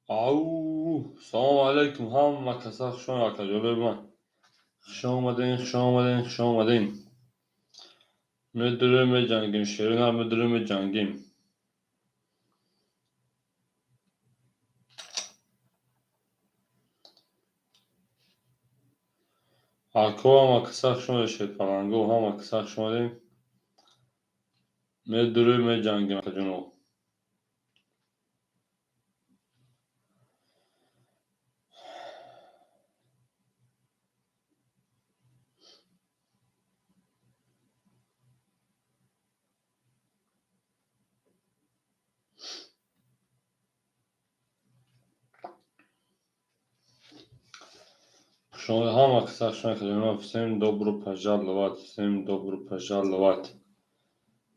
Ау, салому алайкум, ҳама каса хуш омад, акаҷонҳои ман. Хуш омадем, хуш омадем, хуш омадем. Медурем, меҷангем, шерина медурем, меҷангем. Ако, ҳама каса хуш омадем, шерпаланго, ҳама каса хуш омадем. Медурем, меҷангем, акаҷоно. Хуш омадем, ҳама каса хуш омадем, акаҷоно. Всем добро пожаловать, всем добро пожаловать.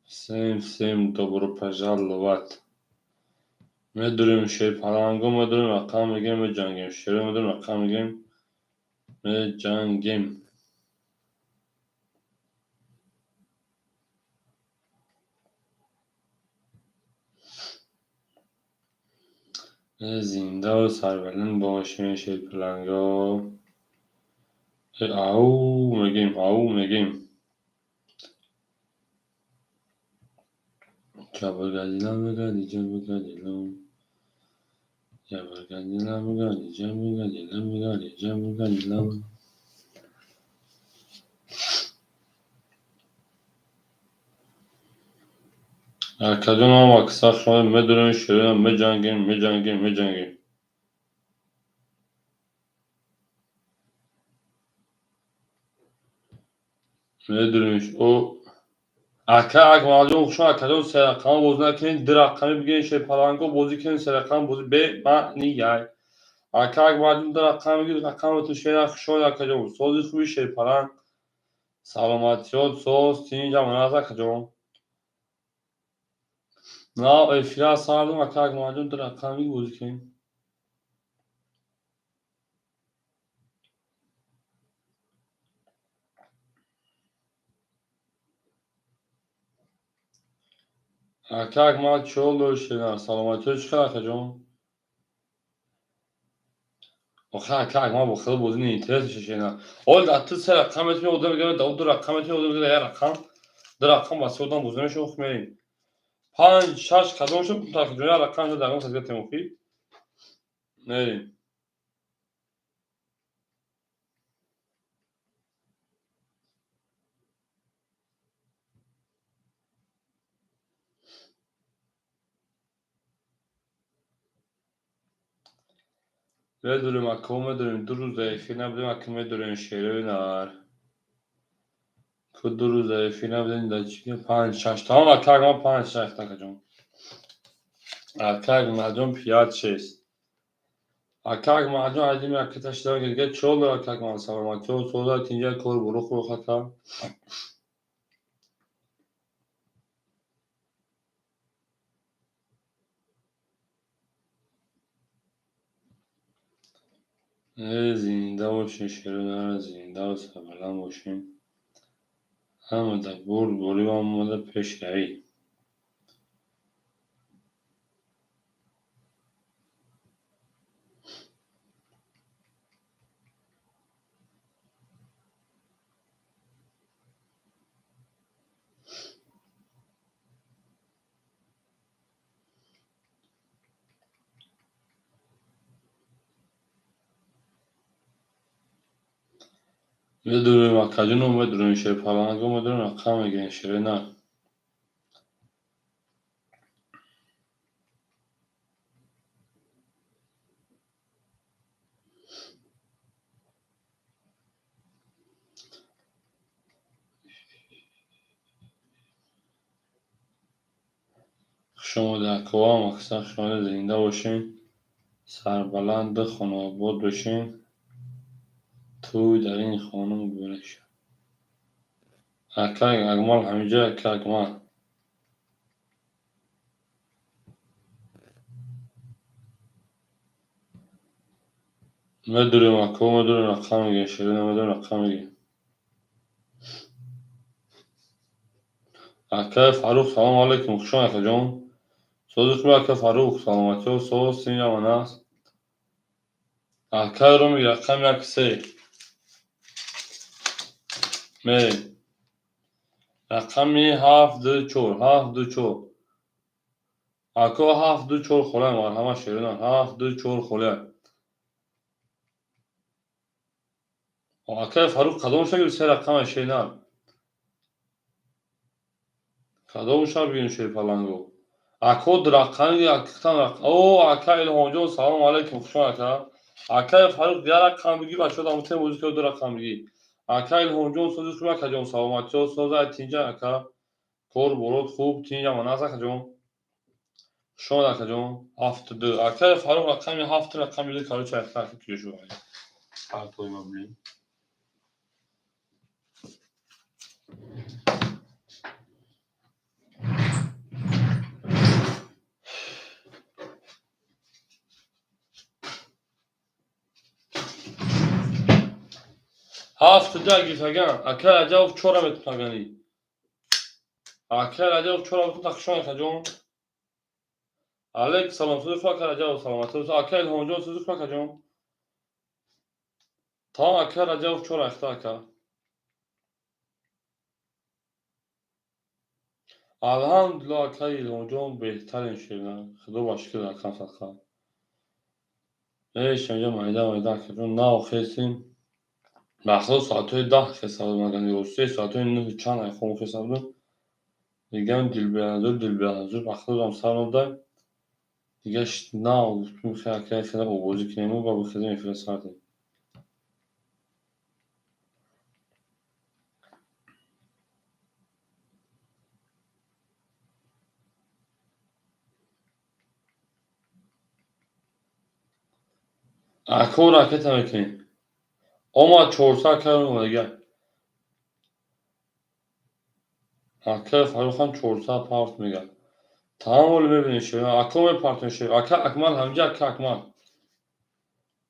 Всем, всем добро пожаловать. Медурем, шерпаланго, медурем, рақам мегирем, меҷангем. Шеро медурем, рақам мегирем, меҷангем. Зиндаву сарбаланд бошем, шерпаланго. Ау мегем, ау мегем. Ҷабргадила мегади, ҷабргадила. Ҷабргадила мегади, ҷабргадила мегади, ҷабргадила. Акаҷон, ҳама каса хуш омадем, медурем, шерина, меҷангем, меҷангем, меҷангем. Медурем, о ака Акмалҷон, хуш омад, акаҷон, се рақама бозӣ накунед, ду рақамӣ бигиред, шерпаланго бозӣ кунед, се рақама бозӣ бемаънияй. Ака Акмалҷон, ду рақам бигир, рақаматон шера, хуш омад, акаҷон, сози хуби шерпаланг, саломатиёт, соз, тинҷ, амонат, акаҷон. Нав эфира сардум, ака Акмалҷон, ду рақам бигир, бозӣ кунед. Ака Акмал, чӣ ҳол дорӣ, шерина? Саломатиёт чӣ хел, акаҷон? Охир ака Акмал бо хеле бозӣ неинтерес меша, шерина. Ол дар ту се рақам метавонӣ, одам мегӯяд, дар ду рақам метавонӣ, одам мегӯяд, як рақам, ду рақам ба се одам бозӣ намеша, ох мерем. Панҷ, шаш кадом шуд, акаҷон, як рақам шуд, дар он садига темохӣ. Мерем. Медурем, ако, медурем, ду рӯз дар эфир набудем, ака медурем, шерои нар. Ку ду рӯз дар эфир набудем, дар чӣ панҷ, шаш. Тамом, ака Акмал, панҷ, шаш, акаҷон. Ака Акмалҷон, пять, шесть. Ака Акмалҷон, айдими ака ташдам гирга, чӣ ҳол дорад, ака Акмал? Саломатиё, соза, тинҷа, кор буру хуб, ака. Зинда бошен, шерои нар, зиндаву сарбаланд бошен. Ҳамада бурдборӣ ва ҳамада пешравӣ. Медурем, акаҷоно, медурем, шерпаланго, медурем, рақам мегирем, шерои нар. Хуш омадед, ако, ҳама каса хуш омадед, зинда бошен, сарбаланду хонаобод бошен. Тӯй дар ин хона муборак шавад. Ака Акмал ҳамиҷо, ака Акмал. Медурем, ако, медурем, рақам мегирем, шерина, медурем, рақам мегирем. Ака Фаррух, салому алайкум, хуш омад, акаҷон. Сози хуб, ака Фаррух, саломатиё, соз, тинҷ, амон аст. Акай Ромик рақами 1 3. Мерем. Рақами 7 2 4, 7 2 4. Ако 7 2 4 холай, марҳамат шерина. 7 2 4 холай. Акай Фарух кадом шаб се рақама шерина? Кадом шаб бигирем шерпаланго? Ако рақами акитан рақам. О, ака Илҳомҷон, салом алейкум, хуш омад ака. Акай Фарух як рақам бигир, бачаҳо дар мутаи бозӣ ду рақам бигир. Ака Илҳомҷон сози хуб акаҷон, саломатиё соза тинҷа ака. Кор борот хуб, тинҷа маназ акаҷон. Хуш омад акаҷон. 7 2. Акай Фарух рақами 7 рақами 2 короче ака куҷо шуд? Партои ма блин. 7 2 гирифтаган. Акай Раҷабов 4 метунагани. Акай Раҷабов 4 метун хуш омад акаҷон. Алейкум салом, сози хуб ака Раҷабов, саломатӣ. Акай Илҳомҷон сози хуб акаҷон. Тамом акай Раҷабов 4 ахта ака. Алҳамдулиллоҳ акай Илҳомҷон беҳтарин шерина. Худо ба шукр акам садқа. Эй шанҷа майда майда акаҷон нав хестем. Ба худо соатҳои 10 хеста будам агани росте соатҳои 9 чанд ай хом хеста будам. Дигам дилбеҳазур дилбеҳазур ба худам сар нодай. Дига нав гуфтум хе акай хела обозӣ кунем ва бихезем эфира сар дем. Ако ракета мекунем. Омад 400 акай омадага. Акай Фарухан 400 парт мега. Тамом оли мебинем шер. Ако мепартем шер. Ака Акмал ҳамҷа ака Акмал.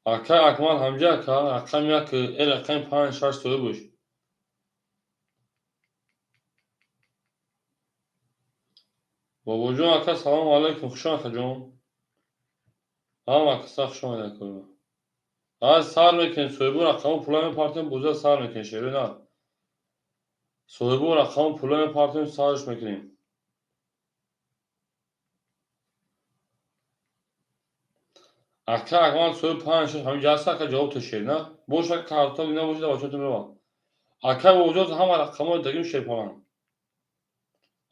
Ака Акмал ҳамҷа ака рақами 1 э рақами 5 6 соҳиб бош. Бобоҷон ака салом алейкум, хуш омад акаҷон. Ҳама каса хуш омад акаҷон. Аз сар мекунем соҳибу рақаму пула мепартем, боза сар мекунем шерина. Соҳибу рақаму пула мепартем, сарш мекунем. Ака Акмал соҳиб 5 6 ҳамин ҷаста ака ҷавоб та шерина. Бош ака карта набошад бачаҳо меравад. Ака бобоҷон ҳама рақамҳои дагим шерпалан.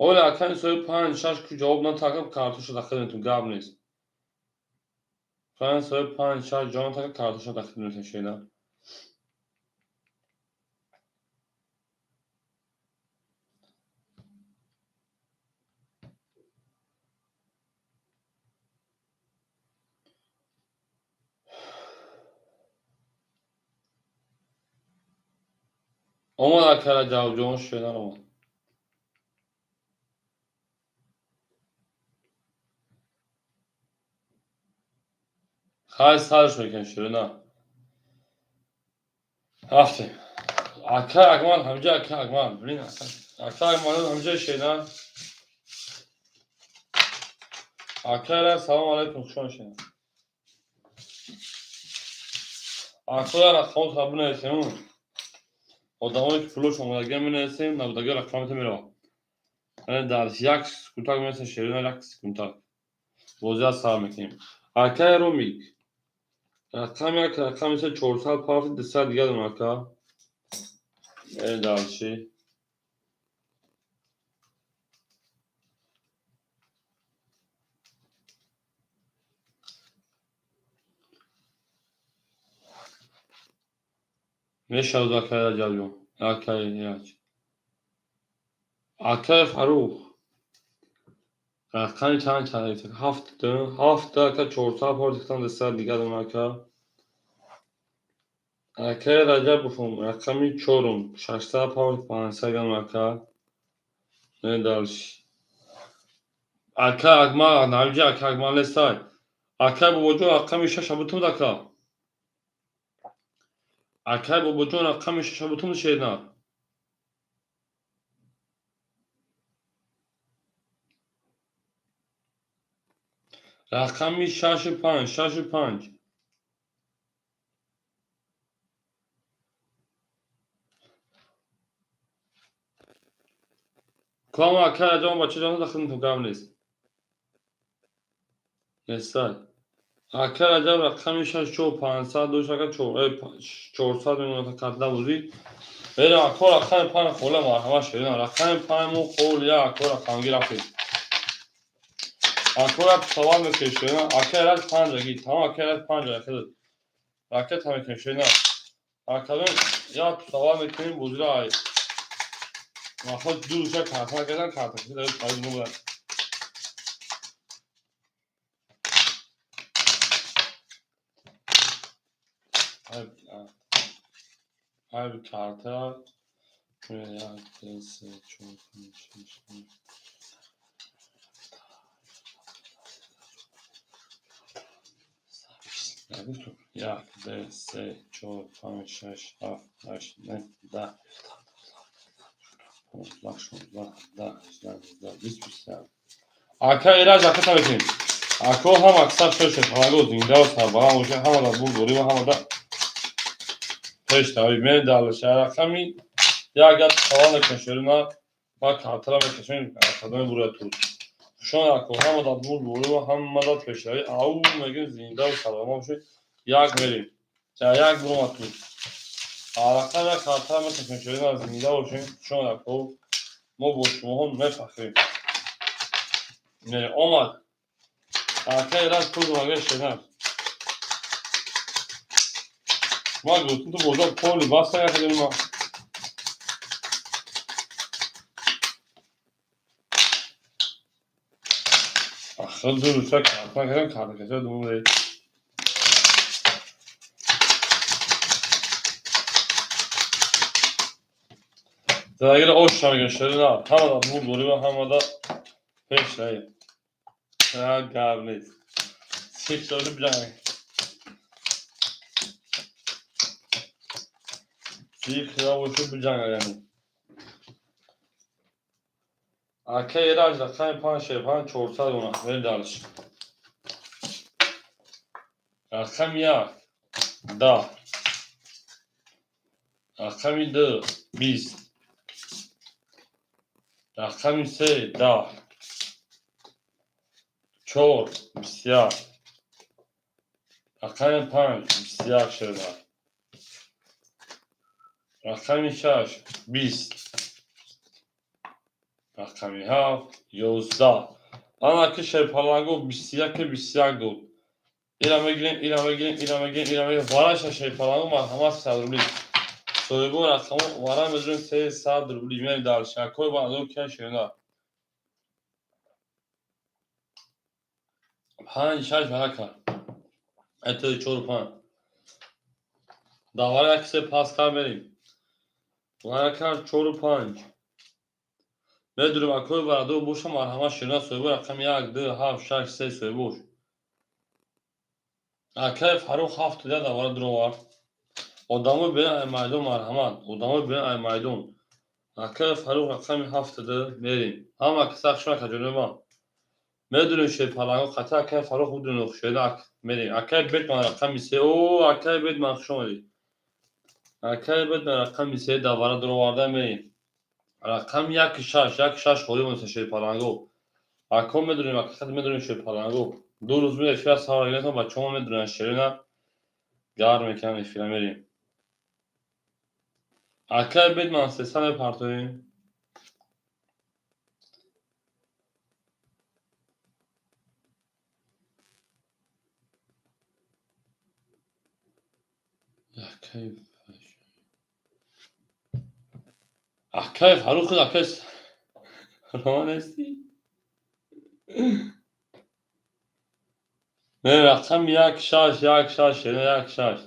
Оля ака ин соҳиб 5 6 ку ҷавоб натака карташа дахил метун гап нест. 5 соҳиб 5 6 ҷавоб натака карташа дахил метун шерина. Омад ака Раҷабҷон шерина омад. Хай сарш мекунем шерина. Рафтем. Ака Акмал ҳамҷа ака Акмал. Блин ака. Ака Акмал ҳамҷа шерина. Ака ра салом алейкум, хуш омад шерина. Ака рақамот ха бинависем. Одамое ки пулош омадагиам менависем, набудагиа рақамата меравад. Дар 1 секундак менависем шерина 1 секундак. Бозиа сар мекунем. Акай Ромик. Рақами 1 рақами 3 400 парти 200 дига дорам ака. Э дальше. Мешавад акай Раҷабҷон. Акай Раҷ. Акай Фарух. Рақами чанд чанд 7 2 7 ака 400 парти 200 дига дорам ака. Акай Раҷабовум рақами 4 600 парти 500 дорам ака. Не дальше. Ака Акмал навҷа ака Акмал нестай. Акай бобоҷон рақами 6 бутум ака. Акай бобоҷон рақами 6 бутум шерина. Рақами 6 5 6 5. Кома ака Раҷаб бачаҷон дахл гап нест. Нестай. Ака Раҷаб рақами шаш чор панҷсад дошт, ака 400 мемонад карта бозӣ. Берем ако рақами панҷ хола марҳамат шерина. Рақами панҷ мо хол я ако рақамгир рафтем. Ако як савол мекунем шерина. Ака Раҷ панҷ аги. Тамом ака Раҷ панҷ аги. Ракета мекунем шерина. Академ як савол мекунем бозиро ай. Маход ду рӯза карта кардан карта дар пайз мо буд. Ай карта як, ду, се, чор, панҷ, шаш, ҳафт. Як, ду, се, чор, панҷ, шаш, ҳафт, ҳашт, нӯҳ, даҳ, 15, 16, 17, 18, 19, 20, 21. Ака Ираҷ ракета мекунем. Ако ҳам аксар шуд шерпаланго зинда ва сарбаланд бошед, ҳамада бурд дорӣ ва ҳамада пеш тавӣ. Мерем дар рақами як як савол мекунем шерина ва картара мекашем кадоми бурояд тур. Хушон ако ҳамада бурд дорӣ ва ҳамада пешравӣ. Ау мегӯем зинда ва сарбаланд бошед. Як мерем. Як буромад тур. Рақам як картара мекашем шерина зинда бошем. Хушон ако мо бо шумоҳо мефахрем. Омад. Ака Ираҷ тур мага шерина. Ма гуфтум ту бозор поли баста накардем ма. Ахир ду рӯза карта накардем, карта кашида думон. Задагиро ош мегӯем шерина. Ҳамада бурд дорӣ ва ҳамада пеш раем. Як гап нест. Сих шоди биҷанг. Сих шоди биҷанг яъне. Ака Ираҷ рақами панҷ шер панҷ 400 она. Мерем дальше. Рақами як 10. Рақами ду 20. Рақами се 10. Чор 21. Рақами панҷ 21 шерна. Рақами шаш 20. Рақами ҳафт 11. Ана ки шерпаланго 21 21 дод. Ира мегирем, ира мегирем, ира мегирем, ира мегирем. Вараша шерпаланго марҳамат 100 рубли. Соҳибо рақамо вара мезурем 300 рубли. Мерем дальше. Акои баъдо кия шерна. Панҷ шаш вара кард. Это чор панҷ. Давара як се пас кар мерем. Вара кард чору панҷ. Медурем акои барадо боша марҳамат шерна соҳибо рақами як, ду, ҳафт, шаш, се соҳибош. Акаи Фаррух ҳафт я давара дуровард. Одамои берин ай майдон марҳамат. Одамои берин ай майдон. Акаи Фаррух рақами ҳафту ду мерем. Ҳама каса хушон ака ҷониби ман. Медурем шерпаланго қатъи акаи Фаррух будем шерна мерем. Акаи Бетман рақами се. О, акаи Бетман хуш омадед. Акаи Бетман рақами се давара дуроварда мерем. Рақами як шаш, як шаш холӣ монда шерпаланго. Ако медурем, ҳақиқат медурем шерпаланго. Ду рӯз мед эфира савор гирифтам, бачаҳо медуранд шерина. Гарм мекунанд эфира мерем. Акаи Бетман сеса мепартоем. Акаи Фаррух акаи Роман ҳастӣ? Не, рақами як шаш, як шаш, шерина як шаш.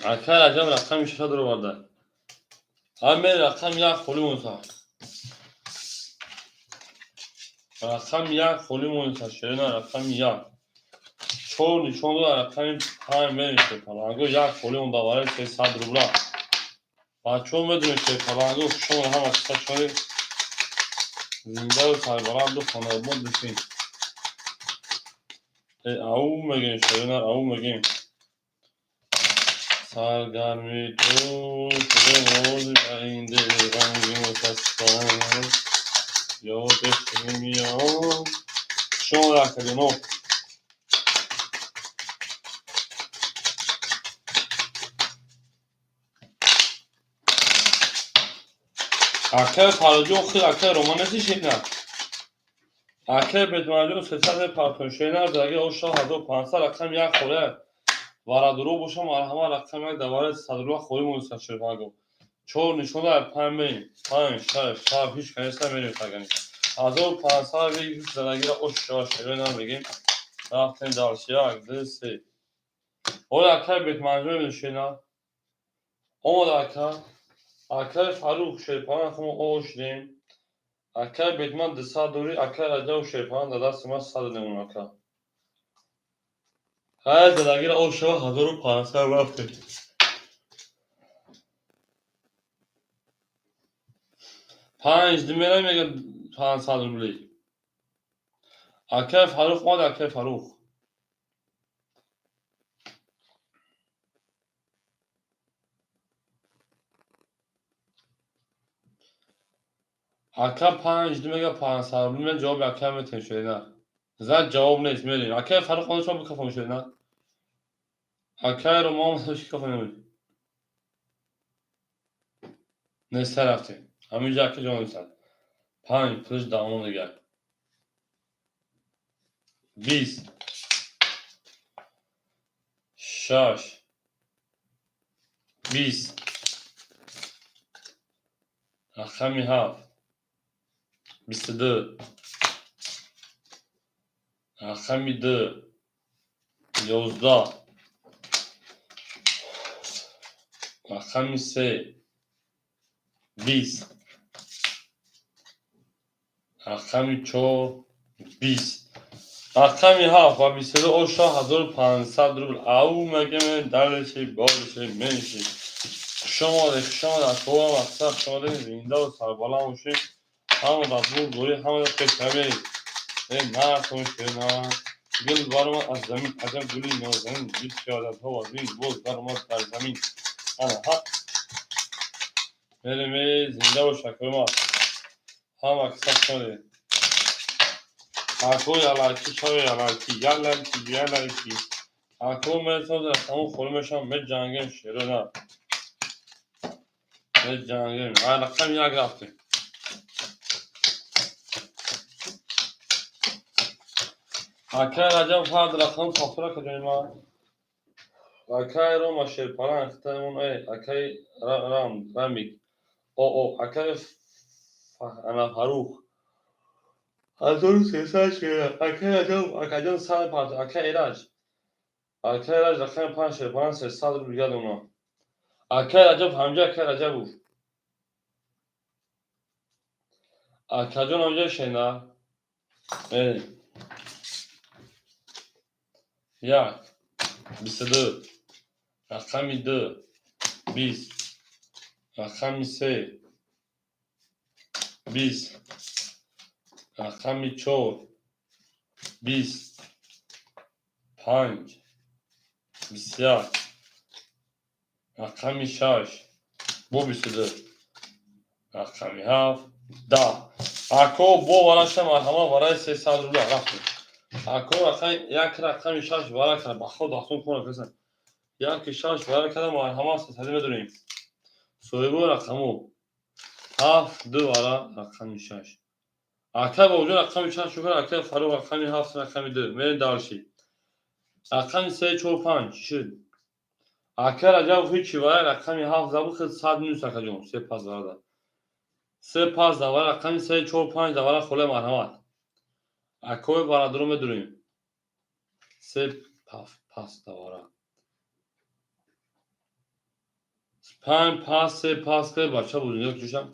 Акаи Раҷаб рақами шаша дуроварда. Ҳаме рақами як холӣ монда. Рақами як холӣ монда шерина рақами як. Чор нишон дод рақами панҷ мерем шерпаланго як холӣ монда барои 300 рубла. Бачаҳо медонед шерпаланго хушомад ҳама каса шои зиндаву сарбаланду хонаобод бошед. Ау мегӯем шерина, ау мегӯем. Саргарми ту шудем ба ин дили ғамгину хаста, ёди химиё. Шумо акаҷоно. Акаи Фарруҷон худ акаи Роман нести шена? Акаи Бедманҷон сесад мепартон шена, заги оша 1500 рақам як холя. Варадуро боша марҳама рақам як давара 100 рубла холи монеста шербаго. Чор нишон дар панҷ мерим. Панҷ, шаш, ҳафт, ҳеч канеста мерим тагани. 1500 беги задагира ош шава шерена мегим. Рафтем дальше. Як, ду, се. Оля акаи Бедманҷон мебинем шена. Омад ака. Акаи Фаррух шерпалан хумо ошдем. Акаи Бедман 200 дори, акаи Раҷаб шерпалан дар дасти ман 100 немон ака. Ҳай задагира ош шава 1500 рафтем. Панҷ ду мерам мега 500 рубли. Акаи Фаррух омад, акаи Фаррух. Ака панҷ ду мега 500 рубли, мен ҷавоби ака метем шена. Зад ҷавоб нест, мерем. Акаи Фаррух омад, шумо бикафон шена. Акаи Рома омад, шикафон. Неста рафтем. Ҳаминҷа ака ҷон нестад. Панҷ пулш давом дигар. 20, 6, 20, рақами 7, 22, рақами 2, 11, рақами 3, 20, рақами 4, 20, рақами 7 ва 22 оша 1500 рубл. Ау мегем далеши болиши менши. Хуш омадед, хуш омадед. Акова мақсад хуш омадед. Зинда ва сарбаланд бошед. Ҳама дар бурдборӣ, ҳама дар пешравӣ. Э нартон шена. Гул баромад аз замин, аҷаб гули нозанин, бис пиёдатҳо вазин, боз баромад дар замин. Ана ҳа. Мерем, э зинда бош акои ма. Ҳама киса хуш омадед. Акои алайки, шави алайки, ялайки, ялайки. Ако мерасад рақаму холӣ мешавам, меҷангем шерона. Меҷангем. Ай рақами як рафтем. Акаи Раҷаб фард рақам сафра каҷои ма. Акаи Рома шерпалан хитаимон э акаи Рам Рамик. О о акаи ана Фарух. 1300 шера. Акаи Раҷаб акаҷон 105, акаи Эраҷ. Акаи Эраҷ рақами 5 шерпалан 300 рубл дигар дона. Акаи Раҷаб ҳамҷа акаи Раҷабов. Акаҷон ҳамҷа шена. Э. 1, 22, рақами 2, 20, рақами 3, 20, рақами 4, 20, 5, 21, рақами 6, бо 22, рақами 7, 10. Ако бо вараша марҳама вараи 300 рубла рафтем. Ако рақами як рақами 6 вара кара ба худ дастон кора касан. Як 6 вара кара марҳама 300 медорем. Соҳибо рақаму 7 2 вара рақами 6. Ака бобоҷон рақами 6 шукр, ака Фарух рақами 7 рақами 2. Мерем дальше. Рақами 3 4 5 шуд. Ака Раҷаб ҳеҷи вара рақами 7 забу хел 100 минус акаҷон, се пас варада. Се пас давара рақами 3 4 5 давара холе марҳамат. Акои бародаро медурем. Се пас давара. 5 пас се пас ке бача бузинё кушам.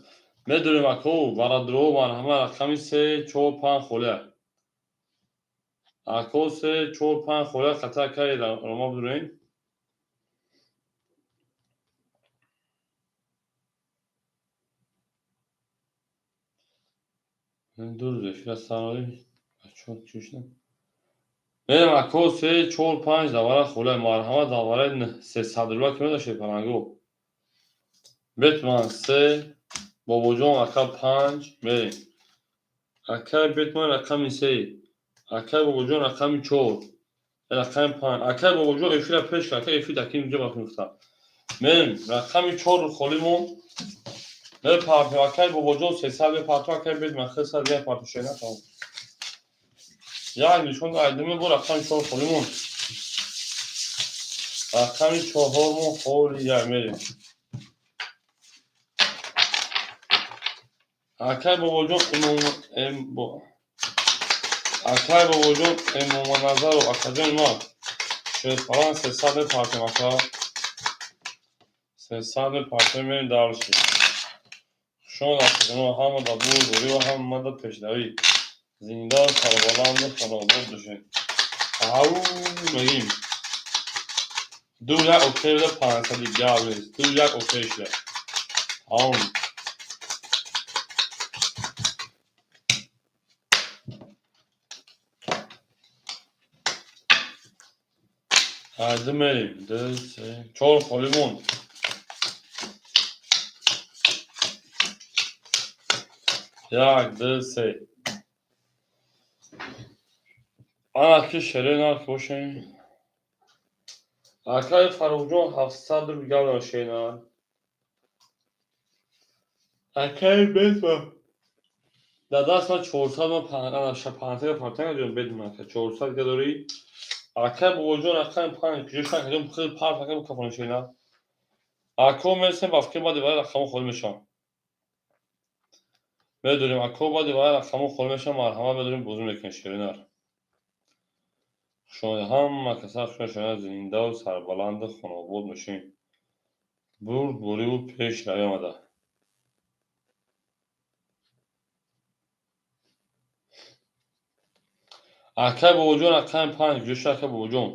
Медурем ако бародаро марҳамат рақами 3 4 5 холе. Ако 3 4 5 холе хата акаи Рома бидурем. Ду рӯз эфира сар додем. Бачаҳо чӣ шуданд? Мерем, ако, се, чор, панҷ давара холия. Марҳамат, давараи 300 рубла ки медошед, паланго. Бетман се, Бобоҷон ака панҷ, мерем. Акай Бетман рақами се, акай Бобоҷон рақами чор, рақами панҷ. Акай Бобоҷон эфира пеш кард, ака, эфир даки инҷо бахмифта. Мерем, рақами чор холимон. Мепартем, акай Бобоҷон 300 мепартем, акай Бетман 300 дигар парту шена, тамом. Як нишон айдиме бо рақами чор холимон. Рақами чорҳормон холи як, мерем. Акай Бобоҷон имом, акай Бобоҷон Эмоманазаров, акаҷони ман, шерпалан 300 мепартем, ака. 300 мепартем, мерем дальше. Хушомад, акаҷоно, ҳамада бурдорӣ ва ҳамада пешравӣ. Зинда, сарбаланду харобод бошед. Ау мегим. Ду як окей буда, 500 гап нест. Ду як окей шуда. Тамом. Ду мерем. Ду, се, чор холӣ монд. Як, ду, се. Ана ки шерои нарх бошем. Акаи Фаррухҷон 700 рубл гап дорад, шернар. Акаи Бетман дар даст ман 400, ман 500 партан Бетман, ака, 400 га дорӣ. Акаи Бобоҷон рақами панҷ куҷо шуд, акаҷон, хеле парт ака букафонем, шернар. Ако мерасем, ба фикр баъди вай рақамҳо холӣ мешаванд. Медорем, ако, баъди вай рақамҳо холӣ мешаванд, марҳамат, медорем, бозӣ мекунем, шеринар. Хушомадед ҳама каса, хушомад, шеринар, зиндаву сарбаланду хонобод бошем. Бурдбориву пешравӣ омада. Акай Бобоҷон рақами панҷ куҷо шуд, акай Бобоҷон?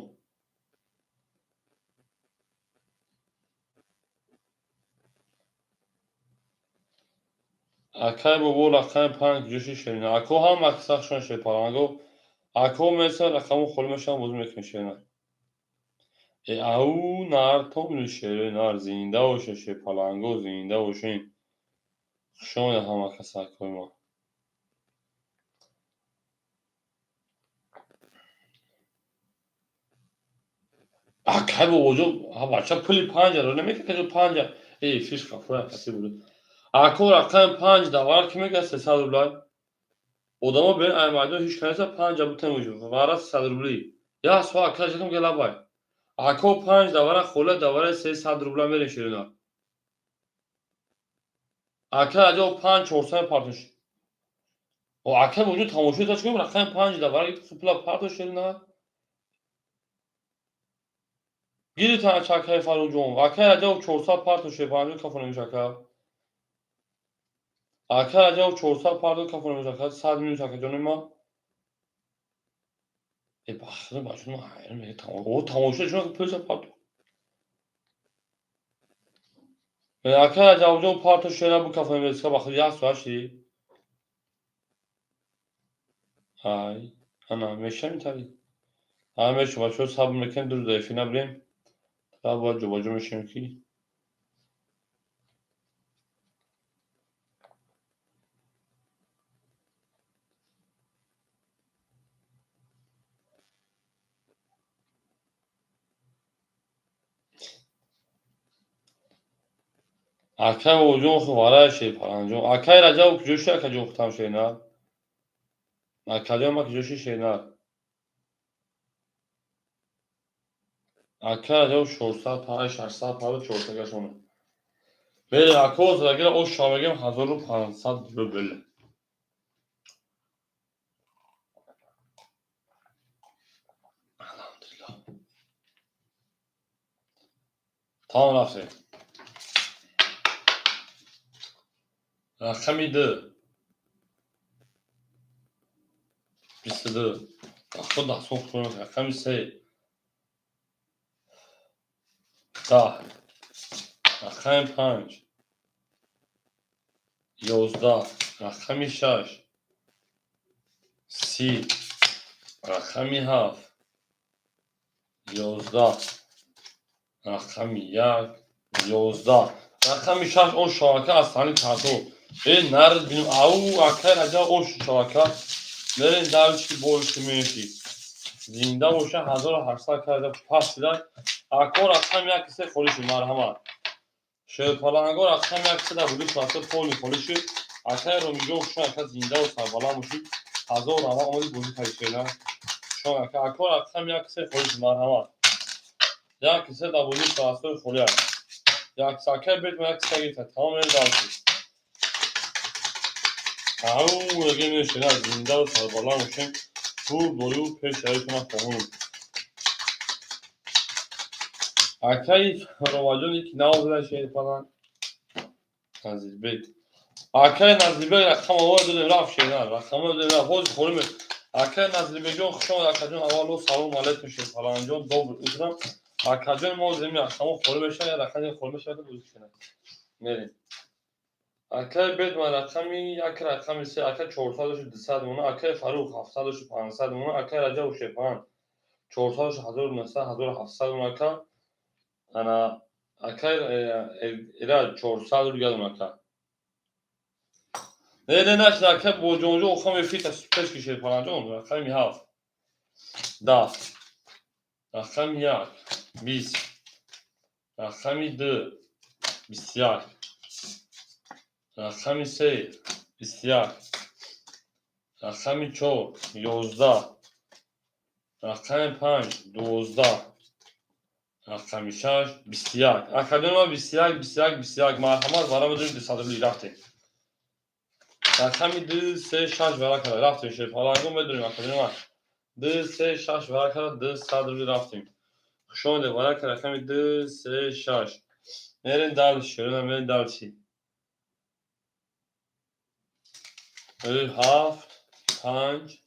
Акай бобо рақами панҷ куҷо шуд, шеринар? Ако, ҳама каса хушомад, шерпаланго. Ако мерасанд, рақамҳо холӣ мешаванд, бозӣ мекунем, шеринар. Э ау нартон, шеринар, зинда бошед, шерпаланго, зинда бошед. Хушомадед ҳама каса, акои ман. Акай Бобоҷон, бача, пули панҷа ро намекунад, панҷа. Э, фиш хафоя касе буд. Ако, рақами панҷ давар ки мегӯяд 300 рублай. Одамо бен ай майдон ҳеч канеса панҷа бутем вара 300 рубли. Як соат ака жакам гелабай. Ако, панҷ давара хола, давара 300 рубла, мерем, ширина. Ака Раҷаб панҷ 400 партош. О, ака Бобоҷон, тамошо та чикор, рақами панҷ давара пула партош, ширина. Гиритан акаи Фаррухҷон. Акаи Раҷаб 400 партош, панҷо кафо намеша, ака. Акаи Раҷаб 400 партош, кафо намеша, ака, 100 минус, акаҷони ман. Э, бахти бачаҳо, ман ҳайрон мегӯям. О, тамошо чун пулша партош. Акаи Раҷабҷон партош, шера бу кафо намеша, бахти як соат ши. Ай, ана мешавем тари. Ай мешавем, бачаҳо, сабр мекунем, 2 рӯз дар эфир набудем. Та бояд ҷобаҷо мешавем ки. Акай Бобоҷон ху варай шерпаланҷон. Акай Раҷаб куҷо шуд, акаҷон, хутам, шернар? Акаҷон ма куҷо шуд, шернар? Акай Раҷаб 400 панҷ, 600 панҷ, 400 гашона. Мерем, ако, задагира ош шава мегӯем 1500 рубл. Алҳамдулиллоҳ. Тамом, рафтем. Рақами ду. 22. Бахто дастон хутон, рақами се. 10. Рақами панҷ. 11. Рақами шаш. 30. Рақами ҳафт. 11, рақами 1, 11, рақами 6. Ош шавака аз сани картоф. Э, нард бинем. Ау, акай Раҷаб, ош шавака. Мерем дальше, больше меши. Зинда боша, 1800 карда пас шуда. Ако, рақами 1, 3 холӣ шуд, марҳамат. Шерпаланго, рақами 1, 3 дар буди класса поли холӣ шуд. Акай Ромиҷон, хушон, ака, зиндаву сарбаланд бошед. 1000 раҳмат, омади, бозӣ кардӣ, шера. Хушон, ака. Ако, рақами 1, 3 холӣ шуд, марҳамат. 1, 3 дар бозии классҳои холӣ аст. Як акай бет як се гирифта. Тамом, мерем дальше. Ау, яге мешина, зиндаву сарбаланд бошем. Бурдорию пешравитона хоҳонам. Акаи Ромаҷоне ки нав зада, шерпаланг. Назирбек. Акаи Назирбек, рақам аввал додем, рафт, шера. Рақам додем, рафт. Ҳозир холӣ. Акаи Назирбекҷон, хуш омад, акаҷон. Аввало салом алайкум, шерпалангҷон. Доброе утро. Акаҷон, мо земи рақамо холӣ мешавад, я рақами холӣ мешавад, бозӣ кунем. Мерем. Акаи Бетман, рақами 1, рақами 3, ака 400 200 мона, акаи Фарух 700 500 мона, акаи Раҷаб шерпаланг 400 1900 1700 мона, ака. Ана акаи Ираҷ 400 рубл гадон, ака. Не, не, нашид, ака Боҷонҷон, охам эфир пеш ки, шерпаланҷон, рақами 7, 10, рақами 1, 20, рақами 2, 21, рақами 3, 21, рақами 4, 11, рақами 5, 12, рақами 6, 21. Акаҷон, ма 21, 21, 21. Марҳамат, вара медонем, 200 рубли рафтем. Рақами 2, 3, 6 вара карда рафтем, шерпаланго медонем, акаҷон ма. 2, 3, 6 вара карда, 200 рубли рафтем. Хуш омадед, вара карда рақами 2, 3, 6. Мерем дальше, мерем дальше. 7, 5,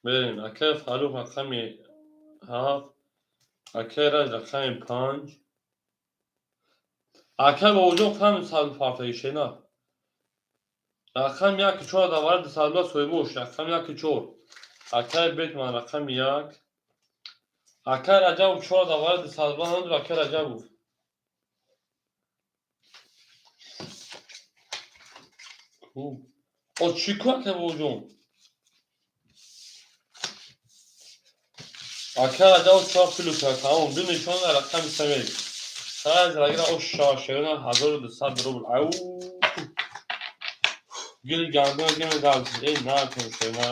мерем. Акаи Фарух, рақами 7, акаи Раҷ, рақами 5. Акаи Бобоҷон, кам сад партаги, шена. Рақами 1, 4 давара 200 рубла соҳибош. Рақами 1, 4. Акаи Бетман, рақами 1. Акаи Раҷабов, 4 давара 200 рубла надод, акаи Раҷабов. Хуб. О, чӣ ку, акаи Бобоҷон? Акаи Раҷабов 4 плюс кард, тамом. Ду нишон рақами 3 мерем. Сар залагира ош шава, шерона, 1200 рубл. Ау! Гили гандум гими дальше. Эй, накун, шерона.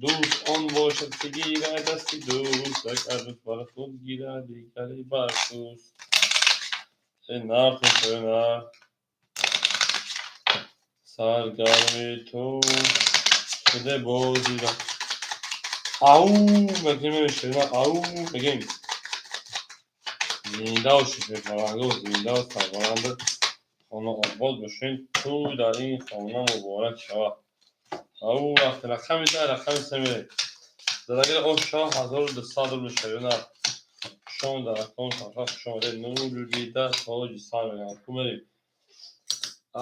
Дӯст он бошад, ки гирад дасти дӯст, агар бар худ гирад, дигари бар туст. Эй, накун, шерона. Саргарми ту шуде бозира. Ау, мегем, шерона, ау, мегем. Зинда бошед, шерпаланго, зинда, сарбаланд, хона обод бошед, ту дар ин хона муборак шавад. Ау, рафте, рақами 10, рақами 3 мерем. Залагира ош шава, 1200 рубл, шерона. Хуш омадед, акон сафар, хуш омадед. Нур дида тоҷи сар мегам. Ку мерем.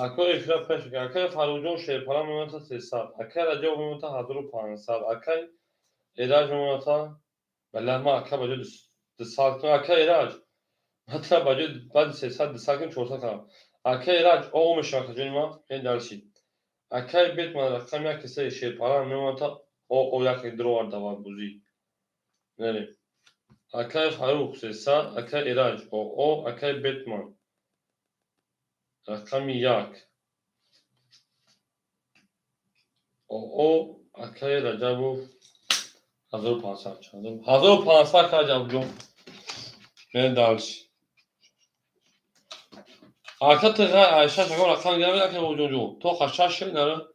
Ако эфира пеш, акаи Фарруҳҷон шерпаланг мемонад 300, акаи Раҷабов мемонад 1500, акаи Эраҷ мемонад, бале, ма ака ба ҷои 200 кунам, акаи Эраҷ, матра ба ҷои баъди 300 200 кунам, 400 кунам. Акаи Эраҷ оғо мешавад, акаҷони ман, ин дальше. Акаи Бетман, рақами 1, 3 шерпаланг мемонад о як дровар даварбозӣ. Мерем. Акаи Фаррух 300, акаи Эраҷ о, акаи Бетман рақами 1 о, акаи Раҷабов 1500, 1500, акаи Раҷабҷон. Мерем дальше. Ака тиға шаш ягон рақам гирам, акаи Бобоҷонҷон. Тоқа шаш шед нара.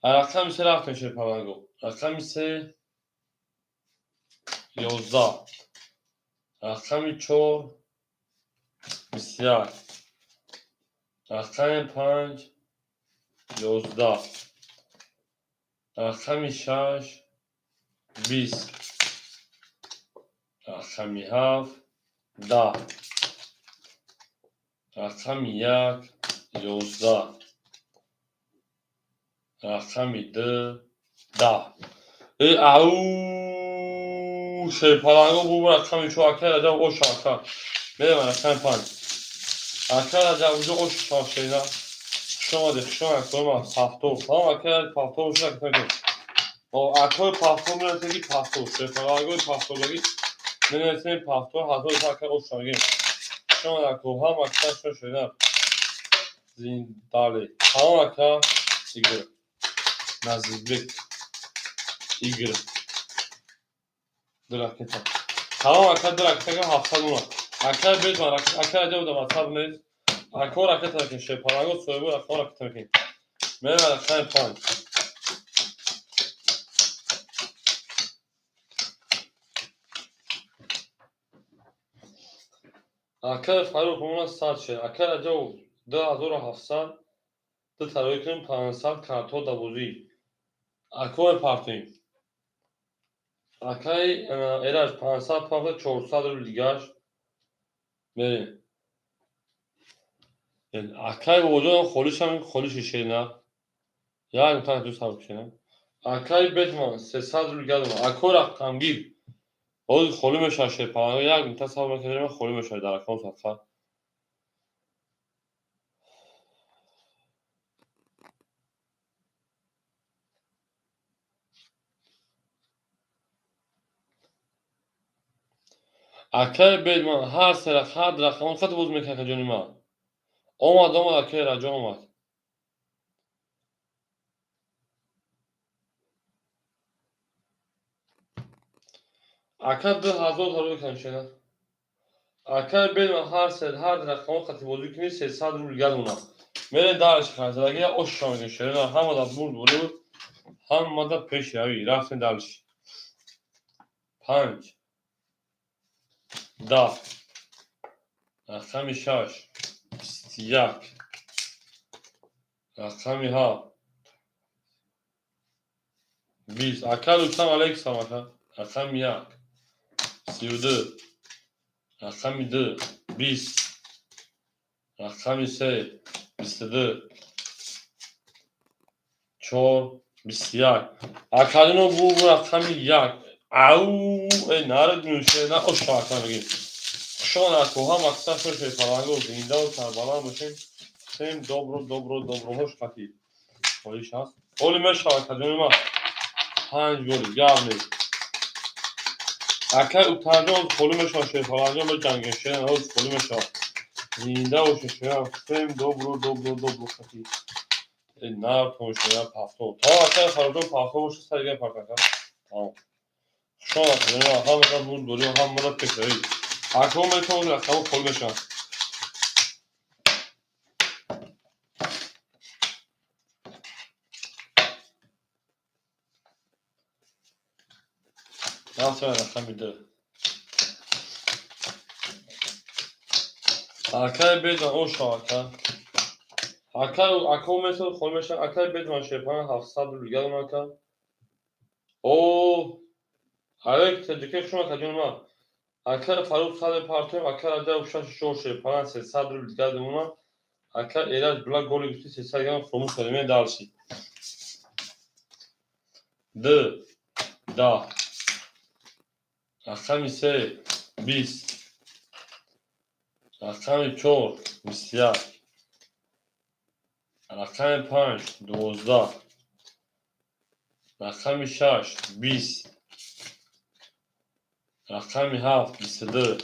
Рақами 3 рафтем, шерпаланго. Рақами 3, 11, рақами 4, 21, рақами 5, 11, рақами 6, 20, рақами 7, 10, рақами 1, 11, рақами 2, 10. Э, ау, Шерпаланго бу рақами чор, акай Раҷаб, ош ака. Мерем рақами панҷ. Акай Раҷаб, уҷо ош шена. Хуш омадед, хуш омадед, акои пафтор. Тамом, акай пафтор боша, акай. Акои пафтор мерасем ки пафтор, шерпалангои пафтордагӣ менависем пафтор, ҳазор ака ош мегем. Хуш омадед, ако, ҳам ака шена. Зиндале. Тамом, ака, Игр. Назирбек. Игр. Ду ракета. Тамом, ака, ду ракета 700 уна. Ака бетман, ака Раҷаб да WhatsApp нест. Ако ракета мекунем, шерпаланго соҳибо ако ракета мекунем. Мерем рақами панҷ. Акаи Фарух умна 100 шер. Акаи Раҷаб 2700 ду тарои кунем 500 карто да бозӣ. Ако мепартем. Акаи Эраҷ 500 парта 400 рубл дигаш. Мерем. Акаи Бобоҷон холишам холиши шена. Як нуқта ду сабр шена. Акаи Бетман 300 рубл гадома. Ако рақамгир. Ҳозир холӣ мешавад шерпаланго, як нуқта сабр мекунем, холӣ мешавад дар рақам садқа. Акаи Бетман ҳар се ҳар рақам хат боз мекунад ҷони ман. Омад, омад, акаи Раҷо омад. Ака 2000 рубл кам шена. Акаи Бетман ҳар се ҳар рақам хати бозӣ кунӣ 300 рубл гадона. Мерем дарш харзадаги ош мекунем шена. Ҳамада бурд бурд, ҳамада пеш рави. Рафтем дарш. 5 10 рақами 6 21 рақами 7 20. Ака Рустам алейкум ака. Рақами 1 32 рақами 2 20 рақами 3 22 4 21. Акадино бу рақами 1. Ау, эй нарад нӯше, на ош ака мегем. Хуш омадед, ако, ҳам аксар шо шерпаланго зиндаву сарбаланд бошем. Всем добро, добро, добро, ҳош хати. Холиш ҳаст. Ҳоли мешавад, акаҷони ман. 5 голи, гап нест. Акай Утарҷон холӣ мешавад, шерпаланго меҷангем, шена ҳоз холӣ мешавад. Зинда бошед, шена. Всем добро, добро, добро хати. Эй нар тон шена пафто. Тамом, акай Фарруҷон пафто бошад, сарига паркака. Тамом. Хуш омадед, акаҷони ман. Ҳамада бурд бурӣ, ҳамада пешравӣ. Ако метавонед рақамҳо холӣ мешаванд. Рафтем рақами 2. Акаи Бетман оша ака. Ака ако метавонед холӣ мешаванд. Акаи Бетман шерпаланг 700 рубл гадона ака. О, алек таҷикаи хуш омад, акаҷони ман. Акаи Фарух 100 партоем, акаи Раҷаб 64 шерпаланг 300 рубл гадона. Ака Эраҷ била голи гуфти 300 грамм фромӯш кардем. Мен дарси. 2 10 рақами 3 20 рақами 4 21 рақами 5 12 рақами 6 20 рақами 7 22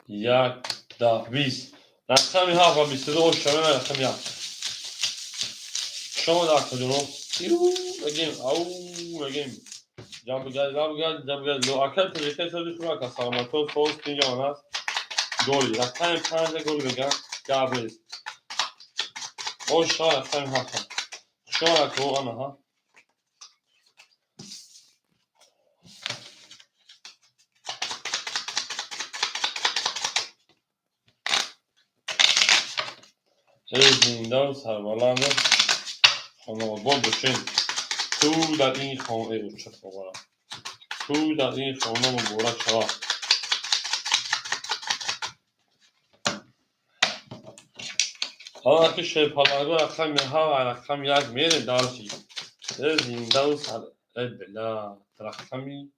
1 10 20 рақами 7 ва 22 ош шавем рақами 1. Хуш омадед, акаҷоно. Иу мегем, ау мегем. Ҷамбигар, ҷамбигар, ҷамбигар. Акаи таҷикаи сози худ ака саломатон соз тинҷамон аст. Голи рақами 5 гол меган. Гап нест. Ош шава рақами 7. Хуш омадед, ако, ана ҳа. Эй зиндаву сарбаланду хонобод бошем. Ту дар ин хона, эй оча хобара. Ту дар ин хона муборак шавад. Ҳоло ки шерпаланго рақами 7 рақами 1 мерем дарси. Эй зиндаву сар Э, бля, рақами,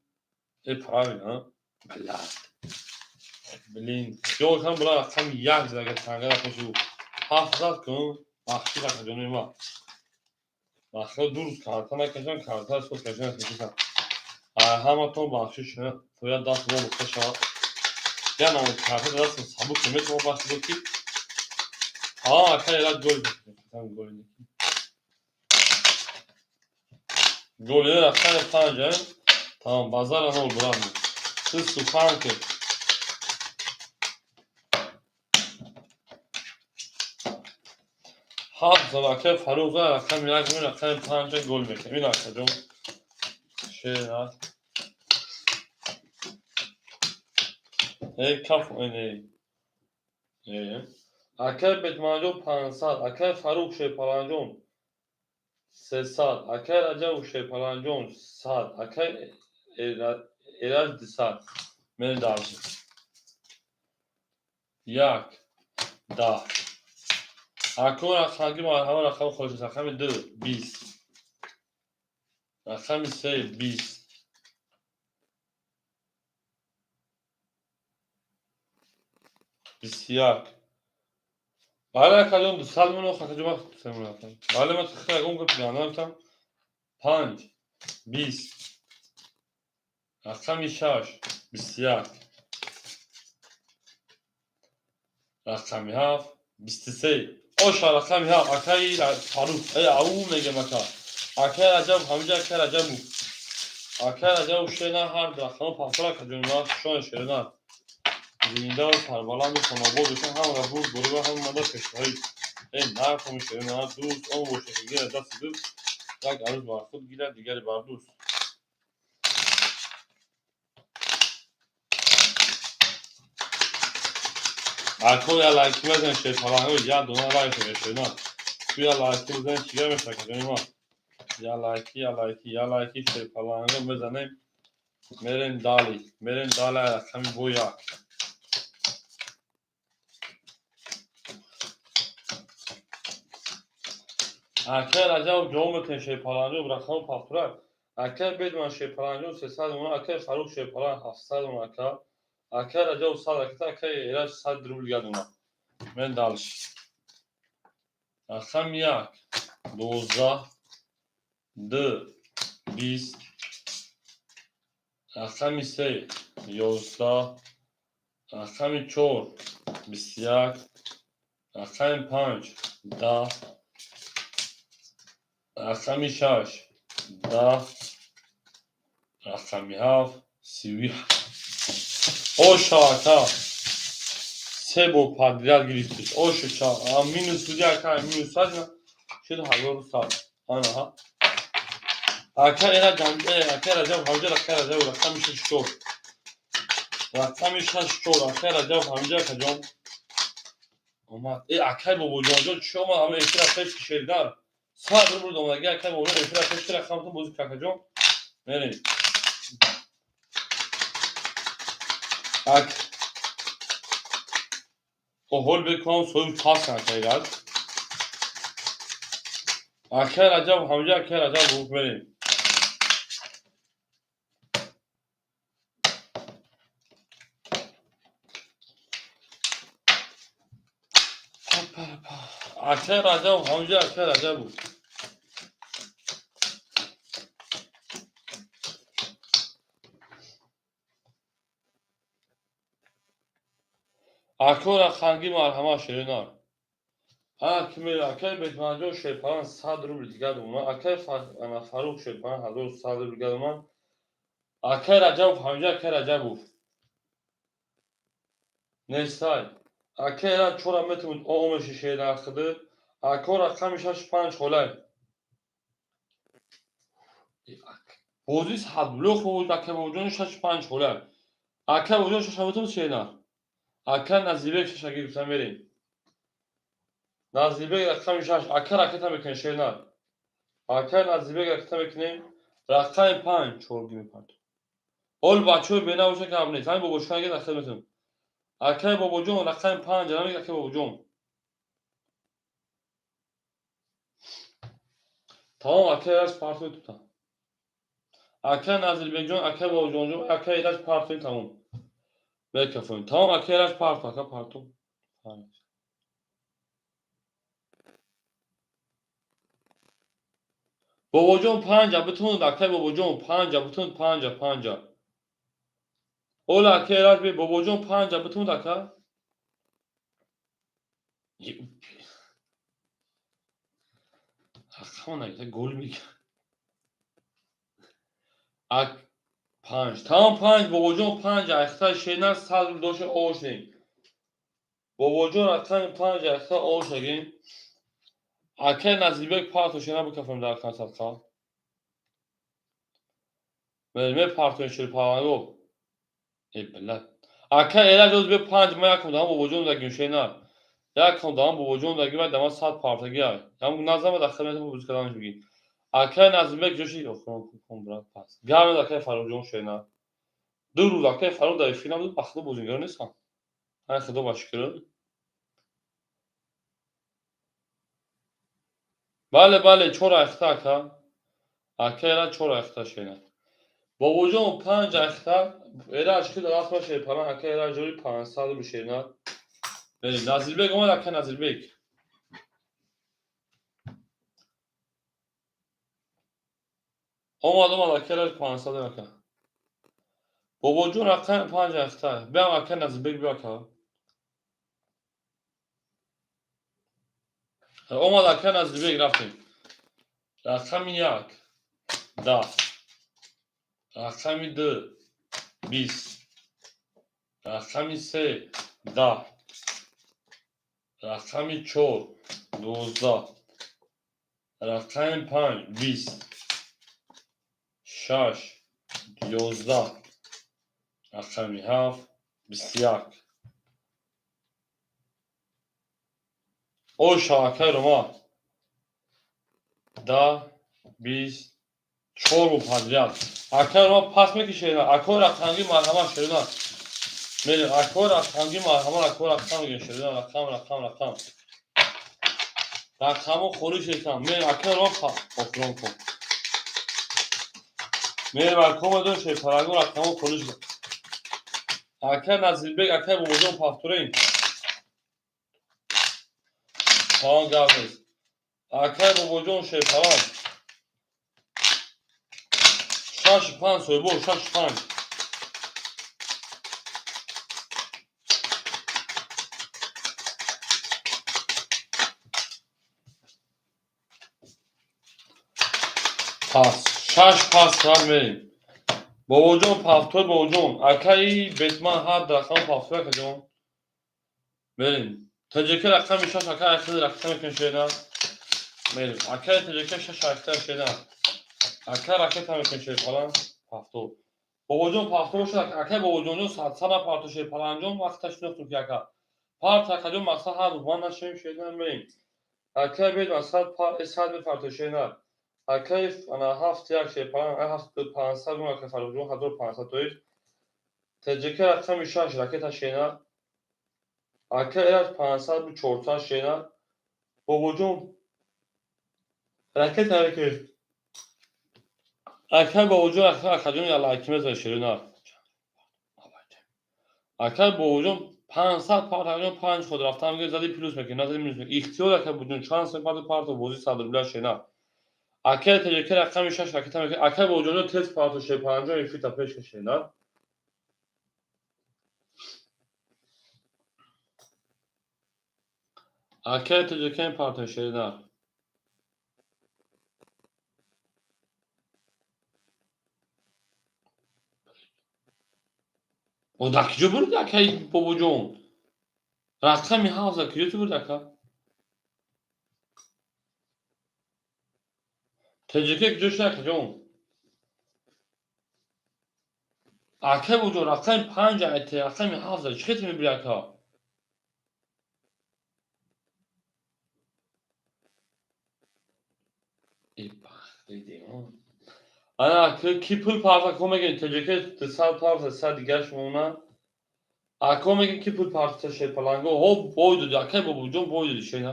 э, правильно, бля. Блин, хиёл кардам, була рақами як зад, агар танга рақамшу ҳафт зад кун, бахши рақаҷони ма. Бахши ду рӯз карта накашам, карта соз кашам, кашам. Ҳаматон бахшиш, тоя даст мо бухта шавад. Я нам карта дастам сабук метавон бахшидо ки. А, ака эрад гол. Гол. Гол рақами панҷ, тамом, базара нол бурам. Ты суханки. Ҳафт зад акаи Фарух зад, рақами як, рақами панҷа гол мекунем. Ин акаҷон. Шер аст. Эй, каф, эй. Э. Акаи Бетманҷон 500, акаи Фарух Шерпаланҷон 300, акаи Раҷаб Шерпаланҷон 100, акаи Эраҷ 200. Мерем дальше. Як, 10. Акун рақамги марҳама рақам хоҳиш, рақами ду 20, рақами се 20, 21. Бале, акаҷон, 200 мон, акаҷон, вақт 200 мон. Бале, ман хеле ягон гап ганамтам. Панҷ 20, рақами шаш 21, рақами ҳафт 23. Оша, рақами ҳафт, акаи Фарух, э, ау мегем, ака, акаи Раҷаб ҳамиҷа, акаи Раҷабу, акаи Раҷабу шена ҳар рақама пахтор, акаҷон, шон шерена зиндаву сарбаланду хонобод бошед, ҳамаро бурд борива, ҳамада пешроҳӣ. Э, нархоми шерена дӯст он бошад, ки гирад дасти дӯст, як арӯз бар худ гирад, дигаре бар дӯст. Акон я лайки бизан, шерпаланго, я дона лайк шерена. Ту я лайки бизан, чига мешава, акаҷони ма? Я лайки, я лайки, я лайки, шерпаланго мезанем. Мерем дали, мерем дали, рақами бо як. Акай Раҷаб ҷавоб метавонед, шерпаланҷо, рақами пафтурак. Акай Бедман Шерпаланҷо 300 мон, акай Фарух Шерпалан 700 мон, ака. Акай Раҷаб 100, ака, акай Эраҷ 100 рубл гадона. Мен дальше. Рақами як 12, ду 20, рақами се 11, рақами чор 21, рақами панҷ 10, рақами шаш 10, рақами ҳафт 31. Оша, ака, се бор подряд гирифтиш. Оша, минус буди, ака, минус сад шуд 1100. Анаҳа, ака эраҷ, ака Раҷаб ҳамҷа, ака Раҷаб, рақами шаш чор, рақами шаш чор, ака Раҷаб ҳамҷа, акаҷон омад. Э, акай Бобоҷонҷон чӣ омад? Ҳама эфира пеш шердар 100 рубл омадаги, акай Бобоҷон, эфира пеш рақамтон бозӣ, акаҷон, мерем. Ак ҳол бекунам, соҳиб пас, акай Раҷ, акай Раҷаб ҳамҷа, акай Раҷаб, мерем. Акай Раҷаб ҳамҷа, акай Раҷабу. Ако рақамги марҳама, шеринар. Акай Бетманҷон Шерпалан 100 рубл дигар омад. Акай Фарух Шерпалан 1100 рубл дигар омад. Акай Раҷабов ҳамҷа, акай Раҷабов. Нестай. Акай Эраҷ чора метавонед омеши шернархиды. Ако рақами шаш панҷ холай. Бозӣ садблох буд, акай Бобоҷон, шаш панҷ холай. Акай Бобоҷон, шаша метавонед шернар. Ака Назибек шаша гирифта мерем. Назибек рақами шаш, ака ракета мекунем, шернар. Ака Назибек ракета мекунем. Рақами панҷ чор гимепард. Ҳол бачаҳои бена боша, гап нест. Ҳамин бобошон ага ракета метавонем. Акай Бобоҷон, рақами панҷ, намеги, акай Бобоҷон. Тамом, акай Раҷ партои тута. Ака Назирбекҷон, ака Бобоҷонҷон, ака Эраҷ партоем, тамом. Мекафоем. Тамом, ака Эраҷ парто, ака парто. Бобоҷон панҷа битун, ака Бобоҷон панҷа битун, панҷа, панҷа. Ола ака Эраҷ бе, Бобоҷон панҷа битун, ака. Гол мекард. Ак панҷ. Тамом панҷ, Бобоҷон панҷ, айхта шена 100 рубл доша ошнем. Бобоҷон рақами панҷ айхта ошагем. Акай Назирбек парто шена бикафем дар рақами садқа. Мепартоем шир паланго. Э билла. Акай Эраҷ оз бе панҷ ма якум дам Бобоҷон дагим шена. Якум дам Бобоҷон дагим ва дама 100 партаги ай. Ям назама дар хидмат бузик карданаш бигӣ. Акай Назирбек ҷоши охирон кун брат пас. Гавед акай Фаррухҷон шена. Ду рӯз акай Фаррух дар эфир набуд, ба худо бозингар нестам. Ай худо ба шукр. Бале, бале, чор айхта ака. Ака Эраҷ чор айхта шена. Бобоҷон панҷ айхта, Эраҷ хид даст ма шерпалан, ака Эраҷ ҷори 500 рубл шена. Назирбек омад, ака Назирбек. Омад, омад, ака Эраҷ 500 ака. Бобоҷон рақами панҷ айхта. Биам ака Назирбек биё ака. Омад ака Назирбек рафтем. Рақами як 10, рақами ду 20, рақами се 10, рақами чор 12, рақами панҷ 20, шаш 11, рақами ҳафт 21. Оша акай Рома 10, 20, чор бу подряд. Акай Рома пас мекишед. Акой рақамги марҳамат шерина. Мерем акой рақамги марҳамат, акой рақам мегирем шерина, рақам, рақам, рақам. Рақамҳо холӣ шуданд. Мерем акай Рома охирон кун. Мерем акой медон шерпараго рақамҳо холӣ шуданд. Акай Назирбек, акай Бобоҷон повторем. Тамом гап нест. Акай Бобоҷон шерпаран. Шаш панҷ соҳибо, шаш панҷ. Пас, шаш пас кард мерем. Бобоҷон повтор, Бобоҷон. Акаи Бетман ҳар рақам повтор акаҷон. Мерем. ТҶК рақами шаш ака айхиди рақам мекунем шена. Мерем. Акаи ТҶК шаш айхида шена. Ака ракета мекунем шерпалан повтор. Бобоҷон повтор шуд. Акаи Бобоҷонҷон садсада парто шерпаланҷон вақташ шинохтум ки ака. Парт акаҷон мақсад ҳар рӯз ман нашавем шена мерем. Акаи бед мақсад сад бепарто шена. Акаи ана ҳафт як шерпалан ҳафт панҷсад гум акаи Фаррухҷон 1500 тоиз. ТҶК рақами шаш ракета шена. Ака Эраҷ 500 бу 400 шена. Бобоҷон ракета ракет. Ака Бобоҷон акаҷон я лайк мезанад шерина. Ака Бобоҷон 500 парт акаҷон панҷ ход рафтан мегӯяд зади плюс мекунад, назади минус мекунад. Ихтиёр ака Бобоҷон чанд се парт парто бозӣ 100 рубля шена. Ака ТҶК рақами шаш ракета мекунад. Ака Бобоҷон тез парто шер панҷоҳ эфита пеш кашена. Ака ТҶК парто шерина. О дар куҷо бурди акаи Бобоҷон? Рақами ҳафт дар куҷо ту бурди ака? ТҶК куҷо шуд акаҷон? Акаи Бобоҷон рақами панҷ рақами ҳафт дар чӣ хел ту мебури ака? Ана ки пул парта ко мегӯяд ТҶК 200 парта 100 дигар шумона. Ако мегӯяд ки пул парта шерпаланго. Ҳо бой доди акаи Бобоҷон бой доди шена.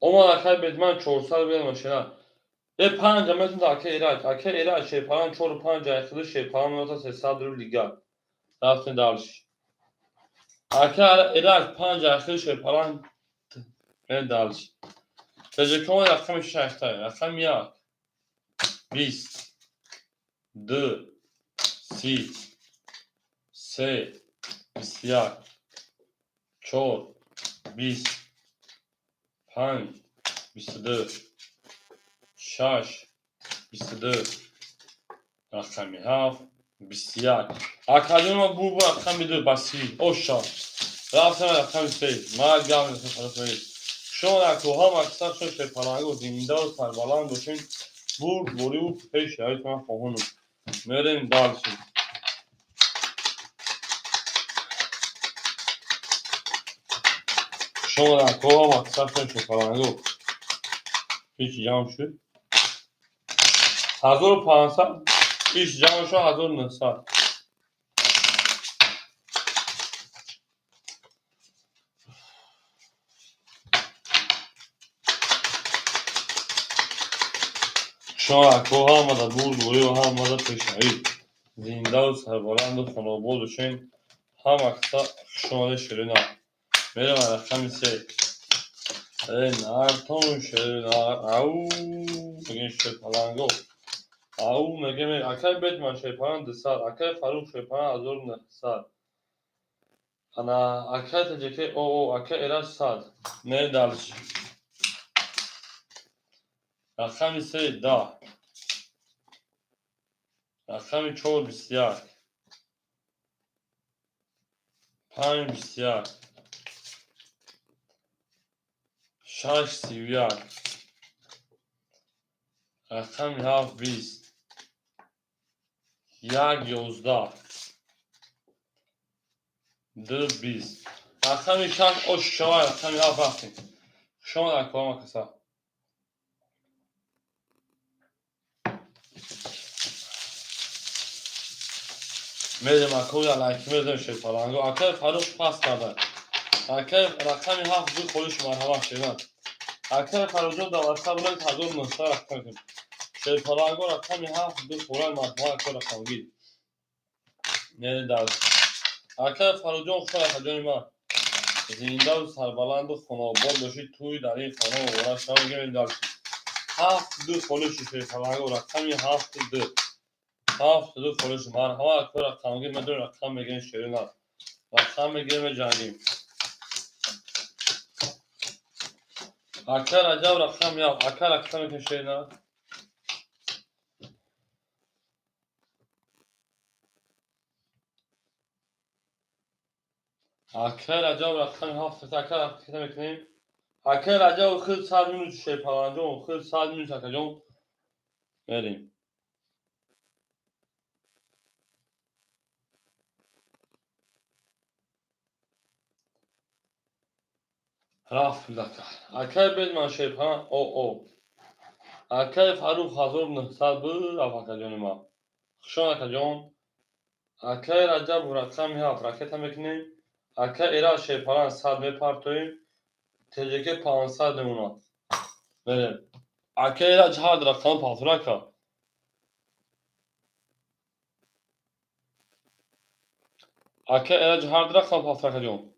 Омад акай Бетман 400 рубл машина. Э панҷа метавонад акай Эраҷ. Акай Эраҷ шерпалан чору панҷ айхиди шерпалан меота 300 рубл дигар. Рафтем дальше. Акай Эраҷ панҷ айхиди шерпалан дальше. Таҷикон рақами шаштай. Рақами як. 20, 2, 30, 3, 21, 4, 20, 5, 22, 6, 22, рақами 7, 21. Акаҷон бу рақами 2 ба 30. Оша. Рафтем рақами 3. Ма гап нестам. Шумо акоҳа мақсад шуд шерпалангу зиндаву сарбаланд бошед. Бурд бориву пеш равед, ман хоҳонам. Мерем дальше. Шумо акоҳа мақсад шуд шерпалангу. Ҳеч ҷамъ шуд. 1500 иш ҷамъ шуд 1900. Шумо акоҳа омада бурд бориву ҳамада пешравӣ. Зиндаву сарбаланду хонобод бошед. Ҳама каса хушомадед ширина. Мерем рақами се. Э нартон ширина. Ау мегем шерпаланго. Ау мегем акай Бетман шерпалан 200, акай Фарух шерпалан 1900. Ана акай Таҷике о акай Эраҷ 100. Мерем дальше. Рақами се 10. Рақами 4 21. 5 21. 6 31. Рақами 7 20. 1 11. 2 20. Рақами 6 ош шава рақами 7 рафтем. Шумо акоҳа каса. Мерем акои алайки мезанем шерпаланго. Акай Фарух пас карда. Акай рақами 7 ду холиш марҳамат шерман. Акай Фарухҷон дар ватсап булед 1900 рақам кун. Шерпаланго рақами 7 ду холай марҳамат акой рақамгир. Мерем дальше. Акай Фарухҷон хуш акаҷони ман. Зиндаву сарбаланду хонобод бошед, тӯй дар ин хона муборак шавад. Мерем дальше. 7 ду холиши шерпаланго рақами 7 ду. 7 ду холиш марҳамат акой рақамгир медонем рақам мегирем ширина. Рақам мегирем меҷангим. Акай Раҷаб рақам 1. Акай рақам мекунем ширина. Акай Раҷаб рақами 7. Акай рақам мекунем. Акай Раҷаб худ 100 минус шерпаланҷон, худ 100 минус акаҷон. Мерем. Рафт ака. Акай Бетман шерпалан о о. Акай Фарух 1900 буд рафт акаҷони ман. Хушон акаҷон. Акай Раҷаб рақами 7 ракета мекунем. Акай Эраҷ шерпалан 100 мепартоем. ТЖК 500 мемонад. Мерем. Акай Эраҷ ҳар рақам партора ака. Акай Эраҷ ҳар рақам партора акаҷон.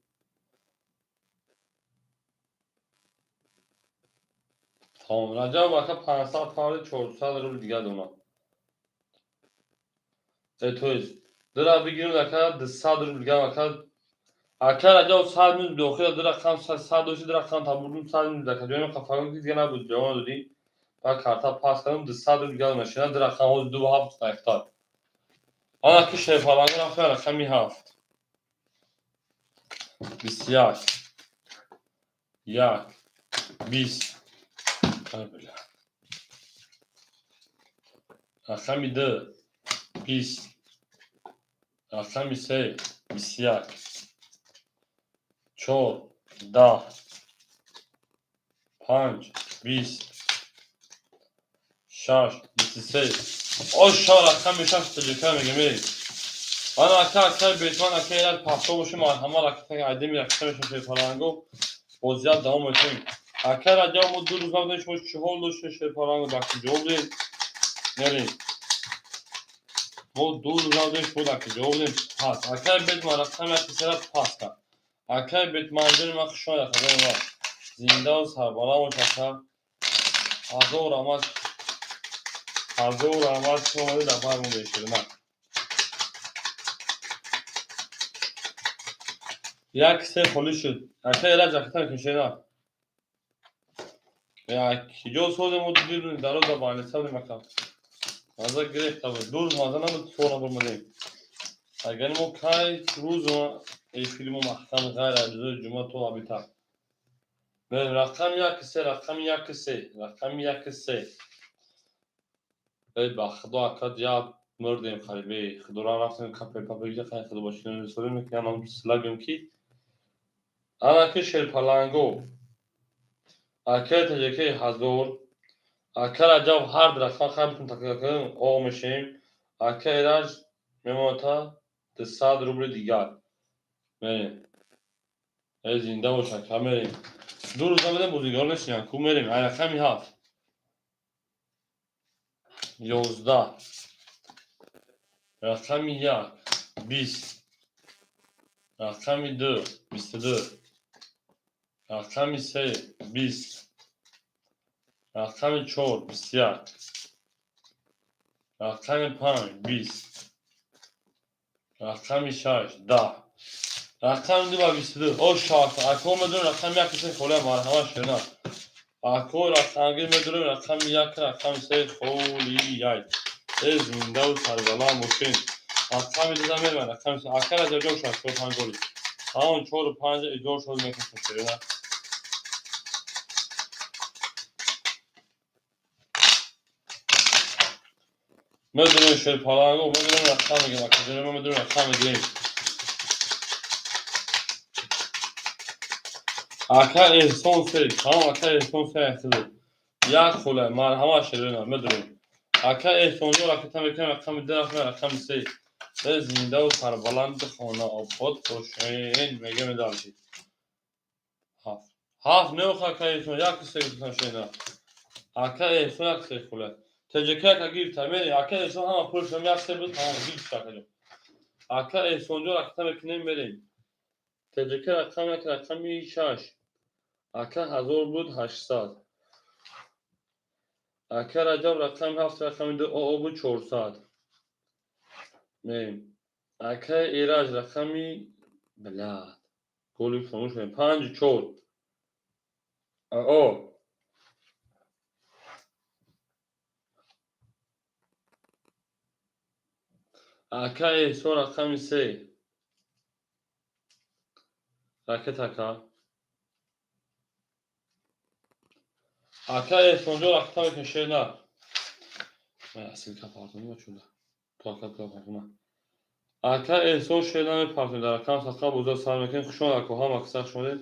Тамом. Раҷаб ака 500 парди 400 рубл дигар донад. То есть дира бигирем ака 200 рубл дигар ака. Ака Раҷаб 100 минус дохил ду рақам 100 дошти ду рақам табурдум 100 минус ака ҷони қафагон ки дигар набуд ҷавон додӣ. Ба карта пас кардам 200 рубл дигар машина ду рақам ҳозир 2 7 нафтад. Ана ки шерпаланго рафтем рақами 7. 21. 1 20. Рақами 2 20. Рақами 3 21. 4 10. 5 20. 6 23. Оша рақами 6 таҷика мегем эй. Ман ака акай Бетман акай Эраҷ пахто бошем марҳамат ракета айдеми ракета мешем шерпаланго. Бозият давом метем. Ака Раҷаб, мо 2 рӯз набудем, шумо чӣ ҳол доштед, шерпаланго дар куҷо будед? Мерем. Мо 2 рӯз набудем, шумо дар куҷо будем? Пас. Акай Бетман рақами яки сера пас кард. Акай Бетманҷони ман хуш омадед, акаҷони ман. Зиндаву сарбаланд бош, ака. Ҳазор раҳмат. Ҳазор раҳмат, шумо омадед дар бармон беширина. Як се холӣ шуд. Ака Эраҷ ракета мекунем, шена. Як ҷо созем, мо дидем дароза баъниса будем, ака. Маза гирифта буд. 2 рӯз маза набуд, сор набурмадем. Агар мо кай рӯз эфири мо маҳкам ғайр аз рӯзи ҷумъа то абита. Мерем рақами яки се, рақами яки се, рақами яки се. Эй ба худо, ака, як мурдем қарибе. Худора рафтем капе папе гиҷа хай худо бошем сорем ки анам слагем ки анаки шерпаланго. Ака ТЖК 1000. Ака Раҷаб ҳар рақам хай бутун такрор о мешем. Ака Эраҷ мемонад 200 рубли дигар. Мерем. Эй зинда бош, ака, мерем. 2 рӯз набудем, бозигарон нестем, ку мерем. Ай рақами 7. 11. Рақами 1 20. Рақами 2 22. Рақами 3 20. Рақами 4 21. Рақами 5 20. Рақами 6 10. Рақами 2 ва 22. О шах, ако медонем рақами 1 се холия, марҳамат шена. Ако рақамгир медонем рақами 1 рақами 3 холияй. Э зиндаву сарбаланд бошед. Рақами 2 мерем, рақами 3. Ака Раҷаб ҷо шуд, 4 5 голи. Ҳамон 4 5 иҷо шуд мекунем шена. Медонем шерпаланго, медонем рақам мегирем, ака ҷони ма медонем рақам мегирем. Ака Эҳсон се, тамом, ака Эҳсон се яхтиду. Як хола, марҳамат шерина, медонем. Ака Эҳсонҷон ракета мекунем, рақами 2, рақами 3. Э зиндаву сарбаланди хона обод бошен, мегем дальше. 7. 7 не ака Эҳсон, як се гуфтам шерина. Ака Эҳсон як се хола. ТЖК ака гирифта, мерем. Ака Эҳсон ҳама пулшам як се буд, тамом гирифта ака ҷон. Ака Эҳсонҷон ракета мекунем, мерем. ТЖК рақами як, рақами 6. Ака 1000 буд, 800. Ака Раҷаб рақами 7, рақами 2 ОО буд, 400. Мерем. Ака Эраҷ рақами блядь. Голи фаромӯш кардем. 5 4. О. Ака Эҳсон рақами 3. Ракет ака. Ака Эҳсонҷон ракета мекунем, шер на. Асилка партонӣ чуда. То ака партона. Ака Эҳсон шер намепартонӣ. Дар рақам садқа бозор сар мекунем. Хуш омад, ако, ҳама каса хуш омадед.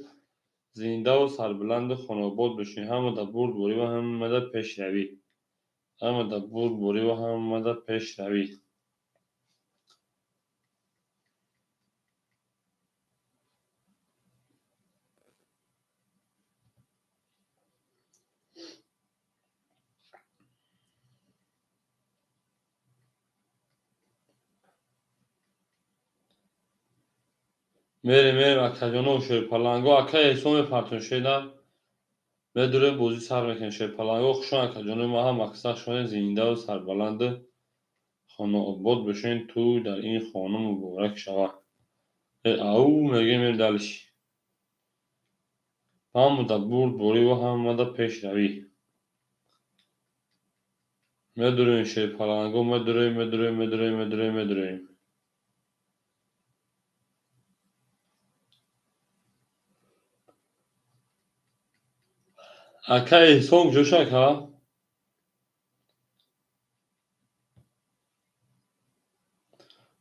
Зиндаву сарбаланду хонаобод бошед. Ҳама дар бурдборӣ ва ҳама дар пешравӣ. Ҳама дар бурдборӣ ва ҳама дар пешравӣ. Мерем, мерем, акаҷоно, шерпаланго. Ака Эҳсон мепартон, шеда. Медурем, бозӣ сар мекунем, шерпаланго. Хуш омад, акаҷоно, ма ҳам аксар шумо зиндаву сарбаланду хонаобод бошед. Ту дар ин хона муборак шавад. Ау мегем, мерем дальше. Ҳама дар бурдборӣ ва ҳама дар пешравӣ. Медурем, шерпаланго, медурем, медурем, медурем, медурем, медурем. Ака Эҳсон куҷо шуд, ака?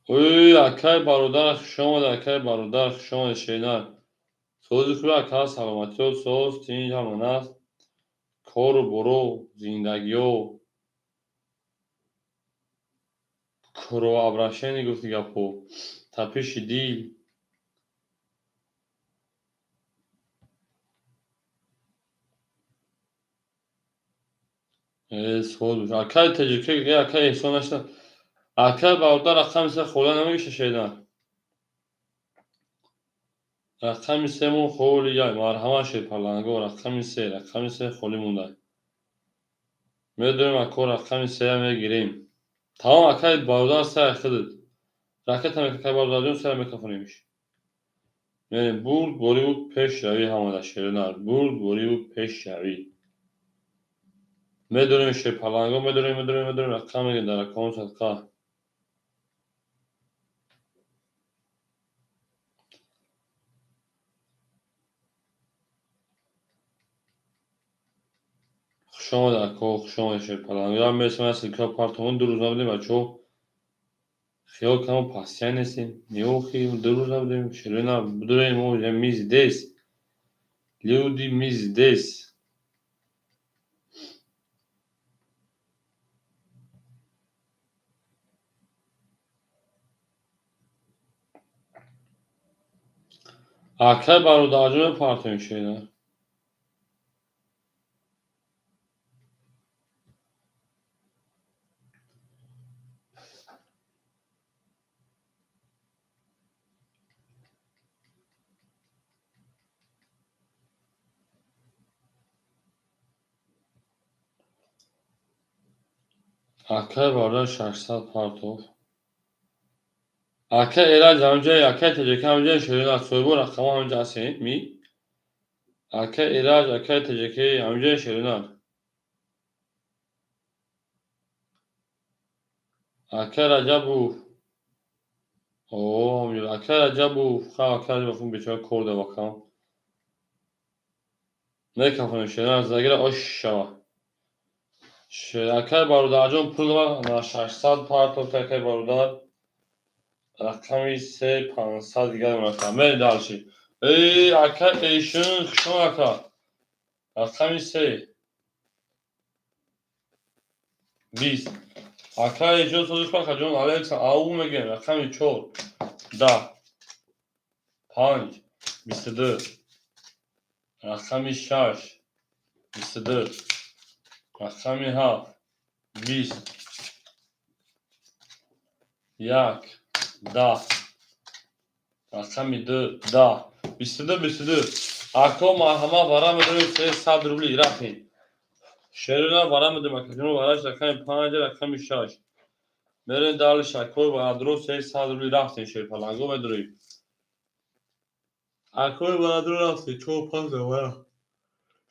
Ой, акай бародар, хуш омад, акай бародар, хуш омад, шернар. Сози хуби, ака, саломатиё, соз, тинҷ ҳамон аст. Кору боро, зиндагиё, кровообращение гуфти гапҳо, тапиши дил. Соз бош. Акай ТҶК, акай Эҳсон нашта. Акай бародар, рақами се холӣ намегиша, шедан. Рақами семон холӣ яй, марҳамат, шерпаланго, рақами се, рақами се холӣ монда. Медонем, ако, рақами сея мегирем. Тамом, акай бародар, сея худат. Ракета мекакай, бародарҷон, сея мекафонемиш. Мерем, бурд бориву пешравӣ ҳамада, шеринар, бурд бориву пешравӣ. Медонем, шерпаланго, медонем, медонем, медонем, рақам мегирем дар рақамон садқа. Хуш омадед, ако, хуш омадед, шерпаланго. Ям мерасем, ссылка партомон, 2 рӯз набудем, бачаҳо. Хиёл кунам, пастия нестем. Неохи, 2 рӯз набудем. Шерина, будурем, мо мы здесь. Люди, мы здесь. Акай бародарҷон, мепартоем, шерина. Акай бародар, 600 партов. Акай Эраҷ ҳамҷои, акай ТҶК ҳамҷои, шерина, соҳибо рақамҳо ҳамҷа ҳастем ми? Акай Эраҷ, акай ТҶК ҳамҷои, шерина. Акай Раҷабов. О, акай Раҷабов, ха, акай Раҷабов бечора кор да вақам. Мекафонем, шерина, загира ош шава. Акай бародарҷон, пул на 600 партов, акай бародар. Рақами се 500 дигар мерафтам. Мерем дальше. Эй, акай Эшин, хушон, ака. Рақами се. 20. Акай Эшин, созиш бакаҷон, Алекса, ау мегем, рақами 4. 10. 5. 22. Рақами 6. 22. Рақами 7. 20. 1. 10. Рақами 2. 10. 22, 22. Ако, марҳамат, вара медорем, 300 рубли, рафтем. Шерина, вара медорем, акаҷон, вараш рақами 5, рақами 6. Мерем дальше, акои барадро, 300 рубли, рафтем, шерпаланго медорем. Акои барадро, рафтем, 4 5 вара.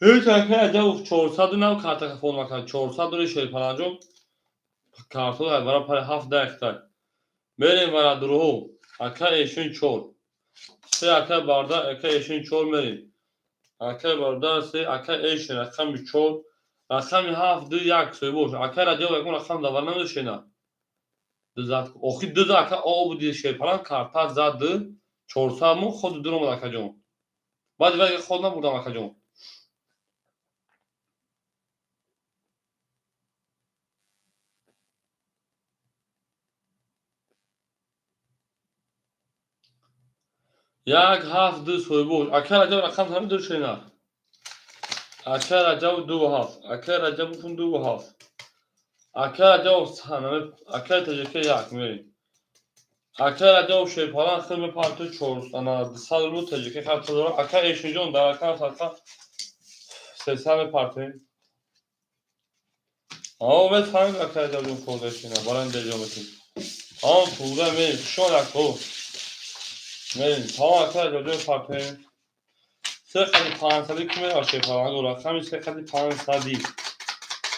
Ҳеҷ, акай Аҷабов, 400 нав карта фон макард, 400 дори, шерпаланҷон, картҳо вара пари 7 дақиқа. Мерем барадроҳо, акай Эшин 4. Се, акай бародар, акай Эшин 4 мерем. Акай бародар се, акай Эшин рақами 4, рақами 7 2 1 соҳибош. Акай Раҷабов ягон рақам давар намедошена. Ду зад. Охи ду зад, ака о буди, шерпалан карта зад 400 мо худ дуромад, акаҷон. Баъди вай худ набурдам, акаҷон. 1 7 2 соҳибош. Акай Раҷаб, рақам намедошена. Акай Раҷабов 2 7. Акай Раҷабовун 2 7. Акай Раҷабов, акай ТҶК 1 мерем. Акай Раҷабов, шерпалан хел мепартои 4 ана 200 рубл, ТҶК хат дора. Акай Эшинҷон, дар рақам садқа 300 мепартоем. Ао, мефаҳмем, акай Раҷабҷон, кордашина, барои деҷо метем. Ао, пулда мерем, хушон, ако. Мерем, тамом, акай Раҷабҷон, мепартоем. Се қади 500 ки мерава, шерпаланго, рақами се қади 500.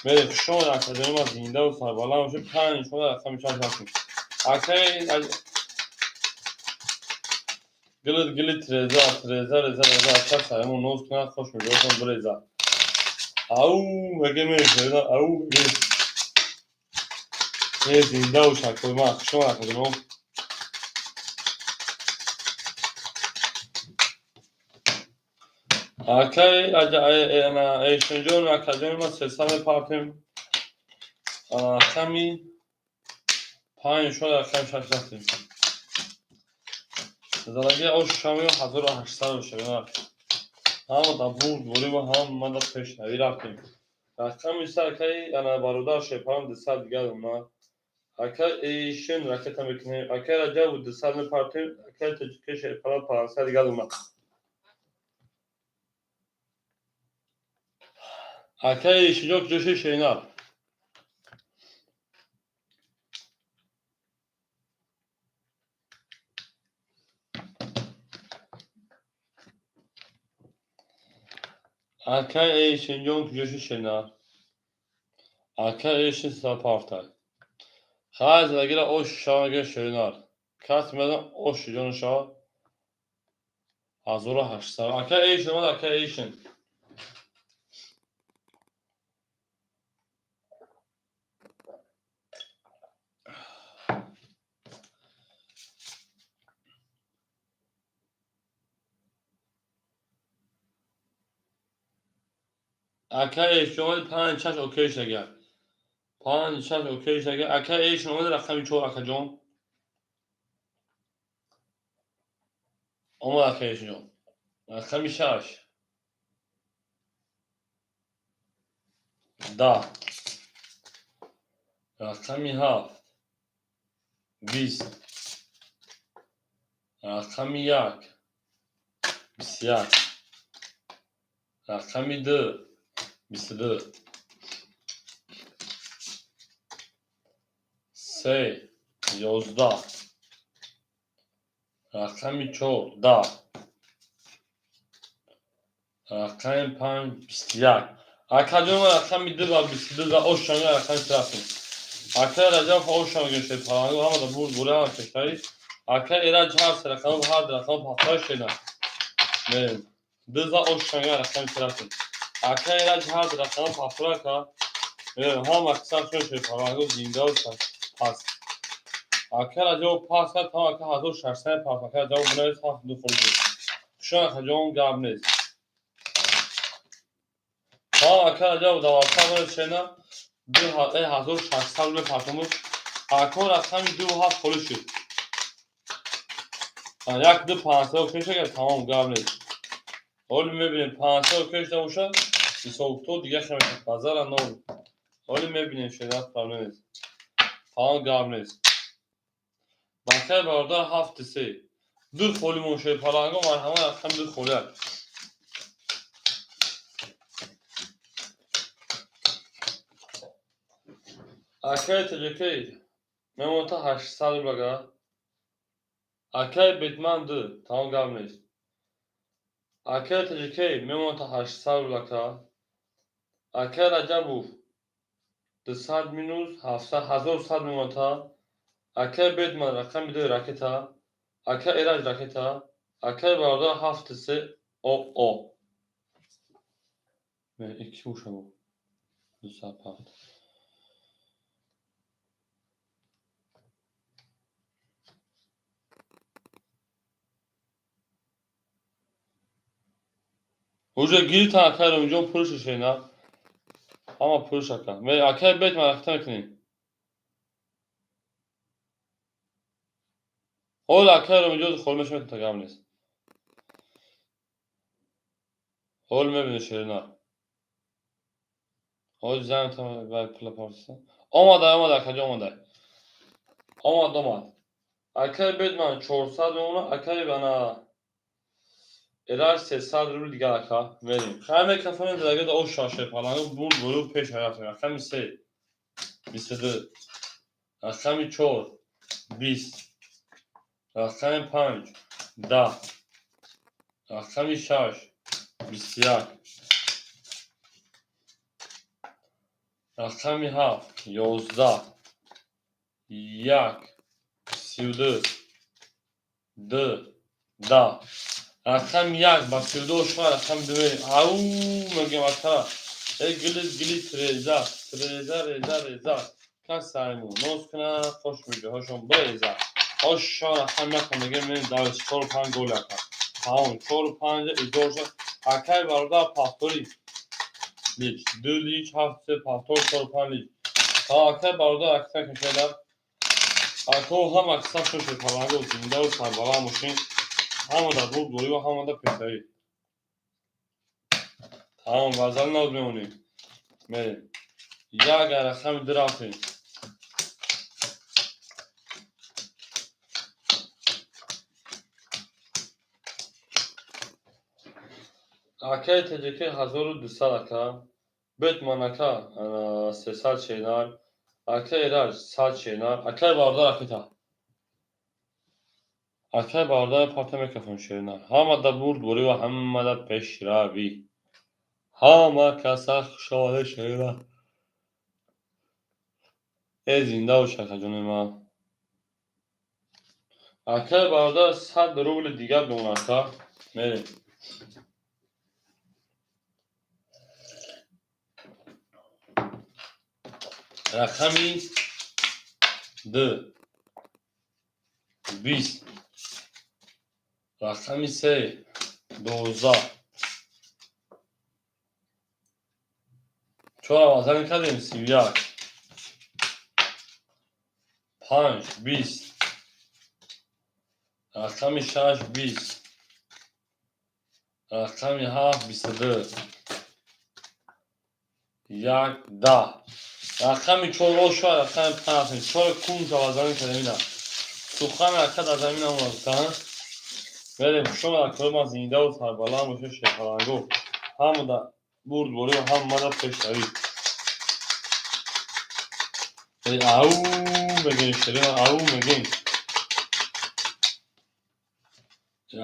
Мерем, хушон, акаҷони ма, зиндаву сарбаланд бошед, 5 шода рақами 6 ҳастем. Акай гилит гилит реза, реза, реза, реза, ака саримон ноз кунад, хош меҷосон биреза. Ау, меге мерем, ау, меге. Е, зинда бош, акои ман, хушон, акаҷонон. Акай Эшинҷон, акаҷони ма, 300 мепартем. Рақами 5 шода рақами 6 рафтем. Задаги ош шамиё 1800 бошад. Ҳама да бурд борӣ ва ҳама да пешравӣ, рафтем. Рақами се, акаи ана бародар Шерпаланг 200 дигар омад. Акай Эйшин ракета мекунем. Акай Раҷабу 200 мепартем. Акай Тоҷики Шерпаланг 500 дигар омад. Акай Эйшинҷон, куҷо ши, Шеринар? Акай Эйшинҷон, куҷо ши, Шеринар? Акай Эйшин сапартай. Хай задагира ош шава, Шеринар. Кас мезан ош ҷону шава. 1800. Акай Эйшин омад, акай Эйшин. Акай Эйшин омад, панҷ шаш окей шага. Панҷ шаш окей шага. Акай Эйшин омад, рақами чор, акаҷон. Омад акай Эйшинҷон. Рақами шаш. 10. Рақами ҳафт. 20. Рақами як. 21. Рақами ду. 22. Се. 11. Рақами чор. 10. Рақами панҷ. 21. Акаҷон, рақами ду ва 22 ва ошанга рақами се рафтем. Акай Раҷаб ошанга Шерпаланг ҳамада бурд бури ҳама пештари. Акай Эраҷ ҳар се рақам ҳар рақам ҳафтаи шена. Мерем. Ду ва ошанга рақами се рафтем. Акай Эраҷ ҳар рақам ҳафтаи ака. Мерем ҳама аксаршон Шерпаланг зиндаву пас. Акай Раҷаб пас кард, там ака 1600 пас. Акай Раҷаб бинавис, ҳафт ду хӯрд. Шуна акаҷон, гап нест. Тамом, ака Раҷаб даватар бинавис, шена. Ду 1600 рубл партомуд. Ако рақами ду ҳафт холӣ шуд. Як ду 500 окей шага, тамом, гап нест. Ҳоли мебинем, 500 окей шуда бошад, ҳисобкитоб дига хел мешавад. Базара нол. Ҳоли мебинем, шеда проблем нест. Тамом, гап нест. Бакай бародар ҳафти се. Ду холӣ мон, Шерпаланго, марҳамат, рақами ду холӣ аст. Акай Тоҷикей мемонад 800 рубл ага. Акай Бетман ду, тамом, гап нест. Акай Тоҷикей мемонад 800 рубл ака. Акай Раҷабов 200 минус 700, 1100 мемонад. Акай Бетман рақами ду ракета. Акай Эраҷ ракета. Акай бародар ҳафти се о о. Икки боша бо. Дусад ҳафт. Уже гирифтан, акай Ромиҷон, пулшо шена. Ҳама пулш ака. Акай Бетман ракета мекунем. Ҳоло акай Ромиҷон холӣ мешавад, та гап нест. Ҳоло мебинед, Шеринар. Ҳоли занг вай пула партиса. Омада, омада, акаҷон, омада. Омад, омад. Акай Бетман 400 мемонад, акай ана Эраҷ 300 рубл дигар ака. Мерем. Хай микрофони дагада оша Шерпаланг бурд буру пеш рафтем. Рақами се. 22. Рақами чор. 20. Рақами панҷ. 10. Рақами шаш. 21. Рақами ҳафт. 11. Як. 32. Ду. 10. Рақами як ба 32 ошма, рақами ду мерем. Ау, мегем акара. Э гилит гилит реза, реза реза реза. Кас сайму ноз куна, хош меҷоҳошон биреза. Ошо рақами як мегем, мерем давис чору панҷ гол ака. Тамом, чору панҷ иҷор шуд. Акай бародар пафтори лич, ду лич, ҳафт се пафтор, чору панҷ лич. Тамом, акай бародар акса кашеда. Ако ҳам акса шуд, паланго зиндаву сарбаланд бошин. Ҳама дар бурд борӣ ва ҳама дар пешравӣ. Тамом, вазал нав мемонем. Мерем. Як рақами ду рафтем. Акаи ТҶК 1200 ака. Бетман ака 300 шенар. Акаи Эраҷ 100 шенар. Акаи бародар акита. Акаи бародар парта микрофон шенар. Ҳамада бурдборӣ ва ҳамада пешравӣ. Ҳама каса хушомада шенар. Э зинда бош акаҷони ман. Акаи бародар 100 рубли дигар бимон ака. Мерем. Рақами ду 20, рақами се 12, чора вазан кардем 31, панҷ 20, рақами шаш 20, рақами ҳафт 22, як 10, рақами чор ошва, рақами панҷ чор кунҷа вазан кардем ина. Сухан ака дар замин амонад. Мерем, хушомад акаҳои ман, зиндаву сарбаланд бошед, шерпалангу. Ҳамада бурдборӣ ва ҳамада пешравӣ. Ау мегем, шерина ау мегем.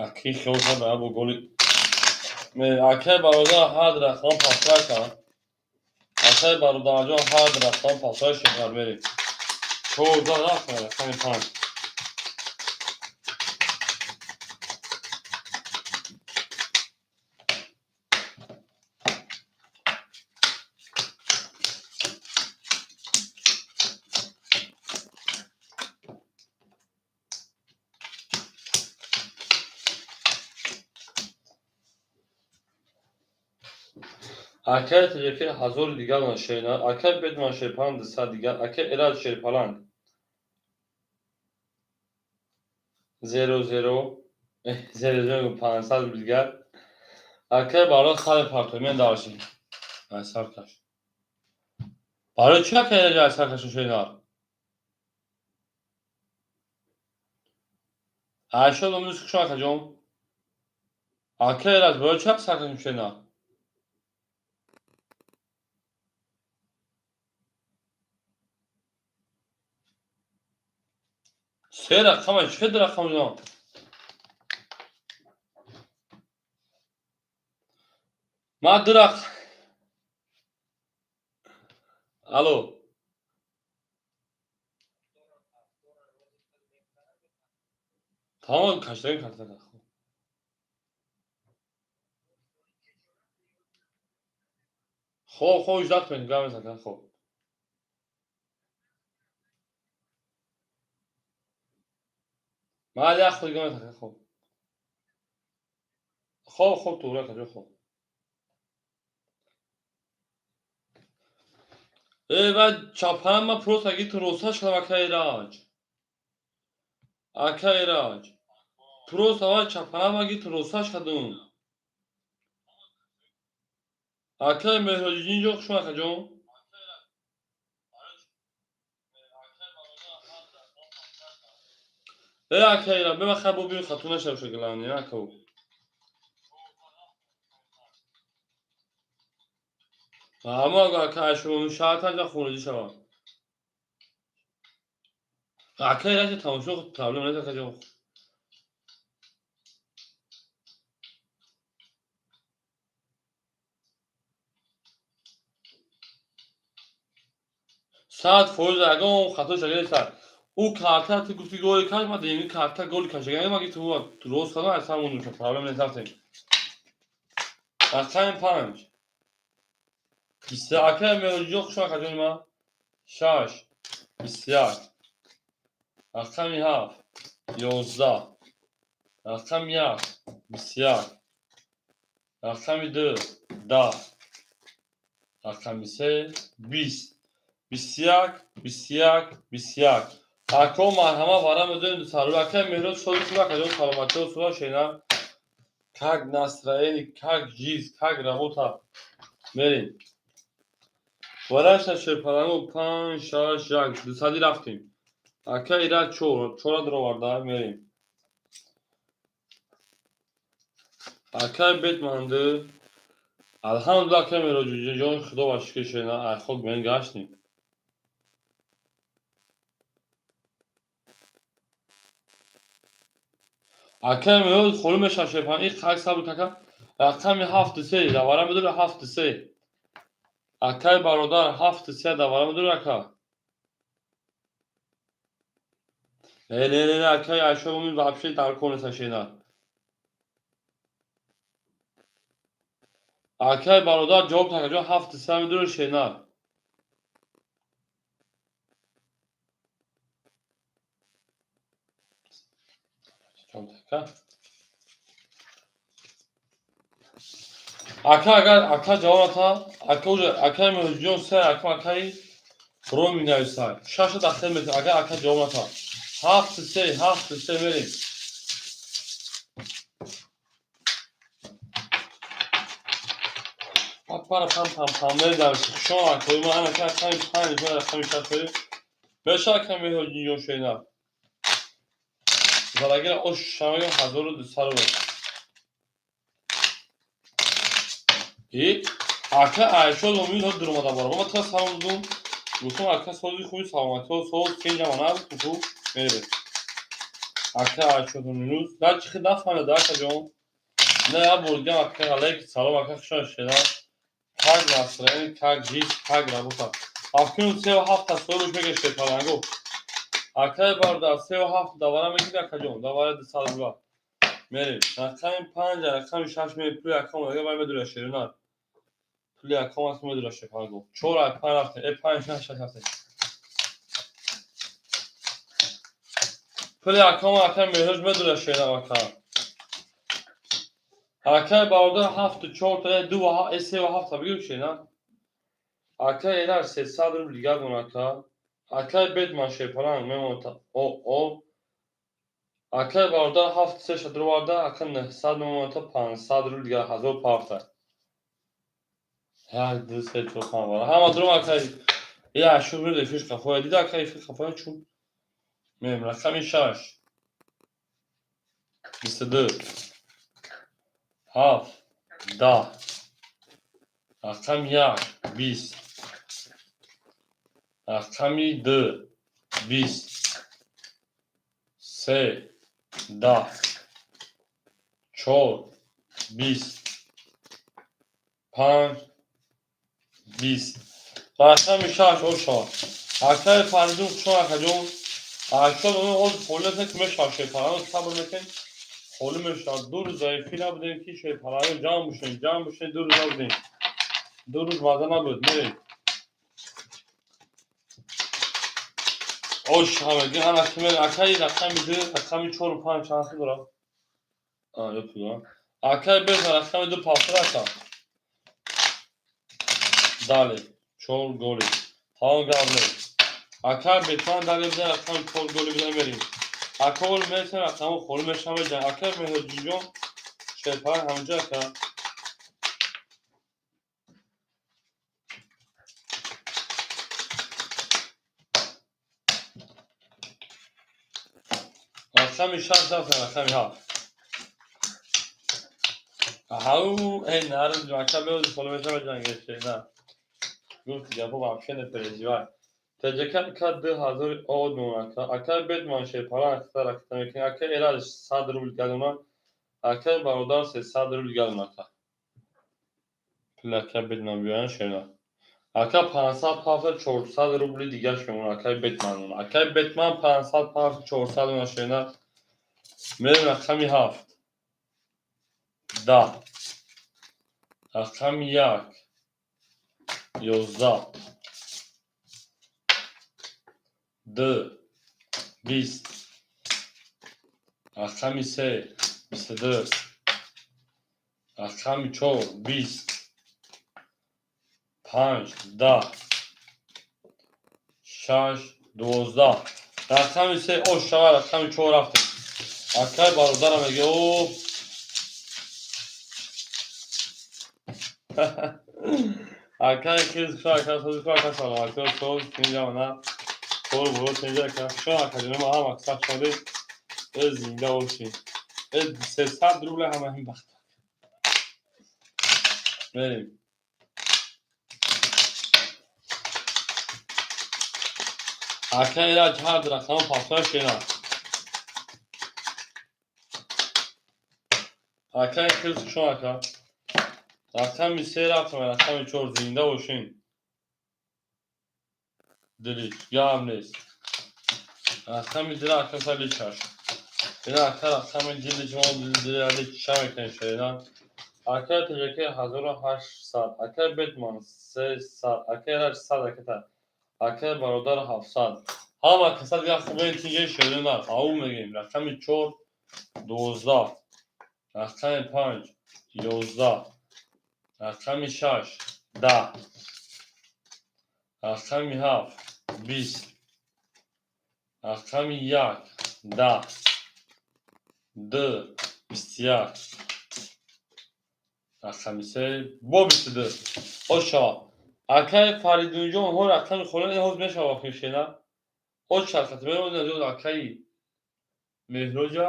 Аки хел шуда бо голи. Акаи бародар ҳар рақам пасра кард. Акаи бародарҷон ҳар рақам пасра шуд, мерем. 14 рафт, рақами панҷ. Акаи ТҶК 1000 дигар шернар. Акаи Бетман шерпаланг 200 дигар. Акаи Эраҷ шерпаланг зеро зеро зеро зеро 500 дигар. Акаи бародар сари партомен дарши. Ай сар каш. Барои чӣ акаи Эраҷ ай сар каш шернар? Айшод омӯз хуш акаҷон. Акаи Эраҷ барои чӣ сар кашем шернар? Се рақама чӣ рақам ҷон? Ман ду рақ. Алло. Тамом кашидаги карта. Хоб, хоб, ждать кунед, гап мезанам, хоб. Ман як худ гап мезанам, хоб. Хоб, хоб, туғри акаҷон, хоб. Э, ва чапанам ман просто аги ту роста шудам, ака Эраҷ. Ака Эраҷ. Просто ва чапанам аги ту роста шудам. Акаи Меҳроҷиддин ҷо хуш акаҷон. Э, ака Эраҷ, бема хай бо бин хату нашав шаглани, ака. Ҳама ака айшо шаҳр хунрезӣ шавад. Ака Эраҷ тамошо проблема нест акаҷон. 100% ягон хато шагири сар. Ӯ карта ту гуфти голи каш, ман деми карта голи кашагани ма гуфти рост кардам, аз сар мондум, проблема нест, рафтем. Рақами панҷ. Ака Меҳроҷиҷон хуш акаҷони ман. Шаш, 21. Рақами ҳафт, 11. Рақами як, 21. Рақами ду, 10. Рақами се, 20. 21, 21, 21. Ако марҳама вара медонем дусару. Акаи Меҳрод шоди суба, акаҷон саломатиё суба шена. Как настроение, как жизнь, как работа. Мерем. Вараша шерпаланго 5, 6, 1, 200 рафтем. Ака ира 4, 4 дароварда мерем. Акай бетманды. Алҳамдулилла, ака Мероҷиҷон, худо ба шукр, шена ай хок мен гаштем. Акай Мероҷ холӣ мешавад шерпаланг. И қак сабр кака. Рақами 7-3 давара медура 7-3. Акай бародар 7-3 давара медура ака. Не, не, не, акай Айшо ми вообще дар кор неста шена. Акай бародар ҷавоб така ҷон 7-3 медура шена. Ҷавоб така. Ака агар ака ҷавоб ната, ака уже акай Меҳрҷон се ака акай Роми нависай. Шаша дахил мекунад агар ака ҷавоб ната. 7-3, 7-3 мерем. Пара пам пам пам мерем дар шон акои ман ана ка рақами 5 ва рақами 6 мерем. Меша ака Меҳрҷон шена. Залагира ош шамаё 1200 рубл. И ака Айшо ломин ҳо дуромада бора. Ма та салом дудум. Гуфтам ака сози хуби саломатӣ соз кенҷа мана ту мерем. Ака Айшо ломин да чи нафаҳмида ака ҷон. Не я бурдям ака алейк салом ака хушон шена. Как настроение, как жизнь, как работа. Афкун 3-7 та соруш меге шепаланго. Акай бародар 3-7 давара мегири ака ҷон. Давара 200 рубла. Мерем. Рақами 5, рақами 6 мерем. Пули акам ага вай медура шерина. Пули акам аст медура шепаланго. 4 ай 5 рафтем. Э 5 6 6 рафтем. Пули акам ака Меҳроҷ медура шерина ака. Акай бародар 7 4 та 2 ва 3 ва 7 та бигир шена. Акай эрар 300 рубл дигар дон ака. Акай бетман шепаланг мемонад о о. Акай бародар 7 3 шадроварда ака 900 мемонад 500 рубл дигар 1000 парта. 1 2 3 4 5 вара. Ҳама дурум акай. Я шугр дефиш қафоя дида акай фиш қафоя чун. Мем рақами 6. 22. 7 10. Рақами 1 20. Рақами 2 20. 3 10. 4 20. 5 20. Рақами 6 ошо. Акаи Фаридун чун акаҷон. Акшон он ҳоз холӣ ки мешавад шерпаланг сабр мекунед. Холӣ мешавад. Ду рӯз заифӣ набудем ки шерпаланг ҷамъ бошем, ҷамъ бошем, 2 рӯз набудем. 2 рӯз ваъда набуд. Мерем. Ош ҳамагӣ ана ки мерем. Акаи рақами 2, рақами 4 5 чанд хел дорад? А, ё пула. Акаи беза рақами 2 пафтар ака. Дале, 4 голи. Тамом гап нест. Акаи бетман дале бизан рақами 4 голи бизан мерем. Ака ол мерсем рақаму холӣ мешавад ҷанг. Акаи Меҳроҷиҷон шерпаланг ҳамҷо ака. Рақами 6 рафтем, рақами 7. Ҳау, эй нарӯз ака беози холӣ мешавад ҷанг шена. Гуфти гапо вообще не переживай. ТЖК ка 2000 од ака. Ака бетман шерпаланг ахта ракта мекунӣ. Ака Эраҷ 100 рубл гадона. Ака бародар 300 рубл гадона ака. Пул ака бетман биёян шена. Ака 500 пафта 400 рубли дигаш мемона акаи бетман. Акаи бетман 500 пафта 400 мемона шена. Мерем рақами 7. 10. Рақами 1. 11. 2. 20. Рақами 3. 22. Рақами 4. 20. 5. 10. 6. 12. Рақами 3 ош шава, рақами 4 рафтем. Акай бародарам меге о. Акаи хиз хуш, ака соз хуш, ака саломатиё соз тинҷа мана кор боро тинҷа, ака хуш, акаҷоно, ҳама каса шоде, зинда бошед. 300 рубля ҳама ин бахт. Мерем. Ака Ираҷ ҳар рақам пафтоя шена. Акаи хиз хуш, ака. Рақами се рафтам, рақами чор, зинда бошин. Дилиш, гап нест. Рақами дила ака сали чаш. Ина ака рақами дили мо дили ча мекунем шена. Ака Тоҷикӣ 1800, ака Бетман 300, ака Ираҷ 100 аката. Ака бародар 700. Ҳама каса дигар хубе тинҷаи шерина. Ау мегем. Рақами чор 12. Рақами панҷ 11. Рақами шаш 10. Рақами ҳафт 20. Рақами як 10. Ду 21. Рақами се бо 22. Ошава. Акаи Фаридунҷон ҳо рақами хона ҳоз мешава хишена. Оч шаркат меронад акаи Меҳроҷа.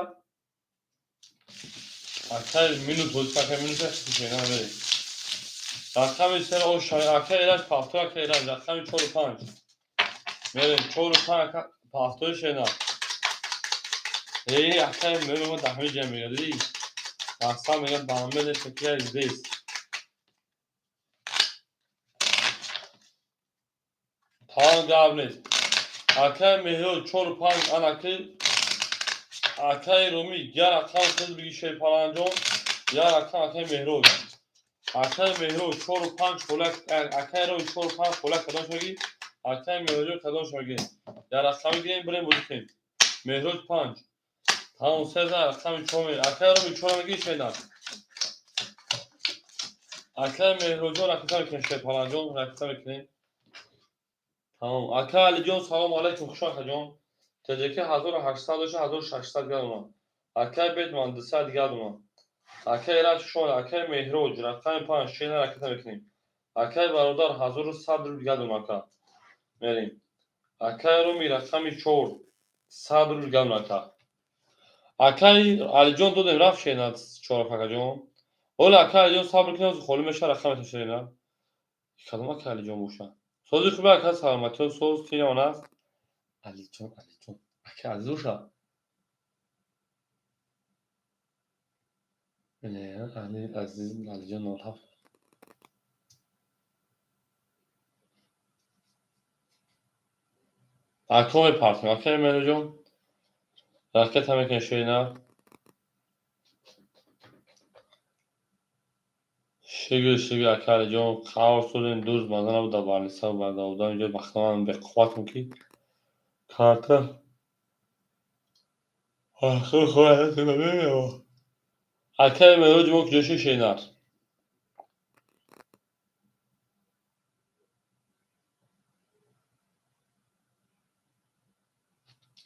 Акаи минус боз акаи минус хишена мерем. Рақами се ош акаи Эраҷ пафто, акаи Эраҷ рақами чору панҷ. Мерем чору панҷ ака пафтои шена. Эй акаи Меҳроҷ ма даҳми ҷа мега диди. Мақсад мега баҳмеде такия здесь. Тамом гап нест. Акаи Меҳроҷ чору панҷ анаки акаи Румӣ я рақам хез биги Шерпаланҷон, я рақам акаи Меҳроҷ. Акаи Меҳроҷ чору панҷ хола, акаи Румӣ чору панҷ хола кадом шаги? Акаи Меҳроҷ кадом шаги? Я рақами гирем бирем бозӣ кунем. Меҳроҷ панҷ. Тамом се за рақами чор ме. Акаи Румӣ чор меги шедан. Акаи Меҳроҷон ракета мекунем Шерпаланҷон ракета мекунем. Тамом. Ака Алиҷон салом алайкум, хуш акаҷон. ТЖК 1800 дошта 1600 градума. Акаи Бетман 200 градума. Акаи Эраҷ хуш омадед. Акаи Меҳроҷ рақами панҷ шена ракета мекунем. Акаи бародар 1100 рубл градума ака. Мерем. Акаи Руми рақами чор 100 рубл градума ака. Акаи Алиҷон додем рафт шена чор акаҷон. Ола акаи Алиҷон сабр кунед, холӣ мешава рақамета шена. Кадом акаи Алиҷон боша? Сози хуби ака саломатиё соз тиён аст. Алиҷон, Алиҷон. Ака Азиз боша? Не, Али Азиз Алиҷон 07. Ако мепартем, акаи Меҳроҷон. Ракета мекунем шена. Шукр, шукр ака Алиҷон, қавр созем дӯст маза набуд дар больница буда инҷо бахтаман беқувватам ки карта. Акаи Меҳроҷ мо куҷо шуд шена?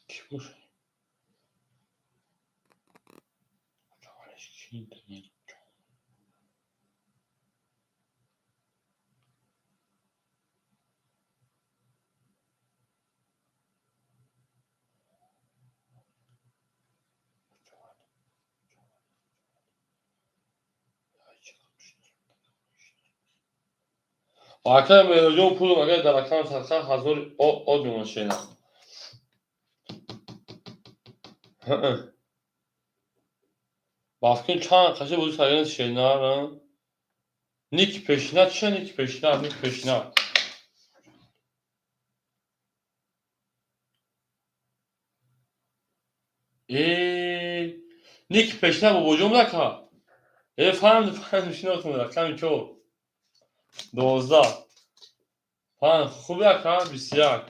Кӣ боша? Акаи Меҳроҷон пул агар дар рақами садқа ҳазор од мемонад шена. Бафкин чанд қаши бозӣ кардани шена? Ники пешина чия ники пешина, ники пешина. Э, ники пешина бобоҷон буд ака. Э, фаҳмид, фаҳмид, шинохтам рақами чор. 12. Панҷ, хуби ака, 21.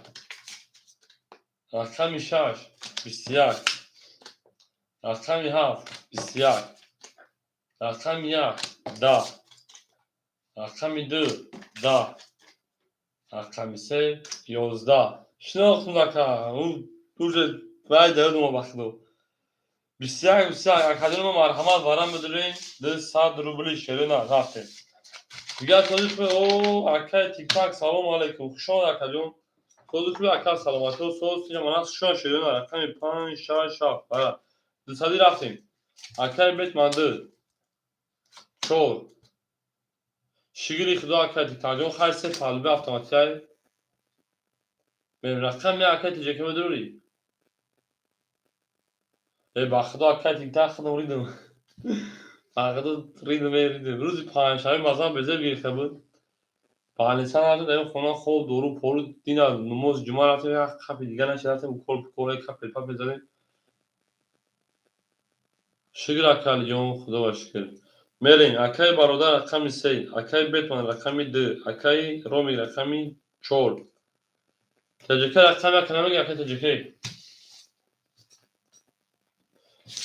Рақами шаш, 21. Рақами ҳафт, 21. Рақами як, 10. Рақами ду, 10. Рақами се, 11. Шинохтам ака, уже вай дарёдума бахту. 21, 21, акаҷони мо марҳамат варам бидурем, 200 рубли шерина рафтем. Дигар сози хуби, о акай Тиктак, салому алайкум, хуш омад, акаҷон. Сози хуби, ака, саломатӣ, соз тиҷа мана шон шерона рақами 5, 6, 7. Бара дусадӣ рафтем. Акай Бетман 2, 4. Шигири худо, акай Тиктакҷон, хайр, се палуби автоматиай. Бем рақами акай Тиҷака медурӣ? Э, ба худо, акай Тиктак, худам ридам. Ба худо ридам, ридам. Рӯзи панҷшанбе мазам безеб гирифта буд. Балниса надод, эм хона хоб, дору, пору, дина намози ҷумъа рафтем, як қапи дигар наши рафтем, укол пукол, капел папел задем. Шукр, ака Алиҷон, худо ба шукр. Мерем, акай бародар рақами 3, акай Бетман рақами 2, акай Роми рақами 4. Таҷика рақами ака намеги, акай Таҷика.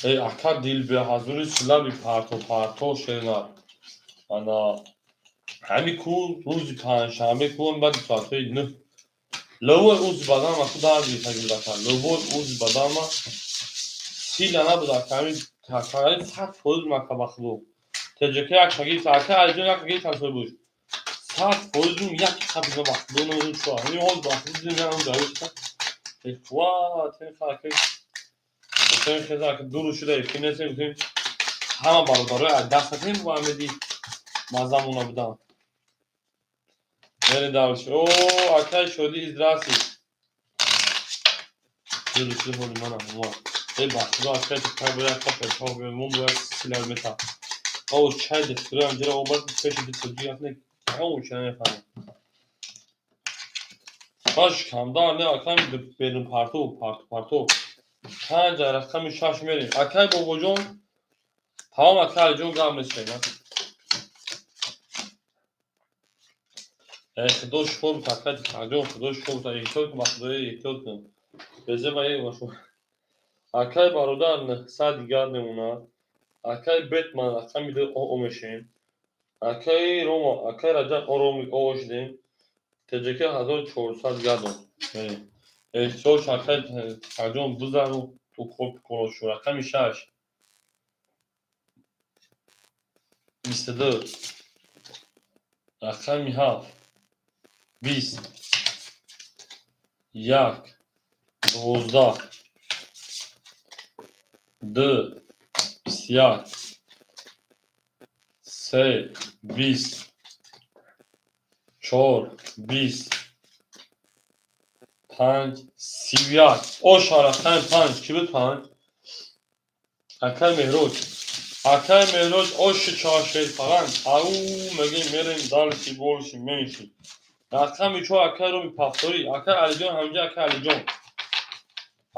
Эй, ака дилбеҳазури силаби парто парто шернар. Ана ҳами ку рӯзи панҷшанбе ку баъди соатҳои 9. Ловой узви баданма ку дард гирифта гирифта. Ловой узви баданма сила набуд, ака, ҳами 100% мака ба худо. Таҷика як шагирд, ака Алиҷон як гирифта соҳибуш. 100% як қапида ба худо намедонам чӣ. Ҳамин ҳол ба худо дидем, ям ҷавоб. Ва, тен хака. Тен хеза ака дуру шуда эфир несем, гуфтем ҳама бародарои аз даст натем бо ҳамеди мазамона будан. Мерем дальше. О, акай Шоди, здрасти. Дуру шуда ҳоли мана ҳама. Эй, ба худо, акай тикай бояд капел пав мон бояд сила мета. О, чай духтуроям ҷира обад пеши ду тоҷик рафтем, ҳамон чӣ намефаҳмам. Баш камдар не, акай берун парту, парту, парту. 5 рақами 6 мерем. Акай бобоҷон, тамом, акай Алиҷон, гап несшена. Эй, худо шукр бут, акай Тикаҷон, худо шукр бут, эҳтиёт кун, ба худои эҳтиёт кун. Безеба эй бошо. Акай бародар 900 дигар мемонад. Акай Бетман рақами 2 о мешем. Акай Рома, акай Раҷаб о Роми о шудем. ТJK 1400 дигар дод. Мерем. Эҳтиёт, акай Тикаҷон, бизару укол пуколошу. Рақами 6. 22. Рақами 7. 20. 1. 12. 2. 21. 3. 20. 4. 20. 5. 31. Оша рақами 5. Кӣ буд 5? Акай Меҳроҷ. Акай Меҳроҷ, оши чоршер фаланг. Ау, мегем, мерем дальше, больше, меньше. Рақами 4, акай Роми Пафторӣ. Акай Алиҷон ҳамҷа, акай Алиҷон.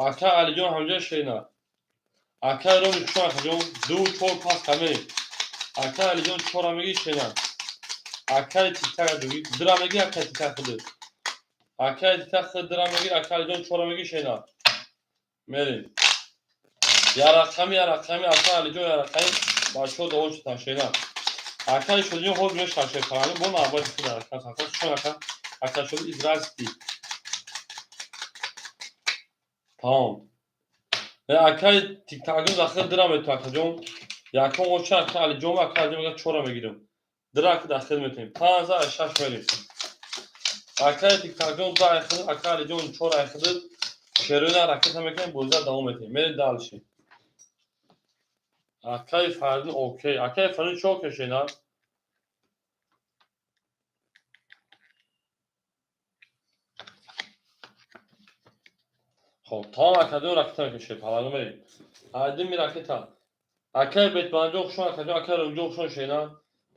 Акай Алиҷон ҳамҷа шена. Акай Роми хушон, акаҷон. 2, 4 пас камерем. Акай Алиҷон 4 меги шена. Акай Тиктак 2 меги, акай Тиктак худ. Акай Тиктак худ 2 меги, акай Алиҷон 4 меги шена. Мерем. Я рақами, я рақами, акай Алиҷон, я рақами, бачаҳо довол шудан шена. Акай Шодиён ҳозир мешавад шерпаланг, бо навбати худ ака, ака хушон, ака, ака Шоди, здрасти. Тамом. Акай Тиктакҷон дахил дира мету, акаҷон. Якум оча ака Алиҷон, ака Алиҷон мегӯяд чора мегирам. Дира ака дахил метем. 5 6 мерем. Акай Тиктакҷон 2 айхид, ака Алиҷон 4 айхид. Шероина ракета мекунем, бозида давом метем. Мерем дальше. Акай Фаридун окей. Акай Фаридун чӣ окей шена? Хоб, тамом, акаҷон, ракета мекунем, паланг мерем. Айдими ракета. Акай Бетманҷон хушон, акаҷон, акай Румҷон хушон шена.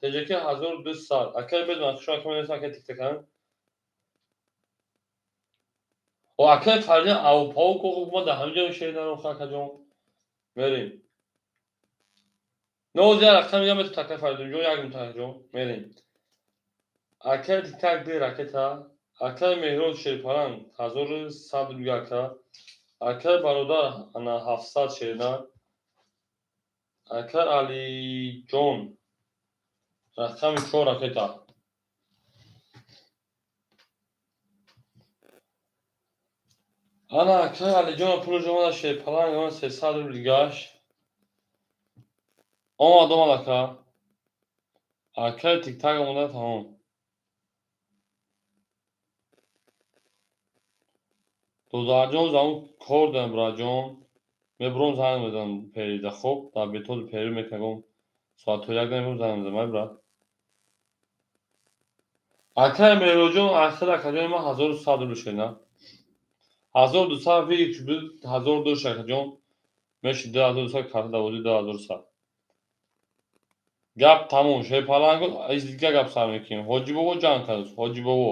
ТJK 1200. Акай Бетман хушон, акай менависам, акай Тиктакан. О, акай Фаридун авпау ко ма дар ҳамин ҷо шена, акаҷон. Мерем. Ноз я рақам я мету акай Фаридунҷон, як минут, акаҷон. Мерем. Акай Тиктак 2 ракета. Акай Меҳроз шерпаланг 1100 рубл ака. Акай бародар ана 700 шерна. Акай Алиҷон рақами 4 ракета. Ана акай Алиҷон пулаш омада, шерпаланг омад, 300 рубл гашт. Омад, омад, ака. Акай тиктак омода тамом. Додарҷон замон кор дорем, бираҷон. Мебурам занг мезанам перида, хоб, дар бетози пери мекунам. Соатҳои як мебурам занг мезанам, ай брат. Акай Меҳроҷон, ахир акаҷони ман 1100 рубл шуд, на? 1200 фикр буд, 1000 дошт акаҷон. Мешид 2200 карта давози 2100. Гап тамом, шерпалангу из дига гап сар мекунем. Ҳоҷи бобо ҷанг кардааст, ҳоҷи бобо.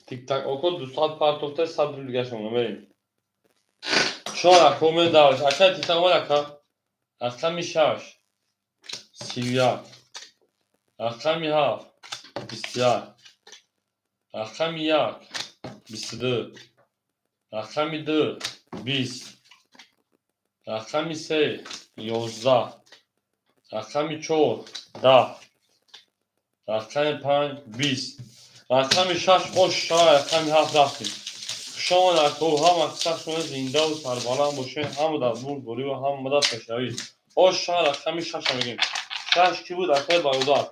Тиктак око 200 партофта, 100 рубл дига шумо мерем. Чор ако медавш. Акай тиктак омад ака. Рақами 6 31, рақами 7 21, рақами 1 22, рақами 2 20, рақами 3 11, рақами 4 10, рақами 5 20, рақами 6 ош шава, рақами 7 рафтем. Хушомад ако, ҳама қисса зиндаву сарбаланд бошед, ҳама дар бурдборӣ ва ҳама дар пешравӣ. Ош шава, рақами 6-а мегӯем. 6 кӣ буд, акай бародар?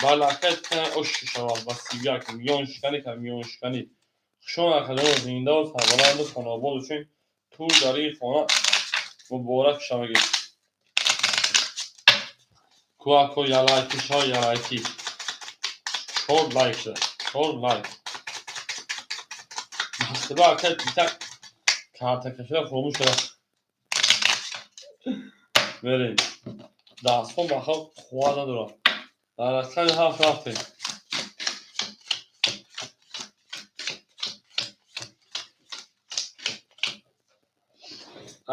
Бале, акай ош шава ба 31 миёншиканӣ кард, миёншиканӣ. Хушомад акаҷон, зиндаву сарбаланду хонаобод бошед. Тӯй дар ин хона муборак шава мегӯем. Ку ако ялайки шава, ялайки. Чор лайк шуда, чор лайк. Худо акай тиктак карта кашида фуромӯш шуда. Мерем. Дастҳо бахо қувват надорад. Дар рақами 7 рафтем.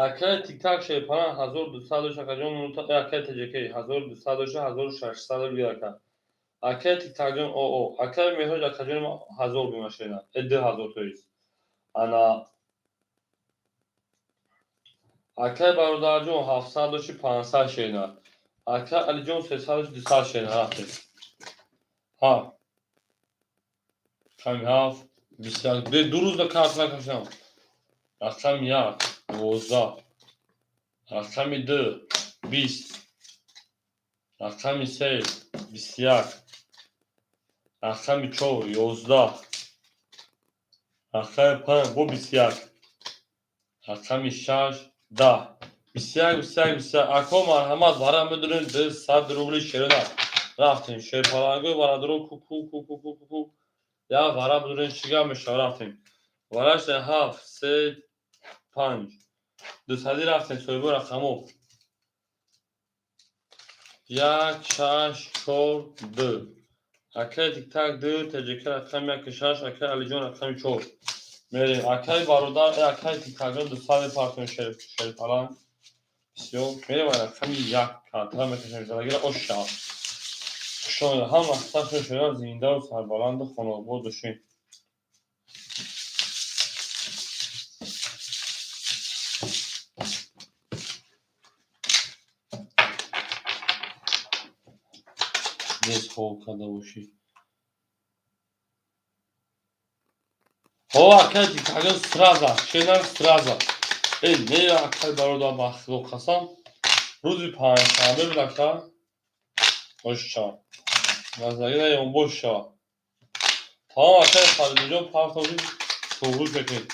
Акай тиктак шерпана 1200 дошт акаҷон, акай ТҶК 1200 дошта, 1600 рубл ака. Акай тиктакҷон оо, акай Меҳроҷ акаҷони ма 1000 бимашина. Э 2000 то есть. Ана акай бародарҷон 700 дошти, 500 шена. Акай Алиҷон 300 дошти, 200 шена рафтем. Ҳа. Рақами 7 21. Де ду рӯза карт накашам. Рақами 1 12, рақами 2 20, рақами 3 21, рақами 4 11, рақами 5 бо 21, рақами 6 10, 21, 21, 21. Ако марҳамат, вара медонем 200 рубли шерона. Рафтем шерпалангои бародаро, ку ку ку ку ку ку ку. Як вара бидонем чӣ гап мешава, рафтем. Вараш 7 3 5 дусадӣ рафтем, соҳиби рақамо. 1 6 4 2. Акай тиктак 2, ТҶК рақами 1 6, акай Алиҷон рақами 4. Мерем. Акай бародар, акай тиктакҷон 200 мепартоем шерпаланг. Бисёр. Мерем рақами 1 картара мекашем, задагира ош шава. Хушомадед. Ҳама қисса шуда зиндаву сарбаланду хонаобод бошед. Дез хоб карда бошӣ. Ҳо, акай тиктакҷон сразу, шенам сразу. Э, не, акай бародар, ба худо қасам. Рӯзи панҷшанбе буд ака. Бош шава. Назарина ёнбош шава. Тамом, акай Фаридунҷон партофи туғруш мекунед.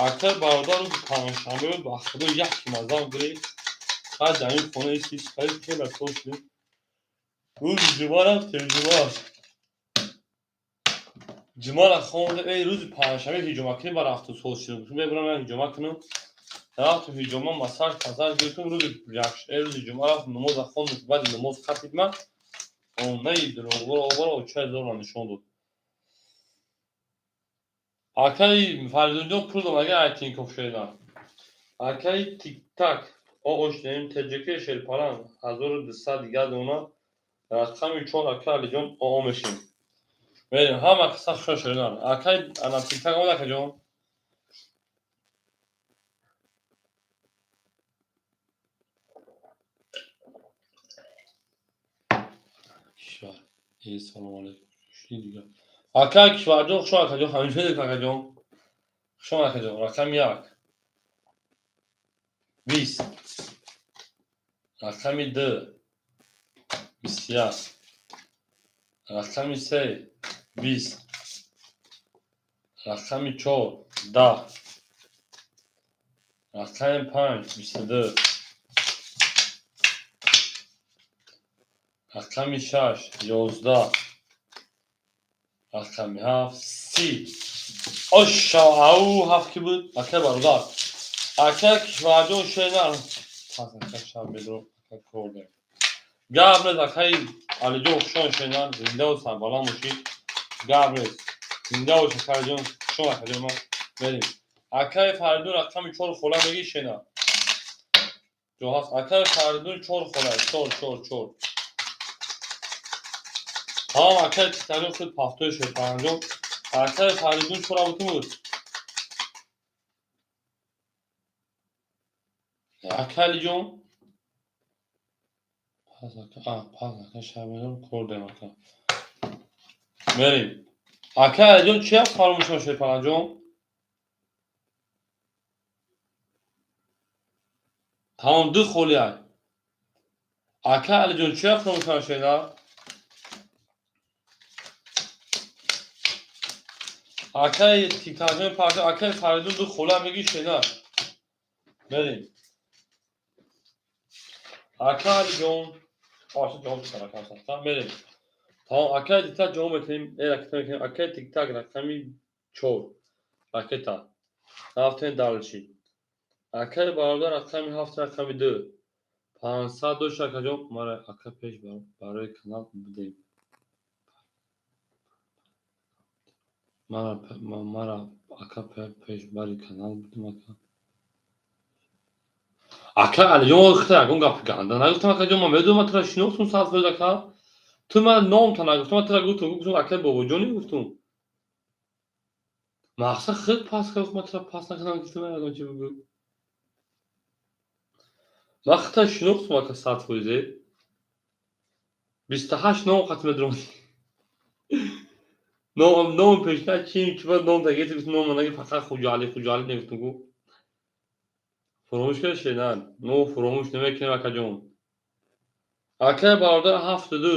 Акай бародар, рӯзи панҷшанбе буд, ба худо як маззам гирифт. Қад ҳамин хона ис қариб хеле сол шудем. Рӯзи ҷумъа рафтем, ҷумъа. Ҷумъаро хондем, эй рӯзи панҷшанбе ҳиҷома кунем, ба рафту сол шудем. Гуфтем мебарам як ҳиҷома кунам. Рафтем ҳиҷома, массаж пассаж гирифтем, рӯзи рӯзи ҷумъа рафтем намоза хондем, баъди намоз хатид ман. Онаи дурӯғборо оборо очаи зорро нишон дод. Акаи Фаридунҷон пул дод, ага ай Тинькофф шеда. Акаи тиктак ошдем ТҶК шерпаланг 1200 дигар дона рақами 4 ака Алиҷон оо мешем. Мерем ҳама қисса хуш шудан. Акаи ана тиктак омад акаҷон. Кишвар. Э, салом алейкум. Ши дигар. Ака Кишварҷон, хуш омад акаҷон, ҳамеша акаҷон. Хуш омад акаҷон. Рақами 1 20, рақами 2 21, рақами се 20, рақами чор 10, рақами панҷ 22, рақами шаш 11, рақами ҳафт 30. Оша, ау, ҳафт ки буд? Акай бародар, акай Кишварҷон, шена пас, ака шаб медро, ака кор дорем. Гап нест, акай Алиҷон, хушон, шена, зиндаву сарбаланд бошӣ. Гап нест, зинда бош, акай Алиҷон, хушон, акаҷон ман. Мерем, акай Фаридун, рақами чор хола мегӣ, шена, ҷо ҳаст. Акай Фаридун, чор хола, чор, чор, чор. Тамом, акай Титаҷон, худ пафтои шерпаранҷон. Акай Фаридун, чора бутун буд. Акай Алиҷон, пас, ака шабедор, кор дорем, ака. Мерем, акай Алиҷон, чи ҳаст фаромӯшон, шерпаранҷон? Тамом, ду холиай. Акай Алиҷон, чи ҳаст фаромӯшон, шена? Акай Тиктаҷон, паша, акай Фаридун, ду хола мегӣ, шена. Мерем, ака Алиҷон, оша ҷавоб додам, ака сахта. Мерем, тамом, акай Тиктак, ҷавоб метавем, э ракета мекунем. Акай Тиктак, рақами чор ракета рафтем дальше. Акай бародар, рақами ҳафт, рақами ду, 500 дошт, акаҷон. Мара, ака, пеш барои канал будем. Мара, ака, пешбари канал будем, ака. Ака Алиҷон, хита ягон гапи ганда нагуфтам, акаҷон. Ман медонам, ман тура шинохтум 100%, ака. Ту ман номта нагуфтам, ман тура гуфтам, гуфтам, акай Бобоҷони гуфтум. Мақсад хел пас кард, ман тура пас накардам, гуфтам, ягон чи бигӯ. Ман хита шинохтум, ака, 100%. 28 ном қат медонам. Ном пешна чим, чи ба ном тагети гуфтам, ном наги, фақат Хуҷали, Хуҷали негуфтум гу. Фуромӯш кардӣ, на? Но фуромӯш намекунем, акаҷон. Акай бародар, ҳафту ду.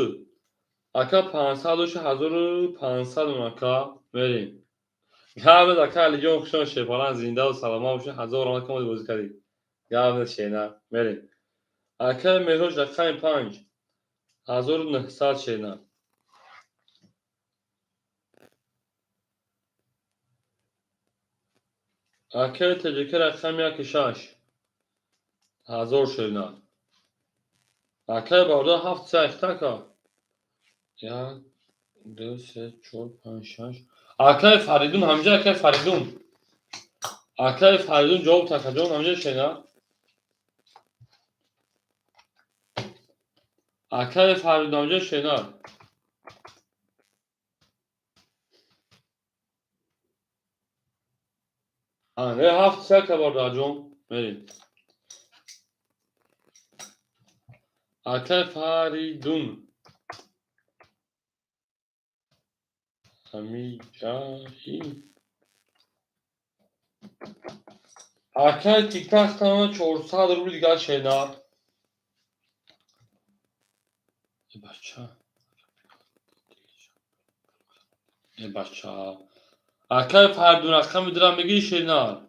Ака, 500 дошт, 1500, ака. Мерем. Гап, ака Алиҷон, хушон, шерпаланд, зиндаву саломат бошед, ҳазор раҳмат, ки омадӣ бозӣ кардӣ. Гап нест, шена. Мерем. Акай Меҳроҷ, рақами панҷ 1900, шена. Акай Таҷика, рақами яки шаш ҳазор, шена. Акай бародар, ҳафт се ахта, ака. Як, ду, се, чор, панҷ, шаш. Акай Фаридун, ҳамҷа, акай Фаридун. Акай Фаридун, ҷавоб такаҷон, ҳамҷа, шена. Акай Фаридун, ҳамҷа, шена. Ҳафт се, ака бародарҷон, мерем. Акай Фаридун. Ҳамиҷаи. Акай Тиктак, тамом, 400 рубли дигар, шена. Э бача. Э бача. Акай Фаридун, рақами дурам мегирӣ, шена?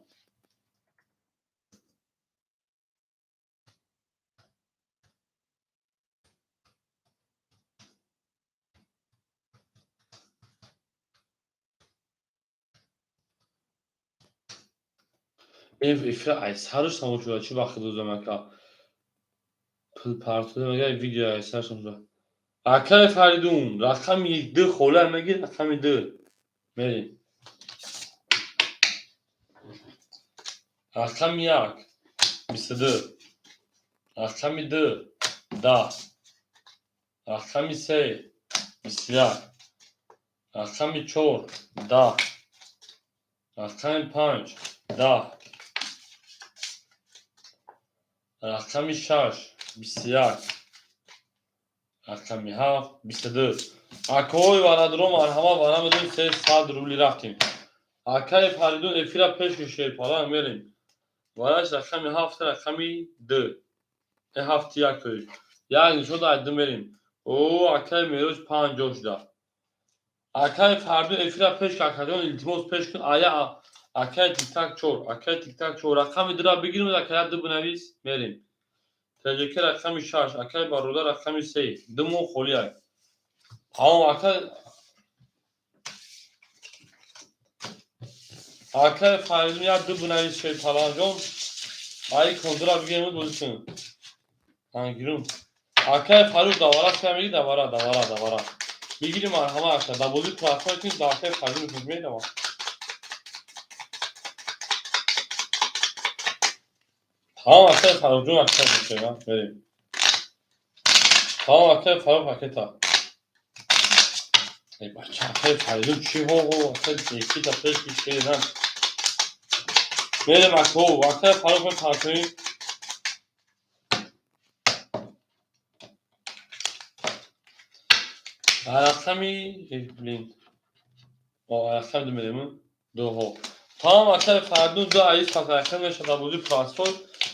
Эфир айсарш тамом шуда, чӣ вақт дозам, ака? Пул партодем, агар видео айсарш тамом шуда. Акай Фаридун, рақами ду хола мегир, рақами ду. Мерем. Рақами як 22, рақами ду 10, рақами се 21, рақами чор 10, рақами панҷ 10, рақами шаш 21, рақами ҳафт 22. Акаҳои варадром, марҳамат, вара медонем, 300 рубли рафтем. Акаи Фаридун, эфира пеш шерпаланг, мерем. Вараш рақами ҳафт, рақами ду. Э, ҳафти як, тои. Як нишон дай, ду мерем. О, акаи Мероҷ панҷ ҷо шуда. Акаи Фардун эфира пеш кун, акаҷон, илтимос, пеш кун. Ая акаи Тиктак чор, акаи Тиктак чор. Рақами дура бигирем, акая ду бинавис, мерем. ТЖК рақами шаш, акаи бародар рақами се. Ду моҳ холиай. Тамом, акаи Фаридун як ду бинавис, Шерпаланҷон. Ай кондура бигирем, бозӣ кун. Ангирум. Акаи Фарух давара чия меги, давара, давара, давара. Бигири марҳама, ака, дар бозӣ платформа кунем, дар акаи Фаридун мекунем, Тамом, акаи Фарухҷон, акаи бошем, мерем. Тамом, акаи Фарух пакета. Эй бача, акаи Фаридун чӣ ҳо, акаи эфита пеш кишидан. Мерем, ако, акаи Фарух мепартоем. Рақами, блин. О, рақами ду мерем, дуҳо. Тамом, акаи Фаридун ду аиз пасаракан мешавад дар бозии прасол.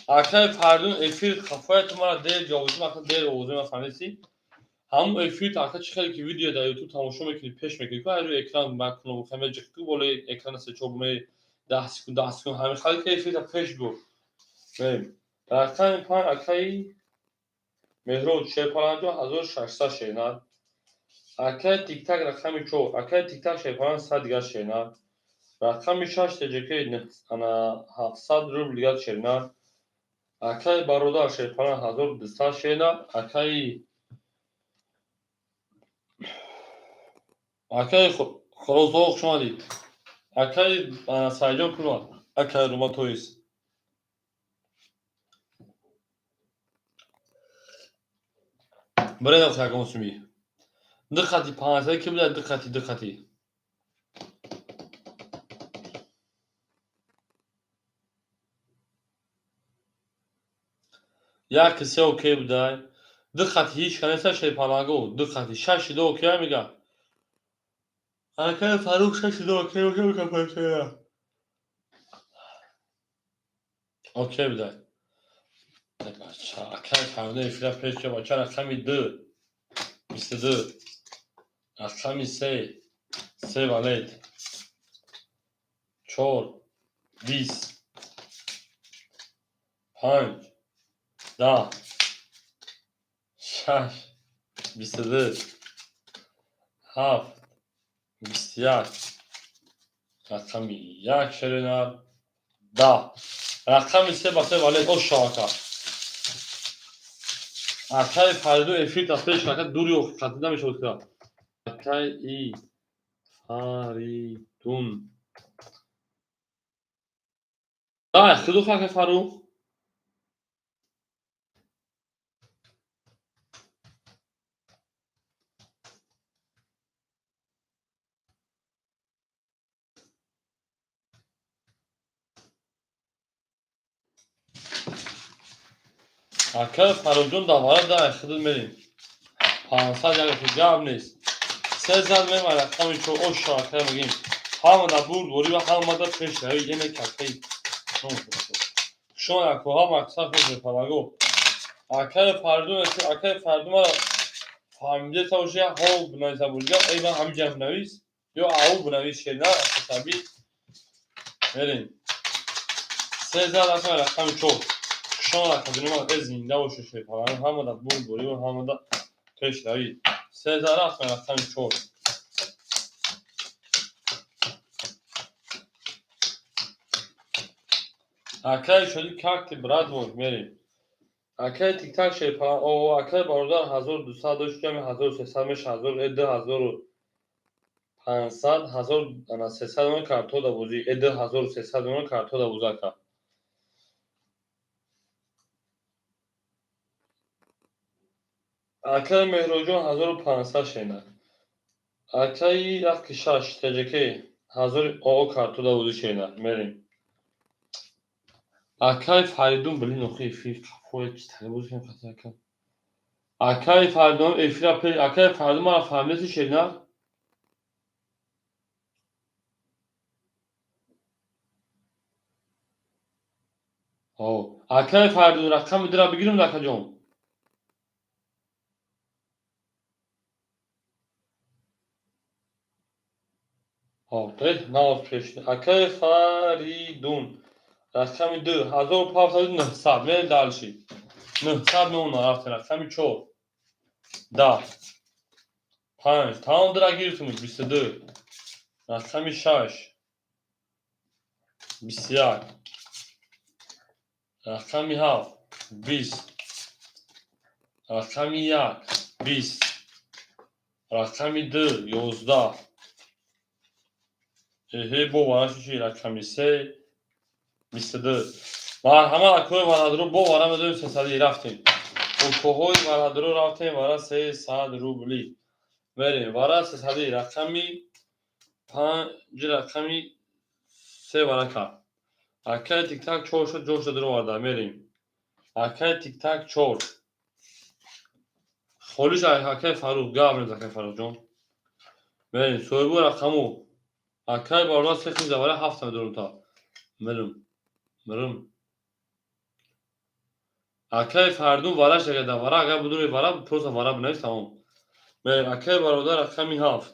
Акаи Фаридун эфир хафоя ту мара дер ҷавозим, ака дер овозим, фаҳмидӣ? Ҳамун эфир ака чӣ хеле ки видео дар ютуб тамошо мекунӣ, пеш мекунӣ, ку рӯи экран макуну хаме ҷиқту болои экрана се чор ме 10 секунд, 10 секунд, ҳамин хеле ки эфирта пеш бур. Мерем. Рақами панҷ акаи Меҳроб Шерпаланҷон 1600 шернад. Акаи Тиктак рақами чор, акаи Тиктак Шерпаланҷ 100 дигар шернад. Рақами шаш ТЖК ана 700 рубл дигар шернад. Акаи бародар Шерпаланҷ 1200 шернад. Акаи Хуросоқ хуш омадед. Акаи Сайҷон кунад. Акаи Руматоис. Биред ягон суми. Ду хати панҷсад ки буда, ду хати, ду хати. Як се окей будай. Ду хати ҳеч канеса Шерпаланго, ду хати шаши ду окей мега. Акаи Фарух шаши ду окей, окей, окей, окей будай. Акаи Фаридун эфира пеш ка бача рақами ду, 22, рақами се, се валет, чор, 20, панҷ, 10, шаш, 22, ҳафт, 21, рақами як шеринар, 10, рақами се ба се валет, ош ака. Акаи Фаридун эфир та пеш ака дури хати намешавад ка. Акаи Фаридун. Дай, худо акаи Фарух. Акаи Фарухҷон давара дай худо мерем. 500 як гап нест. Се зад мема рақами чор ош акаи мегим. Ҳама да бурд борӣ ва ҳама да пеш рави ене акаи. Шумо ако ҳама аксар худ мепалаго. Акаи Фаридун, акаи Фаридун мара фаҳмида боши, ҳо бинависа боши. Эй ман ҳамин ҷа бинавис ё ау бинавис шерна асаби. Мерем. Се зад рақами чор. Шумо акаҷони ман э зинда бошед Шерпаланг, ҳама да бурд борӣ ва ҳама да пеш рави. Се зад рақами чор. Акаи Шодӣ как ты, брат мой, мерем. Акаи Тиктак Шерпаланг, о, акаи бародар 1200 дошт, ҷамъи 1300 меша, ҳазор, э, 2500, ҳазор, ана сесад он карто да бозӣ, э, 2300 он карто да бозӣ ака. Акаи Меҳроҷон 1500 шена. Акаи яки шаш ТЖК ҳазори оо карто да бозӣ шена. Мерем. Акаи Фаридун, блин, охи эфир қафоя чи тари бозӣ кунем хати ака. Акаи Фаридун эфира пеш, акаи Фаридун мара фаҳмидаси шена? О, акаи Фаридун рақами дура бигирем акаҷон. Навоз пеш. Акаи Фаридун. Рақами 2 1500 900. Мерем дальше. 900 мемона, рафтем. Рақами 4. 10. 5. Тамом, дира гирифтем, 22. Рақами 6. 21. Рақами 7. 20. Рақами 1. 20. Рақами 2. 11. Эҳе, бо вара шиши. Рақами 3. 22. Марҳамат, акои варадро бо вара медорем, 300 рафтем. Укоҳои варадро рафтем, вара 300 рубли. Мерем, вара 300, рақами 5, рақами 3 вара кард. Акаи Тиктак 4 шуд, ҷошда дуроварда. Мерем. Акаи Тиктак 4. Холиш акаи Фарух, гап нез, акаи Фарухҷон. Мерем, соҳибу рақаму. Акаи бародар се хиза вара ҳафта медорам та. Мерем. Мерем. Акаи Фардун вараш агар вара агар будури вара, просто вара бинавис, тамом. Мерем, акаи бародар рақами 7.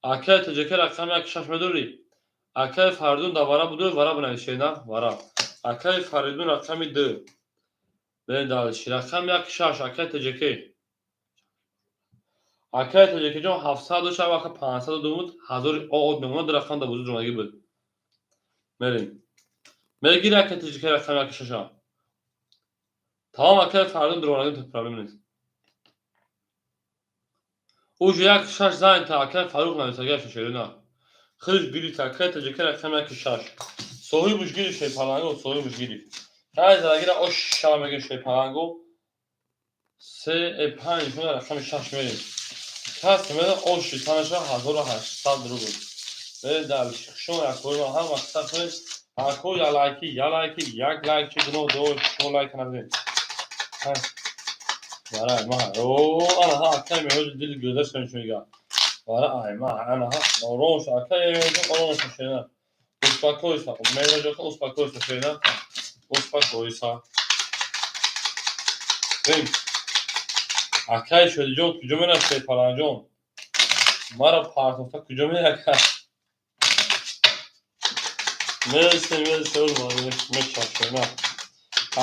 Акаи Тоҷика рақами 1 6 медорӣ? Акаи Фардун да вара будури вара бинавис, шена вара. Акаи Фаридун рақами 2. Мерем дальше. Рақами 1 6 акаи Тоҷика. Акаи Тоҷикиҷон 700 дошт, вақт 502 буд, 1000 од мемонад, ду рақам да бузург ҷомагӣ буд. Мерем. Мегири, акаи Тоҷика, рақами 1 6. Тамом, акаи Фардун дуроварда, проблем нест. Уже 1 6 занята, акаи Фарух нависага шашерина. Худаш гирифт, акаи Тоҷика рақами 1 6. Соҳибуш гирифт, шерпаланго, соҳибуш гирифт. Ҳай залагира ош шава мегирифт шерпаланго. 3 5 рақами 6 мерем. Кас меда оши танаша 1800 рубл. Мерем дальше. Шумо якои ма ҳама қисса кунед. Ако я лайки, я лайки, як лайк чи гуноҳ дошт, шумо лайк накунед. Вара ма, о, ана ҳа, акай меҳоҷи дили гӯдаш мешунига. Вара ай ма, ана ҳа, ором шо, акай меҳоҷи, ором шо, шена. Успокойся, меҳоҷи, успокойся, шена. Успокойся. Бин. Акай Шодиҷон куҷо мерад, Шерпаланҷон? Маро партофта куҷо мерад? Мерсем, мерсем, мешавшена.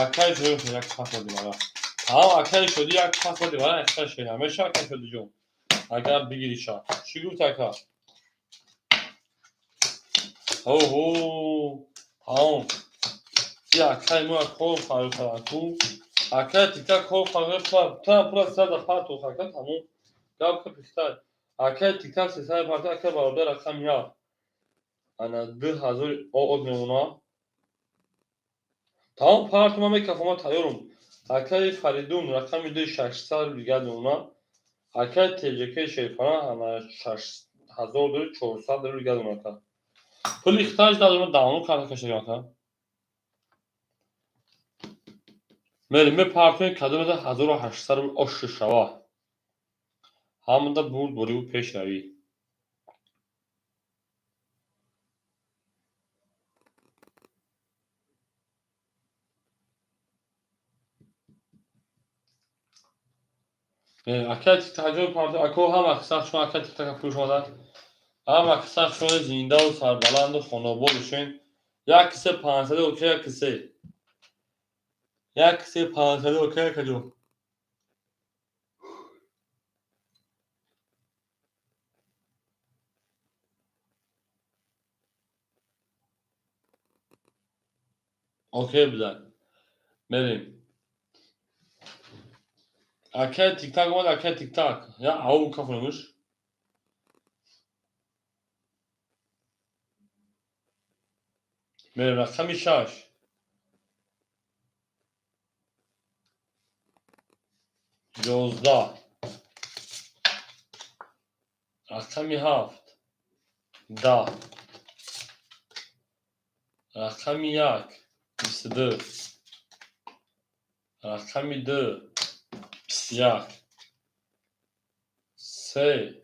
Акай Шодиҷон як пас доди вара. Тамом, акай Шоди як пас доди вара, ихта шена. Меша, акай Шодиҷон. Агар бигири ша. Чӣ гуфт ака? Оҳо, тамом. И акай мо кор фарёд ку. Акай Тиктак кор фарёд, та пула сада партох, ака, тамом. Гап ка пихтай. Акай Тиктак сесай парта, акай бародар рақами 1. Ана 2000 од мемона. Тамом, партума мекафома, тайёрум. Акаи Фаридун рақами 2 600 дигар мемона. Акаи ТЖК Шерпана ана 6400 рубл дигар мемона, ака. Пули ихтаҷ дадум, давно карта кашидам, ака. Мерем, мепартоем, кадомеда 1800 рубл оши шава. Ҳамада бурд бориву пешравӣ. Акай Тиктакҷон парто, ако ҳама қисса шумо, акай Тиктака пул шумода. Ҳама қисса шумо зиндаву сарбаланду хонобод бошен. Як кисе 500, окей, як кисе. Як кисе 500, окей, акаҷон. Окей буда. Мерем. Акай Тиктак омад, акай Тиктак. Я ау кафонамуш. Мерем, рақами 6. 11. Рақами 7. 10. Рақами 1. 22. Рақами 2. 21. 3.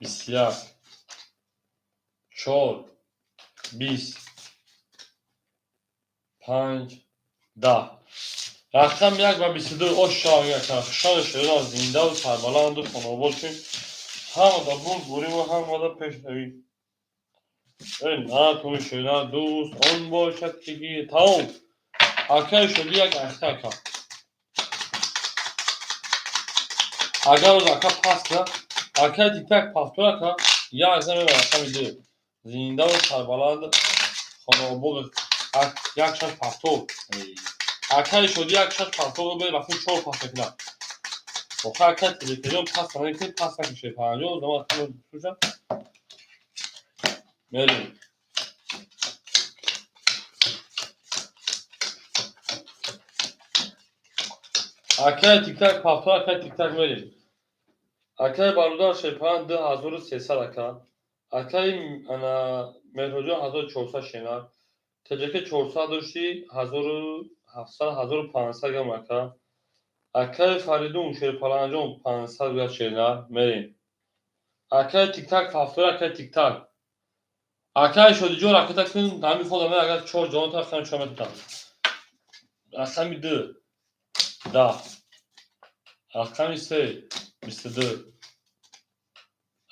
21. 4. 20. 5. 10. Рақами 1 ва 22 ош шава, хушҳол шуда, зиндаву сарбаланду хонобод шем. Ҳамада бурд буриву ҳамада пешравӣ. На ту шена дӯст он бошад ки тамом. Акаи шуди як ахта ака. Агар оз ака пас кунад, акаи тиктак пафтор ака, як зан мебарад рақами ду. Зиндаву сарбаланд хонаобод як шаш пафтор. Акаи шуди як шаш пафтор вақти чор пас мекунад. Охир акаи телевизион пас намекунад, пас накушед. Панҷоҳ замон акаи шуша. Мерем. Акаи тиктак пафтор, акаи тиктак мерем. Акаи бародар шерпалан 2300 ака. Акаи ана Меҳроҷон 1400 шенар. ТҶК 400 дошти 1700 1500 гам ака. Акаи Фаридун Шерпаланҷон 500 гам шенар. Мерем. Акаи тиктак пафтор, акаи тиктак. Акаи Шодиҷон ракета кун, ҳамин фода мен агар чор ҷон та рақами чор метавонам. Рақами ду 10, рақами се 22,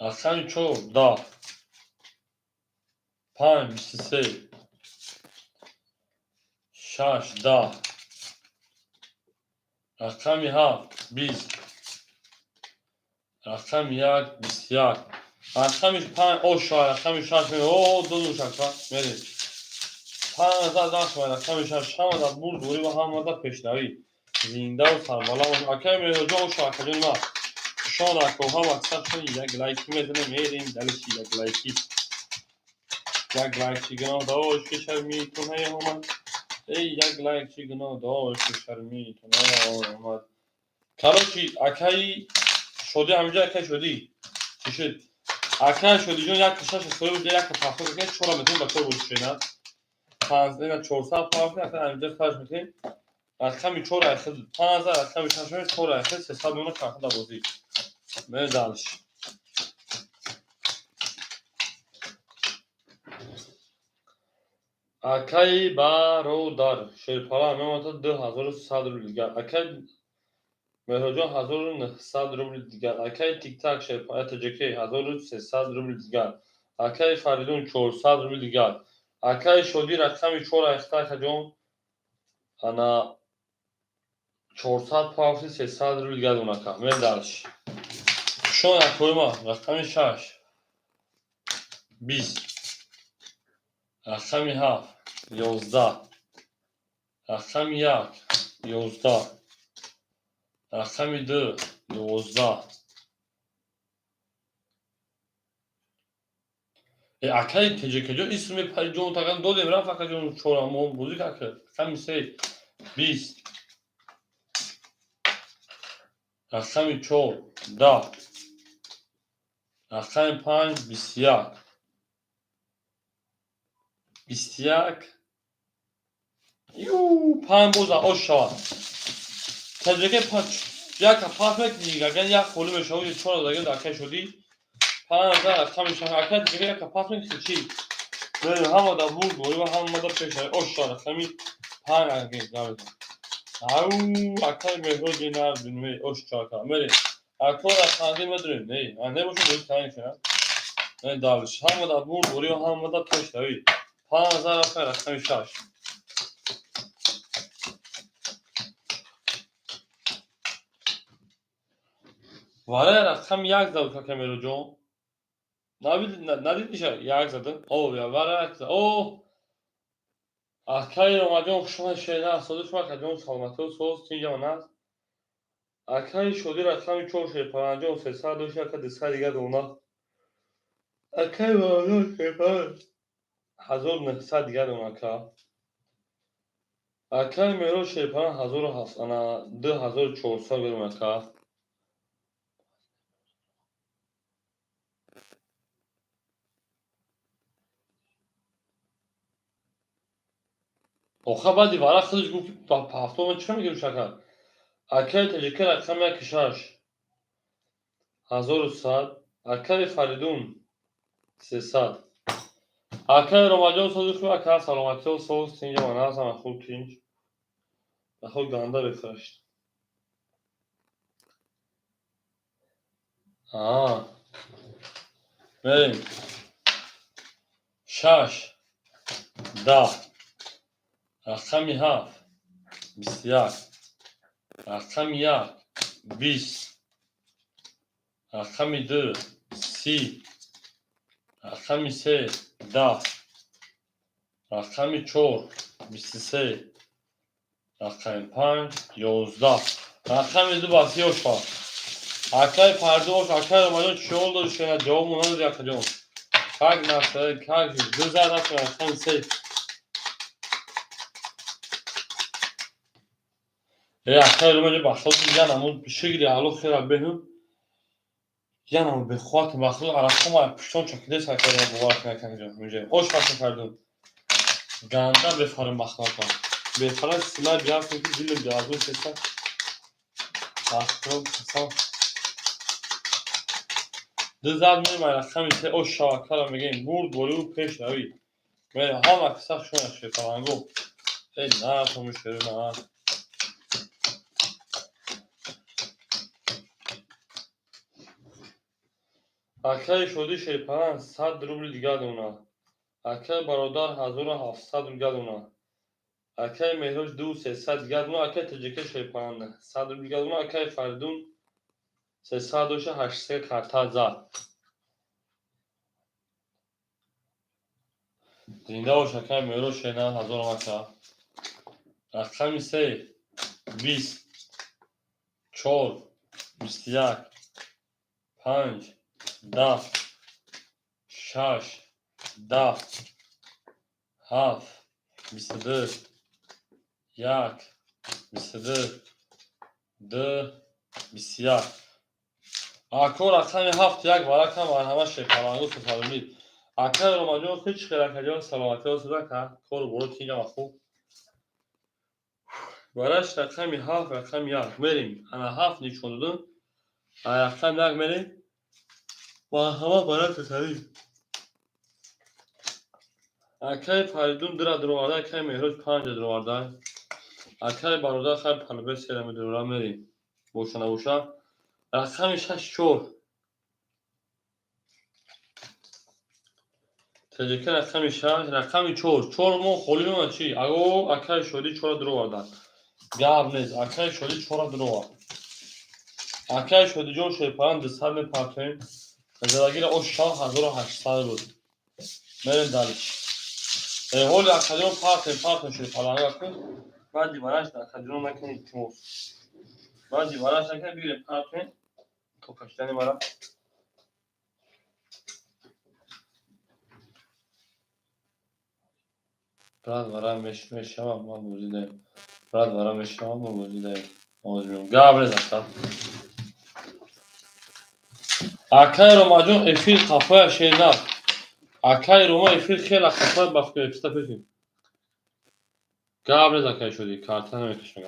рақами чор 10, панҷ 23, шаш 10, рақами ҳафт 20, рақами як 21, рақами панҷ оша, рақами шаш о ду шака мерем. Панҷ даҳ рақами шаш ҳамада бурдворӣ ва ҳамада пешравӣ. Зиндаву сарбаланд. Акаи Меҳроҷон оша акаҷон ма. Шон акоҳа мақсадшон як лайки мезанем, мерем далиши як лайки. Як лайк чӣ гуноҳ дошт ки шармӣ ту наёмад. Эй як лайк чӣ гуноҳ дошт ки шармӣ ту наёмад. Короче, акаи Шодӣ ҳаминҷо акаи Шодӣ. Чӣ шуд? Акаи Шодиҷон як шаш соли буд, як пафтор мекунем, чора метавонем ба чор бозӣ шена. Панҷ, ина 400 пафт, ака ҳаминҷо харҷ мекунем. Рақами чор айхид, панҷ, рақами шаш, чор айхид, 300 миёна чархида бозӣ. Мерем дальше. Акаи бародар Шерпалан меомад 2100 рубли дигар. Акаи Меҳроҷон 1900 рубли дигар. Акаи Тиктак Шерпалан ТҶК 1300 рубли дигар. Акаи Фаридун 400 рубли дигар. Акаи Шодӣ рақами чор айхта акаҷон ана 400 пафти 300 рубли дигар дон ака. Мерем дальше. Шон акои ма рақами шаш 20, рақами ҳафт 11, рақами як 11, рақами ду 12. Акаи ТҶК-ҷон исм мепари ҷон таган додем рафт акаҷон чора мо бозӣ кард. Рақами се 20, рақами чор 10, рақами панҷ 21, 21, ю панҷ боза ош шавад. ТҶК як пас мекунӣ, агар як холӣ мешавад, чор дагар акаи Шодӣ панҷ рақами шаш акаи ТҶК як пас мекунӣ чӣ? Мерем ҳамада бурдворӣ ва ҳамада пешравӣ. Ош шавад рақами панҷ акаи гавезан. Ау акаи Меҳроҷи нар ош чака. Мерем. Ако рақамди медонем, не, небошад бозӣ таъин шавад. Не дальше. Ҳамада бурдворӣ ва ҳамада пешравӣ. Панҷ рақами шаш. Варай рақами як зад ака Меҳроҷон. Надидиша як задам. О, варай як зад. О! Акаи Ромаҷон хушомад шена, сози шумо акаҷон саломатиҳо соз тинҷамон аст. Акаи Шодӣ рақами чор Шерпаланҷон 300 дошт, ака 200 дигар дона. Акаи Ромаҷон Шерпалан 1900 дигар дона ака. Акаи Меҳрод Шерпалан 1700 ана 2400 дона ака. Оха баъди варақ худаш гуфт ҳафтом ман чӣ мегирам шакар? Акаи ТҶК рақами яки шаш 1100, акаи Фаридун 300. Акаи Ромаҷон сози хуб ака, саломатиҳо соз тинҷамон аст, ҳама хуб тинҷ. Ба худ ганда бефрашт. Мерем. Шаш, 10, рақами 7, 21, рақами 1, 20, рақами 2, 30, рақами 3, 10, рақами 4, 23, рақами 5, 11, рақами 2 ба 30 ошва. Акай Фарду ош, акай Ромаҷон, чӣ ҳол дори, шена? Ҷавоб надоди, акаҷон. Как настроение, как ду зад рафтем, рақами 3. Э, акай Ромаҷон, ба худо я намуд шигри алло хела беҳум. Я намуд бехоҳат, ба худо арақҳо пуштон чакидес, акай, бовар кунед, акаҷон. Ош фасл Фардун. Ганда бефарм ба худо. Бефарм сила бирафтем ки дилм ҷазб шеста. Ба худо қасам. Ду зад мерем ай рақами 3, ош шавакара мегӯем, бурд бориву пеш равӣ. Мерем ҳама киса шуна шефаланго. Э, на томишеру на. Акаи Шодӣ шерпаланг 100 рубли дигар дона. Акаи Бародар 1700 рубли дигар дона. Акаи Меҳроҷ 2300 дигар дона. Акаи Таҷика шерпаланг 100 рубли дигар дона. Акаи Фаридун 300 доша, 800 карта зад. Зинда бош, акаи Меҳроҷ, шена ҳазорам ака. Рақами 3, 20, 4, 21, 5, 10, 6, 10, 7, 22, 1, 22, 2, 21. Ако рақами 7 як варакам марҳамат, шерпалангу сесадумид. Акаи Ромаҷон, ҳеҷ хел, акаҷон, саломатӣ осуда, ака, кору боро тинҷама хуб. Бараш рақами 7, рақами 1 мерем. Ана 7 нишон додам. Ана рақами 1 мерем. Марҳамат, бараш сесадумид. Акаи Фаридун дура дуроварда, акаи Меҳроҷ панҷа дуроварда. Акаи Бародар хай палбе сера медурора, мерем. Боша набоша. Рақами 6, 4. Таҷика рақами 6, рақами 4. 4 мо холӣ мемонад чӣ? Аго, акаи Шодӣ 4 дуроварда. Гап нест, акаи Шодӣ 4 дуровард. Акаи Шодиҷон шерпаланг 200 мепартоем. Задагира ош 6800 буд. Мерем далиш. Э, ҳоли акаҷон партем, партем шерпаланга кун. Баъди вараш акаҷон накунед, илтимос. Баъди вараш накунед, бигирем партем. То кашидани мара. Брат, вара мешавам, ман бозӣ даем. Брат, вара мешавам, ман бозӣ даем. Ҳозир гап нест, ака. Акаи Ромаҷон, эфир қафоя шена. Акаи Рома, эфир хела қафоя, ба фикр эфиста пешин. Гап нест, акаи Шодӣ, карта намекашам.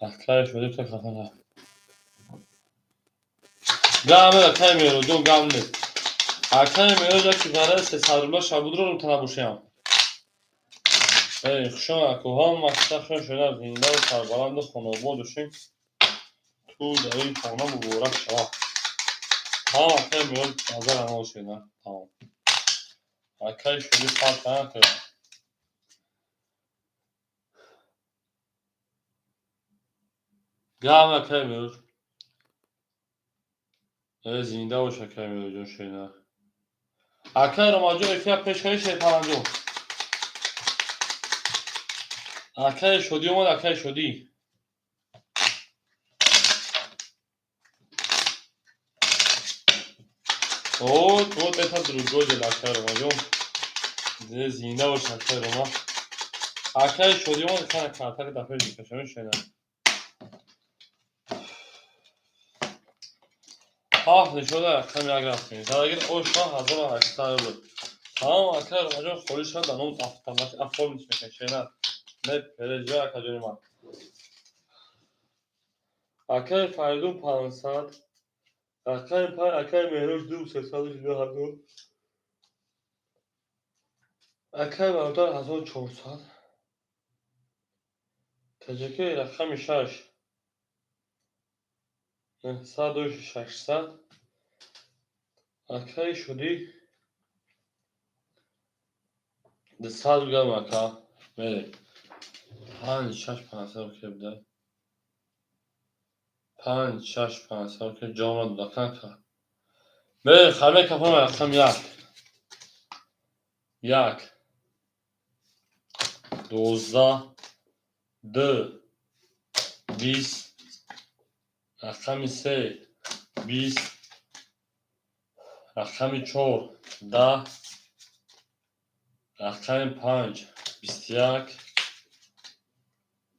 Акаи Шодӣ та хафа. Гап нест, акаи Меҳроҷон, гап нест. Акаи Меҳроҷ яки ғараи 300 рубла шабудро рутана бошем. Эй, хушон ако, ҳама киса хушон шуда, зиндаву сарбаланду хонобод бошем. Ту дар ин хона муборак шавад. Тамом, акаи Меҳроҷ, назар ама бошед, тамом. Акаи Шодӣ фарқ накард. Гап, акаи Меҳроҷ. Э, зинда бош, акаи Меҳроҷон, шена. Акаи Ромаҷон, эфира пешкаи шерпаланҷон. Акаи Шодӣ омад, акаи Шодӣ. Вот, вот это другое дело, акаи Ромаҷон. Зинда бош, акаи Рома. Акаи Шодӣ омад, кана картаки дафъаи мекашам, шена. 7 нишода, рақами 1 рафтем. Задагир оша 1800 рубл. Тамом, акаи Ромаҷон, холӣ шуд, дар ном автомат оформить мекунем, шена. Не переживай, акаҷони ман. Акаи Фаридун 500, Рақами панҷ акаи Меҳроҷ 2 318 000. Акаи бародар 1400. Таҷаки рақами шаш 900 600. Акаи шудӣ 200 гам ака. Мерем. Панҷ шаш 500 окей буда. Панҷ шаш 500 окей ҷома додака ака. Мерем хаме кафон рақам як. Як. 12, ду, 20, рақами се, 20, рақами чор, 10, рақами панҷ, 21,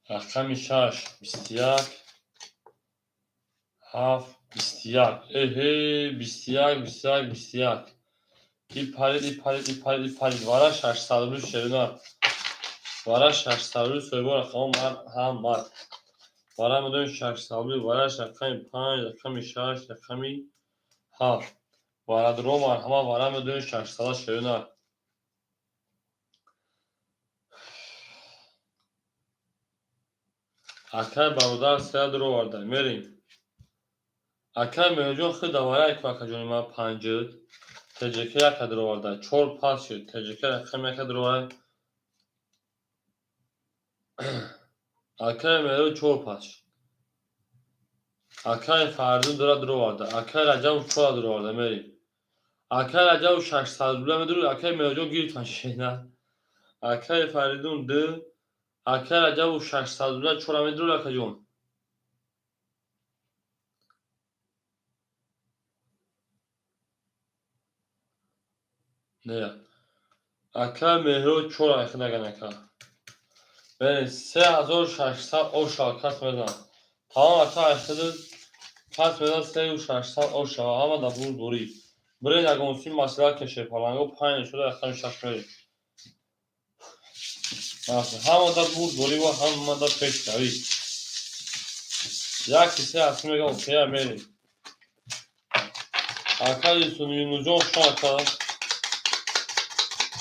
рақами шаш, 21, ҳафт, 21. Эҳе, 21, 21, 21. И парид, и парид, и парид, и парид. Вара 600 рубли шерина. Вара 600 рубли соҳибо рақамҳо марҳамат. Вара медонем 600 рубли, вараш рақами панҷ, рақами шаш, рақами ҳафт. Варадро марҳамат, вара медонем 600 шерина. Акай бародар сея дуроварда. Мерем. Акай Меҳроҷон худа варай ку акаҷони ман панҷуд. ТЖК яка дуроварда. Чор пас шуд. ТЖК рақами яка дуроварда. Акай Меҳроҷ чор пас шуд. Акай Фарзун дура дуроварда. Акай Раҷабов чора дуроварда. Мерем. Акай Раҷабов 600 рубля медурӯд. Акай Меҳроҷон гирифтан шена. Акай Фаридун ду. Акай Раҷабов 600 рубля чора медурӯд акаҷон. Не. Акай Меҳроҷ чора айхидаган ака. Берем 3600 оша кас мезанад. Тамом ака айхиду кас мезанад 3600 оша ҳама да бур дурӣ. Бирен ягон сим маслиҳат кеше паланго панҷ шуда рақами шаш мерем. Ҳама да бур дурӣ ва ҳама да пешравӣ. Як се ҳаст мегам окея мерем. Ака Юнуҷон хуш ака.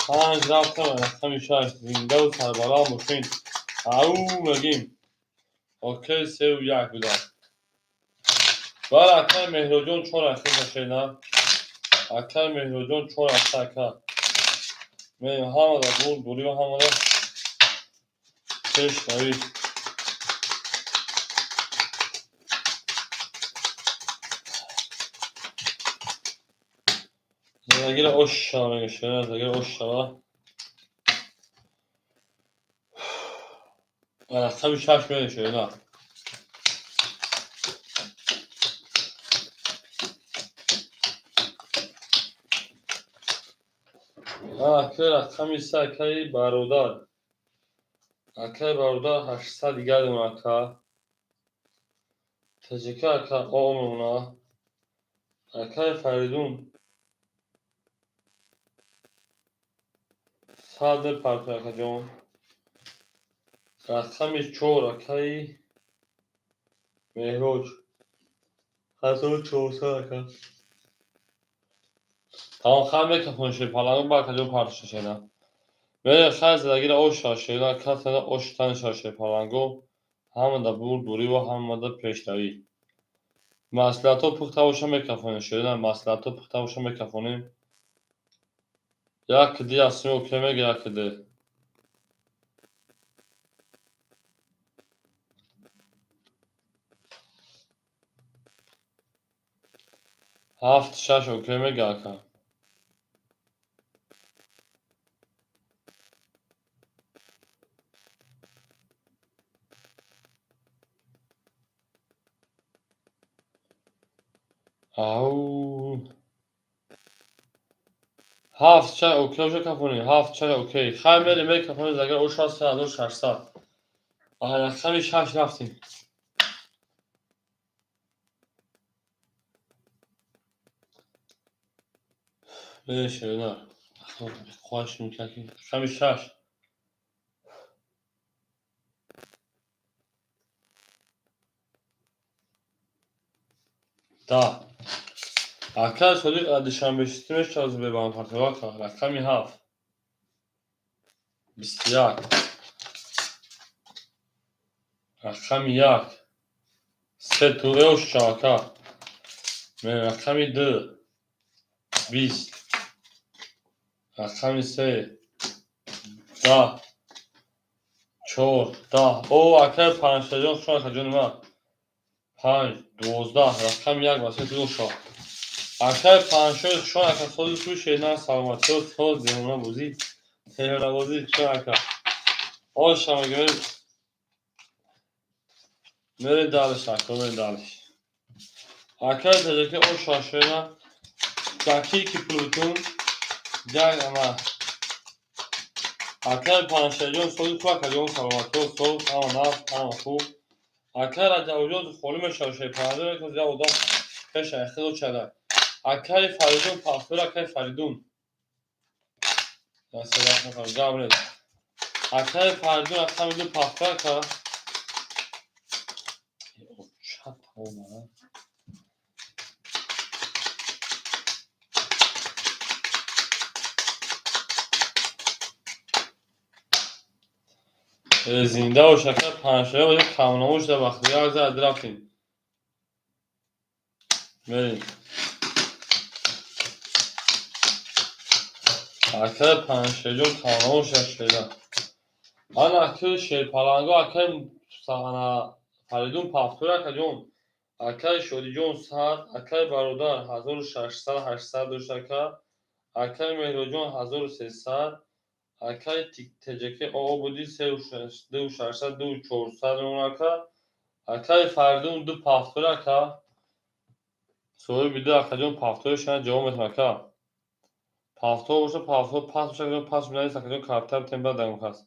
Панҷ рафтам рақами шаш зиндаву сарбаланд бошед. Ау мегим. Окей сеу як буда. Баъд акаи Меҳроҷон чор ахида шена. Акаи Меҳроҷон чор аста ака. Мерем ҳамада бур дурӣ ва ҳамада пешравӣ. Задагира ош шава мега шена, задагира ош шава. Рақами шаш мерем шена. Акаи рақами се акаи бародар. Акаи бародар 800 дигар мемонад ака. ТЖК ака О мемонад. Акаи Фаридун 100 мепартояд акаҷон. Рақами чор акаи Меҳроҷ 1400 ака. Тамом хай мекафон шуд паланго ба акаҷон партоша шена. Мерем хай задагира ош шава шена касада ош тан шава ше паланго. Ҳамада бур дурӣ ва ҳамада пешравӣ. Маслиҳатҳо пухта боша мекафонем шена маслиҳатҳо пухта боша мекафонем. Як ди ҳастим окей мега як ди. Ҳафт шаш окей мега ака. Ау. Ҳафт шаш окей боша кафонем. Ҳафт шаш окей. Хай мерем мекафонем загар оша 3600. Рақами шаш рафтем. Мерем шерина. Хоҳиш мекунам рақами шаш. 10. Акай Содиқ аз Душанбе Сити мешавад бебандпартова, ака. Рақами 7, 21, рақами 1, се туреоша, ака. Рақами 2, 20, рақами 3, 10, 4, 10. О, акай Панҷшаҷон, хуш акаҷони ман. 5, 12, рақами 1 ва се туреоша. Акай Панҷшои, хушон ака, сози хуш шена, саломатиё, соз, девона бозӣ, теҳрабозӣ, хушон ака. Оша мегӯем. Мерем дальше, ака, мерем дальше. Акай таҷаки оша шена. Даки ки пулутун. Як ама. Акай Панҷшаҷон, сози хуб, акаҷон, саломатиё, соз, ҳама наф, ҳама хуб. Акай Раҷабҷон, холӣ мешавад, шерпаранда мекунад, як одам пеша хело чада. Акай Фаридун, пафтор, акай Фаридун. Гап нест. Акай Фаридун, рақами 2, пафтор, ака. Чат омада. Зинда бош, акай Панҷшаё, камномо шуда вақти як зад рафтем. Мерем. Акай Панҷшаҷон, камномо шуда шеда. Ана аки шерпаланго, акай ана Фаридун пафтор, акаҷон. Акай Шодиҷон 100, акай Бародар 1600, 800 дошт, ака. Акай Меҳроҷон 1300, акай Теҷаки оо буди 2600, 2400 мемон, ака. Акай Фаридун ду пафтор, ака. Соҳиби ду, акаҷон, пафтори шана ҷавоб метавон, ака. Пафтор боша, пафтор пас боша, акаҷон, пас бинавис, акаҷон, карта битем баъд дагон кас.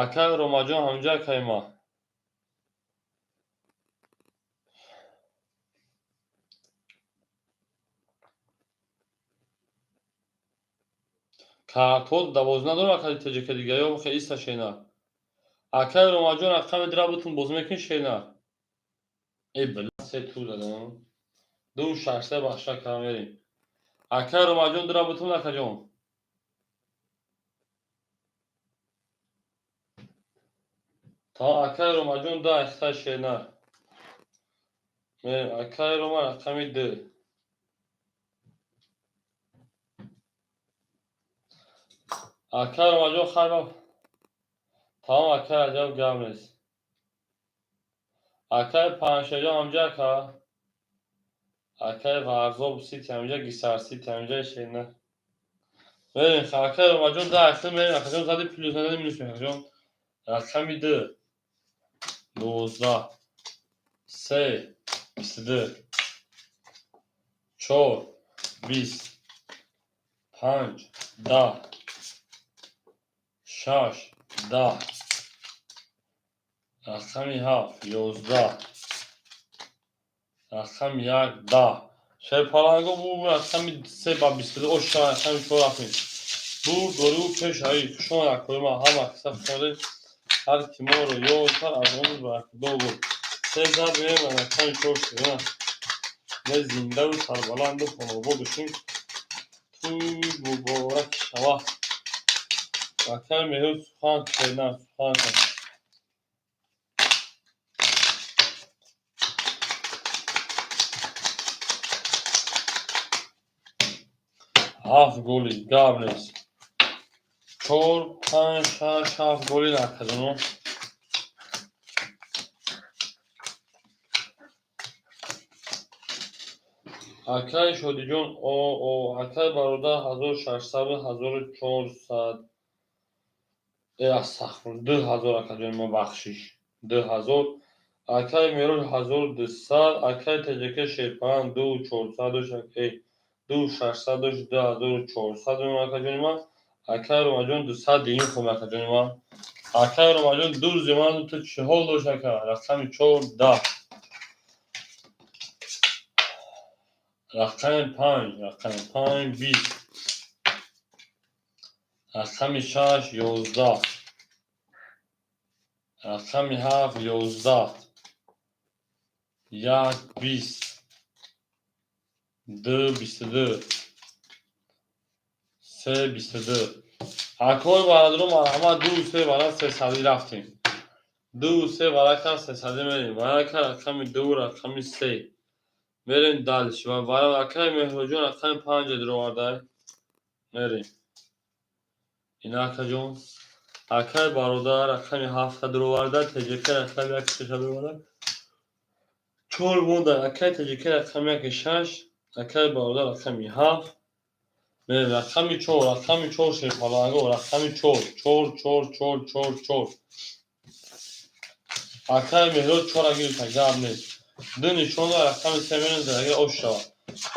Акай Ромаҷон ҳамҷа, акаи ма. Картҳо 12 надорам, акаи Теҷака дига, ё хе иста шена. Акай Ромаҷон, рақами дира бутун бозӣ мекунӣ, шена. Э, била, се ту задам. 2600 бахша кара мерем. Акай Ромаҷон, дира бутун, акаҷон. Та акай Ромаҷон да ахта шена. Мерем, акай Рома, рақами 2. Акай Ромаҷон, хайр. Тамом, акай Раҷаб, гап нест. Акай Панҷшаҷон ҳамҷа, ака. Акай Варзоб Сити ҳамҷа, Гисар Сити ҳамҷа, шена. Мерем, акай Ромаҷон да ахта мерем, акаҷон, зади плюс, зади минус, акаҷон. Рақами 2, 12, 3, 22, 4, 20, 5, 10, 6, 10, рақами 7, 11, рақами 1, 10. Шерпаланго бу рақами 3 ба 22, оша, рақами 4 рафтем. Бур дору пеш аи, хушон акои ма, ҳама киса хушонед. Ҳар ки моро ёд кард, аз он баракдор буд. Се зад мерем, рақами 4 шуда. Не зиндаву сарбаланду хонобод бошем. Тӯй муборак шава. Акай Меҳр, сухан шена, сухан кун. Ҳафт голи, гап нест. 4, 5, 6, 7 голи, акаҷоно. Акай Шодиҷон, о, о, акай Бародар 1600, 1400. Э, астағфур, 2000, акаҷони ма, бахшиш. 2000. Акай Мероҷ 1200, акай Теҷака Шерпаранд 2400 дошт, э, 2600 дошт, 2400 мемон, акаҷони ман. Акай Ромаҷон 200 дигин хӯрд, акаҷони ман. Акай Ромаҷон, ду рӯзи ман ту чӣ ҳол дошт, ака? Рақами 4, 10. Рақами 5, рақами 5, 20. Рақами 6, 11. Рақами 7, 11. 1, 20. Ду, 22, се, 22. Акои бародаро, марҳамат, ду, се вара сесадӣ рафтем. Ду, се варака сесадӣ мерем. Варака рақами ду, рақами се. Мерем дальше. Ва акаи Меҳроҷон рақами панҷа дуровардай. Мерем. Ина, акаҷон. Акаи бародар рақами ҳафта дуроварда, ТҶК рақами як шаша дуроварда. Чор монда, акаи ТҶК рақами яки шаш, акаи бародар рақами ҳафт. Мерем рақами чор, рақами чор, шерпаланго, рақами чор, чор, чор, чор, чор, чор. Акаи Меҳрод чора гирифта, гап нест. Ду нишона, рақами се мерем, зараги ош шавад.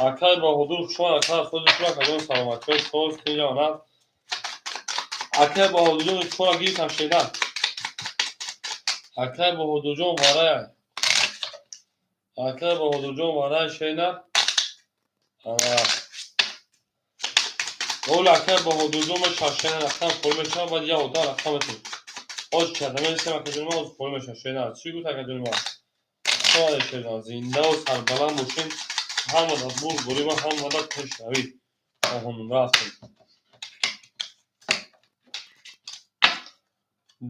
Акаи Баҳодур, хушомад, акаи худи шумо, акаҷон, саломатиҳои соз, тинҷа. Акаи Баҳодурҷон чора гирифтам, шеда. Акаи Баҳодурҷон варая. Акаи Баҳодурҷон варая, шена. Ола, акаи Баҳодурҷон мешавад, шена, рақам холӣ мешавад, баъд як одам рақам метавонад. Оз чада мересем, акаҷони ман, оз холӣ мешавад, шена. Чӣ гуфт акаҷони ман? Шумо, шена, зиндаву сарбаланд бошед. Ҳамада бурдборӣ ва ҳамада пешравӣ. Оҳонум, рафтем.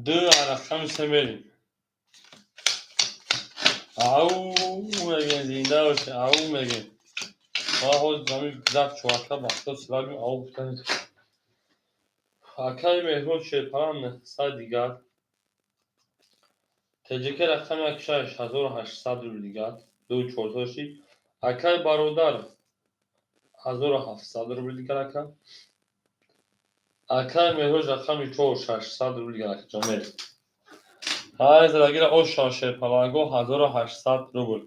Ду, рақами се мерем. Ау мегем, зинда бошед, ау мегем. Ма ҳозир ҳамин зад чувака бахто силабим, ау гуфтани. Акаи Меҳрод шерпалан 900 дигар. ТҶК рақами як шаш, 1800 рубл дигар. Ду чорсад шид. Акаи бародар 1700 рубл дигар, ака. Акаи Меҳроҷ рақами чор, 600 рубл дигар, акаҷон, мерем. Ҳай, зарагира оша, шерпаланго, 1800 рубл.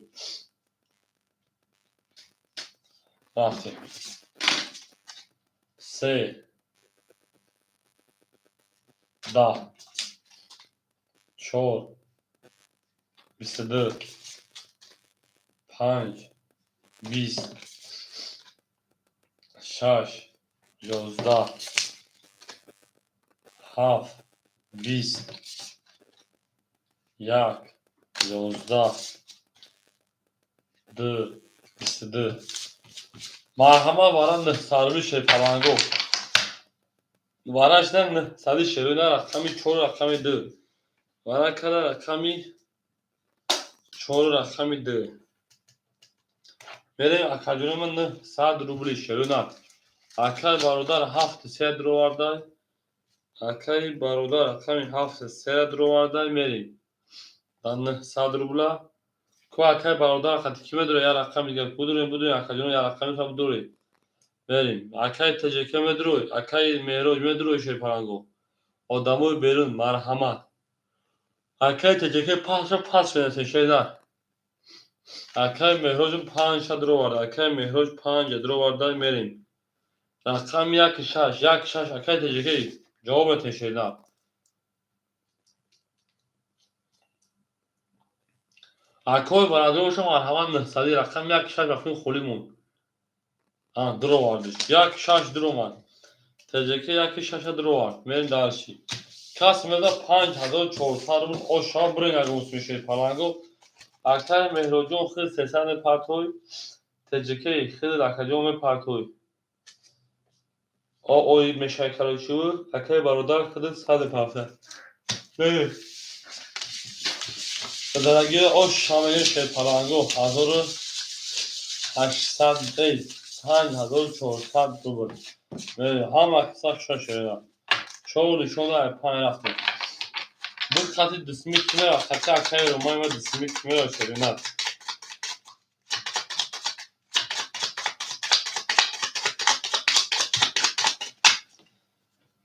Рафтем. Се, 10, чор, 22, панҷ, 20, шаш, 11, ҳафт, 20, як, 11, ду, 22. Марҳамат, вара нӯҳсадуи шерпаланго. Вараш на нӯҳсади шерӯна, рақами чор, рақами ду. Вара када рақами чор, рақами ду. Мерем, акаҷони ман, 900 рубли, шерӯна. Акаи бародар ҳафту се дуровардай. Акаи бародар рақами ҳафту се дуровардай, мерем. Дар 900 рубла. Ку акаи бародар хати ки медуре як рақами дигар. Будурем, будурем, акаҷон, як рақами та будурем. Мерем. Акаи ТҶК медурой, акаи Меҳроҷ медурой, шерпаланго. Одамои берун, марҳамат. Акаи ТҶК пасша пас шудасе, шена. Акаи Меҳроҷ панҷта дуроварда, акаи Меҳроҷ панҷа дуроварда, мерем. Рақами як шаш, як шаш, акаи ТҶК ҷавоб метаҳед, шена. Акои бародарошон, марҳамат, нӯҳсадӣ, рақами як шаш рафтем, холӣ монд. Дуровардиш. Як шаш дуромад. ТҶК яки шаша дуровард. Мерем дальше. Кас меза 5400 рубл оша бурен, агар мешед паланго. Акаи Меҳроҷон хел сесад мепартой. ТҶК хел, акаҷон, мепартой. О ой мешай, короче, акаи бародар хел сад мепарта. Мерем. Дараги ош шамею шерпаланго, 1800, эй, 5400 рубл. Ҳама каса шуша, шерена. Чор нишона, панҷ, рафтем. Ду хати дусми кимера, хати акаи Ромай ва дусми кимера, шерена.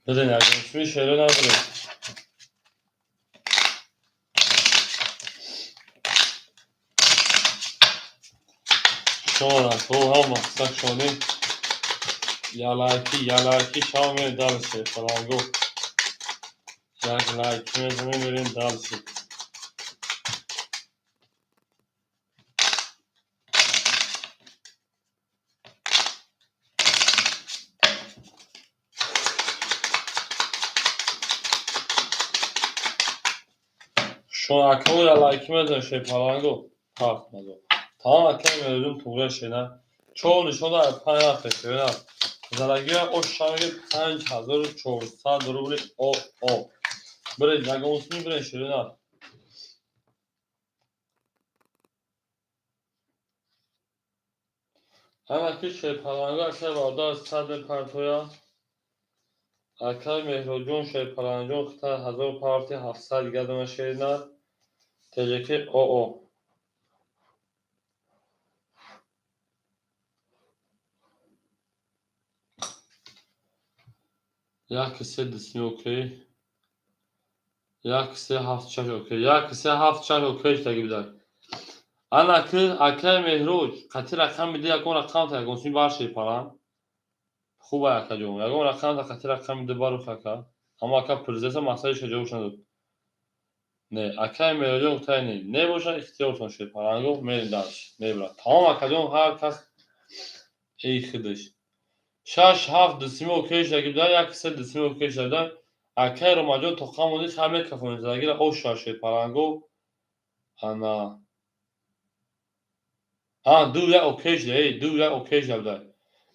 Бирен, ягонсми шерена, бирен. Шона, то ҳама каса шонем. Ялайки, ялайки, шава, мерем дальше, паланго. Як лайки мезанем, мерем дальше. Шон акао ялайки мезанем, шерпаланго. Ҳафт мазо. Тамом, акаи Меҳроҷон туғра, шена. Чор нишон дар панҷ рафта шерина. Залагия ошамеги 5400 рубли ОО. Биред, ягонсуми биред шерина. Ҳамаки шерпаланга акай бародар 100 мепартоя. Акай Меҳроҷон шерпаланҷон хита 1000 парти 700 дига дона шерина. ТЖК ОО. Як се дисми окей. 1 3 7 6 окей. 1 3 7 6 окей таги бидай. Ана ки акай Меҳроҷ қати рақам биди, ягон рақам та ягон суми бар шерпалан. Хуба акаҷон, ягон рақам та қати рақам биди барух ака. Аммо ака президента масъалаи шаҷош надод. Не, акай Меҳроҷон гуфтай не. Не боша ихтиёртон шерпаланго мерим дарш. Мебра. Тамом акаҷон ҳар кас эй хидаш. 6 7 дисми окей шаги бидай, 1 3 дисми окей шаги бидай. Акай Ромаҷон тоқам моди хар мекафонед загира оша шерпаланго. Ана 2 1 окей шуда, эй 2 1 окей шуда бидай.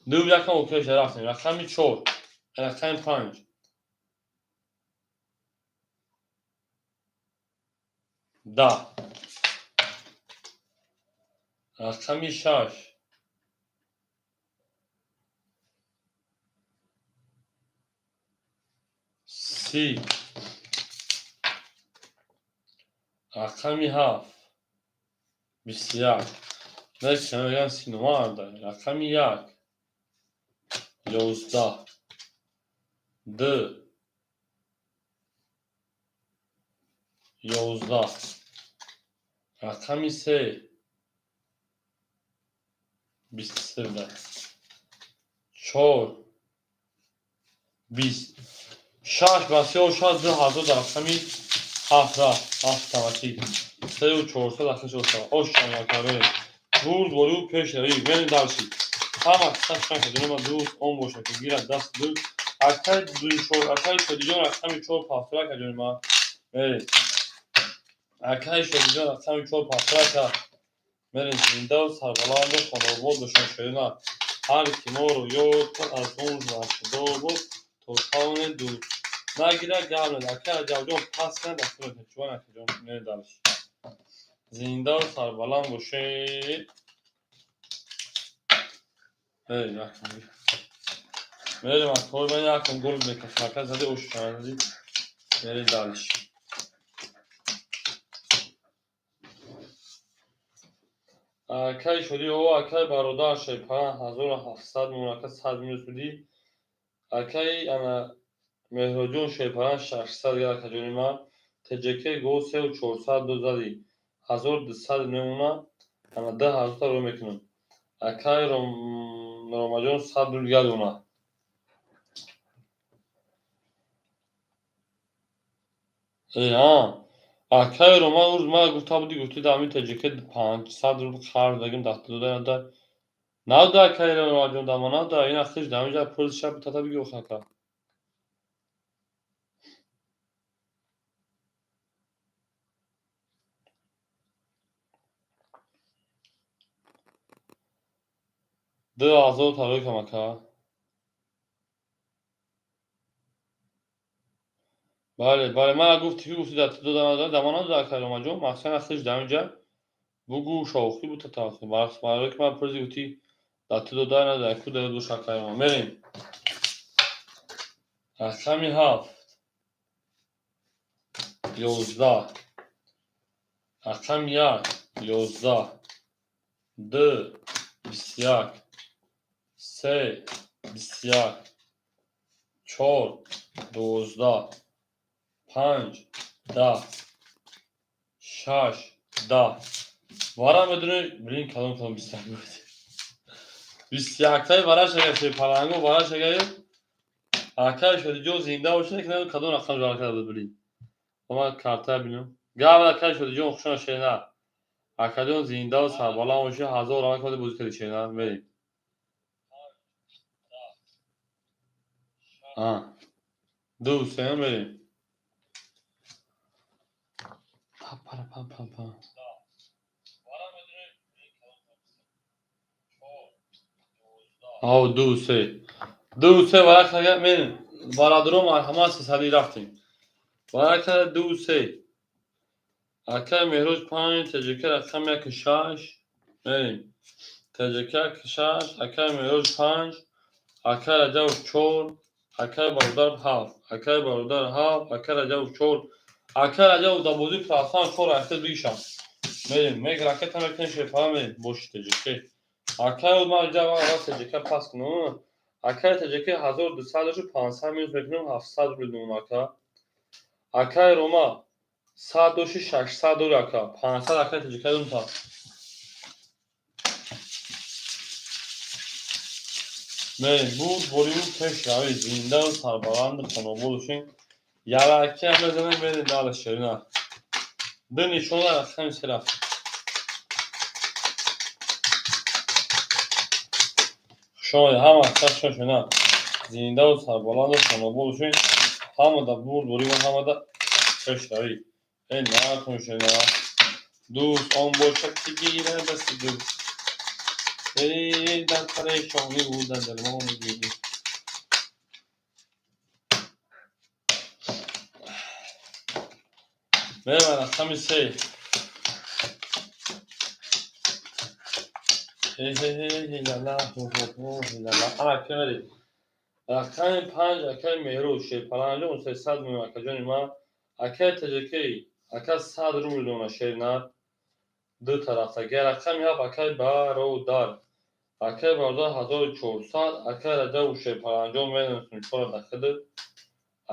2 1 ҳам окей шуда рафтем. Рақами 4, рақами 5. 10. Рақами 6. 30. Рақами 7. 21. Нечи мегӯям синомарда. Рақами 1. 11. 2. 11. Рақами 3. 23. 4. 20. 6 ба 3 6 2000 дар рақами 7 рафт. 7 таваки. 3 400 ахиш оша. Оша якаре. Бурд бору пеш рави. Мерем дарши. Ҳама қисса шан кадуна ма дӯст он боша ки гирад даст ду. Акай ду чор, акай шодиҷон рақами 4 пафтра каҷони ма. Мерем. Акай шодиҷон рақами 4 пафтра ка. Мерем зиндаву сарбаланду хонобод бошон шерина. Ҳар ки моро ёд кун аз он аз худо буд то тавоне дур. Нагира гап над. Акай Раҷабҷон пас кунад дастур чуван акаҷон мерем дарш. Зиндаву сарбаланд бошед. Мерем якам. Мерем акой ман якам гол мекашам. Ака зади ошанзи. Мерем дарш. Акай шуди о акай бародар шай 5700 мон ака 100 минус буди. Акай ана Меҳроҷон шерпаран 600 гар акаҷони ман. ТЖК го 3400 ду зади. 1200 мемона. Ана 10000 та рӯ мекунам. Акай Ромаҷон 100 рубл дигар дона. Акай Роман рӯз ман гуфта буди, гуфти дар ҳамин ТЖК 500 рубл қарз дагим даста дода нада. Нада акай Ромаҷон дама нада. Ин ахиш дар ҳамин ҷа пурси шаб тата биги охака. 2000 та рӯй кам ака. Бале, бале, ман гуфти ки гуфти дар дода надода, дама надода акай Ромаҷон, махсусан ахиш дар ҳамин ҷа бугу шоухӣ бута таохи. Барои ки ман пурси гуфти дар ту дода надода, ку дар бош акай Роман. Мерем. Рақами 7. 11. Рақами 1. 11. 2. 21. 3. 21. 4. 12. 5. 10. 6. 10. Вара медуни, блин, кадом кадом 21 буд. 21 таи вара шага шерпаланго вара шага. Акай шодиҷон зинда бошад, ки намедонам кадом рақам ҷалб карда буд, блин. Ман карта бинам. Гап акай шодиҷон хушона шерина. Акаҷон зиндаву сарбаланд бошед, 1000 рамак коди бозӣ кардӣ шерина. Мерем. 2 3 мерем. Па па па па. Ҳав, ду се. Ду се варақа мен бародаро, марҳамат, сесадӣ рафтем. Варақа ду се. Акай Меҳрӯз панҷ, ТҶК рақами яку шаш. Мерем. ТҶК яку шаш, акай Меҳрӯз панҷ, акай Раҷабов чор, акай бародар ҳафт, акай бародар ҳафт, акай Раҷабов чор. Акай Раҷабов дар бозии платформ чор рафта бишам. Мерем, мег ракета мекунем, шерпара мерем. Боши ТҶК. Акай ман ҷа ТҶК пас кунам. Акай ТҶК 1200 дошу, 500 минус мекунем, 700 рубл донам ака. Акай Рома 100 доши, 600 дори ака. 500 акай ТҶК дон та. Мерем, бурд бориву пешравӣ, зиндаву сарбаланду хонобод бошем. Ялакиам мезанем, мерем дала шерина. Ду нишона рақами се рафт. Хушомадед, ҳама чашм шуна. Зиндаву сарбаланду хонобод бошем. Ҳамада бурд бориву ҳамада пешравӣ. Э накун шуна. Дӯст он бошад, ки гирад дасти дӯст. Эй дар парешонӣ будан дармони гирӣ. Мерем рақами се. Ла ла. Ана ки мерем. Рақами панҷ, акаи Меҳрӯз шерпаланҷон, 300 миён, акаҷони ман. Акаи ТҶК ака 100 рубл дона шернар. Ду тарафтаги. Рақами ҳафт, акаи бародар. Акаи бародар 1400, акаи Раҷабу шерпаланҷон медонистем чора дахиду.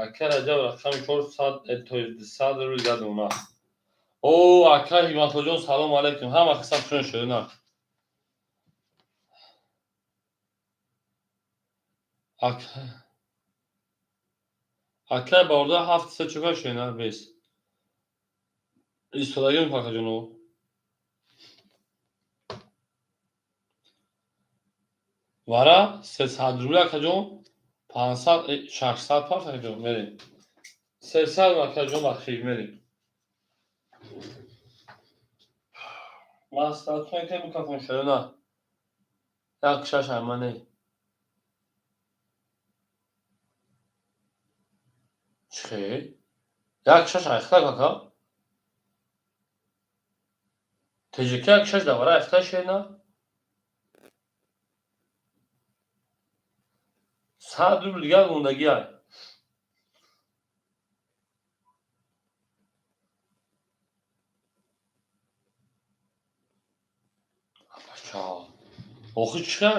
Акаи Раҷаб рақами чор сад, то есть 200 рубл дона. О, акаи Ҳикматуллоҷон, салом алейкум. Ҳама қисса чун шерина. Акаи бародар ҳафт се чӯка шерина бес. Истодагим акаҷоно. Вара 300 рубл акаҷон, 500, 600 пас акаҷон, мерем. 300 акаҷон, бахшид, мерем. Маслиҳатҳое ки бикафон шерина. Як шаш аймане. Чӣ? Як шаш айхта кака? ТҶК як шаш давара айхта шерина? 100 рубл дигар мондагиай. Охи чӣ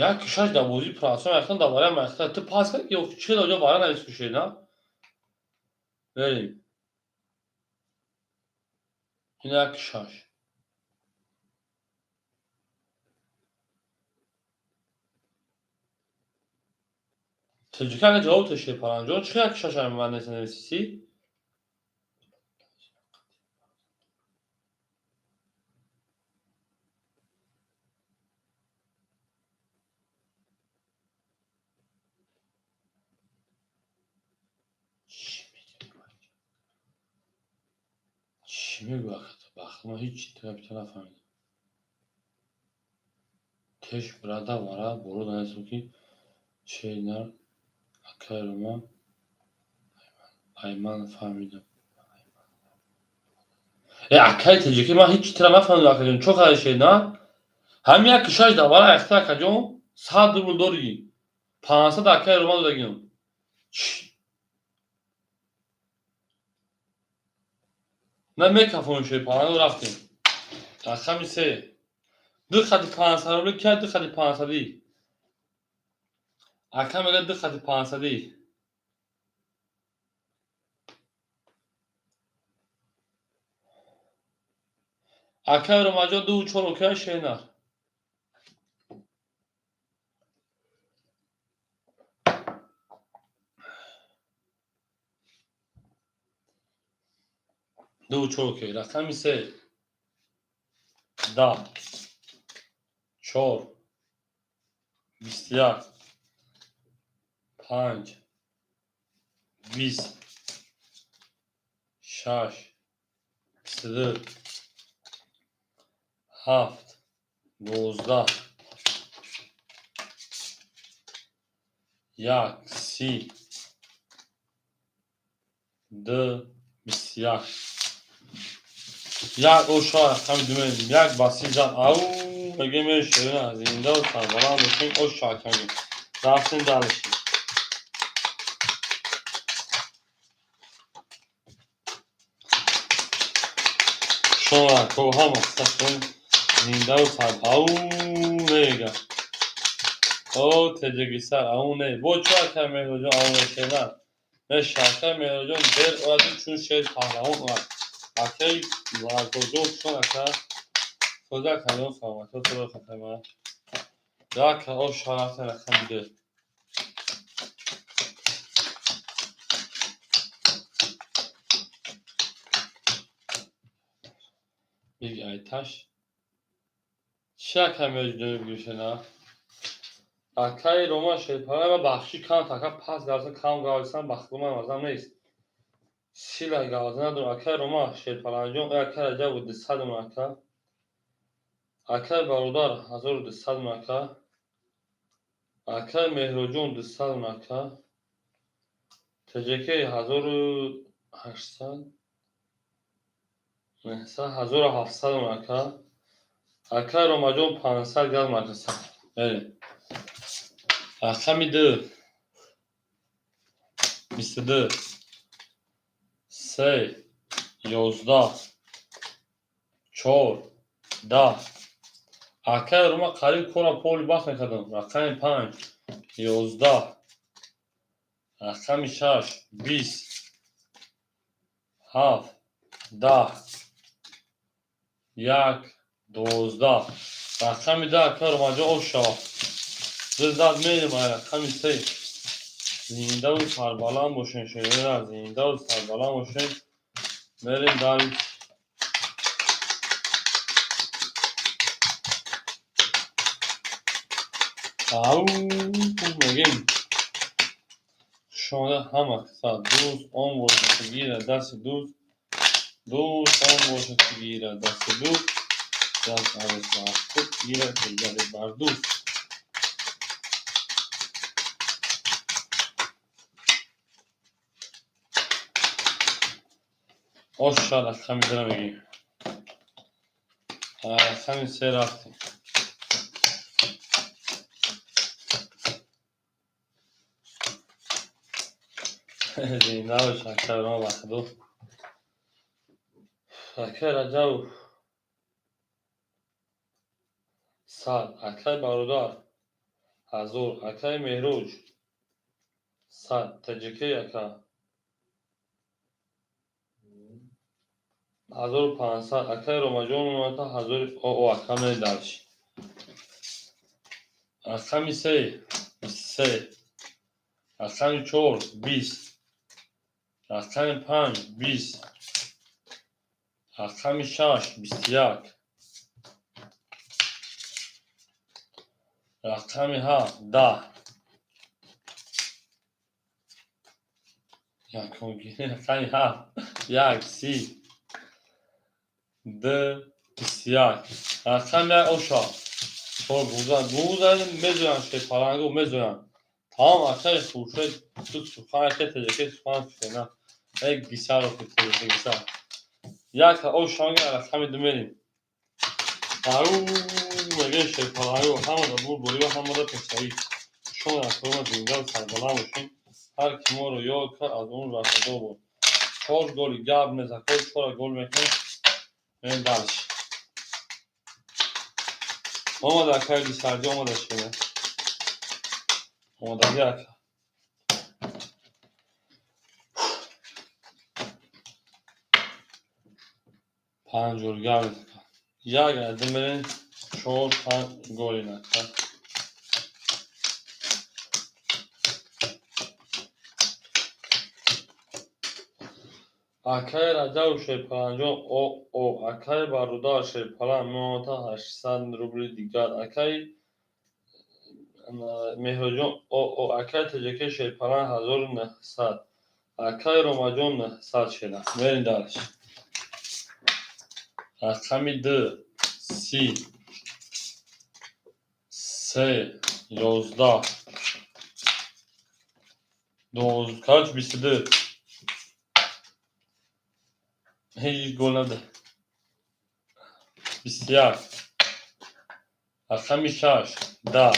як шаш дар бозии платформ айхтан давара айхта. Ту пас кард ки чӣ даҷо вара нависку шерина? Мерем. Ин як шаш. ТҶК ага ҷавоб то шерпаланҷон, чӣ як шаш ман нависисӣ? Чӣ мегӯяд? Бахт ман ҳеҷ гапито нафаҳмидам. Теш брада вара боло нависем ки шеринар акай Рома айман фаҳмидам. Э акай ТҶК ман ҳеҷ тира нафаҳмидам акаҷон. Чо карда шеринар? Ҳамин як шаш давара айхта акаҷон, 100 рубл дорӣ. 500 акай Рома додагиам. На мекафонем шерпаланҷон, рафтем. Рақами се. Ду хати 500 рубли ки ду хати панҷсадӣ. Ака мегӯяд ду хати панҷсадӣ. Акай Ромаҷон дуву чор окей шеринар. Дуву чор окей. Рақами се. 10, чор, 21, панҷ, 20, шаш, 22, ҳафт, 12. 1, 30, 2, 21. Як оша рақами ду мерем. Як ба си зад. Ау, мегӯем эй шерина, зиндаву сарбаланд бошем. Оша рақами. Рафтем дальше. Шумо ко ҳама сахтон зиндаву сар. Ау, мега. О, теҷагисар, ау не. Бо чӣ акай Меҳроҷон, ау не шерина. Меша, акай Меҳроҷон дер ояд, чун шер паҳлавон ояд. Акай Варзоҷон чун ака худа акайон саломатиҳо туро хатама. Як оша рафтем рақами ду. Биги айташ. Чӣ акай Меҳроҷон бигӯшена? Акаи Рома шерпалай бахши кам така пас гарса кам гависан бахтуман азам нест. Сила гавза надорам. Акаи Рома шерпаланҷон, акаи Раҷабу 200 ака. Акаи Бародар 1200 ака. Акаи Меҳроҷон 200 ака. ТЖК 1800 900 1700 ака. Акаи Ромаҷон 500 газ мака. Мерем. Рақами ду. 22, 3, 11, 4, 10. Акаи Рома қариб кора поли баҳс мекардам. Рақами 5, 11, рақами 6, 20, 7, 10, 1, 12. Рақами 10 акаи Ромаҷон об шавад. Ду зад мерем ай рақами 3. Зиндаву сарбаланд бошем, шерина, зиндаву сарбаланд бошем. Мерем дальше. Ау, мегем. Шумо ҳама каса дӯст он бошад, ки гирад дасти дӯст. Дӯст он бошад, ки гирад дасти дӯст. Як арӯс аз худ гирад дигаре бар дӯст. Оша рақами дуро мегӯем. Рақами се рафтем. Зинда бош акаи Рома Баҳдур. Акаи Раҷабов 100. Акаи Бародар 1000. Акаи Меҳрӯҷ 100. ТЖК ака 1500. Акаи Ромаҷон омада 1000. О, ака мерем дальше. Рақами 3, 23. Рақами 4, 20. Рақами 5, 20. Рақами 6, 21. Рақами 7, 10. Рақами 7, 1, 30, 2, 21. Рақами 1 оша. Чор гузар, гузар мезоянд шерпалангу мезоянд. Тамом акаи Хуршед ту сухан акаи ТЖК сухан шена. Эй гисаро ки ТЖК гисар. Як оша мега рақами ду мерем. Ау, мегӯем шерпалангу ҳамада бурборӣ ва ҳамада пешравӣ. Шумо акаи зинда сарбаланд бошем. Ҳар ки моро ёд кард аз он рафтадо буд. 4 голи гап нест, акаи 4 гол мекунем. Мерем дальше. Омада акаи Гисарҷон, омада шена. Омадаги ака. 5 гол гап нест. Як ду мерем, 4, 5 голи нака. Акаи Раҷабов шерпаланҷон о о. Акаи Бародар шерпалан меомада 800 рубли дигар. Акаи Меҳроҷон о о. Акаи ТЖК шерпалан 1900. Акаи Ромаҷон 900 шера. Мерем дальше. Рақами 2, 30, 3, 11, 12, короче, 22. Ҳеҷ гол нада. 21. Рақами 6, 10.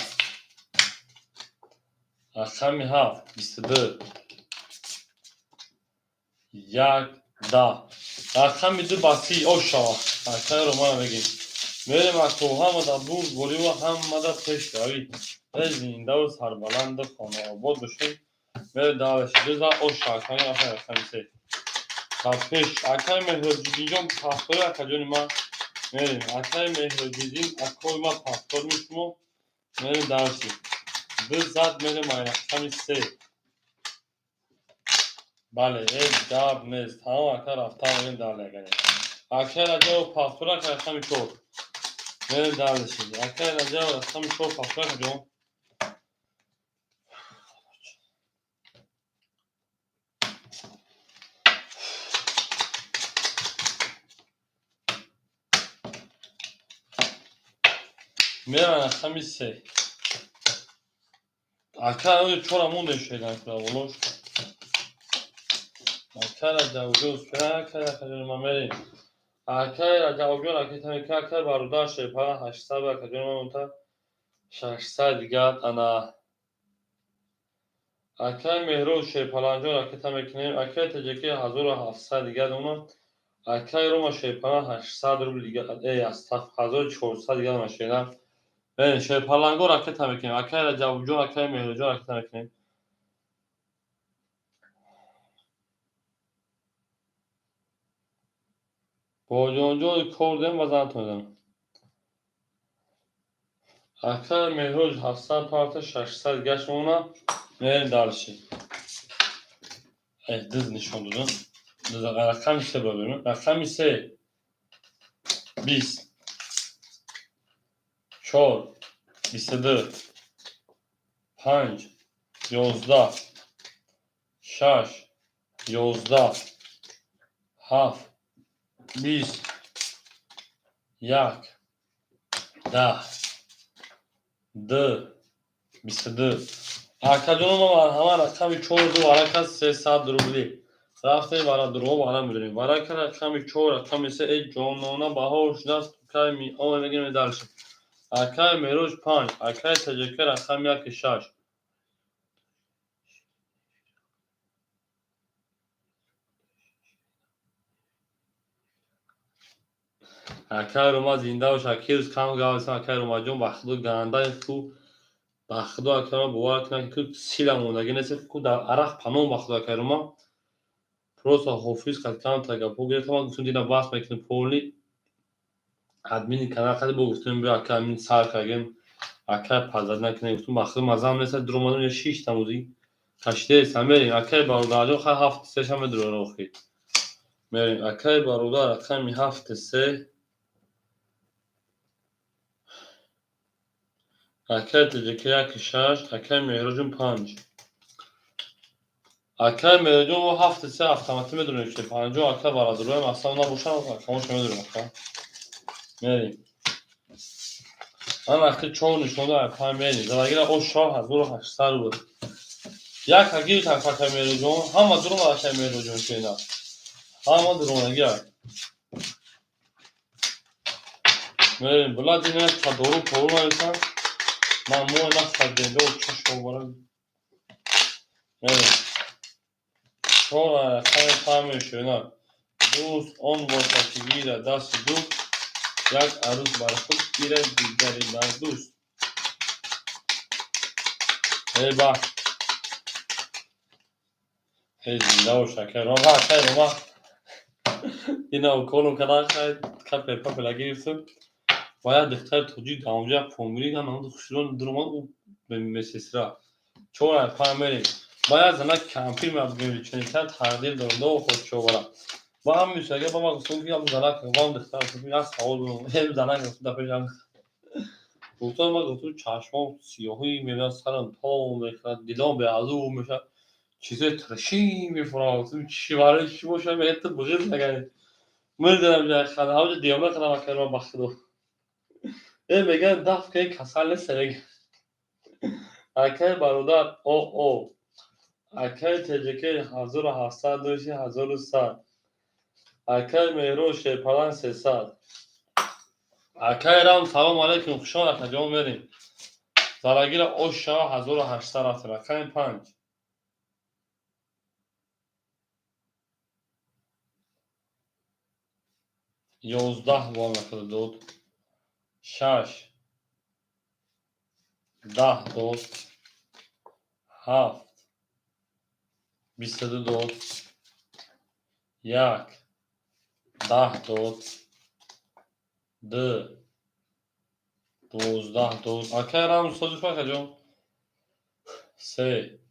Рақами 7, 22. 1, 10. Рақами 2 ба 30 ошава. Акай Романа мегем. Мерем ако ҳамада бурдбориву ҳамада пешравӣ. Зиндаву сарбаланду хонаобод бошем. Мерем дальше. Дуза оша акай рақами 3. Ба пеш акай Меҳроҷиддинҷон пахтори акаҷони ман. Мерем акай Меҳроҷиддин акои ман пахторми шумо. Мерем дальше. Ду зад мерем ай рақами 3. Бале, ҳеҷ гап нест. Тамом ака рафта мерем дале агане. Акай Раҷабов пахтор ака рақами 4. Мерем дальше. Акай Раҷабов рақами 4 пахтор акаҷон. Мерем рақами 3. Ака чора монде шедан кура волош. Акай Раҷабовҷон успея акай акаҷони ман мерем. Акай Раҷабовҷон ракета мекунад, акай бародар шерпара 800 акаҷони ман монта 600 дигар ана. Акай Меҳроб шерпаланҷон ракета мекунем, акай Таҷаки 1700 дигар дона. Акай Рома шерпала 800 рубл дигар, 1400 дигар дона шерам. Мерем шерпаланго ракета мекунем, акай Раҷабовҷон, акай Меҳроҷон ракета мекунем. Боҷонҷон кор дем ва занатон медам. Акай Меҳроҷ 700 парта 600 гашт мона. Мерем дальше. Диз нишон додам. Диз рақами 3 бибинем. Рақами 3 20 4 22 5 11 6 11 7 20 1 10 2 22. Акаҷоно ман ҳама рақами 4 ду варака 300 рубли. Рафтем вара дурӯғ вара медонем. Варака рақами 4 рақами 3 э ҷонона баҳор шудааст. Акай мио мегирем дальше. Акай Мероҷ 5, акай Таҷака рақами 1 6. Акай Рома зинда бош, акай рӯз кам гап акай Ромаҷон ба худо гандаи ху ба худо акай Рома бовар кунад ки сила мондагӣ нест, ку дар арақ паноҳ ба худо акай Рома. Просто ҳофиз қад камта гапҳо гирифтам, ман гуфтам дина баҳс мекунем полни админи канал қади бо гуфтем биё акай админ сар кардем, акай пазад накунем, гуфтам ба худо мазам нест, дуромадам я шишта музик кашидест, мерем акай бародарҷон хай 7 3 ша медурора охир. Мерем акай бародар рақами 7 3. Акай Таҷака 1 6, акай Меҳроҷон 5. Акай Меҳроҷон 7 3 автоматӣ медонем ки 50 ака бародароям аслан набошам, акамошо медонем ака. Мерем. Ман вақти 4 нишон додам, 5 мерем. Залагира о 6800 рубл. Як агир акай Меҳроҷон, ҳама дурума акай Меҳроҷон шена. Ҳама дурума гир. Мерем, Владимир Тодору пору нависам. Ман мо нахардем, бо чашм барам. Мерем. 4 рақами 5 шена. Дӯст он бошад ки гирад дасти дӯст, як арӯс бар худ гирад дигаре бар дӯст. Эй ба. Эй зинда бош акай Рома, акай Рома. Ина уколум кадан хай капе папела гирифтам. Ва як духтари тоҷик дар онҷо помирӣ ган хушрон дуромад ӯ медсестра. 4 5 мерем. Ба як занак кампир мебинем чунинтар тақдир дорад, нохост човара. Ба ҳам мисага ба ман гуфтам ки ям занак вам духтар гуфтам як савол дорам. Эй занак гуфтам дар пешам. Гуфтам ман гуфтам чашмом сиёҳӣ мебинам, сарам том мехӯрад, дилом беазуб мешавад. Чизои тиршӣ мефурам. Гуфтам чӣ барои чӣ бошад? Мегӯяд ту биғиз нагани. Мирдам ҷай хада, ҳамҷо девона кардам акай ман ба худо. Э мегӯяд даф кунед касал нест мегӯяд. Акай бародар о о. Акаи Теҷикӣ 1700 дошти, 1100. Акаи Меҳру Шерпалан 300. Акаи Рам, салом алейкум, хушон акаҷон, мерем. Зарагира ош шава, 1800 рафтем. Рақами 5. 11 бор накарда дод. 6. 10 дод. 7. 22 дод. 1. 10 дод. 2. 12 дод. Акай Рам, сози акаҷон. 3.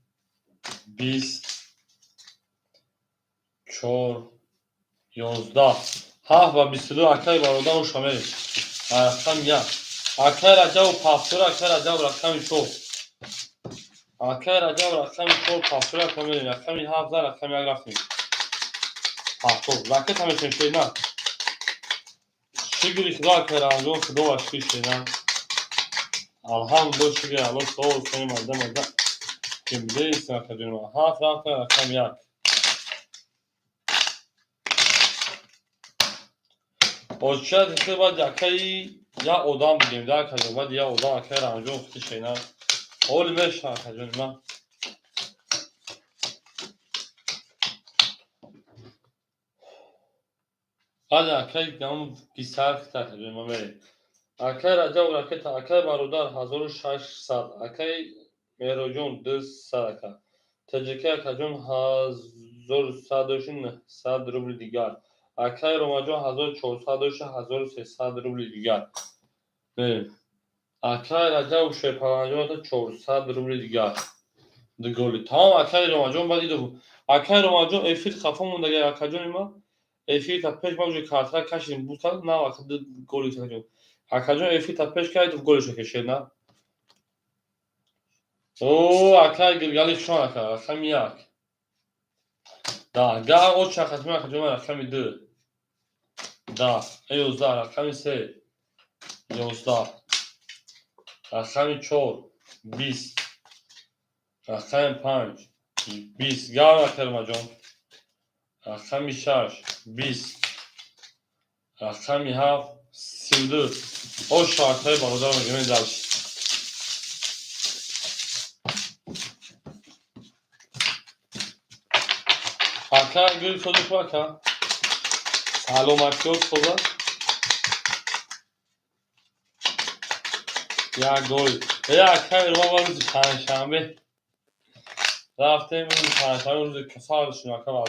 20. 4. 11. 7 ва 22, акай бародар, оша мерем. Рақами 1. Акай Раҷаб пафтура, акай Раҷаб рақами 4. Акай Раҷаб рақами 4 пафтура, ака мерем. Рақами 7 за рақами 1 рафтем. Пафтур. Ракета мешем, шена. Шукри Худо, акай Рамзон, Худо ва шукри, шена. Алҳамдулиллоҳ, шукри Аллоҳ, соз сани мазда мазда. Ким дейст, акаҷон. 7 рафтем, рақами 1. Оча дихе баъд акаи як одам будем да, акаҷон, баъд як одам, акаи Рамзон хути, шена. Ҳоли меша, акаҷони ман. Баъд акаи ҳамун писар хита, акаҷони ман, мерем. Акаи Раҷаб ракета, акаи бародар 1600, акаи Меҳроҷон 200 ака. Таҷикӣ акаҷон 1100 дошти, 900 рубли дигар. Акаи Ромаҷон 1400 дошти, 1300 рубли дигар. Мерем. Акаи Раҷаб Шерпаланҷон 400 рубли дигар. Дуголи. Тамом, акаи Ромаҷон, баъд идо. Акаи Ромаҷон эфир хафо мондага, акаҷони ман. Эфир та пеш ма уже картра кашидем, буд кард, на ака голи акаҷон. Акаҷон эфир та пеш кард, голиша кашид, на? О, акаи Гилгали, хушон ака, рақами 1. Да, га оча хатми, акаҷон, рақами 2. 10, 11, рақами 3. 11. Рақами 4, 20. Рақами 5, 20. Га акаи Ромаҷон. Рақами 6, 20. Рақами 7, 32. Оша, акаи бародар, мегӯем дальше. Ака гул содиқ, ака. Саломатиёт соза. Як гол. Э, акаи Рома, рӯзи панҷшанбе рафтем, рӯзи панҷшанбе, рӯзи касал шудем, ака,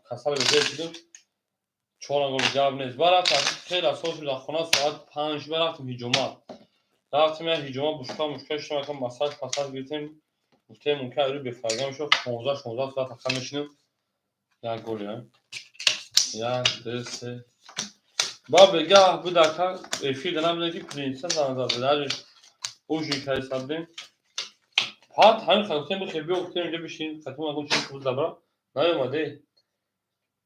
касал бедор шудем. Чора гол гап нест. Баъд рафтем, хеле асос шуд, дар хона соат 5 ба рафтем ҳиҷомат. Рафтем як ҳиҷома, бушка мушка шудем, ака, массаж пассаж гирифтем. Гуфтем, мумкин рӯи бефарга мешуд, 15 16 соат ака мешинем. Як голи, а? Як, ду, се. Ба бегаҳ буд, ака, эфир да набудем, ки принсесса занг зад. Даже ужин кардиста будем. Баъд ҳамин хел гуфтем, бихел биё, гуфтем, инҷо бишин, хатм ягон чиз буд забра. Наёмаде.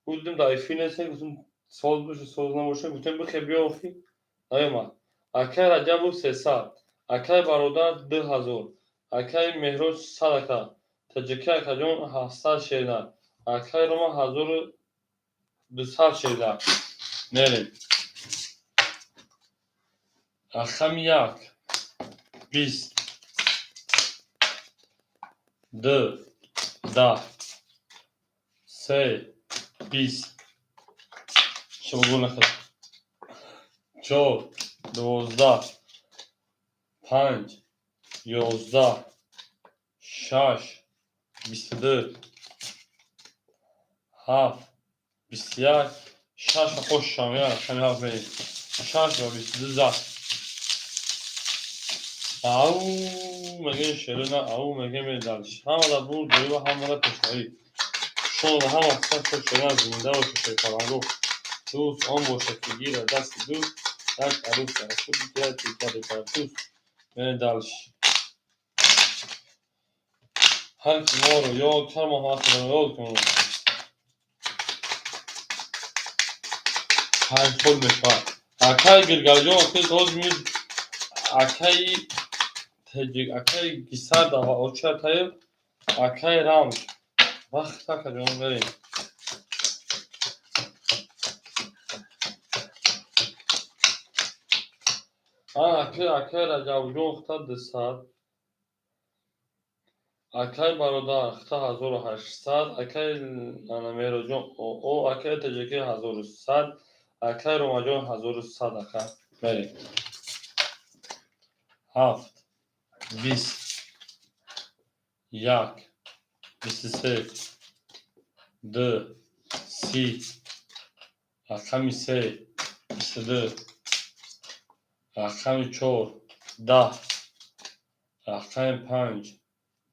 Гуфтем, дар эфир нестем, гуфтем, соз боше, соз набоше, гуфтем, бихел биё, охи. Наёмад. Акаи Раҷабов 300. Акаи бародар 2000. Акаи Меҳроҷ 100 ака. Таҷикӣ акаҷон 700 шерна. Акаи Рома 1200 шерна. Мерем. Рақами 1. 20. 2. 10. 3. 20. Шумо гул нахӯред. 4. 12. 5. 11. 6. 22. 7. 21. 6 ва хошам, я рақами 7 мерем. 6 ва 22 зад. Ау, мегӯем шерона, ау, мегӯем дальше. Ҳамада бурд ва ҳамада пешравӣ. Шумо ҳама сахт шерона, зинда бошед, шерпалангу. Дӯст он бошад, ки гирад дасти дӯст, як арӯс аз худ гирад дигаре бар дӯст. Мерем дальше. Ҳар ки моро ёд кард, мо ҳам худро ёд кунем. Панҷ хол мешавад. Акаи Гиргалҷон, акаи ҳозир акаи Теҷик, акаи Гисар ва Оча Таиб, акаи Рамз. Вақт акаҷон мерем. Акай Раҷабҷон хта 200. Акай бародар хта 1800. Акай Меҳроҷон оо акай Таҷикӣ 1100. Акай Ромаҷон 1100 ака. Мерем. 7 20 1 23 2 30 рақами 3 22 рақами 4 10 рақами 5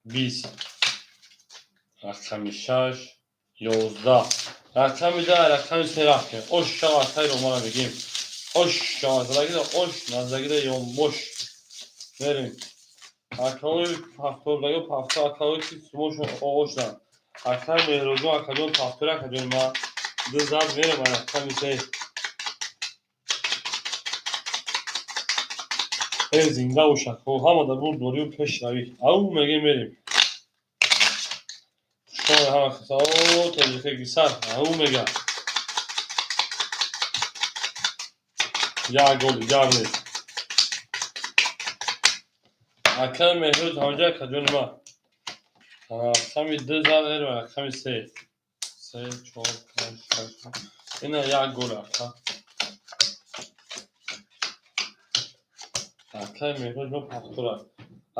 20 рақами 6 11 рақами 10 рақами 3 рафтем. Ош шава акай Романа мегим. Ош шава задагида ош наздагида ёнбош. Мерем. Акаҳои ҳафтордаги пафта, акаҳое ки сумошон оғоз шуданд. Акай Меҳроҷон, акаҷон пафтори акаҷони ман ду зад мерем рақами се. Э зинда бош акҳо, ҳама дар бурдборию пешравӣ. Ау мегем мерем. Хушомад ҳама каса. О тоҷика гисар, ау мега. Як гол дигар нест. Акай Меҳроҷ ҳамҷа акаҷони ман. Рақами 2 зад мерем рақами 3. 3 4 5 6. Ина як гол ака. Акай Меҳроҷ мо пахтура.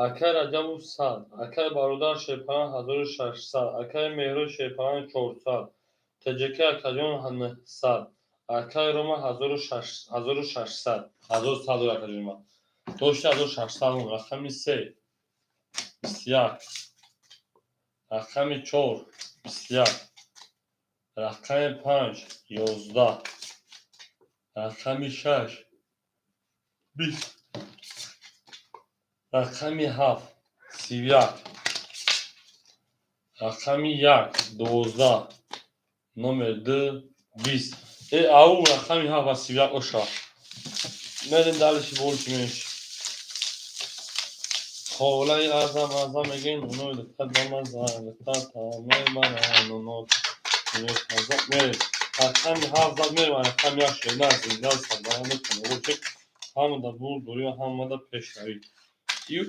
Акай Раҷабов 100. Акай бародар Шерпаран 1600. Акай Меҳроҷ Шерпаран 400. Таҷики акаҷон 900. Акай Рома 1600. 1100 акаҷони ман. Дошти 1600 рақами 3 21 рақами 4 21 рақами 5 11 рақами 6 20 рақами 7 31 рақами 1 12 номер 2 20. Э ау рақами 7 ва 31 оша. Мерем дальше больше меньше. Холаи азам азам мегӯем нунои духтар бамаза духтар мебарад нуно мерем. Рақами 7 зад мерем рақами 1 шена зинда сарбаланд метавонад. Ҳама дар бурдборӣ ва ҳама дар пешравӣ. Ю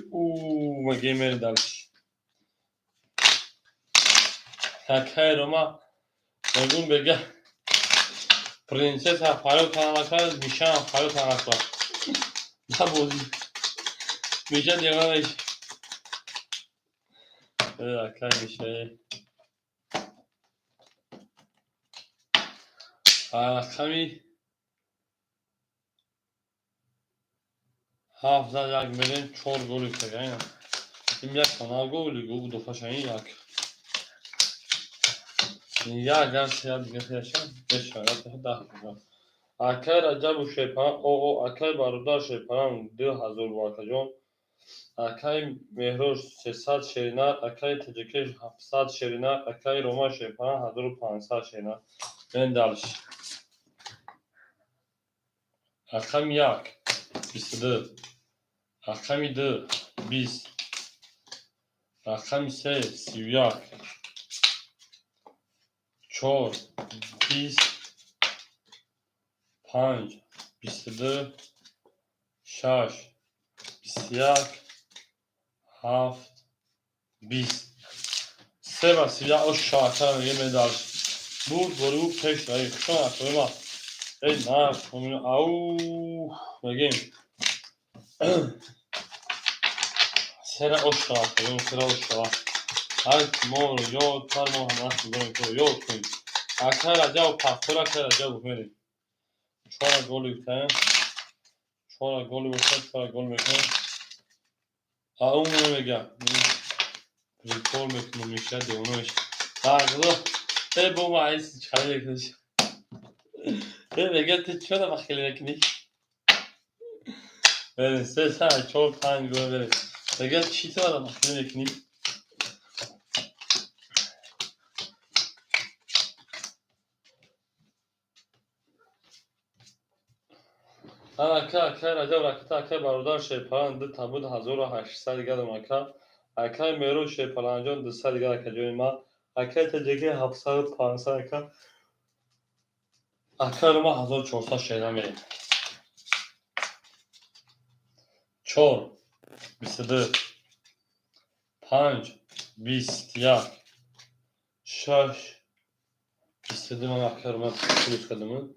мегӯем мерем дальше. Акай Рома мегӯм бега принсесса фарёд кард, Мишаам фарёд кард. На бозӣ. Миша девона мешавад. Акай Миша. Рақами 7 зад як мерем 4 голи кардем. Ин як тона голи гул дуфаша ин як. Як гар се дига хеша бешава 10 гол. Акай Раҷабу Шерпаран оо акай бародар Шерпаран 2000 бо акаҷон. Акай Меҳроҷ 300 шеринар, акай Таҷикӣ 700 шеринар, акай Рома Шерпаран 1500 шеринар. Мерем дальше. Рақами 1 22 рақами 2 20 рақами 3 31 4 20 5 22 6 21 7 20 3 ва 31 ош ака мегем мерем дальше. Бурдборию пешравӣ. Хушомад акаҳои ман. Эй на ау мегем. Сера ош шава акаҷон, сера ош шава. Ҳар моро ёд кар, мо ҳама дорем ки ёд кунем. Акай Раҷаб пахтор, акай Раҷаб мерем. 4 голи гуфтаем. 4 голи бошад, 4 гол мекунем. Ау мега. Прикол мекунем, миша девона меша. Бағло. Э бо ма айс чӣ мекуниш? Э мега ту чора бахили мекунӣ? Мерем 3 4 5 гол мерем. Мега чӣ ту бахили мекунӣ? Ака акай Раҷаб ракета акай бародар Шерпаран 2 табуд 1800 дигар дорам ака. Акай Меҳроҷ Шерпаранҷон 200 дигар акаҷони ман. Акай таҷаки 700, 500 ака. Акай Рома 1400 шера мерем. 4, 22, 5, 21, 6, 22. Ман акай Рома плюс кардам.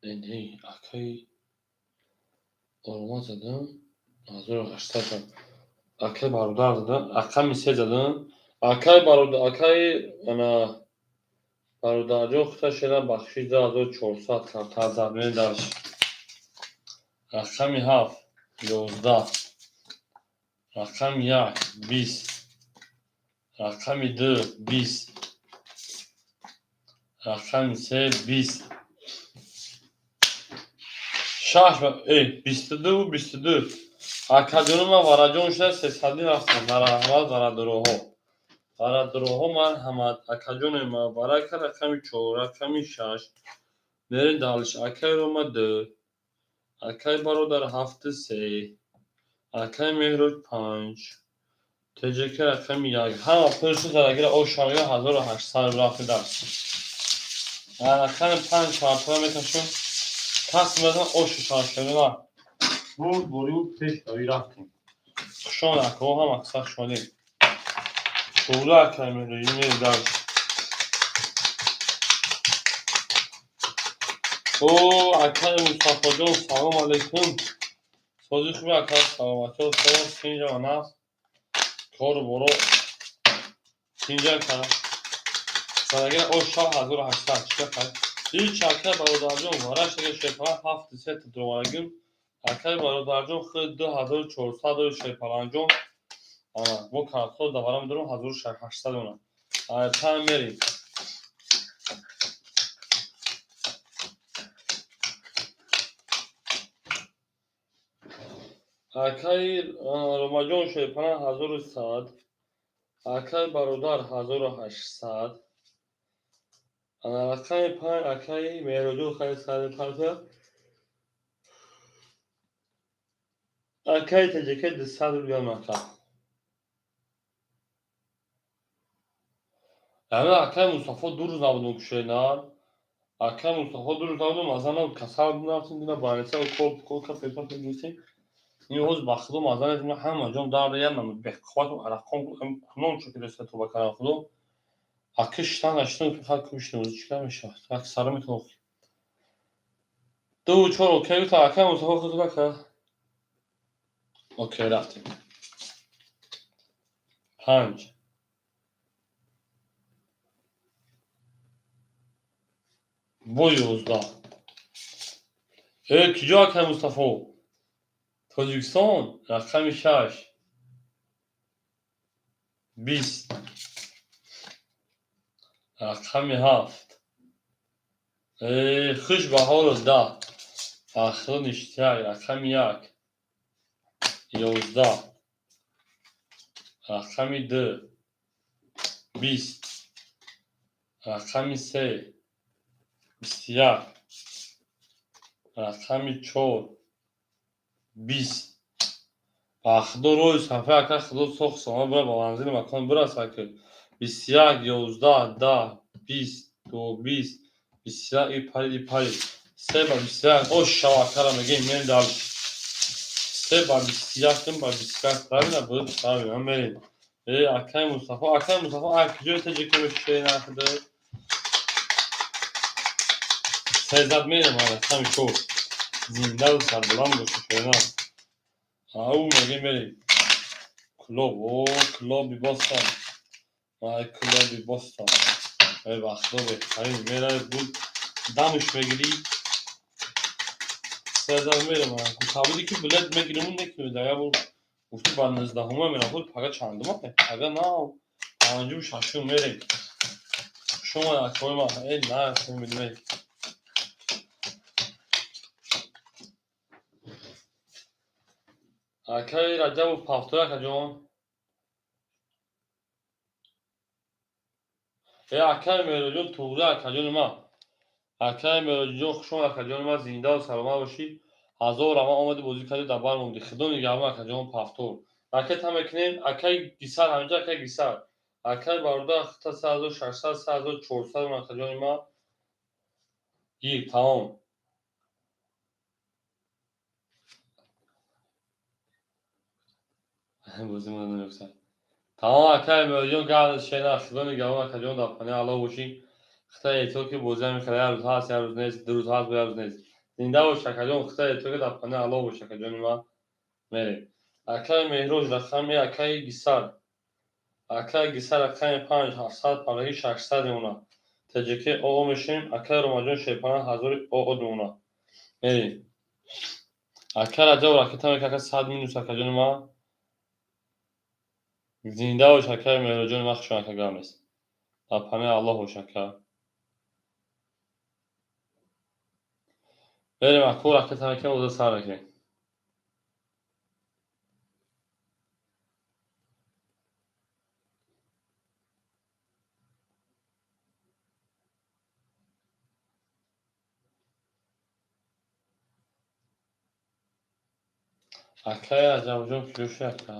Не, акай Рома задам 1800. Акай бародар задам, рақами 3 задам. Акай бародар, акай ана бародарҷон хута шера бахшид, 2400 картар зад. Мерем дальше. Рақами 7, 11, рақами 1, 20, рақами 2, 20, рақами 3, 20, 6, 22, 22. Акаҷону ман вараҷон шуда сесадӣ рафтам. Марҳамат, варадуроҳо, варадуроҳо, марҳамат, акаҷоне ма варака. Рақами 4, рақами 6. Мерем дальше. Акай Рома 2, акай бародар 7, 3, акай Меҳроҷ 5, теҷака рақами 1. Ҳама пулшу задагира ошамига 1800 рафти. Дальше рақами 5 картора мекашем, кас мезан ошу шашерина бурд бурю пеш дави рафтем. Хушон акаҳо, ҳам аксар шодем. Шӯла акай Меҳроҷ, мерем дальше. О, акай Мустафоҷон, салом алейкум. Сози хуби ака, саломатиҳо, салом, тинҷа ва нафс. Кору боро тинҷа ака. Задагира ош шав 1800 чика хай. Ҳеч акай бародарҷон варашага шерпалан ҳафти сета дуромадагим. Акай бародарҷон худ 2400 дори шерпаланҷон. Ана, мо картҳо даварам дорам 1800 она. Та мерем. Акай Ромаҷон шерпалан 1100, акай бародар 1800. Ана рақами 5 акай Меҳроҷон хай сари парта. Акай таҷака 200 рубля мака. Ана акай Мустафо 2 рӯз набудам кушенар. Акай Мустафо 2 рӯз набудам, маза набуд, касал рафтем, дина больница укол пукол ка пепа гирифтем. Ин ҳоз ба худо маза нест, ҳама ҷом дард як намуд беқувват араққом кунон чо ки деста тоба кардам худо. Аки шитан наштан фақат кӯшнем, чӣ кар мешавад? Як сара метавон. 2 4 окей гуфта акай Мустафо худ ака. Окей рафтем. 5, бо 11. Э, киҷо акай Мустафо? Тоҷикистон, рақами 6, 20, рақами 7. Э, хуш ба ҳолу 10. Ахиро ништяк, рақами 1, 11, рақами 2, 20, рақами 3, 21, рақами 4, 20. Ба худо роҳи сафар ака худо сох сома бира ба манзили макон бираса ки 21, 11, 10, 20, 2, 20, 21 и парид, и парид. 3 ба 21 ош шава акара мегем, мерем дальше. 3 ба 21 ба 21 правильно буд, правильно мерем. Э, акай Мустафо, акай Мустафо, а куҷои таҷика мешавӣ нахда? Сезад мерем, рақами 4. Зиндаву сарбаланд бошӣ шоина. Ау мегем мерем. Клуб, о, клуби Бостон. Ай клуби Бостон. Ай вақто беҳтарин меравӣ буд дамш мегирӣ. Сезад мерем. Гуфта ки билет мегирем, некунӣ дага бу гуфти ба 19-ума мерам, худ пага чандума? Пага нав панҷум, шашум мерем. Шумо акои ма, э на, мерем. Акай Раҷабов пафтор акаҷон. Э, акай Меҳроҷон туғри акаҷони ман. Акай Меҳроҷон хуш омад акаҷони ман, зиндаву саломат бошӣ. Ҳазор раван омадӣ бозӣ кардӣ, дар бар мондӣ. Худо нигаҳбон акаҷон пафтор. Ракета мекунем, акай Гисар ҳаминҷа, акай Гисар. Акай бародар хита 3600, 3400 акаҷони ман. Гир, тамом. Бози ман намегӯсад. Тамом, акай Меҳроҷон, гап шена, худо нигаҳбон, акаҷон, дар паноҳи Аллоҳ бошӣ. Хита эҳтиёт, ки бозиам мехӯрад, як рӯз ҳаст, як рӯз нест, ду рӯз ҳаст, як рӯз нест. Зинда бош, акаҷон, хита эҳтиёт, ки дар паноҳи Аллоҳ бош, акаҷони ман. Мерем. Акай Меҳроҷ, рақами акаи Гисар. Акаи Гисар рақами 5, 700 параги 600 мемонад. ТҶК ОО мешавем, акаи Ромаҷон шерпаран 1000 ОО мемонад. Мерем. Акай Раҷаб ракета мекунад, ака 100 минус, акаҷони ман. Зинда бош, акаи Меҳроҷони ман, хушон, ака, гап нест. Дар паноҳи Аллоҳ бош, ака. Берем, аку ракета мекунем, оза сар мекунем. Акаи Раҷабҷон куҷо ака?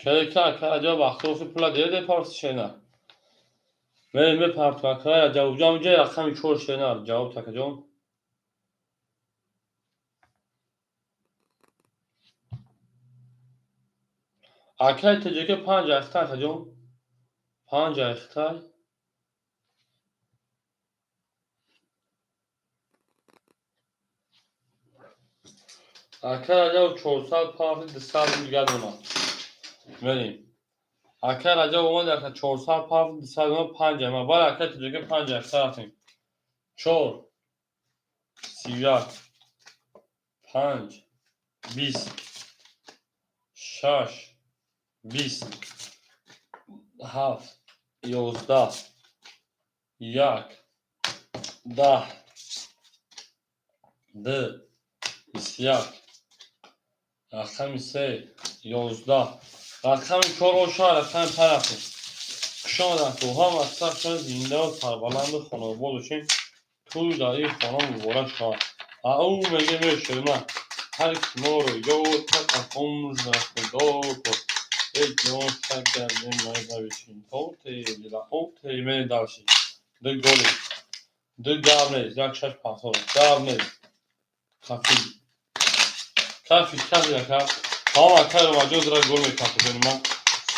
Хеле ки акаи Раҷаб бахтоси пула деде парси шена. Мерем, мепарту акаи Раҷабҷон ҷай рақами 4 шена. Ҷавоб, акаҷон. Акаи ТҶК 5 айхта, акаҷон. 5 айхта. Акаи Раҷаб 400 парти 200 дигар донад. Мерем. Акаи Раҷаб омад, ака 400 парти 200 донад, 5 ама. Бале, акаи ТҶК 5 айхта рафтем. 4 31 5 20 6 20 7 11 1 10 2 21 рақами 3 11 рақами 4 оша рақами 5 рафтем. Хуш омаданд, ку ҳам аксар зиндаву сарбаланду хонобод бошем. Тӯй дар ин хона муборак шавад. Ау меге мешӯна ҳар ки моро ёд кард, аз умр худо кун. Э ҷон шакардем майзавишин. Оте мерем дальше. Ду голи. Ду гап нест, як шаш пасор. Гап нест. Кафи. Кафи, кафи ака. Тамом, акай Ромаҷон зира гол мекафи ман.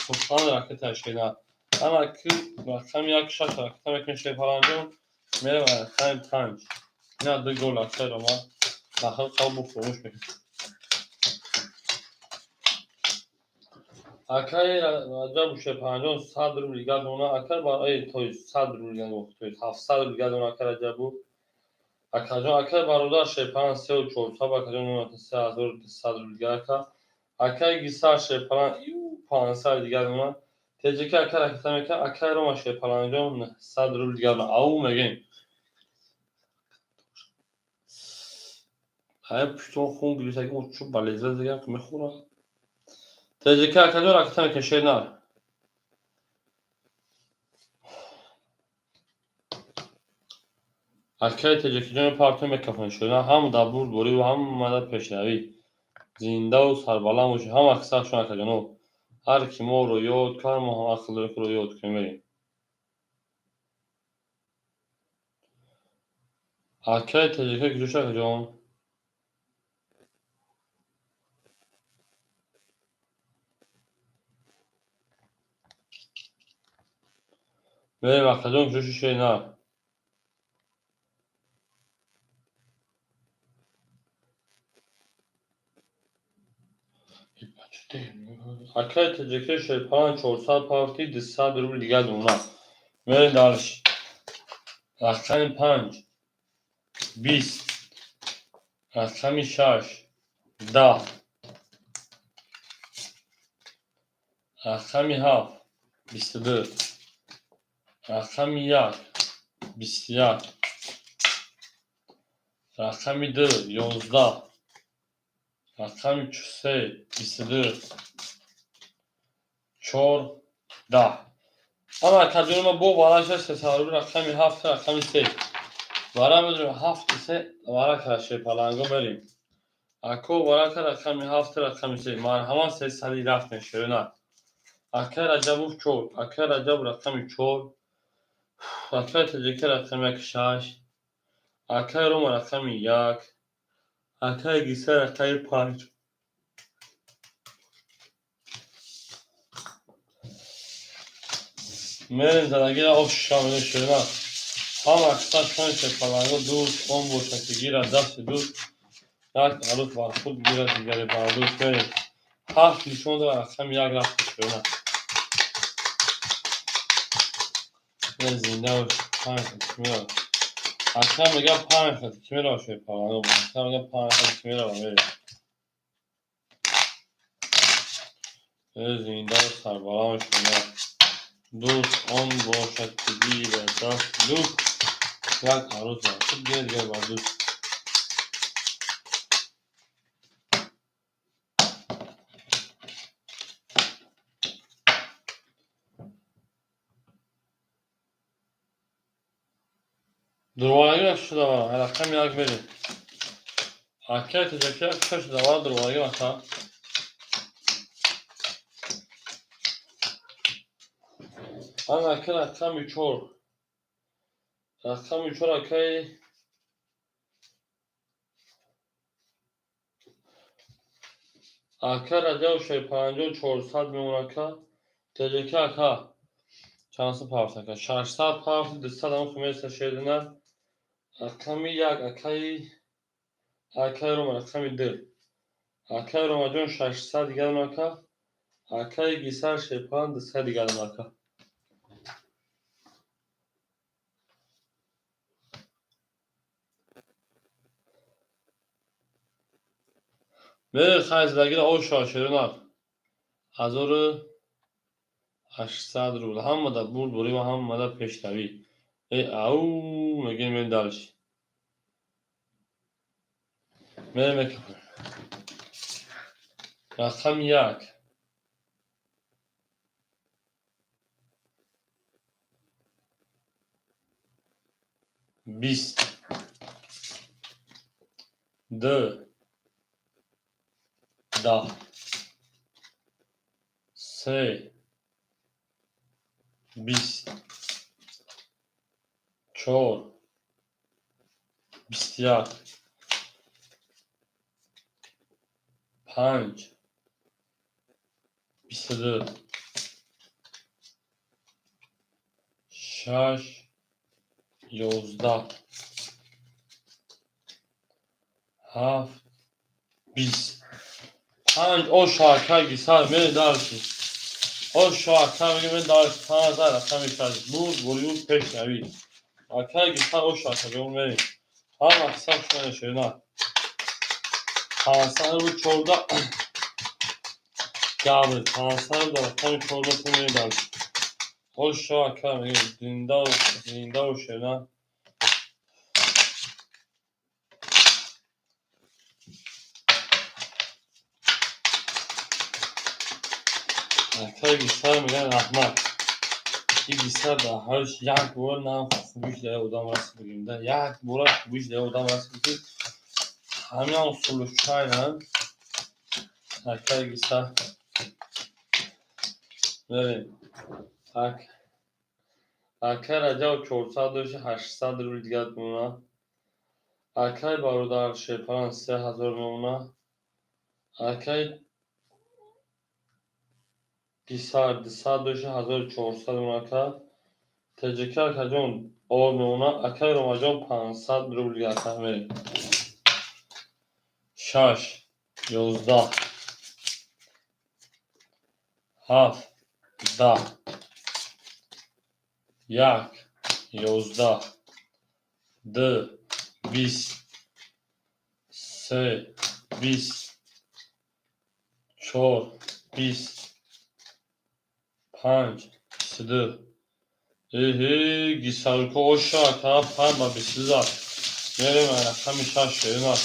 Субҳан ракета шена. Ана ки рақами як шаш ракета мекунем шерпаланҷон. Мерем рақами 5. Ина ду гол акай Рома. Нахал қалбу фуромӯш мекунем. Акаи Раҷабу шерпаланҷон 100 рубл дигар дона. Акай барои то есть 100 рубл дигар, то есть 700 рубл дигар дона акай Раҷабу. Акаҷон, акаи бародар шерпалан 3400, акаҷон 3200 рубл дигар ака. Акаи Гисар шерпалан 500 дигар дона. ТҶК ака ракета мекунад, акаи Рома шерпаланҷон 900 рубл дигар дона. Ау мегем. Ай пуштон хун гирифта ки чу балеза дигар мехӯрад. ТҶК акаҷон ракета мекунад шернар. Акаи ТҶК-ҷон партия мекафонед шернар, ҳам дар бурдборӣ ва ҳам дар пешравӣ. Зиндаву сарбаланд бошед, ҳам аксаршон акаҷоно. Ҳар ки моро ёд кард, мо ҳам ақл дорем, ки ёд кунем, мерем. Акаи ТҶК куҷо шуд, акаҷон? Мерем, акаҷон, куҷо шуд шернар? Акаи ТҶК шерпалан 400 парти 200 рубл дигар дона. Мерем дальше. Рақами 5 20 рақами 6 10 рақами 7 22 рақами 1 21 рақами 2 11 рақами 3 22 4 10. Ана акаҷони ма бо вараша 300 рубл рақами 7 рақами 3. Вара медонем 7 3 варака шерпаланго мерем. Ако варака рақами 7 рақами 3. Марҳамат, 300 рафтем шерна. Акай Раҷабов чор, акай Раҷаб рақами чор, акай Таҷика рақами як шаш, акай Рома рақами як, акай Гиса рақами панҷ. Мерем задагира оша мешона. Ҳама аксар шансе паланго дӯст он бошад, ки гирад дасти дӯст, як арӯс бар худ гирад, дигаре бар дӯст. Мерем. Ҳафт нишон дорад, рақами як рафт шона. Зинда бош, панҷ хат ки меравад. Ака мега панҷ хат ки меравад шои паланго. Ака мега панҷ хат ки меравад, мерем. Зинда сарбаланд шона. Дӯст он бошад, ки гирад дасти дӯст, як арӯс бар худ гирад, дигаре бар дӯст. Дурвалагӣ шуда рақами як мерем. Акай Таҷаки як шаш давар дурвалагӣ ака. Ан ака рақами чор. Рақами чор акай ака Раҷаб шай панҷоҳ чорсад мемон ака. Таҷаки ака чандсад пафт ака? 600 пафт, 200 ам хумеса шедина. Рақами як акай акай Рома рақами ду. Акай Ромаҷон 600 дигарам ака. Акай Гисар шепан 200 дигарам ака. Мере хайздагира оша шерунар. 1800 рубл. Ҳамада бурд бурӣ ва ҳамада пешравӣ. Э ау мегем мерем дальше. Мерем мекунем. Рақами як. Бист. Ду. Даҳ. Се. Бист. Чор. 21. Панҷ. 22. Шаш. 11. Ҳафт. 20. Панҷ оша акай Гисар мере дальше. Оша ака мега мере дальше. Панҷ рақами шаш. Бурд бурию пешравӣ. Акай Гисар оша ака ҷон мерем. Ҳама ҳисоб шуна шена. 500 рубл чорда габр. 500 рубл рақами чорда ту мере дальше. Оша ака мега зинда зинда шена. Акай Гисар мегӯяд раҳмат. И Гисар дар ҳаётш як бора нам хубиш дар одам расид бигем да як бора хубиш дар одам расид ки ҳамин случайно акай Гисар мерем. Акай Раҷаб 400 дошти 800 рубл дигар мемонад. Акай бародар Шерпаран 3000 мемонад. Акай Гисар 200 дошти 1400 мемонад ака. Таҷика акаҷон ор мемонад. Акай Ромаҷон 500 рубл дигар ака мерем. Шаш. 11. Ҳафт. 10. Як. 11. Ду. 20. Се. 20. Чор. 20. Панҷ. 22. Эҳе Гисаруко оша ака панҷ ба 22 зад. Мерем рақами шаш шерунар.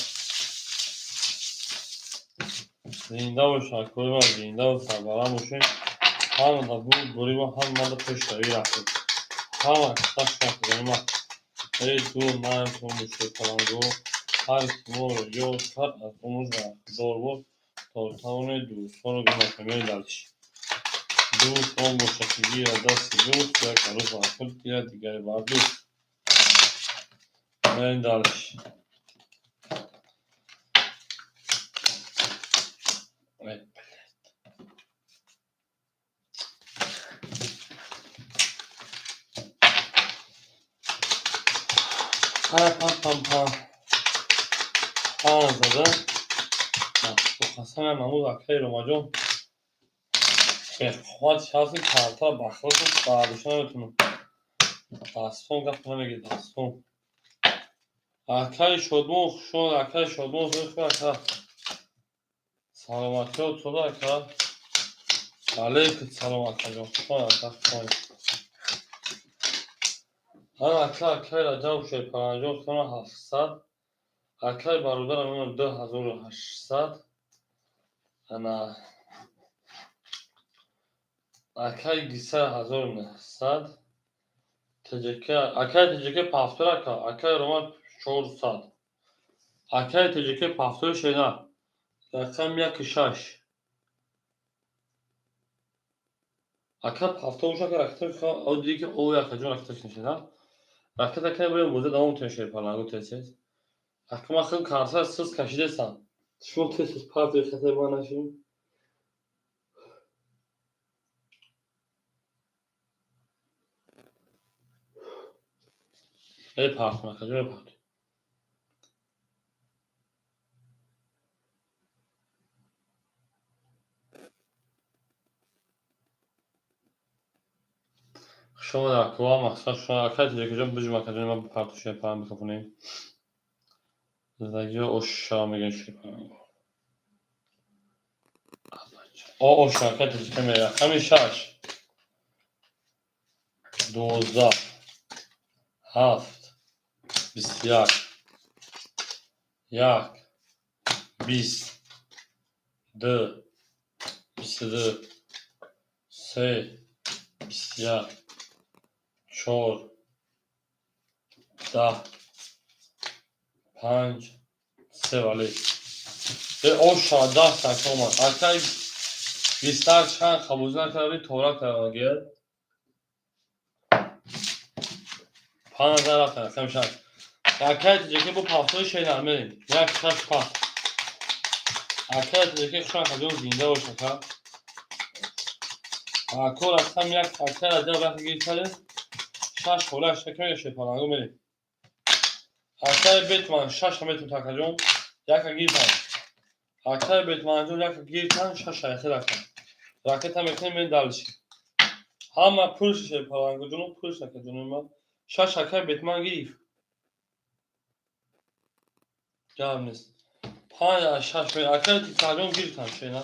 Зинда бош акои ман, зинда ва сарбаланд бошед. Ҳамада бурд бурӣ ва ҳамада пешравӣ рафтем. Ҳама касаш ман. Эй ду намкун шерпаланго, ҳар ки моро ёд кард аз умр бархдор бод, то тавонед дӯстонро гум накунед. Дальше. Дӯст он бошад, ки гирад дасти дӯст, як арӯс бар худ гирад, дигаре бар дӯст. Мерем дальше. Ай, блядь. Пара пам пам пам. Панҷ зада. Қасам, намуз, акаи Ромаҷон. Бехоҳат ҳаст, картара бахлошу бардошта наметавонам. Дастон гап намегирад, дастон. Акаи Шодмон, хушомад, акаи Шодмон, зӯр, ака. Саломатиё туда, ака. Алейкум салом, акаҷон. Хушомад, ака, хушомад. Ана, ака, акаи Раҷаб Шерпаранҷон хона 700. Акаи бародарам имон 2800. Ана акаи Гиса 1900. ТЖК, акаи ТЖК пафтор, ака, акаи Роман 400. Акаи ТЖК пафтори шена. Рақам яки шаш. Ака пафтор боша, ака ракета о диди ки о якаҷон ракета шена. Ракета кай боям боза давом тен шерпалангу тез. Ака ман хел карса сис кашидесам. Шумо тез тез партия хатар ба нашим. Эй партия, акаҷон, эй партия. Хушомад, аква, мақсад хушомад. Акай Тоҷикиҷон, биҷум, акаҷон, ман парту шерпаланг бикунем. Зиндагиро оша мегӯем шерпаланг. О оша, акай Тоҷика мере. Рақами шаш. 12. 7. 21. 1. 20. 2. 22. 3. 21. 4. 10. 5. 3 вале. Э оша 10 така омад. Акай бистар чанд қабул накарди, тора карда. Панҷ рафтан, рақами шаш. Акай Тоҷикӣ бо пафтои шенар мерем. Як шаш пафт. Акай Тоҷикӣ хушам, акаҷон, зинда бош, ака. Ако рақам як, акай Раҷаб яке гирифтаде. Шаш хола шак мега шерпалангу мерем. Акай Бетман шаша метун, акаҷон. Яка гирифтан. Акай Бетманҷон яка гирифтан, шаша яхел ака. Ракета мекунем, мерем дальше. Ҳама пулш шерпалангуҷону пулш, акаҷони ман. Шаш акай Бетман гирифт. Гап нест. Панҷ аз шаш мерем. Акай Тиксаҷон гирифтан шена.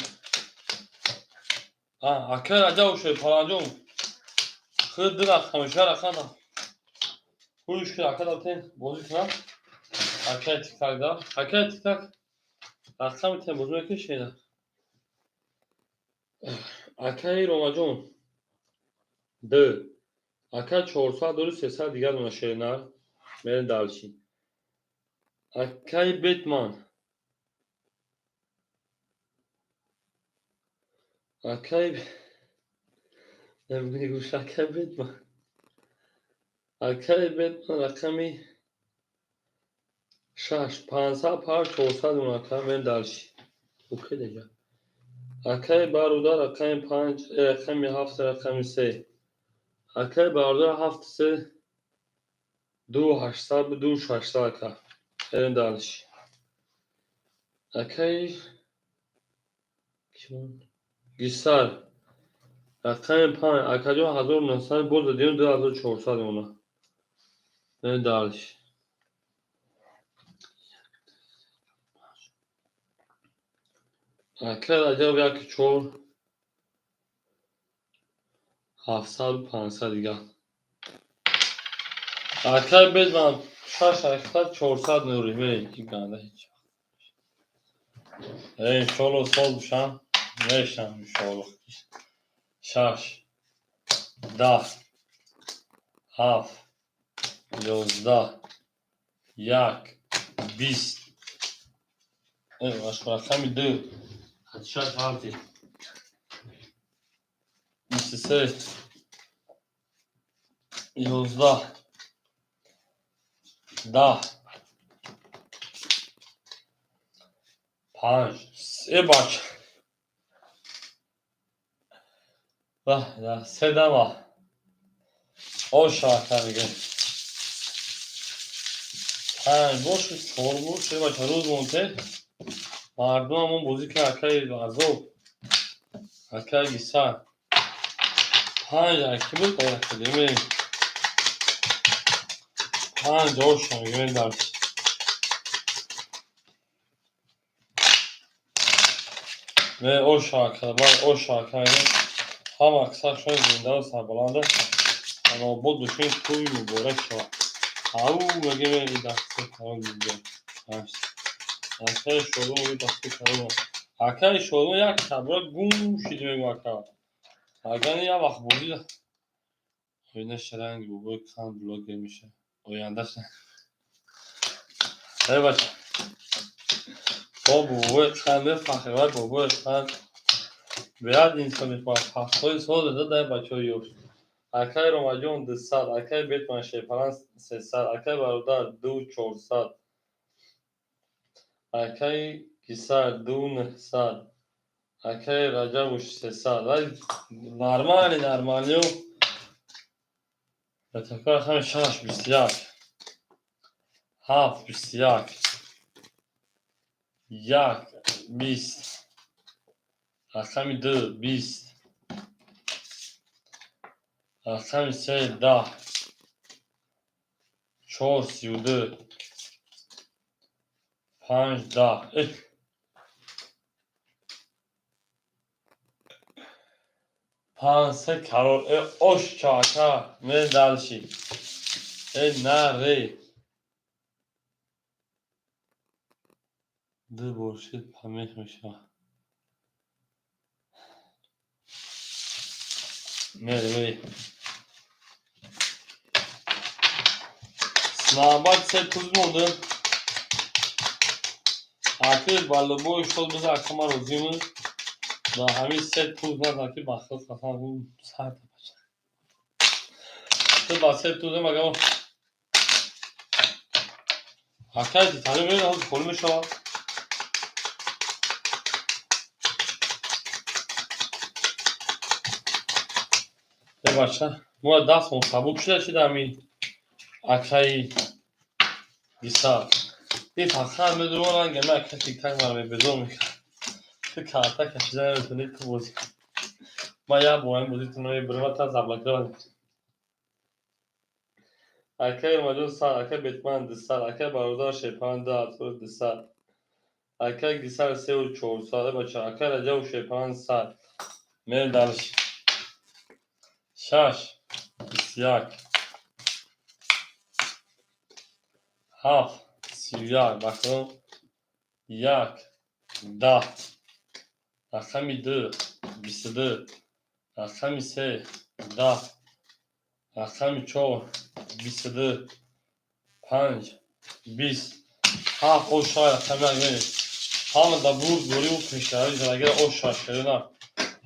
Акай Раҷаб Шерпаланҷон. Худ ду рақам, ша рақам. Пулш ки ака датен бозӣ кунам. Акай Тиктак да. Акай Тиктак рақами тен бозӣ мекунӣ шена. Акаи Ромаҷон. Ду. Ака 400 дори 300 дигар дона шернар. Мерем дальше. Акаи Бетман. Акаи намегӯш, акаи Бетман. Акаи Бетман рақами шаш 500 пар 400 дона ака мерем дальше. Окей дега. Акаи бародар рақами панҷ, рақами ҳафт, рақами се. Акаи бародар ҳафт се ду 800 ду 600 ака. Мерем дальше. Акаи Гисар рақами панҷ, акаҷон 1900 боз дадем 2400 дона. Мерем дальше. Акаи Раҷаб як чор 700 500 дигар. Акаи Бетман шаш 800 400 нури мерем ки ганда ҳеҷ. Иншоалло сол бошам мешам иншоалло. Шаш 10 7 11 1 20. Рақами ду шаш ҳафти. 23, 11, 10, 5, се бача. Се дама. Оша, ака, мега. Панҷ боши, чор бош, бача, рӯз монте. Мардумамон бозӣ кард, акаи азоб. Акаи гиса. Панҷ аки буд, академия. Панҷ оша, мегӯем дарс. Ме оша, ака, баъд оша, ака, мегӯем. Ҳама аксаршон зиндаву сарбаланда, обод бошед, тӯй муборак шавад. Ау, мегӯем, и дасти калон дига. Акаи Шодон, и дасти калон. Акаи Шодон як шабра гум шид, мегӯ, ака. Агар як вақт бозӣ оинаша ранги бобои кан блогер меша. Ояндаш. Эй бача. Бо бобои кан мефахр, бобои кан беҳад инсони 70 сол дай бачаҳои ёш. Акаи Ромаҷон 200, акаи Бетман Шерпаран 300, акаи Бародар 2400, акаи Кисар 2900, акаи Раҷабуш 300. Нормали, нормалиё. Рақами 6, 21, 7, 21, 1, 20, рақами 2, 20, рақами 3, 10, 4, 32, 5, 10. Панҷ, се карор. Э, ош чака, ме дальше. Э, на ре. Ду бор шид, помех мешавад. Мере, мере. Навбат се туз монда. Аки ба любой шод биза, ака, ман розимам. Да ҳамин се туз назан, ки ба худ қасам сар бача. Ту ба се туз магар акай титани мебинам, ҳозир холӣ мешавад. Э бача, мо дастмон сабук шуда чи дар ҳамин акаи гиса. И фақат медонам, ранги ами ака тиктак маро мебезор мекард. Ту карта кашида наметавонӣ, ту бозӣ. Ман як бор ҳамин бозитро намебарам, та заблокировать. Акаи Ромаҷон 100, акаи Бетман 200, акаи Бародар Шерпаран 2200, акаи Гисар 3400, э бача, акаи Раҷабу Шерпаран 100. Мерем дальше. 6, 21, 7, 31, бахром, 1, 10, рақами 2, 22, рақами 3, 10, рақами 4, 22, 5, 20, 7, оша, рақами як мерем. Ҳама да бурд бориву пешравӣ зарагира оша шерина.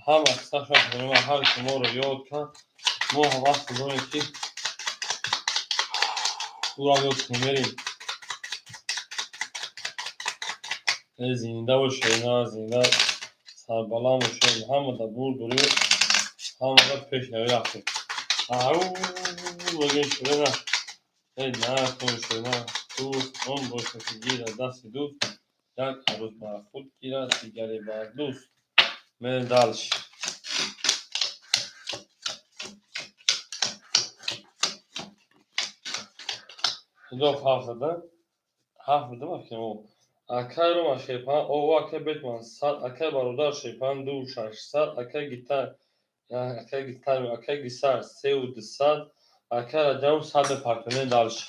Ҳама қиссаша ҳар ки моро ёд кард, мо ҳам вақт дорем, ки ӯрам ёд кунем, мерем. Э, зинда бошед, на зинда, сарбаланд бошед, ҳама да бурд бориву ҳамада пешравӣ рафтем. Ау, мегӯем шерина. Э, накун шерина, дӯст он бошад, ки гирад дасти дӯст, як арӯз бар худ гирад, дигаре бар дӯст. Мерем дальше. Худо ҳафт зада. Ҳафт будам, акимо. Акай Рома Шерпан, о, акай Бетман 100, акай Бародар Шерпан 2600, акай Гитар, акай Гитар, акай Гисар 3200, акай Раҷаб 100 мепартонем дальше.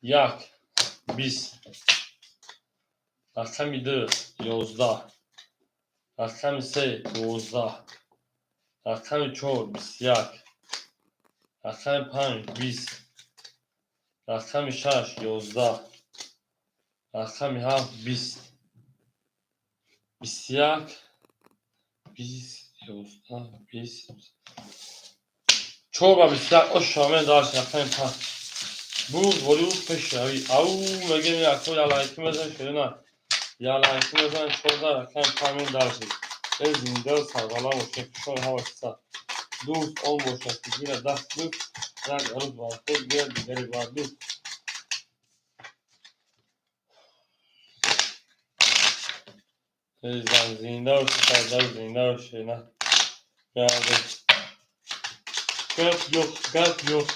1, 20, рақами 2, 11, рақами 3, 12, рақами 4, 21, рақами 5, 20, рақами 6, 11, рақами 7, 20, 21, 20, 11, 20, чор ба 21. Ошаме дальше, рақами панҷ. Бурд ворию пешравӣ. Ау, мегем, яко ялайки мезан ширина. Ялайки мезан, 14, рақами панҷ дальше. Э, зинда сарбаланд бошед, хушҳол ҳама киса. Дӯст он бошад, ки гирад даст дӯст, як арӯз бар худ гирад, дигаре бар дӯст. Зан, зинда бошед, сардар, зинда бошед, на. Гап yo'q, gap yo'q.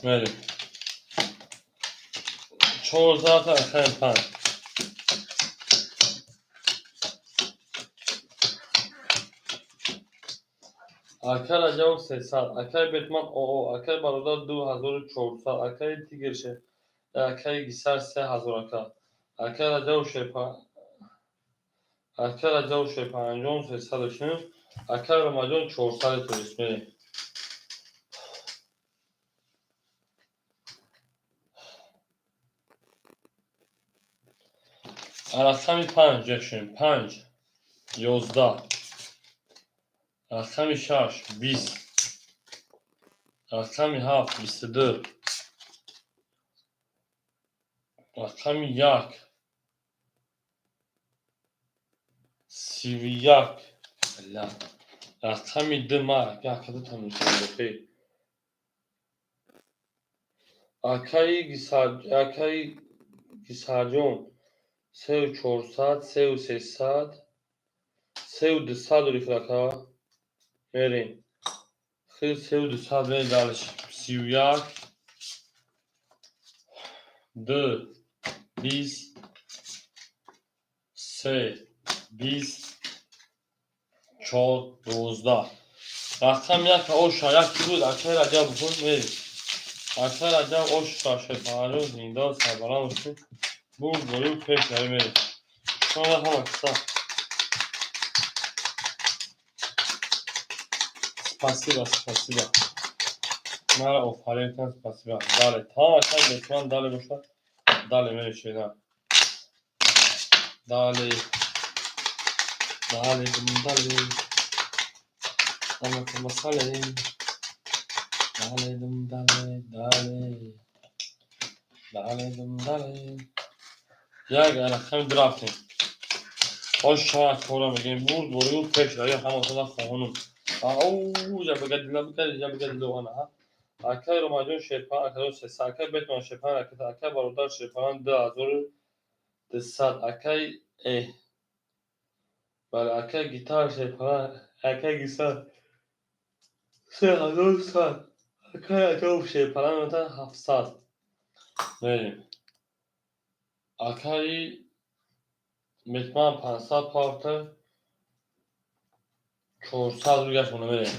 Мерем. 14, рақами панҷ. Акай Раҷабов 300, акай Бетман оо, акай Бародар 2400, акай Тигрше, акай Гисар 3000 ака. Акай Раҷабов шепа, акай Раҷабов шепанҷон 300, акай Ромаҷон 400 турист мерем. Рақами панҷ ешем, панҷ, 11, рақами шаш, 20, рақами ҳафт, 22, рақами як, 31, рақами ду, ма якадута мусобиқӣ. Акаи Гисарҷон сеу чорсад, сеу сесад, сеу дусад рифт, ака. Мерем. Хел сеу дусад мерем дальше. 31, ду, 20, се, 20, чор, 12. Рақами як оша, яки буд, акаи Раҷаб буд, мерем. Акаи Раҷаб оша шепаҳаҷон, зинда сарбаланд бошед. Бурд борию пеш нави мерем. Шумо ҳама киса. Спасибо, спасибо. Мара офарин кан, спасибо. Дале, тамом, акаи Бетман дале бошад. Дале мерем шена. Дале. Дале, дале. Дамака масале. Дале, дум, дале, дале. Дале, дум, дале. Як рақами ду рафтем. Ош шавад кора мегем. Бурд борию пеш рави ҳаматона хоҳонум. Ау, ҷабгадила бикади, ҷабгадила ана. Акай Ромаҷон шерпан, акаҷон сесад, акай Бетман шерпан, акай Бародар шерпан 2200, акай бале, акай Гитар шерпан, акай Гисар 3100, акай Аҷоб шерпан 700. Мерем. Акаи Бетман 500 парта, 400 рӯгаш мона мерем.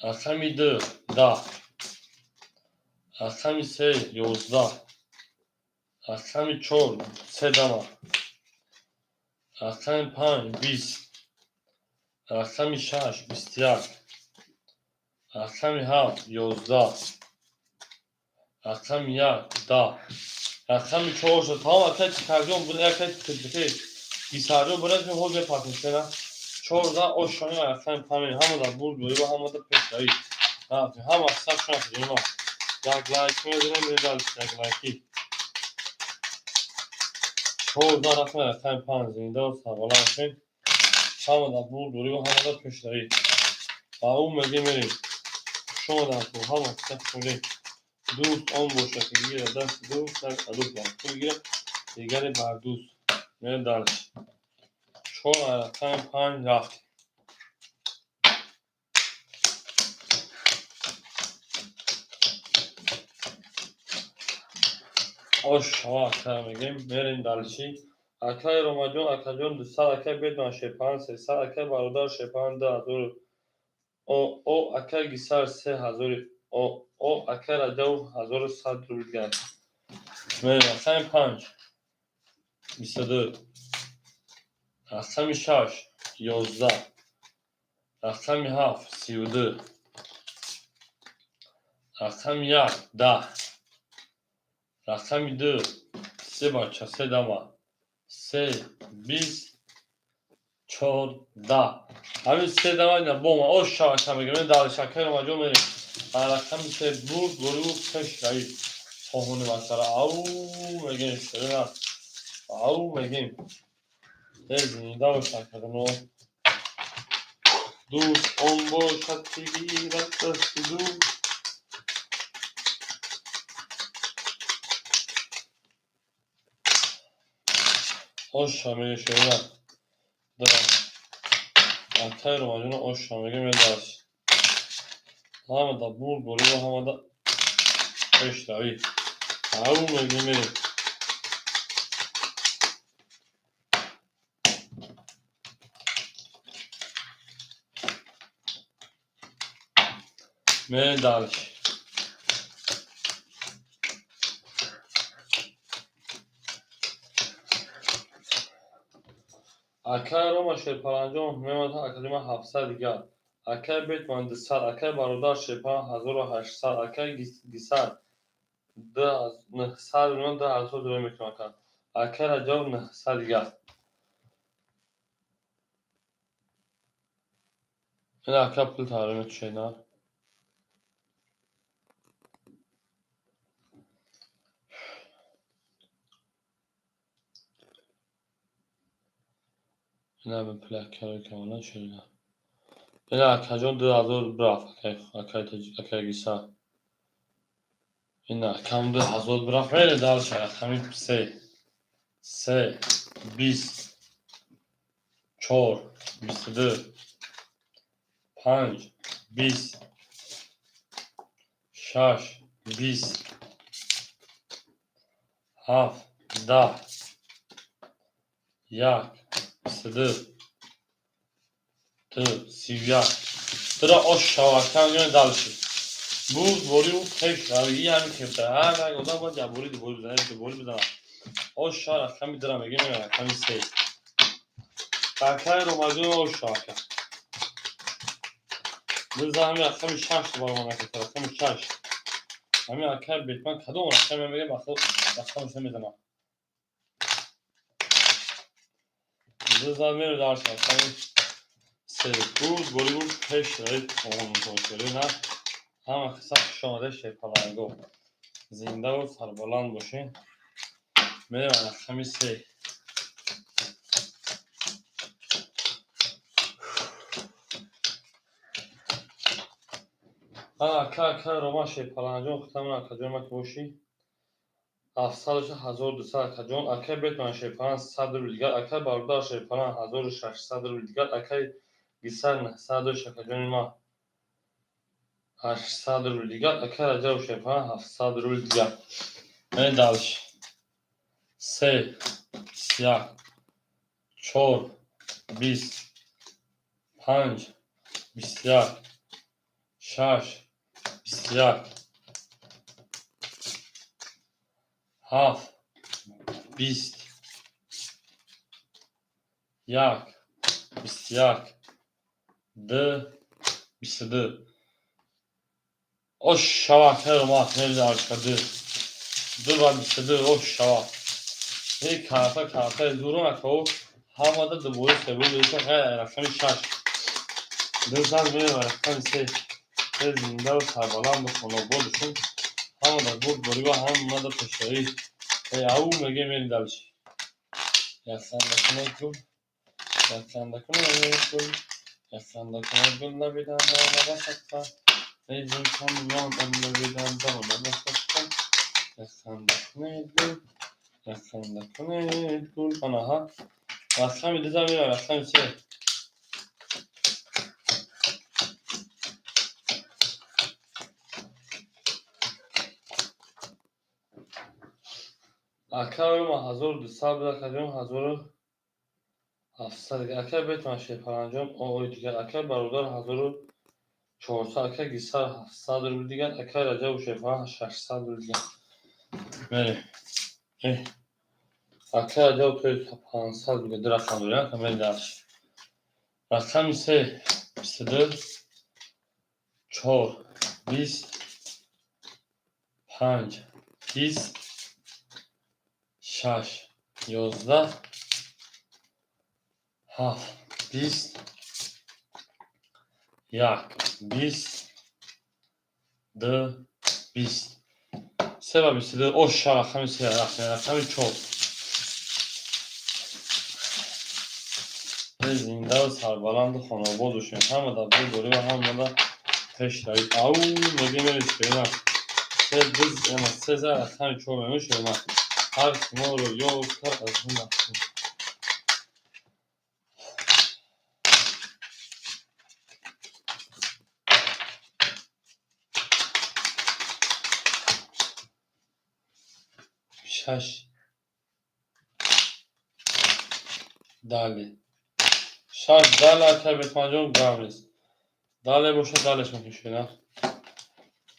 Рақами ду, 10, рақами се, 11, рақами чор, се дама, рақами панҷ, 20, рақами шаш, 21, рақами ҳафт, 11, рақами як, 10, рақами чор шуд. Тамом, акай Тикарҷон буд, акай Гисарҷон буд, ҳоз мепартем сена. 14 ошони рақами панҷ, ҳамада бурд ва ҳамада пешравӣ. Рафтем, ҳама саб шуд ҷима. Як лайк мезанем, мерем як лайки. 14 рақами панҷ, зинда ва сарбаланд бошед. Ҳамада бурд ва ҳамада пешравӣ. Ба ӯ мегем мерем. Хуш омаданд, ҳама саб шудем. Дӯст он бошад, ки гирад дасти дӯст, як адӯст бар худ гирад, дигаре бар дӯст. Мерем дальше. Чор рақами панҷ рафтем. Ош шава ака мегем, мерем дальше. Акай Ромаҷон, акаҷон 200, акай Бетман шерпан 300, акай Бародар шерпан 2000, о, акай Гисар 3000, о, акай Раҷабов 1100 рубл гирад. Мерем, рақами панҷ, 22, рақами шаш, 11, рақами ҳафт, 32, Рақами як 10, рақами ду се бача, се дама, се, 20, чор, 10. Ҳамин се дама ина бома ош шаваша мегӯем. Дальше, акай Ромаҷон, мерем. Рақами се бурд, борибу пеш равид. Хоҳони масара ау мегем, шерина ау мегем. Зинда бош, акадано. Дӯст он бошад, ки гирад дасти дӯст. Оша меге, шерина. Акай Ромаҷоно оша меге, медарс. Ҳамада бурд, борибу ҳамада пешравӣ. Ау меге, мерем. Мерем дальше. Акай Рома Шерпаланҷон мемонад, акаҷома 700 дигар. Акай Бетман 200, акай Бародар Шерпалан 1800, акай Гисар 900, 2000 ҷӯра мекунам, ака. Акай Раҷаб 900 дигар. Ина, ака, пул таҳрир мекушед, на? Ина ба пули акаро камона шерина. Ина, акаҷон, 2000 бирафт, акай Гисар. Ина, акам 2000 бирафт. Мере дальше, рақами се. Се, 20, чор, 22, панҷ, 20, шаш, 20, ҳафт, 10, як, 22, ду, 31. Тура ош шавакан меои дальше. Бурд, бориву пеш равӣ, ҳамин кепта. Ҳар як одам бояд якбори дубори бизанад, дубори бизанад. Ош ша рақами дура мегӯем, рақами се. Акай Ромаҷон ош шавака. Бизан ҳамин рақами шаш барома накард, рақами шаш. Ҳамин акай Бетман кадом рақаме мегӯем, рақамаш намезанам. Бизан меро дальше, рақами се. Бурд, бориву пеш равӣ, на? Ҳама қисса хуш омада, шерпаланго. Зиндаву сарбаланд бошед. Мерем рақами се. Ака, акай Рома Шерпаланҷон, хутамон, акаҷон, ма ки бошӣ. 700 1200, акаҷон. Акай Бетман Шерпалан 100 рубл дигар. Акай Бародар Шерпалан 1600 рубл дигар. Акай Гисар 900 дошт, акаҷони ма. 800 рубл дигар. Акай Раҷаб Шерпалан 700 рубл дигар. Мерем дальше. Се, 21, чор, 20, панҷ, 21, шаш, 21, ҳафт, 20, як, 21, ду, 22. Ош шава, акай Рома, мерем дальше, ду. Ду ва 22, ош шава. Эй, карта, картаи зурон, акао, ҳамада дубори себори дошта, ғайр рақами шаш. Дузан мерем рақами се. Се, зиндаву сарбаланду хонобод бошед. Ҳамада бурд, борива, ҳамада пешравӣ. Эй, ау мегӯем, мерем дальше. Яханда кунед гул, яханда кунед гул, яханда кунед гул, лаби дандона басатқа. Эй, зулфон ёдам, лаби дандона басатқа. Яханда кунед гул, яханда кунед гул. Анаҳа. Рақами дуза мерем, рақами се. Акай Рома 1200 буд, акаҷон, 1700. Акай Бетман Шерпаланҷон ой дигар. Акай Бародар 1400, акай Гисар 700 рубл дигар, акай Раҷабу Шерпалан 600 рубл дигар. Мерем. Акай Раҷаб тои 500 дигар, ду рақам дорем, мерем дальше. Рақами се, 22, чор, 20, Панҷ, 20, шаш, 11, ҳафт, 20, як, 20, ду, 20, се ва 22. Оша, рақами се, рақами чор. Зиндаву сарбаланду хонобод бошем. Ҳама дар бозорӣ ва ҳамада пешравӣ. Ау, мегӯем, шерина се биз, се за рақами чор мемӯ, шерина ҳар ки моро ёд кард аз ин. Шаш дали, шаш дали. Ака Бетманҷон, гап нест, дале бошад, далеш мекушена.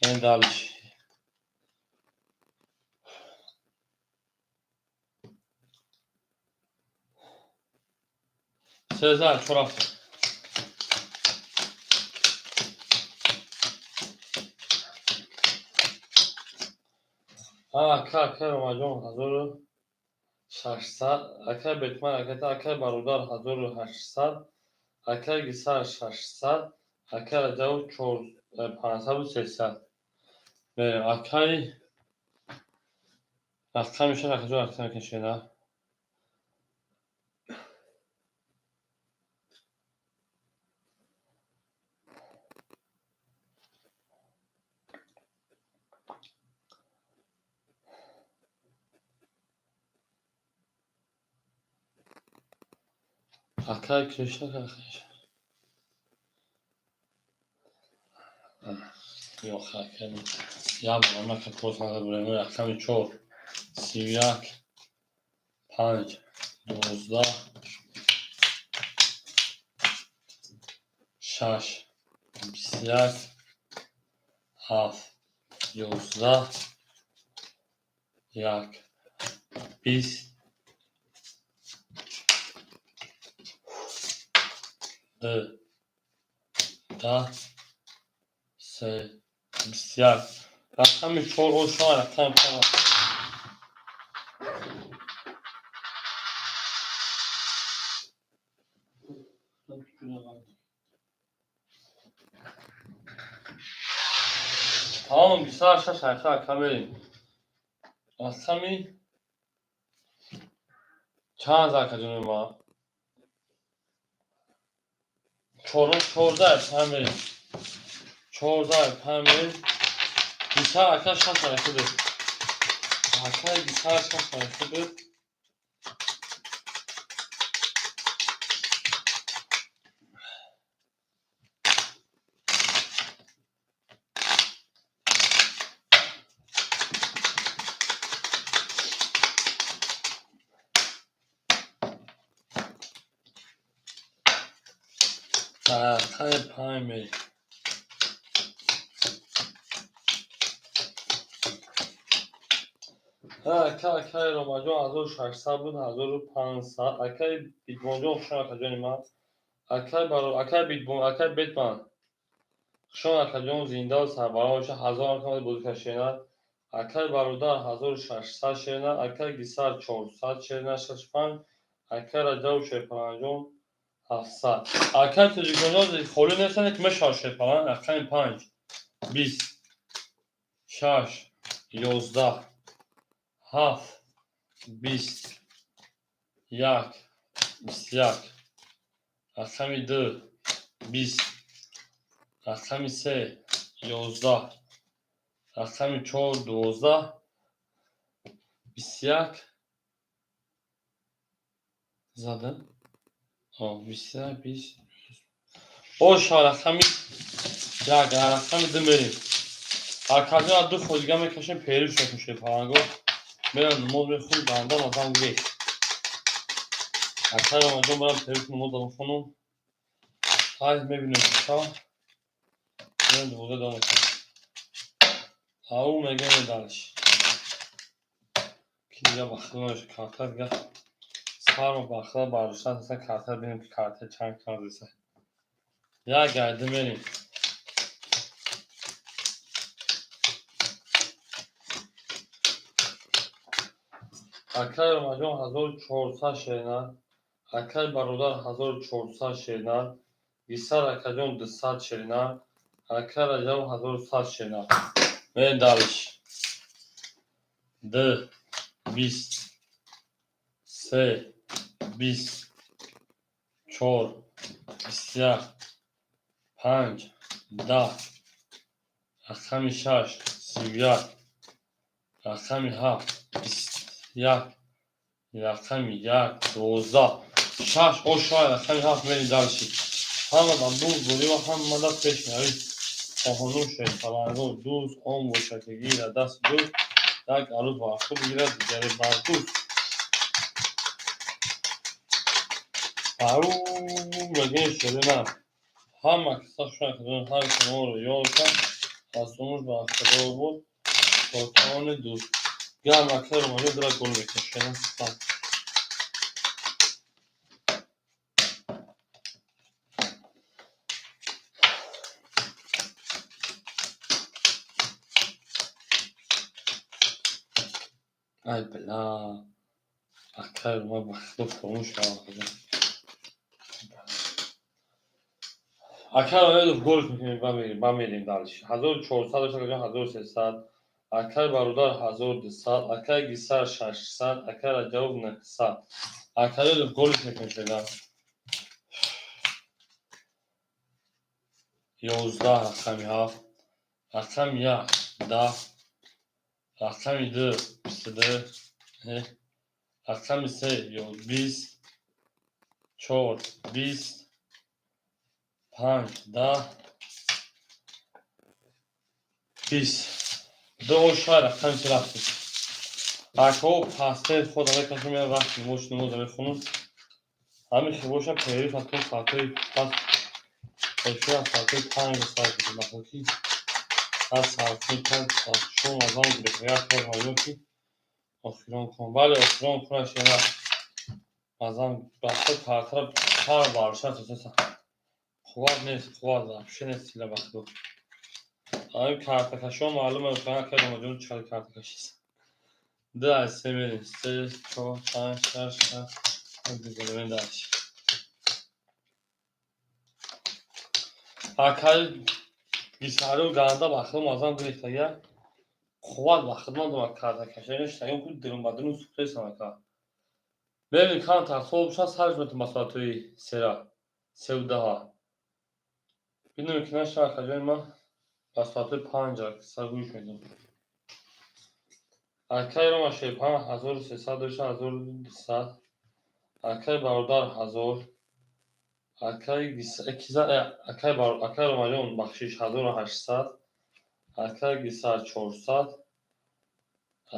Ин далиш сезар чор рафт. Ака, ака Ромаҷон, 1600. Акай Бетман, акай бародар, 1800. Акай Гисар, 600. Акай Раҷабов, 500, 300. Мерем, акай, рақами шаш. Акаҷон, рақам мекашена. Акай Кришна, ёх, акай, як бор мака поз надабурем. Рақами чор, 31, панҷ, 12, шаш, 21, ҳафт, 11, як, 20, ду, 10, се, 21. Рақами чор ошо, рақами панҷ. Тамом, 26 ака, ака, мерем. Рақами чанд, акаҷони ма? Чорум, 14, панҷ мерем. 14, панҷ мерем. Гисар, ака, шаш ака буд. Акаи Гисар, шаш ака буд. Акаи панҷ мерем. Ака, акаи Ромаҷон, 1600 буд, 1500. Акаи Битбонҷон, хушон, акаҷони ман. Акаи баро, акаи Битбон, акаи Бетман, хушон, акаҷон, зиндаву сарбаланд боша. 1000 акамоди бозӣ кашена. Акаи бародар, 1600 шерина. Акаи Гисар, 400 шерина, шаш, панҷ. Акаи Раҷабу Шерпаланҷон, 700. Акаи Тоҷиконҷон, холӣ нестанд, ки мешавад Шерпалан. Рақами панҷ, 20, шаш, 11, ҳафт, 20, як, 21. Рақами ду, 20. Рақами се, 11. Рақами чор, 12, 21 задам, 21, 20. Боша, рақами як, рақами ду мерем. Акаҷон, ду ходига мекашем, перӯш мекушем. Паланго мерам, намоз мехонем, банда мазам гирифт. Акаи Ромаҷон, барам перӯш намоз бихонам. Ҳай, мебинем, ша мерем, дувозда давом мекунем. Ау, мегӯем, дальше ки дига ба худо намеша. Карта дига сарма ба худо бардоштан аста. Карта бинем, ки карта чанд кардеса. Як гайда мерем. Акай Ромаҷон 1400 шерина. Акай бародар 1400 шерина. Гисар акаҷон 200 шерина. Акай Раҷаб 1100 шерина. Мерем дальше. Д, бист, се, бист, чор, 21, панҷ, 10, рақами шаш, 31, рақами ҳафт, 21, рақами як, 12, шаш, ошай, рақами ҳафт. Мерем дальше. Ҳамада бурд ва ҳамада пеш меравӣ. Хоҳону шерпаланго дӯст он бошад, ки гирад дасти дӯст, як арӯз ба худ гирад, дигаре бар дӯст. Бару шерина. Ҳама киса хушон, ҳар шуморо ёршад, аз умр ба худо буд то дӯст. Гарм акай Ромаҷон дара гол мекунад шерина 300. Ай бла, акай Рома, ба худо фуромӯш кардам. Акай Ромаҷон гол мекунем, ба мерем дальше. 1400 дошт, 1300. Акай бародар 1200, акай Гисар 600, акай Раҷабов 900. Акай голиш мекунем, шерина. 11, рақами ҳафт, рақами як, 10, рақами ду, 22, рақами се, 20, чор, 20, панҷ, 10, 20, ду ошай, рақами се рафтем. Акаҳо пастер худам мекашам, я вақти мош намоза мехонам. Ҳамин хел боша, перерыв то соатҳои пас эфир аз соатҳои 5 сар мекунем, ки аз соатҳои 5 шом азон гирифта як кор маҷбур ки охирон кун. Бале, охирон кунаш ена баъзан бахто картара пар барша тасаса. Қувват нест, қувват вообще нест, сила ба худо. Ҳамин картакашон маълум аст, акай Ромаҷон чӣ қадр картакашист. Ду аз се мерем. Се, чор, панҷ, шаш, ҳафт, мерем дальше. Акай Гисару ганда ба худо мазам гирифтага. Қувват ба худо надорад картакашӣ. Шагон ку дурун ба дурун сӯхтесам ака. Мебинем камтар сол бошад, сарш метавон ба соатҳои сера, севу даҳа. Бинем ки наша, акаҷони ман, ба соатҳои 5 сар гӯш медиҳам. Акай Рома шерпан 1300 дошта, 1200. Акай бародар 1000. Акай акай Ромаҷон, бахшиш, 1800. Акай Гисар 400.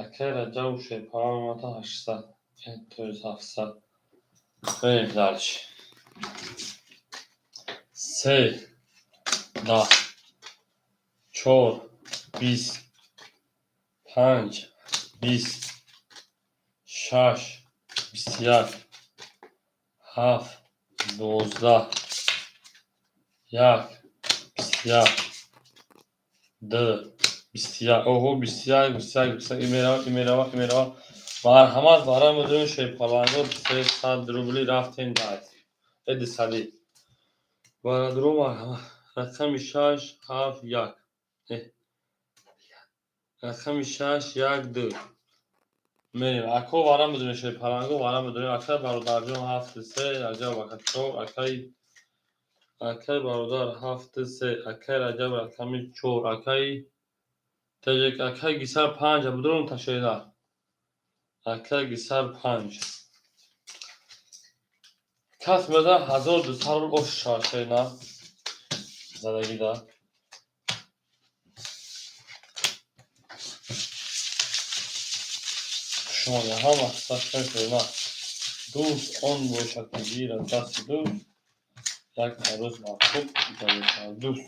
Акай Раҷабу шерпан омада 800. То есть 700. Мерем дальше. Се, 10, чор, 20, панҷ, 20, шаш, 21, ҳафт, 12, як, 21, ду, 21. Оҳо, 21, 21, 21, мерава, мерава, мерава. Марҳамат, барои мудири шерпаланго 300 рубли рафтем дар эдисади. Бародаро, марҳамат. Рақами шаш, ҳафт, як. Рақами шаш, як, ду. Мерем. Ако варам бидонем шерпаланго, варам бидонем. Акай бародарҷон ҳафту се, Раҷаб ака чор, акай бародар ҳафту се, акай Раҷаб рақами чор, акай Таҷик, акай Гисар панҷ, будурум ташоина. Акай Гисар панҷ. Кас мезан 1200 рубл ош шашена. Задагида. Шумо ҳама сашена. Дӯст он бошад, ки гирад дасти дӯст, як арӯз махуб дӯст.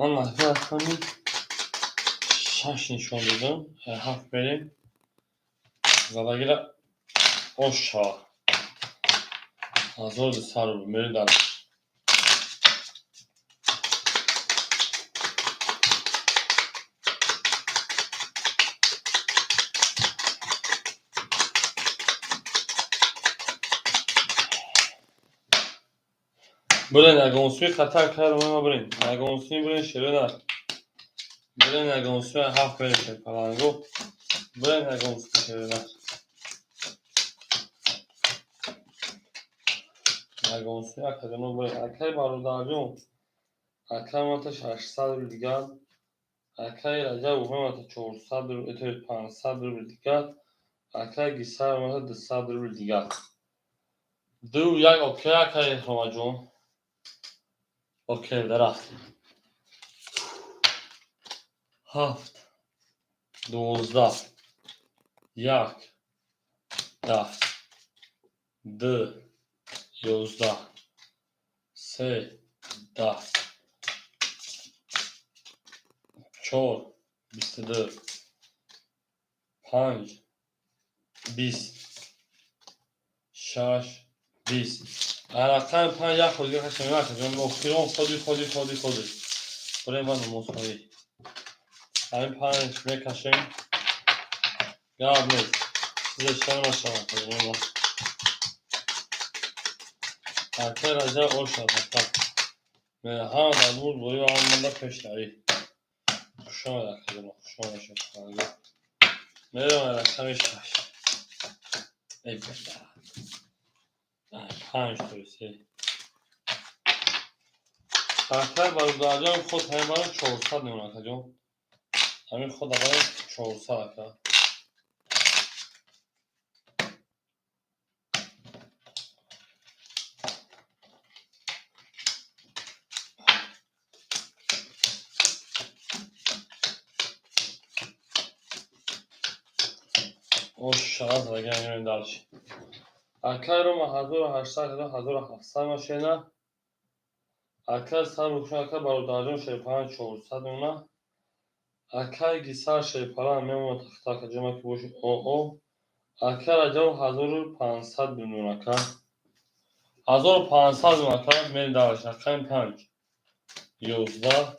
Он лаҳза рақами шаш нишон додам, ҳафт мерем. Задагира ош шавад. 1200 рубл мерем дар. Бурен ягонсуи хатар кард, ма бурен. Ягонсуи бурен шерона. Бурен ягонсуи ҳафт бурен шерпаланго. Бурен ягонсуи шерона. Ягонсуи акаҷоно бурен. Акай бародарҷон. Акай мата 600 рубл дигар. Акай Раҷаб мата 400 рубл, 500 рубл дигар. Акай Гисар мата 200 рубл дигар. Ду як окей акай Ромаҷон. Окей, дарафт. 7 12 1 10 2 11 3 10 4 22 5 20 6 20. Рақами 5 як ход дига кашем, акаҷон. Охирон ходи ходи ходи ходи. Бурем ба намозхонӣ. Ҳамин 5 мекашем. Гап нест. Чизе шида намешавад, акаҷон. Акай Раҷаб ошад, ака. Ҳама дар бурд борӣ ва ҳама монда пешравӣ. Хуш омад, акаҷон, хуш омад шерпаланго. Меравам рақами 6. Эй бля. 5 то се. Акай бародарҷон худ ҳамин барои 400 мемонад, акаҷон. Ҳамин худ барои 400, ака. Ош шағаз ваган меоем дальше. Акай Рома 1800, 1700 машина. Акай Сарухшон, акай бародарҷон шерпалан 400 мемонад. Акай Гисар шерпалан мемонад тахта, акаҷон, ки боши оо. Акай Раҷаб 1500 мемонад, ака. 1500 мемонад, ака. Мерем дальше. Рақами 5 11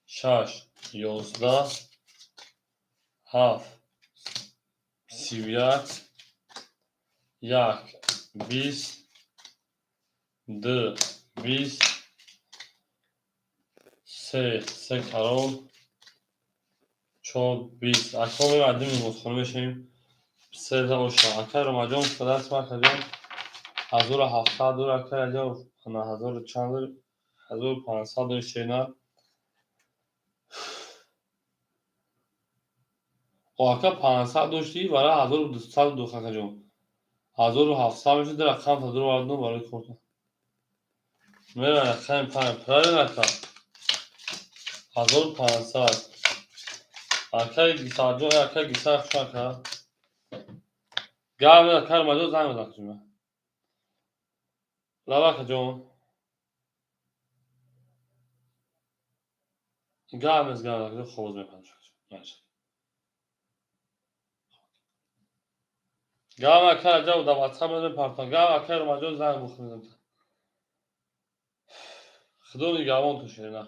6 11 7 31 1 20 2 20 3 3 карол 4 20. Ака меомадим намозхона мешавем. Се оша. Акай Ромаҷон даст акаҷон 1700 дор, акай Раҷаб ҳазору чанд дор, 1500 дор шена. Ака 500 доштӣ барои 1200 дох, акаҷон. 1700 мешуд, рақам та дур барои корта. Мерам рақами 5. Правильно, ака? 1500. Акай Гисарҷон, акай Гисар хуш ака. Гап акай Ромаҷон занг бизан, акаҷон. Лаба акаҷон. Гап нест, гап акаҷон, ховоз мепардошт. Гап акай Раҷаб дар WhatsApp мепартам. Гап акай Ромаҷон занг бихӯред. Худо нигаҳбонтон, ширина.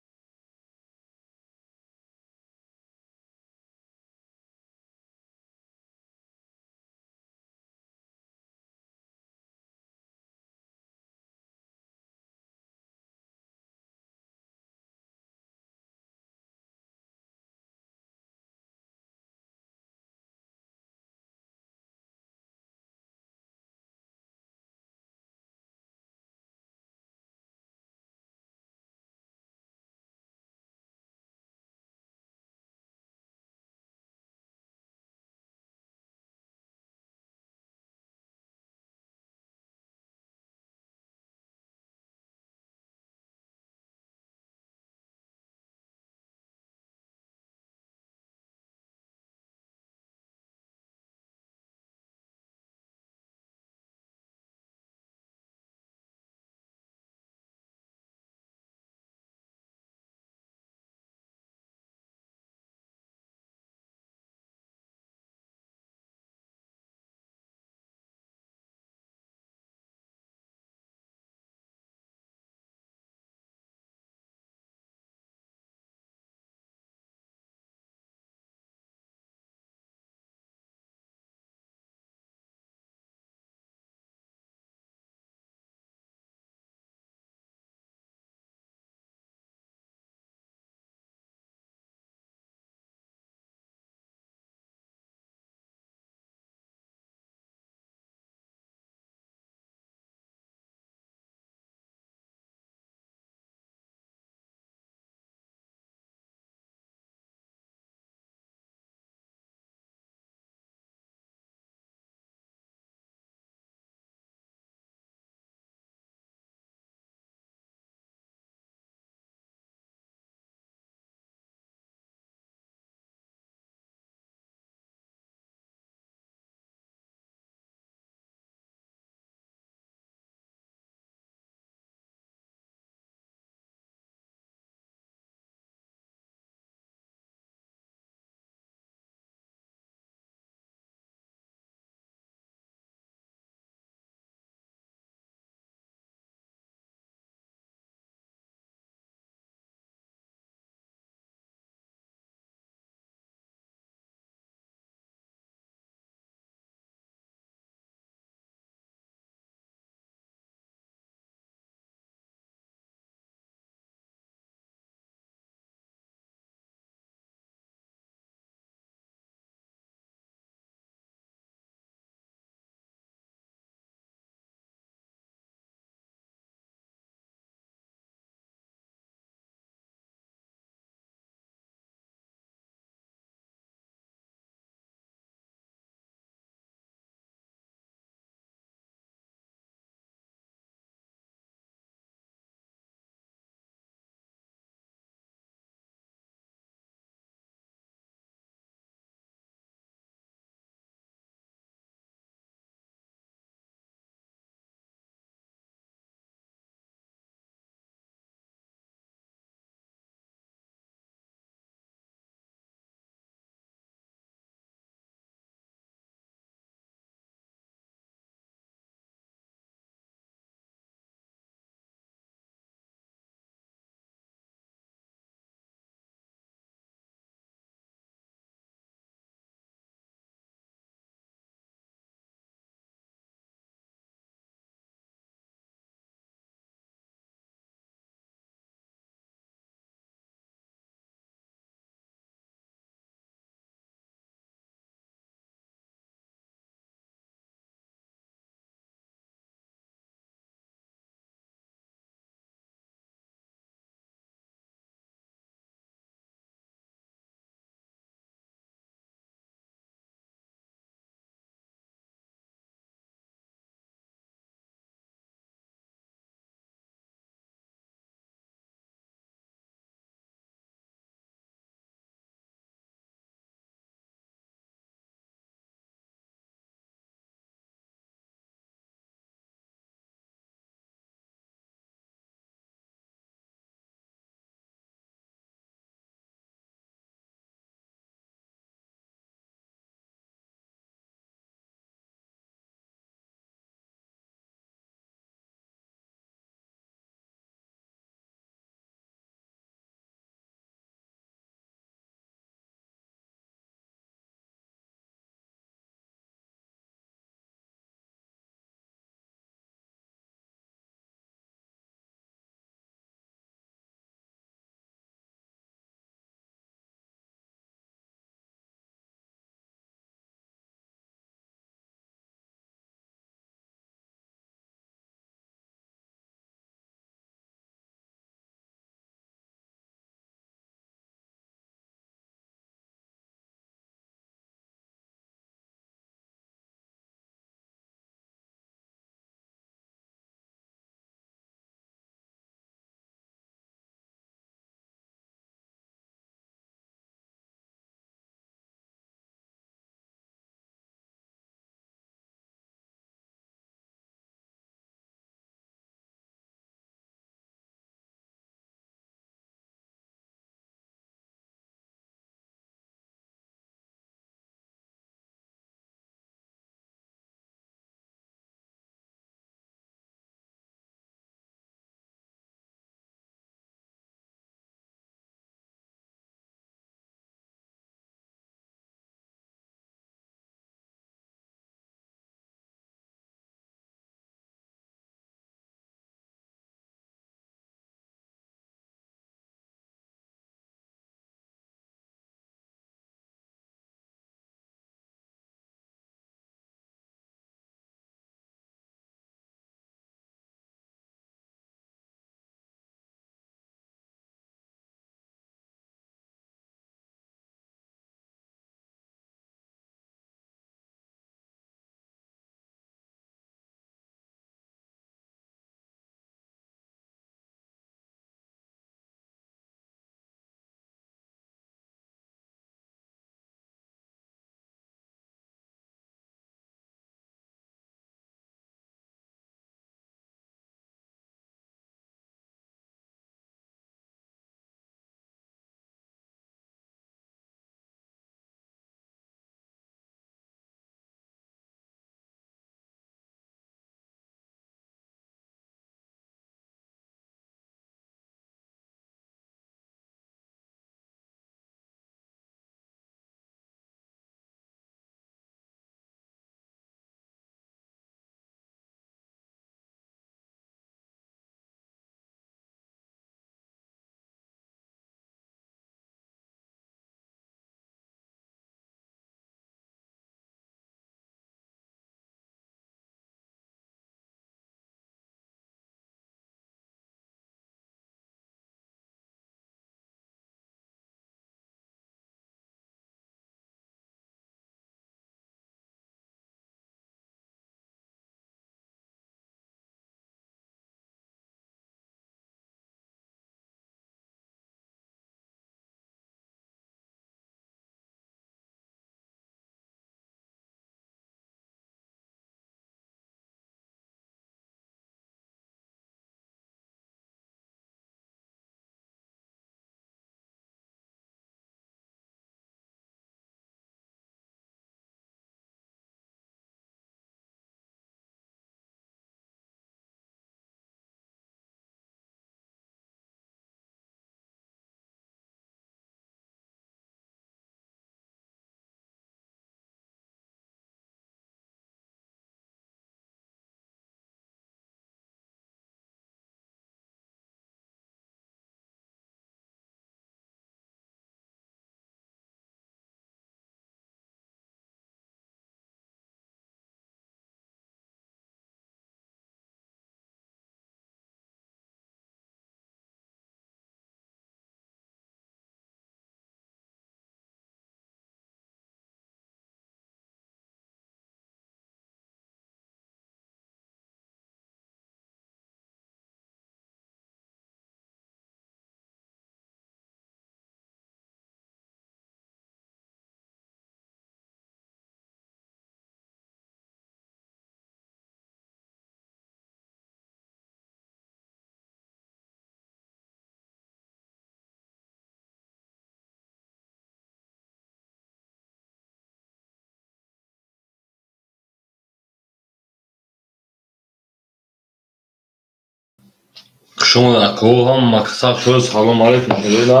Хуш омадед, ако, ҳама каса шуд. Салом алейкум, шерина.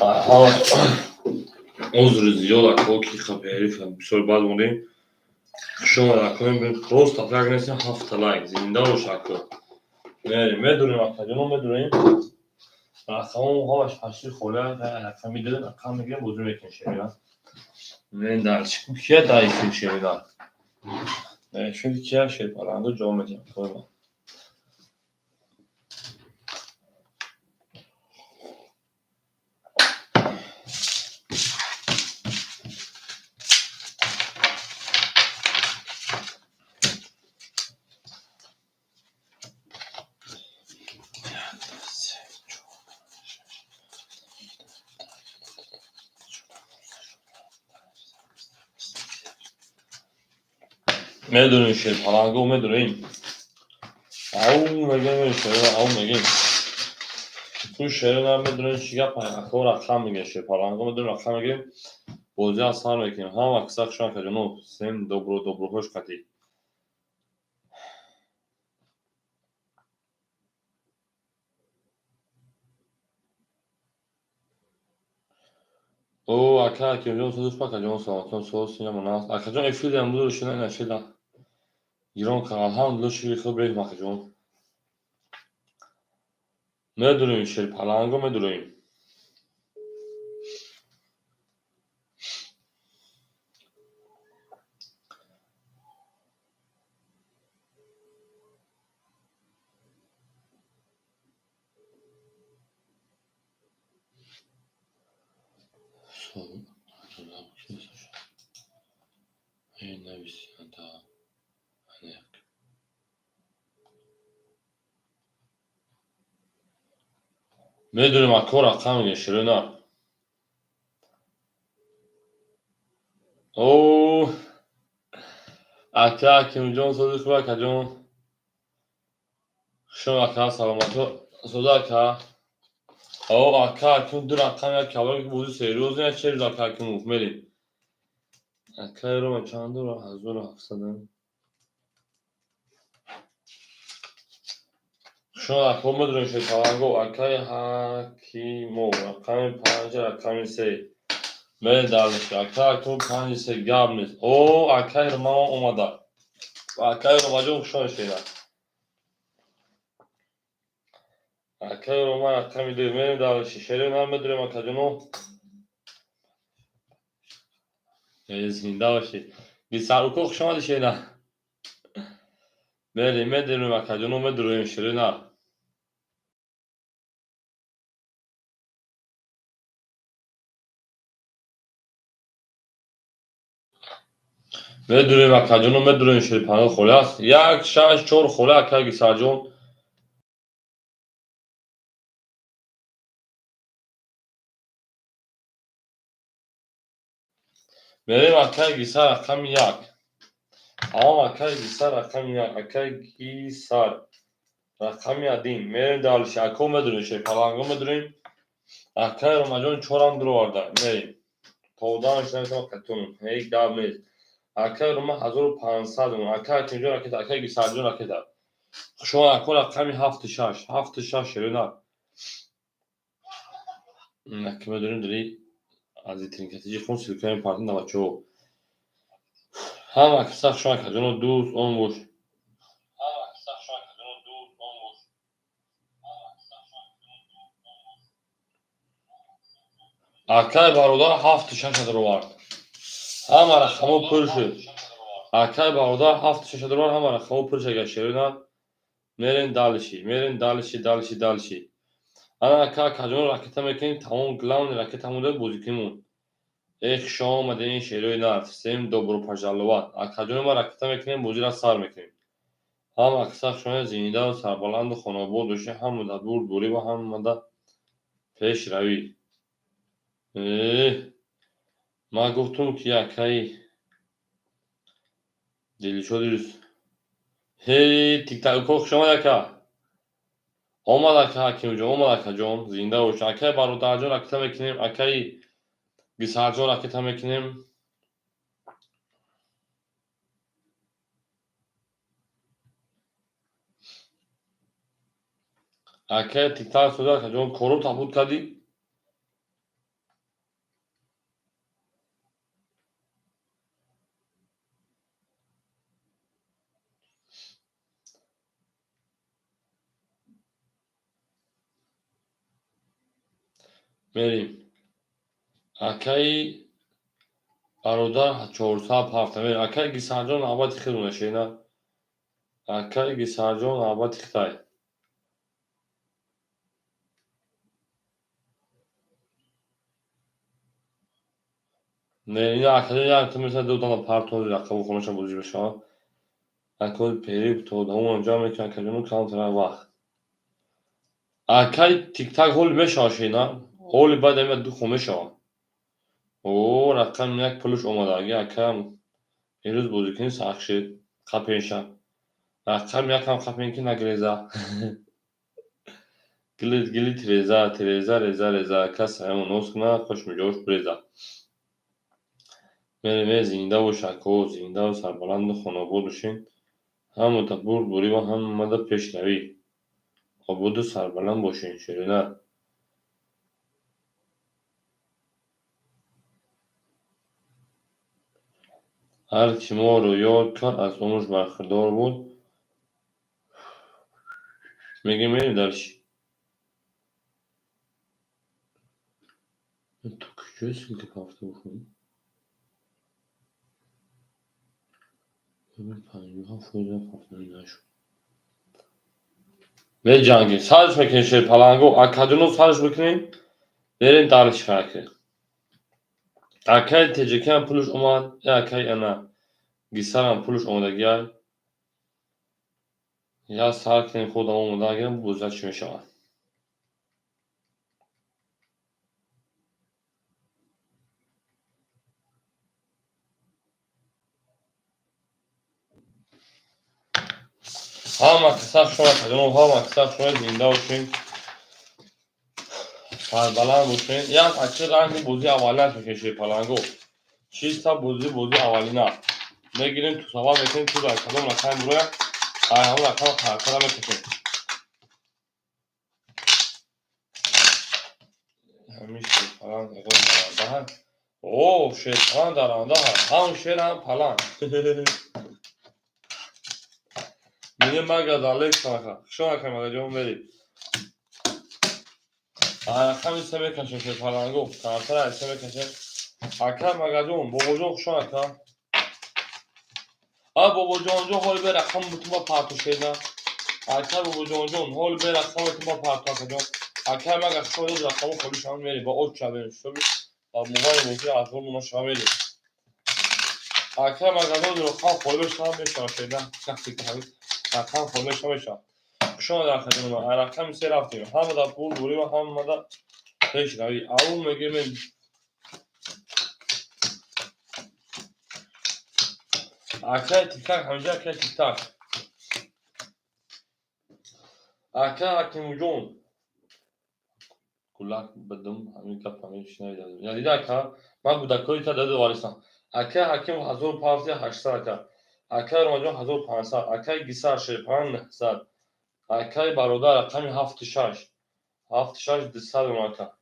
Ҳама узри зиёд, ако, ки хабери бисёр бад мондем. Хуш омадед, ако, просто так нестем, ҳафта лайк. Зинда бош, ако. Медурем, акаҷоно, медурем. Рақамон ҳамаш ҳашти холия, рақам медодем, рақам мегирем, бозӣ мекунем, шерина. Мен дар чӣ кия дар эфир, шерина? Дар эфир кия шерпаланду ҷавоб медиҳам. Медонем, шерпаланго, медонем. Ау мегем, шерина, ау мегем. Ту шерина медонем чӣ гап, ако рақам мегем, шерпаланго медонем, рақам мегем. Бозӣ аз сар мекунем. Ҳама каса хуш омадед, ҷаноб. Всем добро, добро хуш қатӣ. О, ака Акимҷон, созиш пак, акаҷон, саломатон, соз синама наст. Акаҷон, эфирам буду шина, ин эфира. Гирон кар, алҳамдулилла, шукри худо, беҳм, акаҷон. Медурем, шерпаланго, медурем. Медонем, ако, рақам мегем, ширина. О, ака Акимҷон, сози хуб, акаҷон. Хушом, ака, саломатӣ, соза, ака. О, ака Аким, ду рақам, як кабар, бози серьёзный, як чер, ака Акимов, мерем. Акаи Рома чанд дора? 1700. Шумо, ако, медонем, шерпаланго, акаи Ҳакимов, рақами панҷ, рақами се. Мерем дальше. Ака Акимов, панҷи се, гап нест. О, акаи Ромао омада. Акаи Ромаҷон, хуш омадед, шерина. Акаи Рома, рақами ду. Мерем дальше. Шерина, медонем, акаҷоно. Зинда бошед. Бисаруко, хуш омадед, шерина. Мерем, медонем, акаҷоно, медурем, шерина. Медурем, акаҷоно, медурем, шерпанго холӣ аст. Як, шаш, чор холӣ, ака Гисарҷон. Мерем, акаи Гисар, рақами як. Тамом, акаи Гисар, рақами як, акаи Гисар, рақами один. Мерем дальше. Ако, медурем, шерпаланго, медурем. Акаи Ромаҷон чорам дуроварда. Мерем. Тодан шунависам қатун. Ҳеҷ гап нест. Акаи Рома 1500. Акаи Акимҷон ракета, акаи Гисарҷон ракета. Хуш омад, ако, рақами ҳафту шаш. Ҳафту шаш, шерина. Ака медонем, дари аз тринкатиҷи хун ссылкаи партин да бачаҳо. Ҳама каса хуш омад, акаҷоно, дӯст он бош. Акаи бародар ҳафту шаша даровард. Ҳама рақамҳо пур шуд. Акаи бародар ҳафту шаша даровард, ҳама рақамҳо пур шуд, агар шерина. Мерем дальше, мерем дальше, дальше, дальше. Ана, ака, акаҷон, ракета мекунем, тамом, главный ракета монда бозӣ кунем. Эх, хуш омадед, шерои нар. Всем добро пожаловать. Акаҷони ма, ракета мекунем, бозиро сар мекунем. Ҳама каса хуш омадед, зинда, сарбаланду хонобод бошед, ҳама дар бурдборӣ ва ҳама дар пешравӣ. Ман гуфтум, ки акаи Дилшоди ҳей тиктако, хуш омад, ака. Омад, ака Ҳакимҷон, омад, акаҷон, зинда бош. Акаи бародарҷон, ракета мекунем, акаи Гисарҷон, ракета мекунем. Акай тиктак соза, акаҷон, коро табуд кардӣ? Мерем. Акаи бародар 407 мерем. Акаи Гисарҷон навбати худона шена. Акаи Гисарҷон навбати хитай. Не, ина акаҷон як ту меса ду дона партози рақаму хонаша бозӣ мешавад. Акои периб то одамон ҷамъ мекунад, акаҷону камтара вақт. Акаи тиктак ҳоли мешавад шена. Ҳоли баъд ами ду хо мешавад. О, рақами як пулш омада. Аги акаям имрӯз бозӣ кунӣ сахт шид. Қапенша. Рақами якам қапен ки нагреза. Гили гили тиреза, тиреза, реза, реза. Кас ҳамон нос куна, хуш миҷош бреза. Мерем, зинда бош ако, зиндаву сарбаланду хонобод бошен. Ҳамада бурдборӣ ва ҳамада пешравӣ. Ободу сарбаланд бошен, ширинар. Ҳар ки моро ёд кард, аз умрш бархӯрдор буд. Мегем, мерем дальше. Ту куҷо ссылка пафта бошам? 57% пафта нашуд. Меҷангем, сарш мекунем шерпаланго, акаҷоно сарш мекунем, мерем дальше хаки. Акаи теҷекиам пулш омад, э акаи ана Гисарам пулш омадагиай. Я сар кунем худам омадагиам, боза чӣ мешавад. Ҳама киса шумо акаҷоно, ҳама киса шумо зинда бошед, сарбаланд бошед. Як аки ранги бозии аввалинаш мекунем шерпаланго. Чиста бозӣ бозии аввалина. Мегирем, тусава мекунем, ту дар кадом рақам буроя, ай ҳамон рақам харакара мекашем. Ҳамин шерпаланг ягон даранда ҳаст. О, шерпаланг даранда ҳаст. Ҳам шер, ҳам паланг. Мегем мага далек шонака. Шонака магаҷон мерем. Рақами се мекашем шерпаланго. Камтар аз се мекашем. Ака магаҷон, бобоҷон хушонака. А бобоҷонҷон ҳоли бе рақам бутун ба парту шена. Ака бобоҷонҷон ҳоли бе рақам бутун ба парту акаҷон. Ака мага хушояд рақаму холи шавам мерем. Ба оч шавем шуби. Ба мобайл бозӣ азор муно шавам мерем. Ака магаҷон рақам холи бешавам мешавад шена. Шахси ки ҳамин рақам холи бешавам мешавад. Хушомад акаҷон. Рақами се рафтем. Ҳамада пул бурӣ ва ҳамада пешравӣ. Ау мегем акай тиктак ҳамҷа акай тиктак. Ака Ҳакимҷон. Гулак бидум ҳамин гап ҳамин шунавида. Я дида ака, ман гудакҳои та даду варисам. Ака Ҳаким 1500 ака. Акаи Ромаҷон 1500, акаи Гисар Шерпалан 900. Акаи бародар рақами 76. 76 200 ака.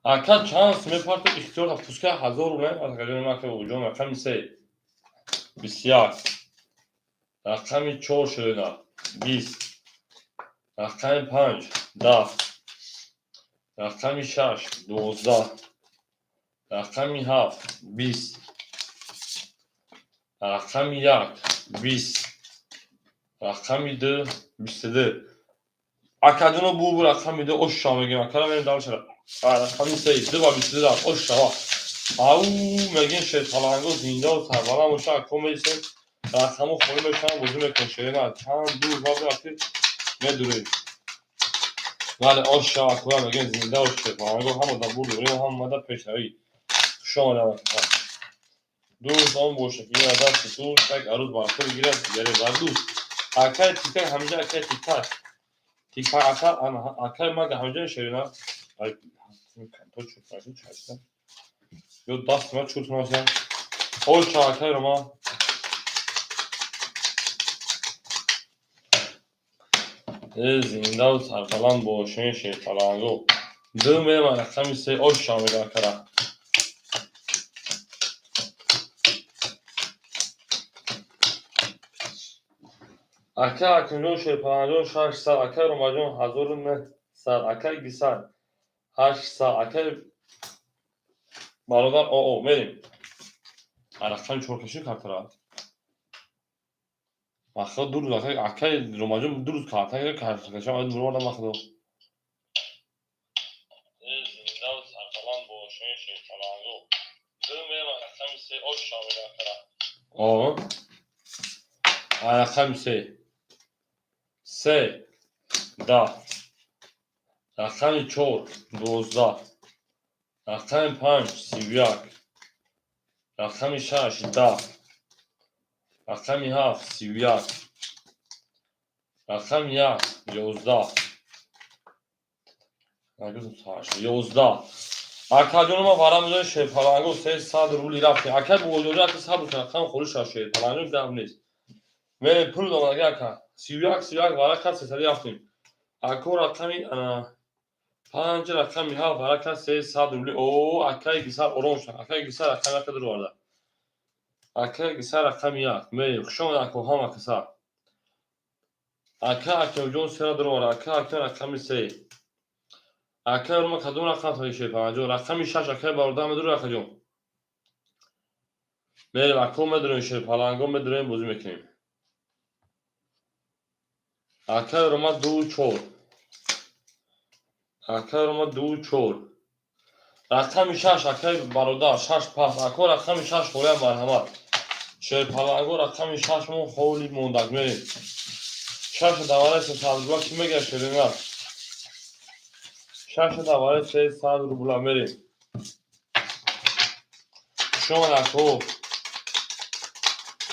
Ака чанд мепарту ихтиёр пускай 1000 рублей акаҷон ака бобоҷон рақами се 21 рақами чор шудена 20 рақами панҷ 10 рақами шаш 12 рақами ҳафт 20 рақами як 20 рақами ду 22. Акаҷоно бу рақами ду ош мегем. Акара мерем дальше. Рақами се ду ва 22 ош шава. Ау мегем шерпаланго зиндаву сарбаланд боша. Ако месем рақаму холӣ мешаванд бозӣ мекунем шерина. Чанд дур рафти медурем. Бале ош шава акура мегем зинда бош шерпаланго ҳамада бурд дорем ҳамада пешравӣ. Хуш омадем ака. Дӯст он боша ки ин дасти ту як арӯз бар худ гирад, дигаре бар дӯст. Акаи тиктак ҳамҷа акаи тиктак. Тиктак ака акаи мага ҳамҷа шерина. Ай то чур чашна. Ё даст ма чур кунам. Ош шава акаи Рома. Зиндаву сарбаланд бошен, шерпаланго. Ду мерем, рақами се ош шамеда кара. Ака Акимҷон шерпаланҷон 600, акай Ромаҷон 1900, акай Гисар 800, акай бародар оо мерем. Рақами чор каши картара. Махо ду рӯз акай Ромаҷон ду рӯз карта кашам, дурвардам махо. Зиндаву сарбаланд бошен, шерпаланго. Ду мерем, рақами се ош шамеда кара. О рақами се. Се 10, рақами чор 12, рақами панҷ 31, рақами шаш 10, рақами ҳафт 31, рақами як 11, 11. Акаҷоно, ма вара мезонем, шерпаланго, 300 рубли рафтем. Акай бобоҷонҷо, ака, сабр кун, рақами холи шав, шерпаланҷо, гап нест. Мерем, пул домадаги, ака. 31, 31 вара кард, сесади рафтем. Ако, рақами панҷ, рақами ҳафт вара кард, 300 рубли. О, акаи Гисар, ором шав. Акаи Гисар рақами яка дуроварда. Акаи Гисар рақами як. Мерем. Хуш омад, ако, ҳама каса. Ака Акимҷон сера дуроварда. Ака Аким рақами се. Акаи Рома, кадом рақам тои, шерпаланҷон? Рақами шаш, акаи бародар медури, акаҷон. Мерем, ако, медурем, шерпаланго, медурем, бозӣ мекунем. Акаи Рома ду чор. Акаи Рома ду чор. Рақами шаш, акаи бародар, шаш пас. Ако, рақами шаш холиам, марҳамат. Шерпаланго, рақами шаш мо холи мондак, мерем. Шаша давараи 300 рубла кӣ мегирад, шерина? Шаша давараи 300 рубла, мерем. Хуш омад, ако.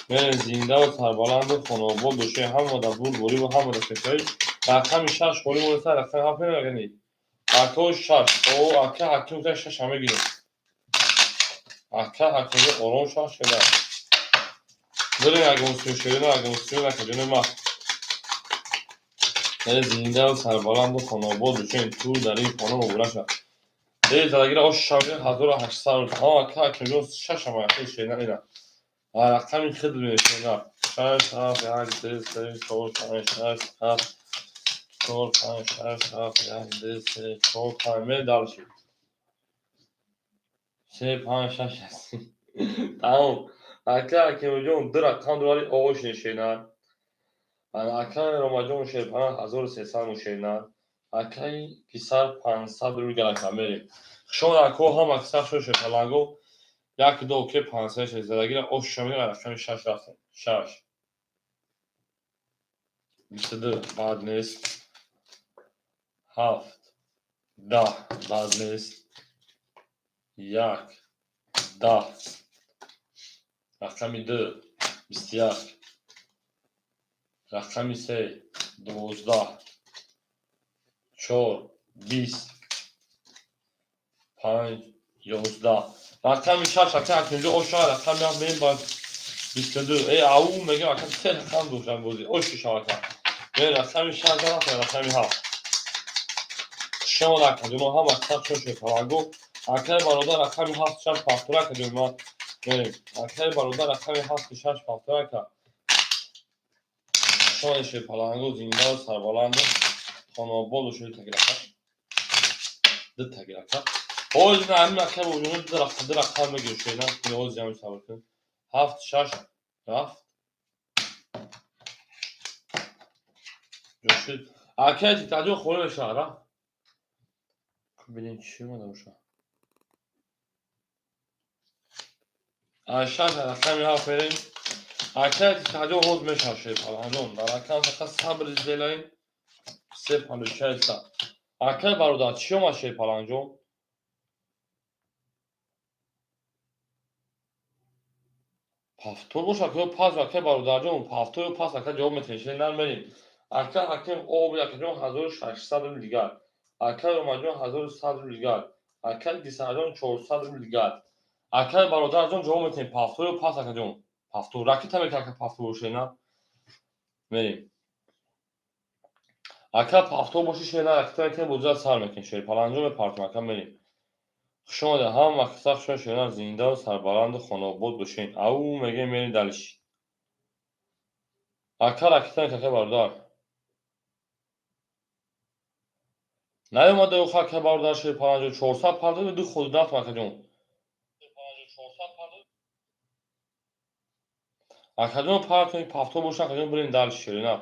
Мерем, зиндаву сарбаланду хонаобод бошед, ҳамада бурдбориву ҳамада пешравӣ. Рақами шаш холӣ монеста, рақами ҳафт мегиред. Ако, шаш. О, ака Ҳаким гуфта, шаша мегирем. Ака Ҳакимҷон, ором шав, шеда. Бирем, ягон шерина, ягон сӯ, акаҷони ма. Зиндаву сарбаланду хонаобод бошед, ту дар ин хона муборак шавад. Задагира ош шавед, 1800 рубл. Ҳа, ака Ҳакимҷон, шаша ма шерина ина. Рақами хид мешина. Шаш, ҳафт, як, ду, се, чор, панҷ, шаш, ҳафт, чор, панҷ, шаш, ҳафт, як, ду, се, чор, панҷ. Ме дальше. Се, панҷ, шаш, тамом. Ака Ҳакимҷон ду рақам доради, ош нешена. Акаи Ромаҷон шерпана 1300 мушена. Акаи писар 500 рубл галака, мерем. Хушомад, ако, ҳама киса шо, шерпаланго. Як, ду, оке, панҷсад шест. Задагира ош шамира, рақами шаш рафтем. Шаш. 22 бад нест. Ҳафт. 10 бад нест. Як. 10. Рақами ду. 21. Рақами се. 12. Чор. 20. Панҷ. 11. Рақами шаш, ака Ҳакимҷон, оша рақами ҳафт мерем ба 22. Э, ау мегӯям, ака, се рақам доштам бозӣ. Оши шав, ака. Ме рақами шаш рафтем, рақами ҳафт. Хушомад, акаҷоно, ҳама каса чун шерпаланго. Акаи бародар рақами ҳафт шаш пахтура, акаҷон ма мерем. Акаи бародар рақами ҳафту шаш пахтура, ака. Хушомад, шерпаланго, зиндаву сарбаланду хонаобод бошед, тагирака. Ду тагирака. Ҳозир ҳамин ака бобоҷоно ду рақам мегирем, шерина. Ҳозир ҳамин сабр кун. Ҳафт, шаш рафт. Ҷошид. Акаи Титаҷон холӣ мешавад, рафт. Бинем, чӣ омада бошад. Шаш рақами ҳафт мерем. Акаи Титаҷон ҳоз мешавад, шерпаланҷон. Дар рақам фақат сабр сделаем. Все получается. Акаи бародар, чӣ омад, шерпаланҷон? Повтор бошад ё пас, акаи бародарҷон, повтор ё пас, ака, ҷавоб метавонед. Шер нар мерем. Ака Ҳаким об, акаҷон, 1600 рубл дигар. Акаи Ромаҷон 1100 рубл дигар. Акаи Гисарҷон 400 рубл дигар. Акаи бародарҷон, ҷавоб метавонед, повтор ё пас, акаҷон? Повтор. Ракета мекунад, ака, повтор бошед, на? Мерем. Ака пафто боши шер ракета мекунем, бозира сар мекунем шер паланҷо мепартом ака мерем. Хуш омадед ҳама каса, хуш омадед шернар, зиндаву сарбаланду хонаобод бошед. Ау мегем мерем дальше. Ака ракета мекунем ака бародар. Наёмада охо ака бародар шер паланҷо 400 партофтем, ду ходу дафтем акаҷон. Акаҷон партоем, пафто бошад акаҷон бирем дальше шерина.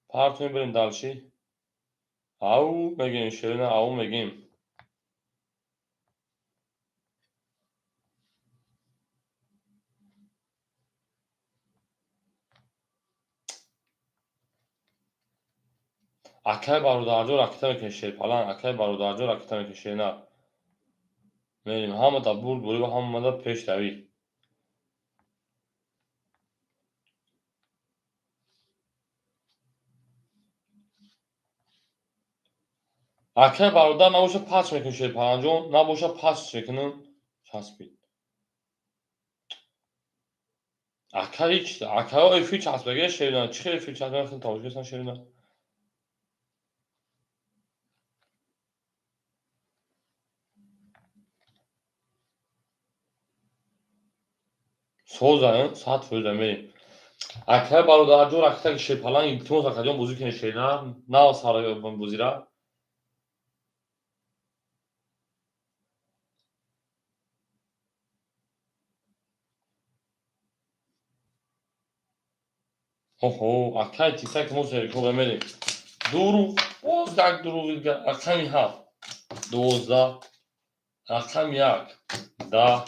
Партоем бирем дальше. Ау мегем шерина, ау мегем. Акай бародарҷон ракета мекунем шерпаланг, акай бародарҷон ракета мекунем шерина. Мерем ҳамада бурд бурӣ ва ҳамада пешравӣ. Акай бародар набоша пач мекунем шерпалангҷон, набоша пач мекунем, часпид. Ака ҳеч, акаё эфир часпаге шерина, чӣ хел эфир часпаге хел тамошо шерина. Соза, 100% мерем. Акай бародарҷон ракета шерпаланг илтимос акаҷон бозӣ кунед шерина, на сар бозира. Оҳо, акай тисак мо серикова мерем. Дуруғ, боз як дуруғи дигар. Рақами 7, 12, рақами 1, 10,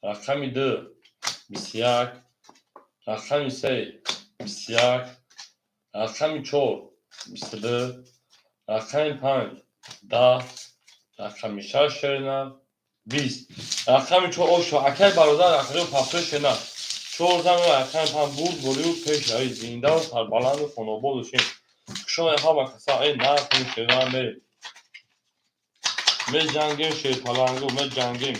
рақами 2, 21, рақами 3, 21, рақами 4, 22, рақами 5, 10, рақами 6 шерина, 20. Рақами 4 ошо, акай бародар, рақами пафто шерина. 4 зан рақами 5 бурд бурию пешравӣ, зиндаву сарбаланду хонаобод бошед. Хуш омадед ҳама каса, э нақни шерина мерем. Меҷангем шерпалангу, меҷангем.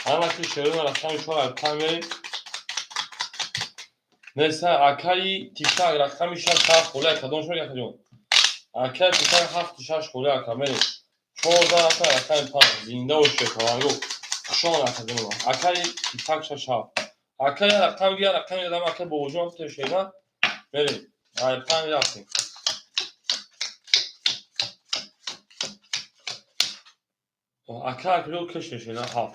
Ҳамаки шерина рақами 4 5 мерем. Неса акаи тиктак рақами 6 7 холӣ кадом шуд акаҷон? Акаи тиктак 7 6 холӣ ака мерем. 4 зан рақами 5 зинда бош шерпалангу. Хуш омадед акаҷон. Акаи тиктак 6 7. Ака я рақам я рақами дадам ака бобоҷон шерина мерем. Ай 5 рафтем. Ака акрил кашне шерина 7.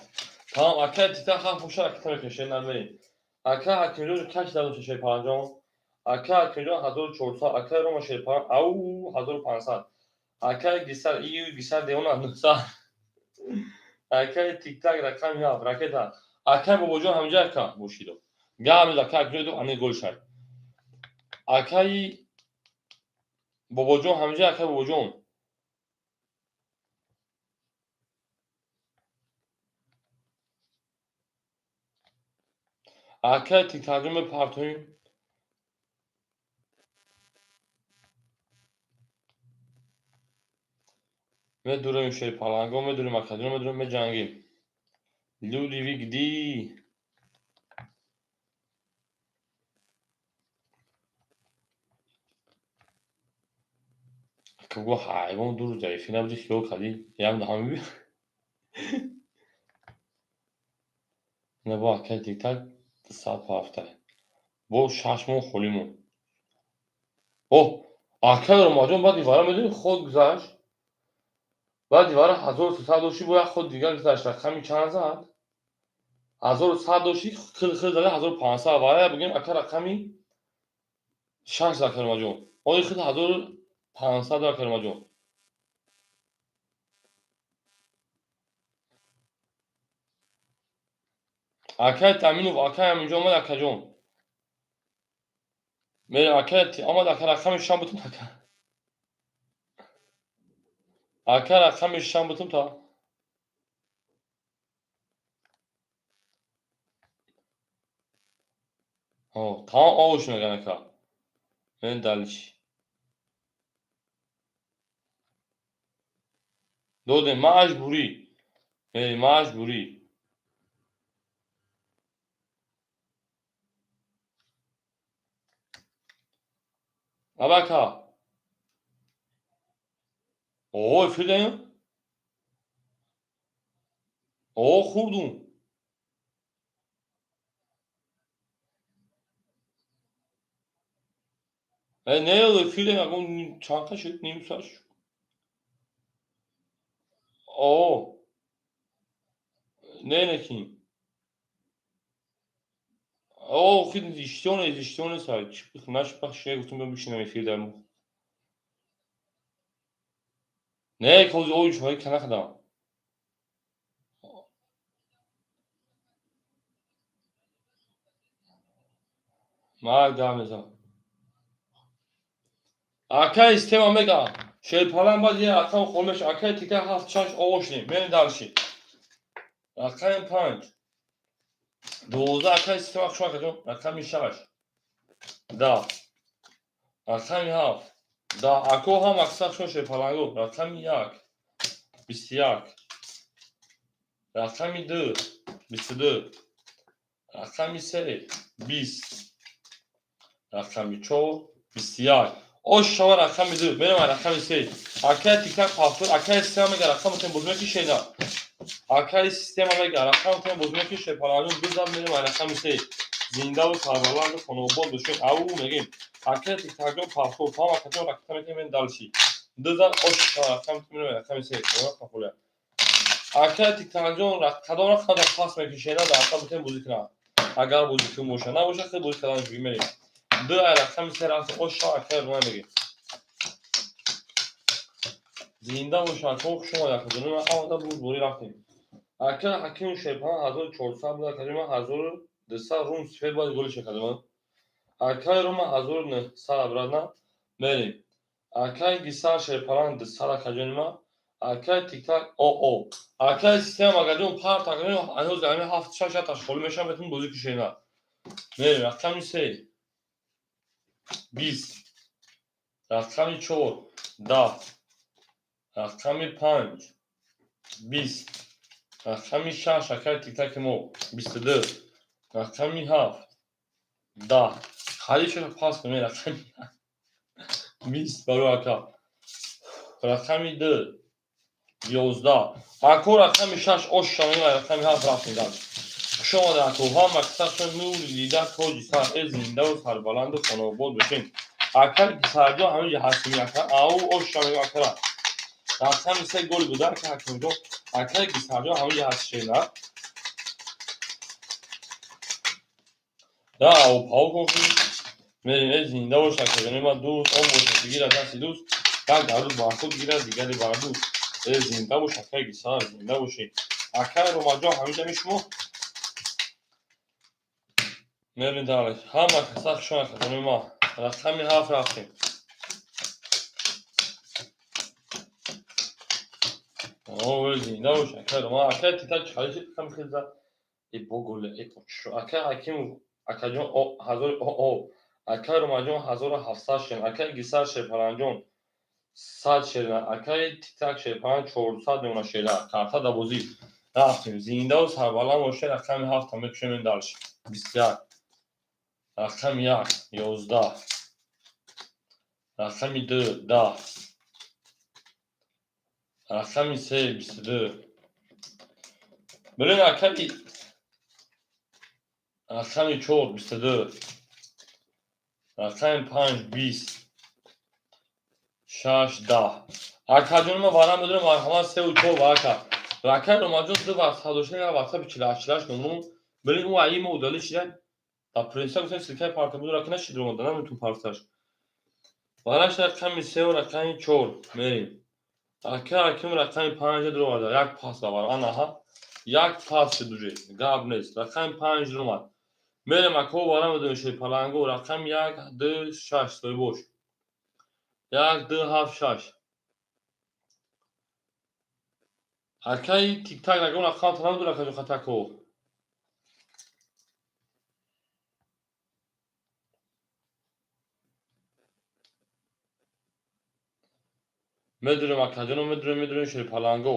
Тамом ака тиктак 7 боша ракета мекунем шерина мерем. Ака Ҳакимҷон каш дадо шерпаланҷон. Ака Ҳакимҷон 1400, ака Рома шерпаланг ау 1500. Ака Гисар ию Гисар девона 900. Ака тиктак рақами 7 ракета. Ака бобоҷон ҳамҷа ака бошидо. Гап ака Ҳакимҷон ани гол шай. Акаи бобоҷон ҳамҷа ака бобоҷон. Акай тиктакҷон мепартоем. Медурем шерпаланго, медурем акаҷон, медурем меҷангем. Люди вигди. Ака гу ҳайвон ду рӯз эфир набуди хиёл кардӣ, як даҳам би. Ина бо акай тиктак 200 ҳафта. Бо 6 моҳ холӣ монд. Оҳ, акай Ромаҷон баъди вара медонӣ ход гузашт. Баъди вара 1300 дошти, бо як ход дигар гузашт. Рақами чанд зад? 1100 дошти, хел зада 1500. Вара бигем ака рақами 6 зад Ромаҷон. Ои худ 1500 ака Ромаҷон. Акай Таминов, акай ҳаминҷо омад акаҷон. Мерем акай омад ака рақами 6 бутум ака. Ака рақами 6 бутум та. Тамом овуш меган ака. Мен дальше. Додем маҷбурӣ. Мерем маҷбурӣ. Абака. О, эфир. О, хурдум. Не, эфир ягон чанд шуд, ним соат шуд. О, не, не. О, хид иштиёне сай. Наш бахш гуфтум бишинам эфир дар. Не, кози ой шумо кана хадам. Ма гап мезанам. Акай система мега. Шерпалан баъд я рақам хол меша. Акай тика 7 6 овошнем. Мерем дальше. Рақами 5. 12 акай система хуш акаҷон. Рақами 6. 10. Рақами 7. 10. Ако ҳам аксар шон шерпаланго. Рақами 1. 21. Рақами 2. 22. Рақами 3. 20. Рақами 4. 21. Ош шава рақами 2. Мерем рақами 3. Акай тиктак пафтур. Акай система мега рақами тем бозмеки шеда. Акай система мега рақами тем бозмеки шепаланго бизан мерем рақами 3. Зиндаву сарбаланду хонобод бошед. Ау мегем. Акай тиктакҷон пафтур. Пам акаҷон ракета мекунем дальше. Дузан ош шава рақами мерем рақами 3. Пафуля. Акай тиктакҷон кадом рақам пас мекишена дар рақами тем бозӣ кунад. Агар бозӣ кун боша, набоша хел бозӣ кардан ҷӯй мерем. Ду ай рақами 3 рафт ош шава акай рума мегем. Зинда боша ако хуш омад акаҷон. Ма омада буд бори рафтем. Ака ҳаким шерпан 1400 буд акаҷон, ман 1200 рум сифед бояд голи шакаҷон. Акай рума 1900 обратно мерем. Акай гисар шерпалан 200 акаҷони ма. Акай тиктак о. Акай система акаҷон парт акаҷон ҳанӯз ҳамин 7 6 аташ холӣ мешавад метавон бозӣ кушена. Мерем рақами 3. 20. Рақами 4. 10. Рақами 5. 20. Рақами 6 акай тиктаки мо 22. Рақами 7. 10. Хари шаша пас кунем рақами 20 барои ака. Рақами 2. 11. Ако рақами 6 ош шавем рақами 7 рафтем дальше. Хуш омадед ако ҳама касашон нури дида тоҷи сар э зиндаву сарбаланду хонобод бошед. Ака сарҷон ҳаминҷа ҳастем ака. Ау ош шавем акара. Рақами 3 голи буда ака ҳакимҷон. Ака гисарҷон ҳаминҷа ҳаст шена. Да ау пау кофи. Мерем э зинда бош акаҷони ма дӯст он бошад гирад дасти дӯст. Як гаруд бар худ гирад дигари бар дӯст. Э зинда бош акай гисар зинда бошед. Акай ромаҷон ҳаминҷа мишмо. Мерем дале. Ҳама каса хуш омад акаҷони ма. Рақами 7 рафтем. О, зинда бош акай рома. Акай тита чалиши кам хиза. Э боголе э очшо. Акай ҳаким акаҷон о 1000 о. Акай ромаҷон 1700 шен. Акай гисар шерпаланҷон 100 шера. Акай тиктак шерпалан 400 мемона шера. Карта да бозӣ. Рафтем. Зиндаву сарбаланд бошед. Рақами 7 мекушем дальше. 21. Рақами 1 11. Рақами 2 10. Рақами 3 22. Блин, акай рақами 4 22. Рақами 5 20. 6 10. Акаҷон ма варам медонем марҳамат 3 ва 4 ва ака. Ракай ромаҷон 2 ватсап доштем, як ватсапи 48 48 номрум. Блин, ӯ аи мо удали шидан. Да принса гуфтем силкаи парта буд, рака нашид ромада, наметун парташ. Вараш рақами 3 ва рақами 4 мерем. Ака ҳаким рақами 5 дуроварда, як пас давар. Анаҳа. Як пас шуд уже. Гап нест. Рақами 5 дуромад. Мерем ако варам медонем шерпаланго рақами 1 2 6 сой бош. 1 2 7 6. Акай тиктак рагон рақам танам дура кажо хатако. Медурем акаҷоно медурем медурем шерпаланго.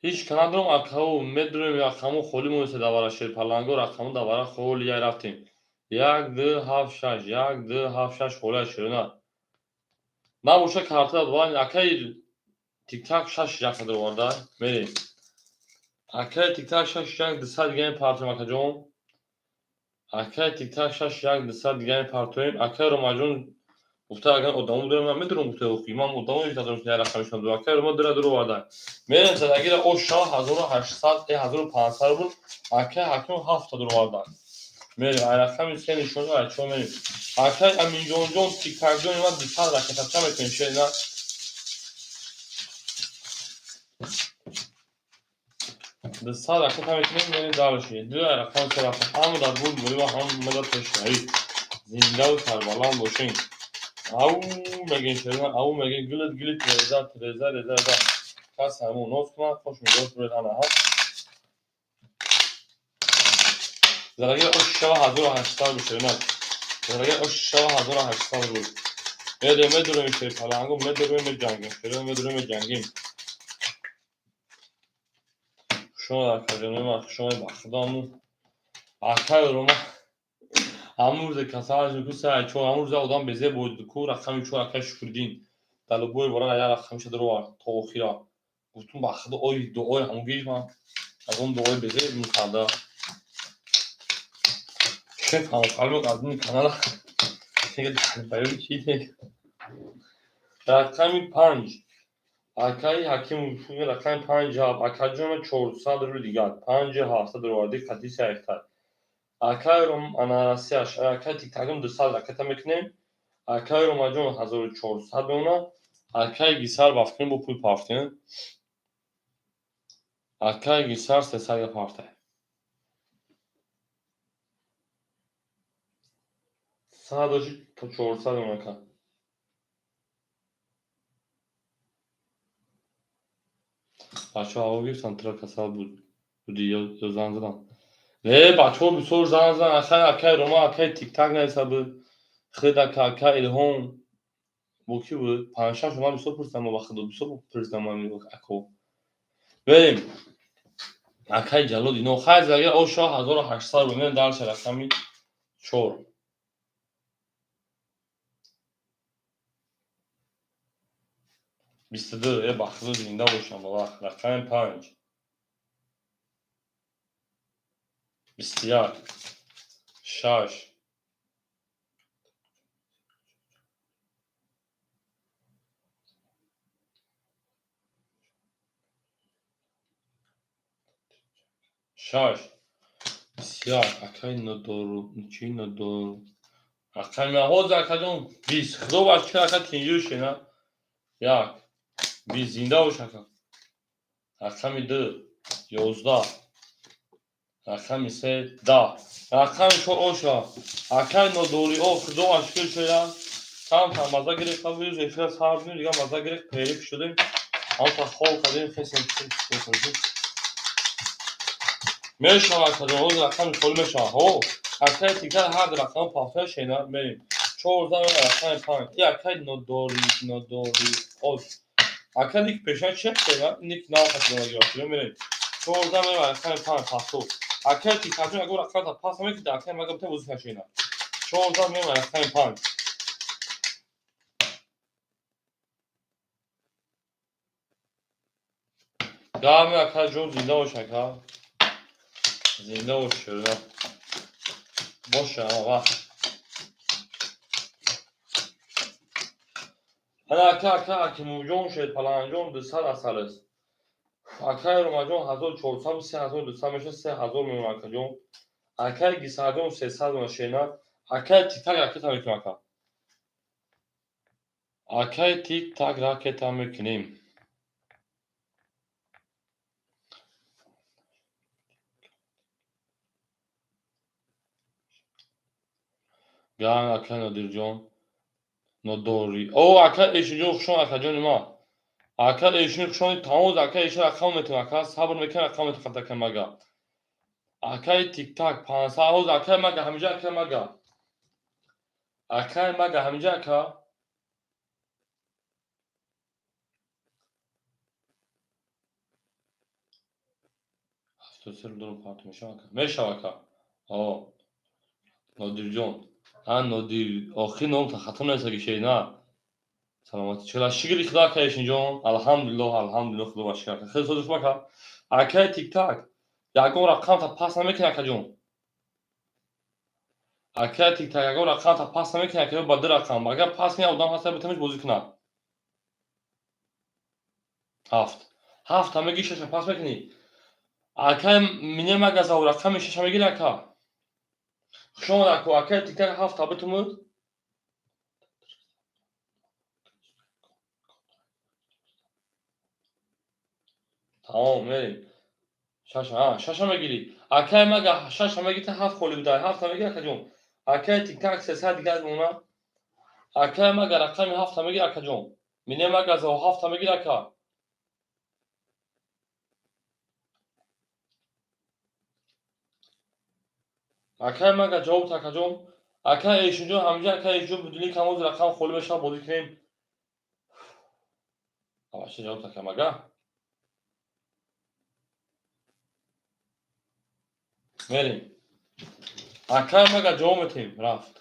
Ҳеҷ ка надорам акао медурем рақаму холӣ монеста давара шерпаланго рақаму давара холӣ яй рафтем. 1 2 7 6 1 2 7 6 холӣ шерона. Набоша карта ван акай тиктак 6 100 оварда мерем. Акай тиктак 6 1 200 дига мепартоем, акаҷон. Акай тиктак 6 1 200 дига мепартоем. Акай Ромаҷон гуфта, агар одамо дорам, ман медонам, гуфта, охи ман одамо надорам, я рақамишон дорам. Акай Рома дора дур оварда. Мерем задагира о шава 1800 1500 рубл. Акай Ҳаким ҳафта дур оварда. Мерем ай рақами се нишон ай чо мерем. Акай Аминҷонҷон, тиктакҷон, ма 200 ракетача мекунем, шена. 200 ракета мекунем, мерем дальше. Ду ай рақами се рафта. Ҳама дар буд бурива, ҳама дар пешравӣ. Зиндаву сарбаланд бошен. Ау мегин шерина, ау мегин гилит гилит реза реза реза реза. Кас ҳамун ноз кунад, хош мегош буред ана ҳа. Зараги ош шава 1800 рубл шерина. Зараги ош шава 1800 рубл. Медорем, медорем шер палангу, медорем, меҷангем. Шерина медорем, меҷангем. Хуш омад, акаҷонои ман, хуш омад, ба худо акай Рома ҳамун рӯзе касалаш ку сай чор, ҳамун рӯза одам безеб буд ку рақами чор, акай Шукриддин дар любой бора як рақамиша даровард то охира. Гуфтум, ба худо, ой дуои ҳамун гирифт, ман аз он дуои безеб мекарда. Шеф ҳамқалб аз ин канала чӣ рақами панҷ акаи Ҳаким, рақами панҷ ҳафт, акаҷона 400 рубли дигар, панҷи ҳафтсад дароварди қатъи саихтар. Акаи Анарасияш, акаи Тиктакум 200 ракета мекунем. Акаи Ромаҷон 1400 мемонад. Акаи Гисар ба фикрам бо пул партем. Акаи Гисар 300 партай. Сад доши то 400 мемонад ака. Бачаҳо ҳаво гирифтан, тура касал буди ё занг задан? Не, бачаҳо бисёр занг задан. Акай, акай Рома, акай Тиктак нависа буд. Худ ака, ака Илҳом. Бо кӣ буд? Панҷшаш ман бисёр пурсидам, ба худо бисёр пурсидам ако. Берем. Акай Ҷалол ино хай заги оша 1800 рубл мем дальше рақами чор. 22 е, ба худо зинда бошам ба вақт. Рақами панҷ. 21. Шаш. Шаш. 21. Акай Нодору, чӣ Нодору? Рақами ҳозир акаҷон 20. Худо ба шукр, ака тинҷӣ шена. Як. 20 зинда бош, ака. Рақами ду. 11. Рақами се 10. Рақами чор оша. Акай Нодори о, худо ба шукр шуда. Камтар маза гирифт, рӯз эфира сар дидем, дигар маза гирифт, периф шудем. Ҳамта хоб кардем, хестем. Мешавад, акаҷон, ҳозир рақами холӣ мешавад. Ҳо, акаи дигар ҳар рақам пафта шена мерем. 14 рақами панҷ. И акаи Нодори, Нодори оз. Ака ник пеша чек шена, ник нав хатида мерем. 14 мерем рақами панҷ пасту. Акаи тикаҷон ягон рақамта пас намекида, акаи мага бите бозӣ кашена. 14 мерем рақами панҷ. Гарми акаҷон, зинда бош, ака. Зинда бош, шерина. Боша ҳама вақт. Ана ака, ака Ҳакимовҷон, Шерпаланҷон 200 асал аст. Акаи Ромаҷон 1400, 3200 мешавад, 3000 мемонад, акаҷон. Акаи Гисарҷон 300 мемонад, шена. Акаи Тиктак ракета мекунем, ака. Акаи Тик-так ракета мекунем. Гарм акаи Нодирҷон. Нодори. О, ака Эшинҷон, хушон, акаҷони ман. Ака Эшин хушон, тамоз ака Эшин рақам метавон, ака сабр мекунам, рақам метавон ака мага. Акаи Тиктак 500 ҳозир акаи мага ҳамиҷа, акаи мага. Акаи мага ҳамиҷа, ака. 73 доллар парту мешавад, ака? Мешавад, ака. О. Нодирҷон. А Нодир, охир номта хато нависаги шена. Саломатӣ, чила, шукри Худо, ака Эшинҷон. Алҳамдулиллоҳ, алҳамдулиллоҳ, Худо ба шукр. Хеле соз ака. Акаи Тиктак, ягон рақамта пас намекунӣ, акаҷон. Акаи Тиктак, ягон рақамта пас намекунӣ, ака, ба ду рақам. Агар пас кунӣ, одам ҳаста, битавониш бозӣ кунад. Ҳафт. Ҳафта мегӣ, шаша пас мекунӣ. Акаи мине магаза рақами шаша мегирӣ, ака. Хуш омад, ако. Акаи Тиктак, ҳафта битумуд. Тамом, мерем. Шаша, шаша мегирӣ. Акаи мага шаша мегирӣ, ҳафт холӣ будай. Ҳафта мегирӣ, акаҷон. Акаи Тиктак сесад дигар мемонад. Акаи мага рақами ҳафта мегирӣ, акаҷон. Мине магаза ҳафта мегирӣ, ака. Акаи мага ҷавоб, акаҷон. Акаи Эшинҷон, ҳаминҷа акаи Эшинҷон будилик, ҳамоз рақам холӣ мешавад, бозӣ кунем. Аваша ҷавоб, ака мага. Мерем. Акаи мага ҷавоб метем, рафт.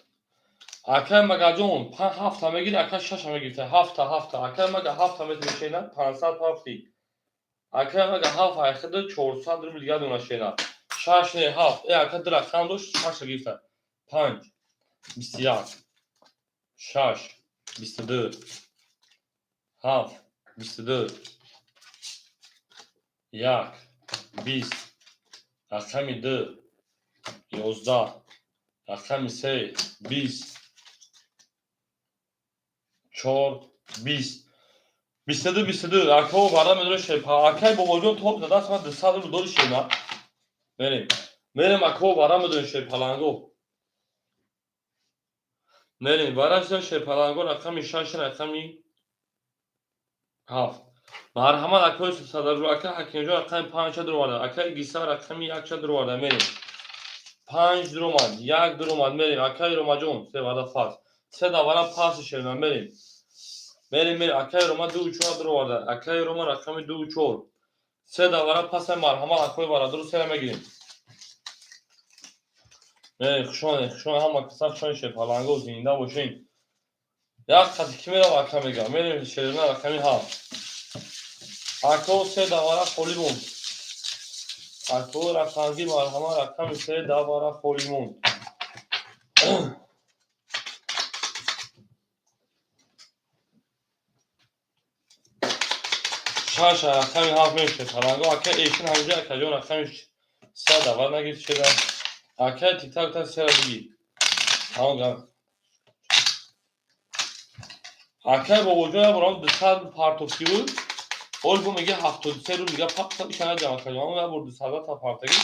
Акаи магаҷон, ҳафта мегирӣ, ака шаша мегирифта. Ҳафта, ҳафта. Акаи мага ҳафта метавонӣ шена, 500 ҳафти. Акаи мага ҳафт айхида 400 рубл дигар дона шена. Шаш не, ҳафт. Э, ака ду рақам дошт, шаша гирифта. Панҷ, 21, шаш, 22, ҳафт, 22, як, 20, рақами ду, 11, рақами се, 20, чор, 20, 22, 22. Акао варда медори шепа. Акай Бобоҷон, топ задаст, ман 200 рубл дори шена. Мерем, мерем, акао, варда медорем шерпаланго. Мерем, варда шерпаланго, рақами шаш, рақами ҳафт. Марҳамат, акои садару. Ака Ҳакимҷон рақами панҷа дуроварда. Акаи Гиса рақами якча дуроварда. Мерем. Панҷ дуромад, як дуромад. Мерем, акаи Ромаҷон, се варда пас, се давара паси шерна. Мерем, мерем, мерем. Акаи Рома дуу чор дуроварда. Акаи Рома рақами дуу чор, се давара паса. Марҳамат, акои бародару, сера мегирем. Мерем. Хушонед, хушонед, ҳама каса хушонед. Шерпаланго, зинда бошен. Як қати ки мерав, ака мега. Мерем, шерна, рақами ҳафт. Ако, се давара холӣ монд. Ако рақамги, марҳамат, рақами се давара холӣ монд. Шаш, рақами ҳафт мешед паланго. Ака эшин ҳамҷа, акаҷон, рақами се давар нагирифт шеда. Акаи Тиктак та сера бигир. Тамом гап. Акаи Бобоҷон як борам 200 партофтӣ буд. Ол бо меги 73 рӯз дига пақта ишана ҷамъ кардем. Ҳамон як бор 200 та партагӣ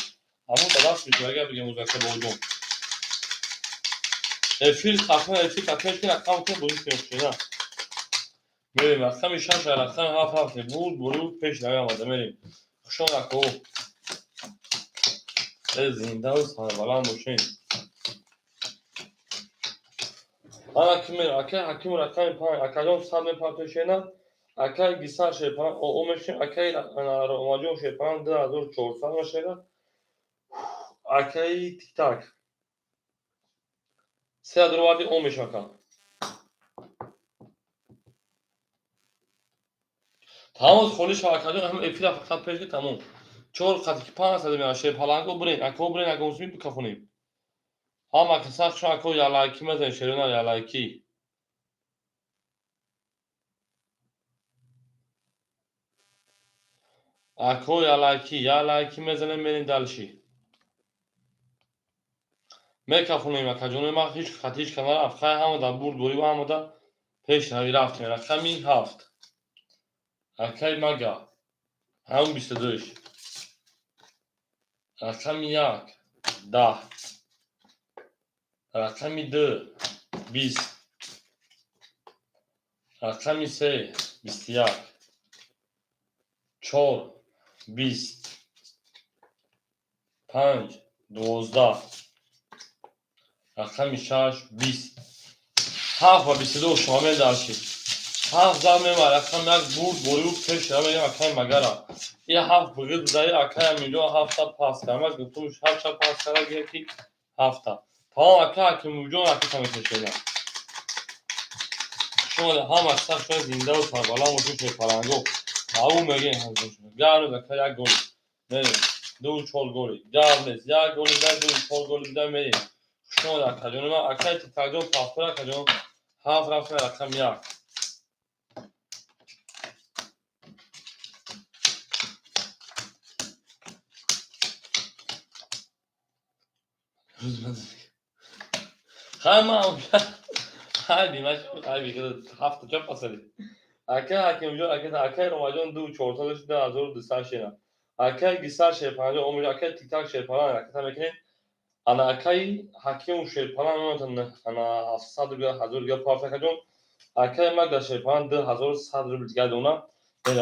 ҳамон ба даст мешуд, агар бигем узака Бобоҷон. Эфир хатм, эфир хатм ки рақам ки бозӣ кунем шуда. Мерем, рақами шаш, рақами ҳафт, ҳафт буд, буру пеш наомада. Мерем. Хушон, ако. Э, зиндаву сарбаланд бошед. Ана ки мерем, акаи Ҳаким рақами панҷ, акаҷон, 100 мепартошена. Акаи Гисар шерпаланг о мешем, акаи Ромаҷон шерпаланг 2400 мешена. Акаи Тиктак се дуроварди, о мешем, ака. Тамом, холӣ шава, акаҷон, ҳам эфира фақат пеш ки тамом. Чор қати ки 500 меа шерпаланго бирен, ако бирен, ако мусими бикафонем. Ҳама каса хушон, ако, ялайки мезанем, шерона, ялайки. Ако ялайки, ялайки мезанем, мерем дальше. Мекафонем, акаҷони ма, ҳеҷ хати ҳеҷ кана рафт. Хай, ҳама дар бурд борӣ ва ҳама дар пеш рави рафтем. Рақами ҳафт. Акаи мага. Ҳамун 22-ш. Рақами як, 10. Рақами ду, 20. Рақами се, 21. Чор, 20. Панҷ, 12. Рақами шаш, 20. Ҳафт ва 22 шума медаршид. Ҳафт зан мемар, рақами як бурд бориву пеш рамегам, акаи магара. И ҳафт бигир заи, акаи Аминҷон ҳафта пас кард. Ман гуфтум, ҳафта пас карда, гия ки ҳафта. Тамом, ака Ҳакимуҷон, ака тамошошена. Шумо ҳама сар шумо зиндаву сарбаланд бошед, шерпаланго. Ау мегем гап нест, ака, як голи мерем, ду чор голи гап нест, як голи да, ду чор голи бида мерем. Хушомад, акаҷони ман, акаи Тиктакҷон, пафтор, акаҷон, ҳафт рафтем, рақами як. Хай, ман хай димаш, хай ҳафта ча пасади. Акай Ҳакимҷон, акай Ромаҷон, ду чорсад шуда, 1200 шера. Акай Гисар шерпанҷо омеҷ, акай Тиктак шерпалан раката мекунем. Ана акаи Ҳакиму шерпалан ана 700 рубл, 1000 дига пафт, акаҷон. Акаи Магда шерпалан 2100 рубл дига дона.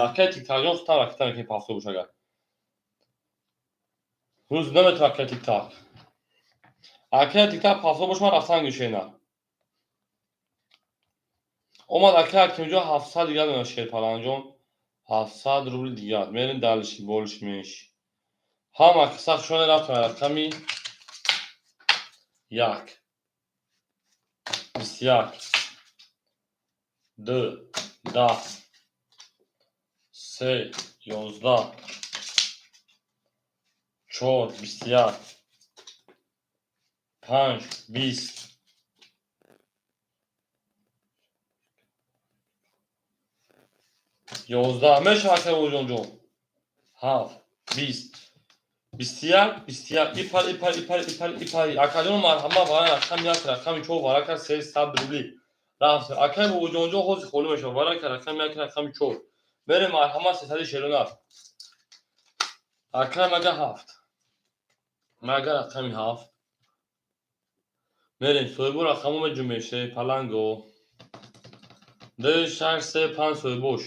Акаи Тиктакҷон, худтан раката мекунем, пафто бош агар. Рӯз наметавон, акаи Тиктак. Акаи Тиктак, пафто бош, ман рафтан гӯшена. Омад акаи Ҳакимҷон, 700 дига дона, шерпаланҷон. 700 рубл дига. Мерем дальше, больше, меньше. Ҳама киса хушоне рафтем рақами як. 21. Ду. 10. Се. 11. Чор. 21. Панҷ. 20. 11 мешавад, акаи Бобоҷонҷон. Ҳафт. 20. 21. 21. Ипар, ипар, ипар, ипар, ипар. Акаҷон, марҳамат, вара рақами як, рақами чор, варака 300 рубли. Рафтем. Акаи Бобоҷонҷон, ҳозир холӣ мешавад. Варака рақами як, рақами чор. Мерем, марҳамат, 300 шерона. Акаи мага ҳафт. Мага рақами ҳафт. Мерем, соҳибо рақамо меҷумбем, шерпаланго. Ду, шаш, се, панҷ, соҳибош.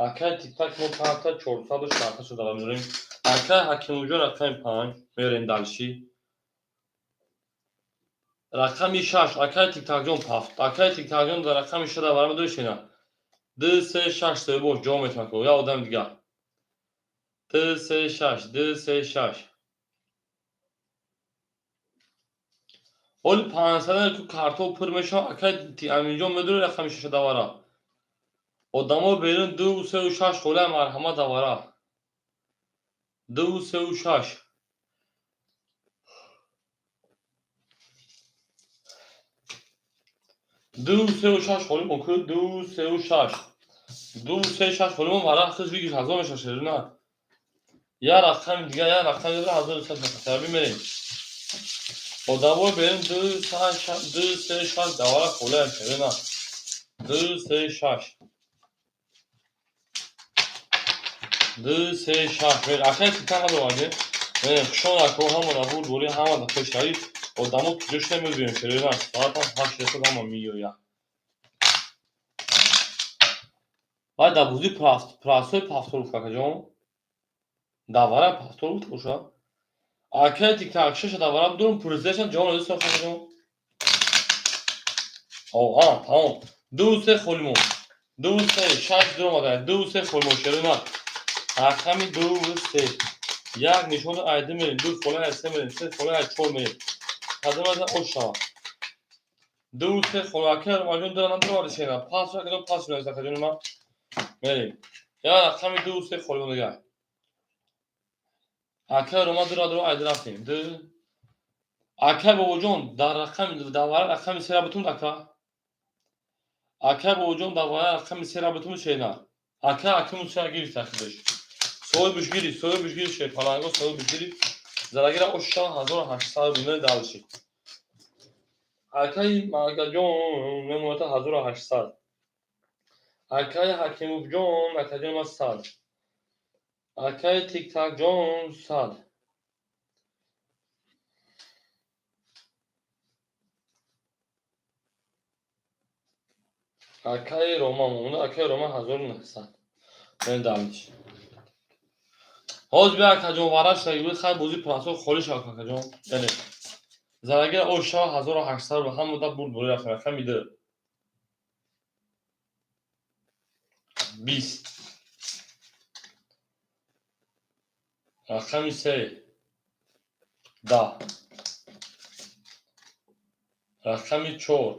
Акаи Тиктак мо панҷта чорсаду шаста шуда мезорем. Акаи Ҳакимуҷон, рақами панҷ, мерем дальше. Рақами шаш, акаи Тиктакҷон, пафт. Акаи Тиктакҷон дар рақами шада вара медоришена. Ду, се, шаш, соҳибош ҷавоб метавонад, як одами дигар. Ду, се, шаш, ду, се, шаш. Оли 500 ку картҳо пур мешавад, акаи Аминҷон медори рақами шаша давара. Одамо берун ду, сеу, шаш холия, марҳамат, давара. Ду, сеу, шаш. Ду, сеу, шаш холӣ мо ку, ду, сеу, шаш. Ду, се, шаш холӣ мо, вара хис вигиш ҳазор мешавад, шерина. Як рақами дигар, як рақами дигар, 1200 мешавад. Мерем. Одамо берун ду, ду, се, шаш давара холия, шерина. Ду, се, шаш. Ду, се, шаш. Акаи Тиктак надоварде. Хушон ако ҳамада бурдборӣ, ҳамада пешравӣ. Одамо куҷо шуда мебинем, шерина. Соатам 8 расад, ҳама меояд. Вай дар бозии простой пафтор гуфт, акаҷон. Давара пафтор гуфт боша. Акаи Тиктак шаша давара бидорум, пурзешан ҷавоб надост, акаҷон. Оҳа, тамом. Ду, се холимон. Ду, се, шаш ду омада. Ду, се холимон, шерина. Рақами ду, се. Як нишони ай ду мерем, ду хола ай се мерем, се хола ай чор мерем. Қадам ош шава. Ду, се хола. Акаи Ромаҷон дура надоварди, шерина. Пас акаҷон, пас шуд, акаҷони ман. Мерем. Як рақами ду, се холимон дигар. Акаи Рома дура дура ай рафтем. Ду. Акаи Бобоҷон дар рақами давара рақами сера бутун, ака. Акаи Бобоҷон давара рақами сера бутун, шерина. Ака Акиму сера гирифт ахидаш. Соҳибаш гирифт, соҳибаш гирифт, шерпаланго соҳибаш гирифт. Зарагира ош шава 1800 рубл дальше. Акаи Магаҷон мемонад 1800. Акаи Ҳакимовҷон, акаҷон ма 100. Акаи Тиктакҷон 100. Акаи Рома монда, акаи Рома 1900. Мен дальше. Ҳозир бия, акаҷон, вараш шуда хай, бозӣ простой холӣ шава, акаҷон. Яъне зарагира ош шава 1800 рубл, ҳамуда бурд бурӣ рафтем, рақами ду. 20. Рақами се. 10. Рақами чор.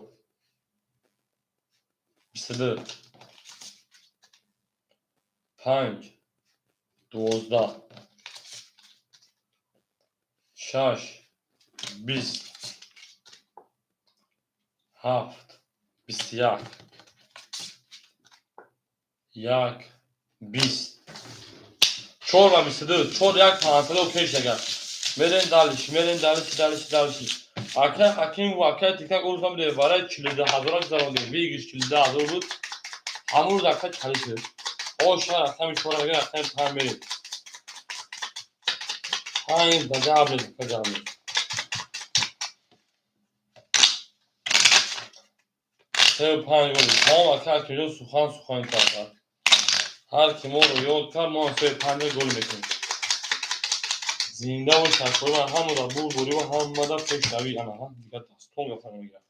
22, 5, 12, 6, 20, 7, 21, 1, 20, 4 ва 22, 4, 1, 5 окей шагар. Мерем дальше, мерем дальше, дальше, дальше. Акай Ҳаким ва акай Тиктак урӯз намедонем, барои 42 ҳазора гузарондем. Выигрыш 42 ҳазор буд. Ҳамун рӯз ака чалӣ шуд. О, шума рақами чора мегӯем, рақами панҷ мерем. Панҷ да гап нест, ака, гап нест. Сею панҷ гол. Тамом, ака Ҳакимҷон, сухан сухани кард. Ҳар ки моро ёд кард, мо ҳам сею панҷ гол мекунем. Зинда бош, такроран ҳамада бурдорӣ ва ҳамада пешравӣ. Ана ҳа, дигар дастон гафта мегирад.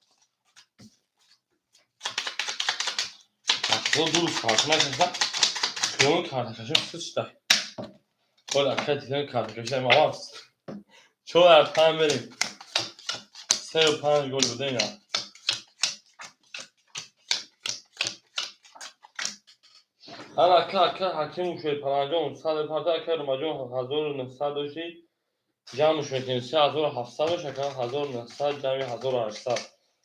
Худо дуруст карта накашда. Хиён карта кашим сучта. Ход акай тикан карта кашида мавас. Чор аз панҷ мерем. Сею панҷ гол буда ина. Ана ака, ака Ҳакиму Шерпаланҷон сад парта, ака Румаҷон 1900 дошти. Ҷамъш мекунем, 3700 бош, ака, 1900 ҷамъи 1800.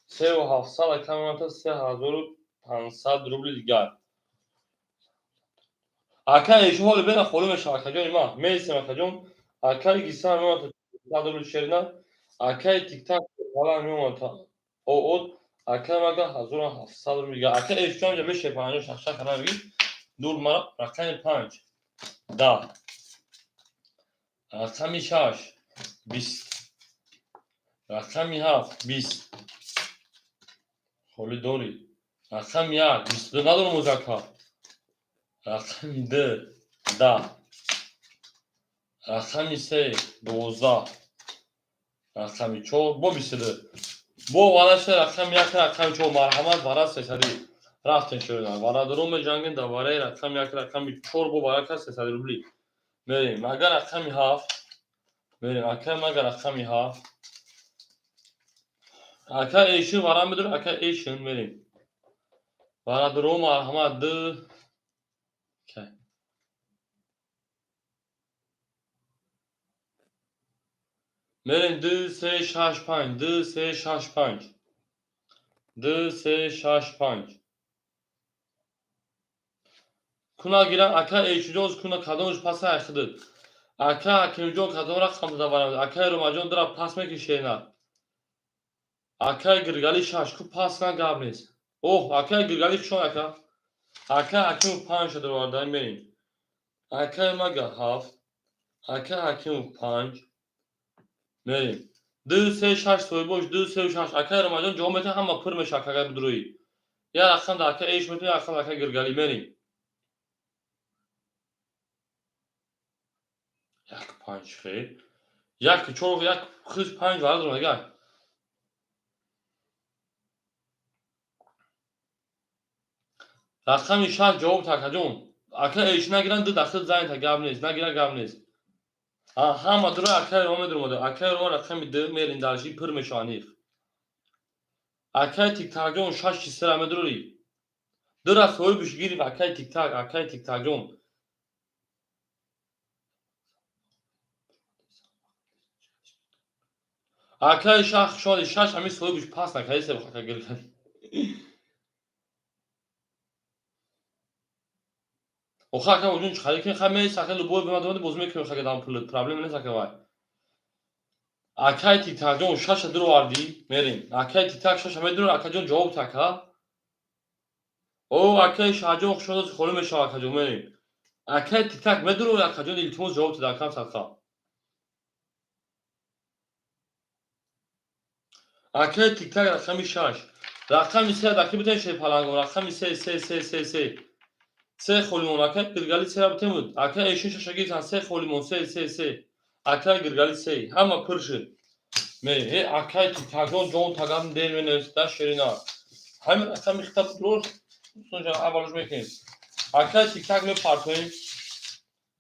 3700, ака, мемонад 3500 рубли дигар. Ака ишо ҳоли бена холӣ мешавад, акаҷони ман. Меистем, акаҷон. Акаи Гисан мемонад 100 рубли шерина. Акаи Тиктак палан мемонад оод. Акаи мага 1700 рубли дигар. Ака Эшҷон ҷа бе Шерпаланҷон шахшах кара бигӣ. Дур мара рақами панҷ. 10. Рақами шаш. 20. Рақами ҳафт. 20. Холӣ дорӣ. Рақами як. 22 надорам оз, ака. Рақами ду. 10. Рақами се. 12. Рақами чор. Бо 22. Бо вара шуда рақами як, рақами чор. Марҳамат, вара сесадӣ. Рафтем шуда. Варадорон меҷангем дар вараи рақами як, рақами чор, бо барака сесади рубли. Мерем. Агар рақами ҳафт. Мерем. Ака мага рақами ҳафт. Ака эшин вара медор, ака эшин мерем. Варадорон, марҳамат, ду. Кай. Мерем ду, се, шаш, панҷ. Ду, се, шаш, панҷ. Ду, се, шаш, панҷ. Куна гирам, ака Эшиҷон, куна кадомш паса айхидид. Ака Ҳакимҷон кадом рақам дада варам. Акаи Ромаҷон дара пас мекишена. Акаи Гиргали шаш ку пас на гап нест. Оҳ, акаи Гиргали хушон, ака. Ака Ҳакимов панҷ шуда оварда мерем. Акаи мага ҳафт. Ака Ҳакимов панҷ. Мерем. Ду, се, шаш, соҳибош, ду, се, шаш. Акаи Ромаҷон ҷавоб метиҳад, ҳама пур мешавад, агар бидурӯӣ. Як рақам да ака Эш метиҳад, як рақам да ака Гиргали мерем. Як панҷ хел. Як чор, як хиз панҷ вара дорам, агар. Рақами шаш ҷавоб та, акаҷон. Ака Эш нагиранд, ду дахил занг та, гап нест, нагира гап нест. Ҳама дура акаи Рома медуромада. Акаи Рома рақами ду мерин дарши пур мешавад ниқ. Акаи Тиктакҷон шаш чисера медурӣ. Дура соҳибш гирифт акаи Тиктак, акаи Тиктакҷон. Акаи шах шоди шаш ҳами соҳибш пас накарди се ака гирифт. Оха, ака оҷон чӣ ки ха мес ака любой бемадомади боз мекунем хака дам пул проблема нест, ака вай. Акаи Тиктакҷон шаша дуровардӣ мерем. Акаи Тиктак шаша медурӣ, акаҷон ҷавоб така. О, акаи Шаҳҷон хушода холӣ мешавад, акаҷон мерем. Акаи Тиктак медурӣ, акаҷон, илтимос, ҷавоб тида, акам садқа. Акаи Тиктак рақами шаш. Рақами се даки битен шерпалангон, рақами се, се, се, се, се. Се холимон, акаи Гиргали сера битен буд. Акаи Эшин шаша гирифтан, се холимон, се, се, се. Акаи Гиргали се. Ҳама пур шуд. Мерем. Э, акаи Тиктакҷон ҷон тагам дер менависда ширина. Ҳамин рақами хита дур сунҷа аввалш мекунем. Акаи Тиктак мепартоем.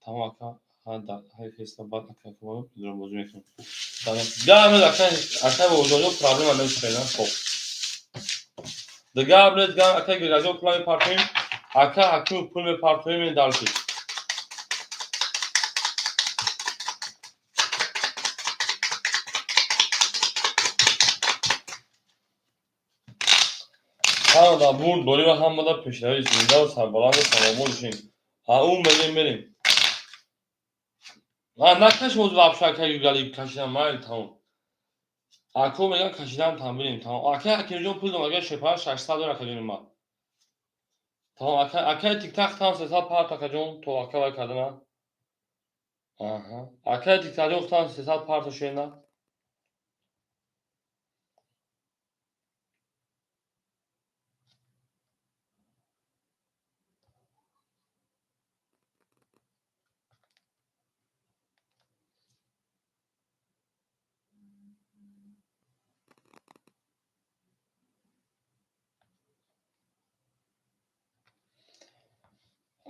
Тамом, ака. Ҳа, да, ҳай хеста баъд ака дурам бозӣ мекунем. Гап ака, акаи Бобоҷонҷон проблема нест, феълан хоб. Дигар блед ака Гиргаҷон пула мепартоем, ака Ҳакимов пул мепартоем дальше. Ҳамада бурд дорӣ ва ҳамада пешравӣ, зиндаву сарбаланду сарбобод бошем. Ау мерем, мерем. Накаш боз вообще ака Гиргали кашидан майли тамом. Ако меган кашидан там бирем тамом. Ака Ҳакимҷон пул дом агар шепара 600 дор акаҷони ман. Тамом ака акаи тиктак там 300 парт акаҷон то ака вай кардана. Аҳа. Акаи тиктакҷон там 300 парта шена.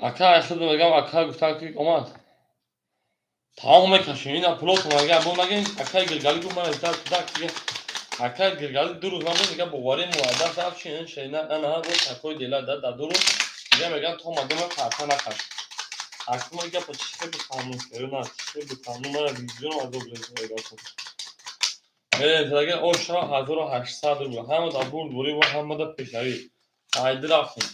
Ака худ мегам ака гуфтан ки омад. Тамом мекашем. Ина пулотон агар бо нагем акаи Гиргали гуфт ман так так ака Гиргали ду рӯз набуд мегам боварӣ муаддас афшин ин шайна ана бо такои дела да да ду рӯз дига мегам то мадома карта накаш. Акма гапа чӣ бифаҳмум на чӣ бифаҳмум мана визионам азоб гирифта. Мерем оша 1800 рубл. Ҳамада бурд бурӣ ва ҳамада пешравӣ. Айди рафтем.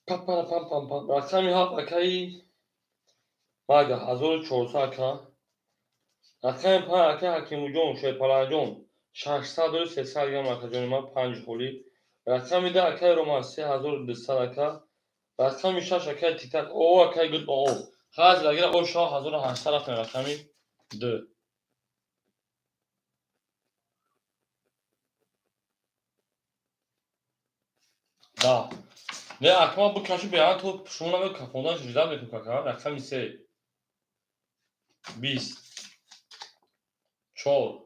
Папара пам пам пам. Рақами ҳафт акаи мага 1400 ака. Рақами панҷ акаи Ҳакимуҷон Шерпаланҷон 600 дори 300 грамм акаҷони ман панҷ холӣ. Рақами ду акаи Роман 3200 ака. Рақами шаш акаи Тиктак о акаи гул о. Хаз агар о 6800 рафтем рақами ду. Да. Не, акма бикаши беҳан то шумо наме кафондан ждат мекун кака. Рақами се. 20. 4.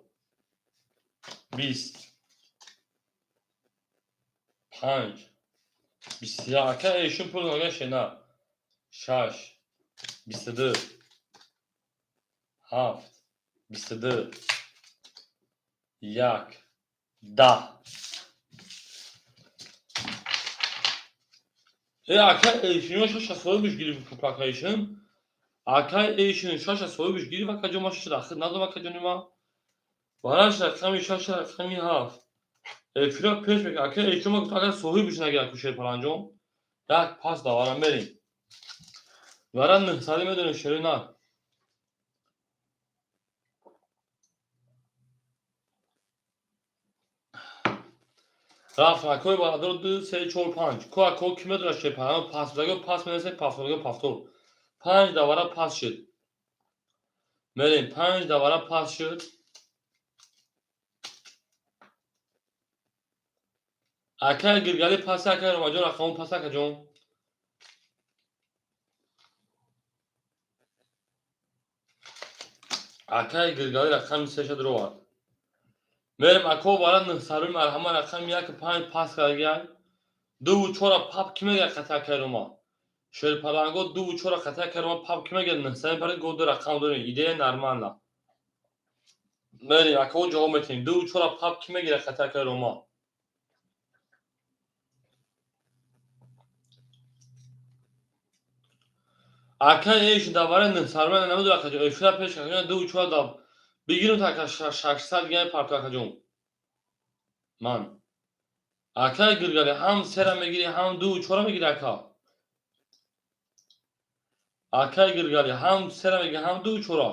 20. 5. 21. Ака эшун пул нага шена. 6. 22. 7. 22. 1. 10. Ака эшин шаша соҳибиш гирифт пулака эшин. Ака эшин шаша соҳибиш гирифт акаҷон ма шаша дахил надом акаҷони ман. Бараш рақами шаша рақами ҳафт. Эфира пеш мекунад. Ака эшин ма гуфт агар соҳибиш нагирад ку Шерпаланҷон. Як пас давара мерем. Вара нӯҳсадӣ медонем шери на. Рафт акои бародар 2 3 4 5. Ко ако ки медонад Шерпаланҷон пас будаго пас менасед пафторго пафтор. 5 давара пас шуд. Мерем 5 давара пас шуд. Акаи Гиргали пас акаи Ромаҷон рақамон пас акаҷон. Акаи Гиргали рақами сеша дуровард. Мерем ако бара нӯҳсаруи марҳама рақами як панҷ пас кардагиай. Дуву чора пап ки мегирад қати акаи Рома? Шерпаланго дуву чора қати акаи Рома пап ки мегирад нӯҳсари пари го ду рақам дорем. Идея нормальна. Мерем ако ҷавоб метиҳем. Дуву чора пап ки мегирад қати акаи Рома? Акаи эш давараи нӯҳсаруи намедонад акаҷон. Эфира пеш акаҷон дуву чора дав бигирем то ака 600 грамм парто акаҷон. Ман. Акаи Гиргали ҳам сера мегирӣ, ҳам дуву чора мегирӣ ака. Акаи Гиргали ҳам сера мегирӣ, ҳам дуву чора.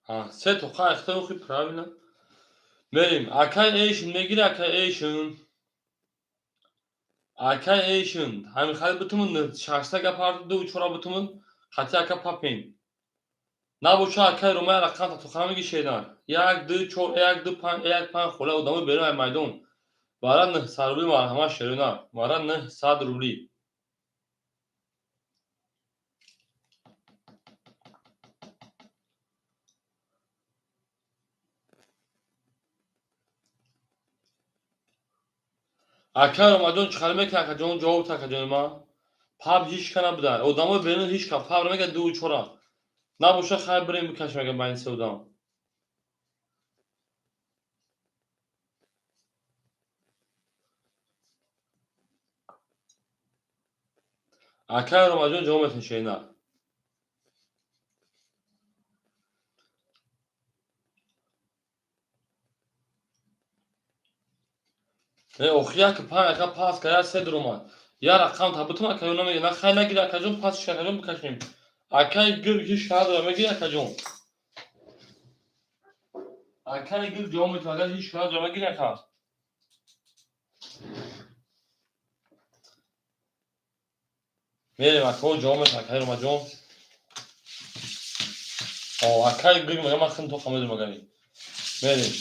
Се тоқа ахта охи правильно. Мерем. Акай эшин мегири акай эшин. Акай эшин. Ҳамин хали битумун 600 гап ҳар ду чора битумун хати ака папин. Набоша акай Ромая рақам та тоқа меги шедан. 1 2 4 1 2 5 1 5 хола одамо берун ай майдон. Бара 900 рубли марҳама шерина. Бара 900 рубли. Ака Ромаҷон чӣ хел мекунад, акаҷон? Ҷавоб та, акаҷони ман. Паб ҳеч ка набуда. Одамои берун ҳеч ка паб мега ду чора. Набоша, хайр, бирем бикашем, мега байни се одам. Акай Ромаҷон, ҷавоб метавонӣ, шерина. Э, охи як панҷ ака пас ка, як се дуромад. Я рақам та бутум, ака, ё намеги. На, хай, нагири, акаҷон, пасш, акаҷон, бикашем. Акаи гир ҳеч ка надора, мегири, акаҷон. Акаи гир ҷавоб метавонад, агар ҳеч ка надора, мегири, ака. Мерем, акао, ҷавоб метавонад, акаи Ромаҷон. О, акаи гир мега, ман хин тоқа медонам, агари. Мерем.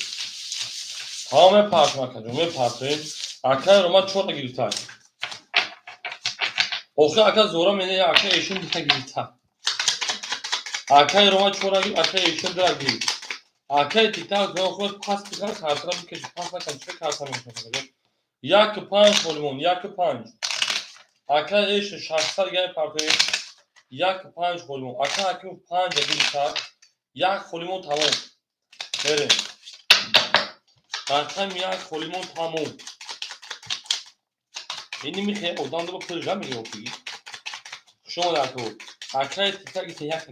Тамом, мепартем, акаҷон, мепартем. Акаи Рома чора гирифта. Охи, ака Зора мене, ака эшон дута гирифта. Акаи Рома чора гирифт, акаи эшон дура гирифт. Акаи Тиктак зора худ пас бикан, картара бикаши, пас накан, чӣ карта мекашад? Як панҷ холимон, як панҷ. Акаи эшон 600 гай партоем. Як панҷ холимон. Ака Ҳакимов панҷ гирифта. Як холимон, тамом. Мерем. Рақами як холимон, тамом. Ини михе одам дуба пул жа мегирад охи. Хуш омад, ако. Акаи Тиктак иса як.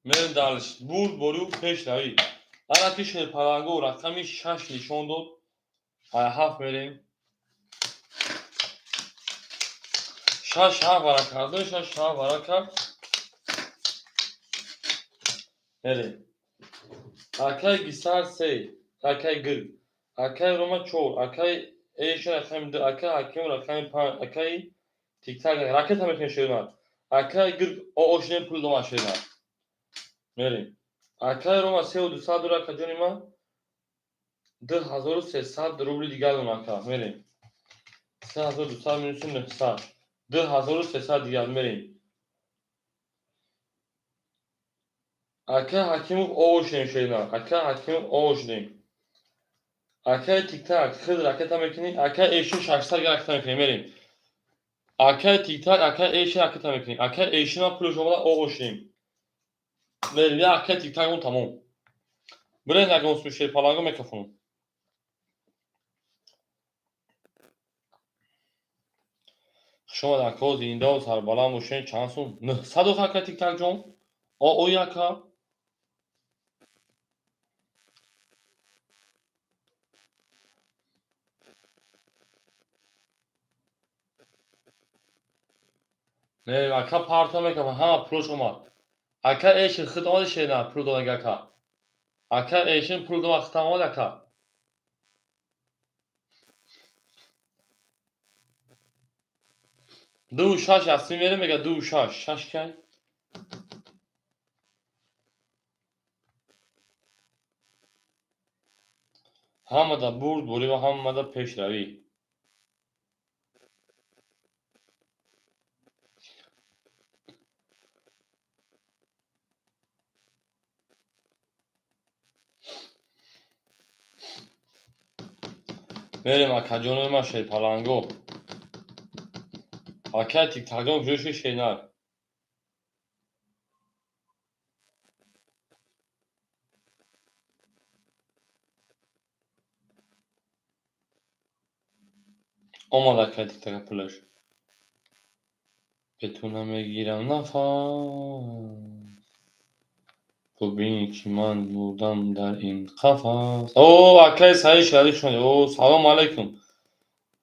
Мерем дальше. Бурд борю пешравӣ. Ана ки шерпаланго рақами шаш нишон дод. Ай ҳафт мерем. Шаш ҳафт вара кард, шаш ҳафт вара кард. Мерем. Акаи Гисар се, акаи Гир, акаи Рома чор, акаи Эшон рақами ду, акаи Ҳаким рақами панҷ, акаи Тиктак ракета мекунем, шеринар. Акаи Гир ошинем, пул дома, шеринар. Мерем. Акаи Рома сеу дусад дура, акаҷони ман, 2300 рубли дигар дон, ака. Мерем. 3200 минуси 900. 2300 дигар, мерем. Акаи Ҳакимов ошинем, шеринар. Акаи Ҳакимов ошинем. Акаи Тиктак худ ракета мекунӣ, акаи Эшин 600 гар ракета мекунӣ, мерем. Акаи Тиктак, акаи Эшин ракета мекунӣ. Акаи Эшин ма пулаш омада, ошинем. Мерем, я акаи Тиктак он тамом. Бирен, ягон су шерпаланго мекафонам. Хуш омад, ако, зиндаву сарбаланд бошед. Чанд сум? 900 охи, акаи Тиктак ҷон. О, ой, ака. Не, ака, парто мекафам, ҳама пулаш омад. Ака Эшин худ омади, шена пул додага, ака. Ака Эшин пул дома, худтам омад, ака. Ду шаш ясмин мерем, мега ду шаш. Шаш кай? Ҳамада бурд бурӣ ва ҳамада пешравӣ. Мерем, акаҷонои ман, шерпаланго. Акаи Тиктакҷон куҷо шуд, шернар? Омад акаи Тиктака пулаш. Бе ту намегирам нафас. Бубин, ки ман мурдам дар ин қафас. О, акаи Саид Шералӣ, хуш омадед. О, салому алайкум.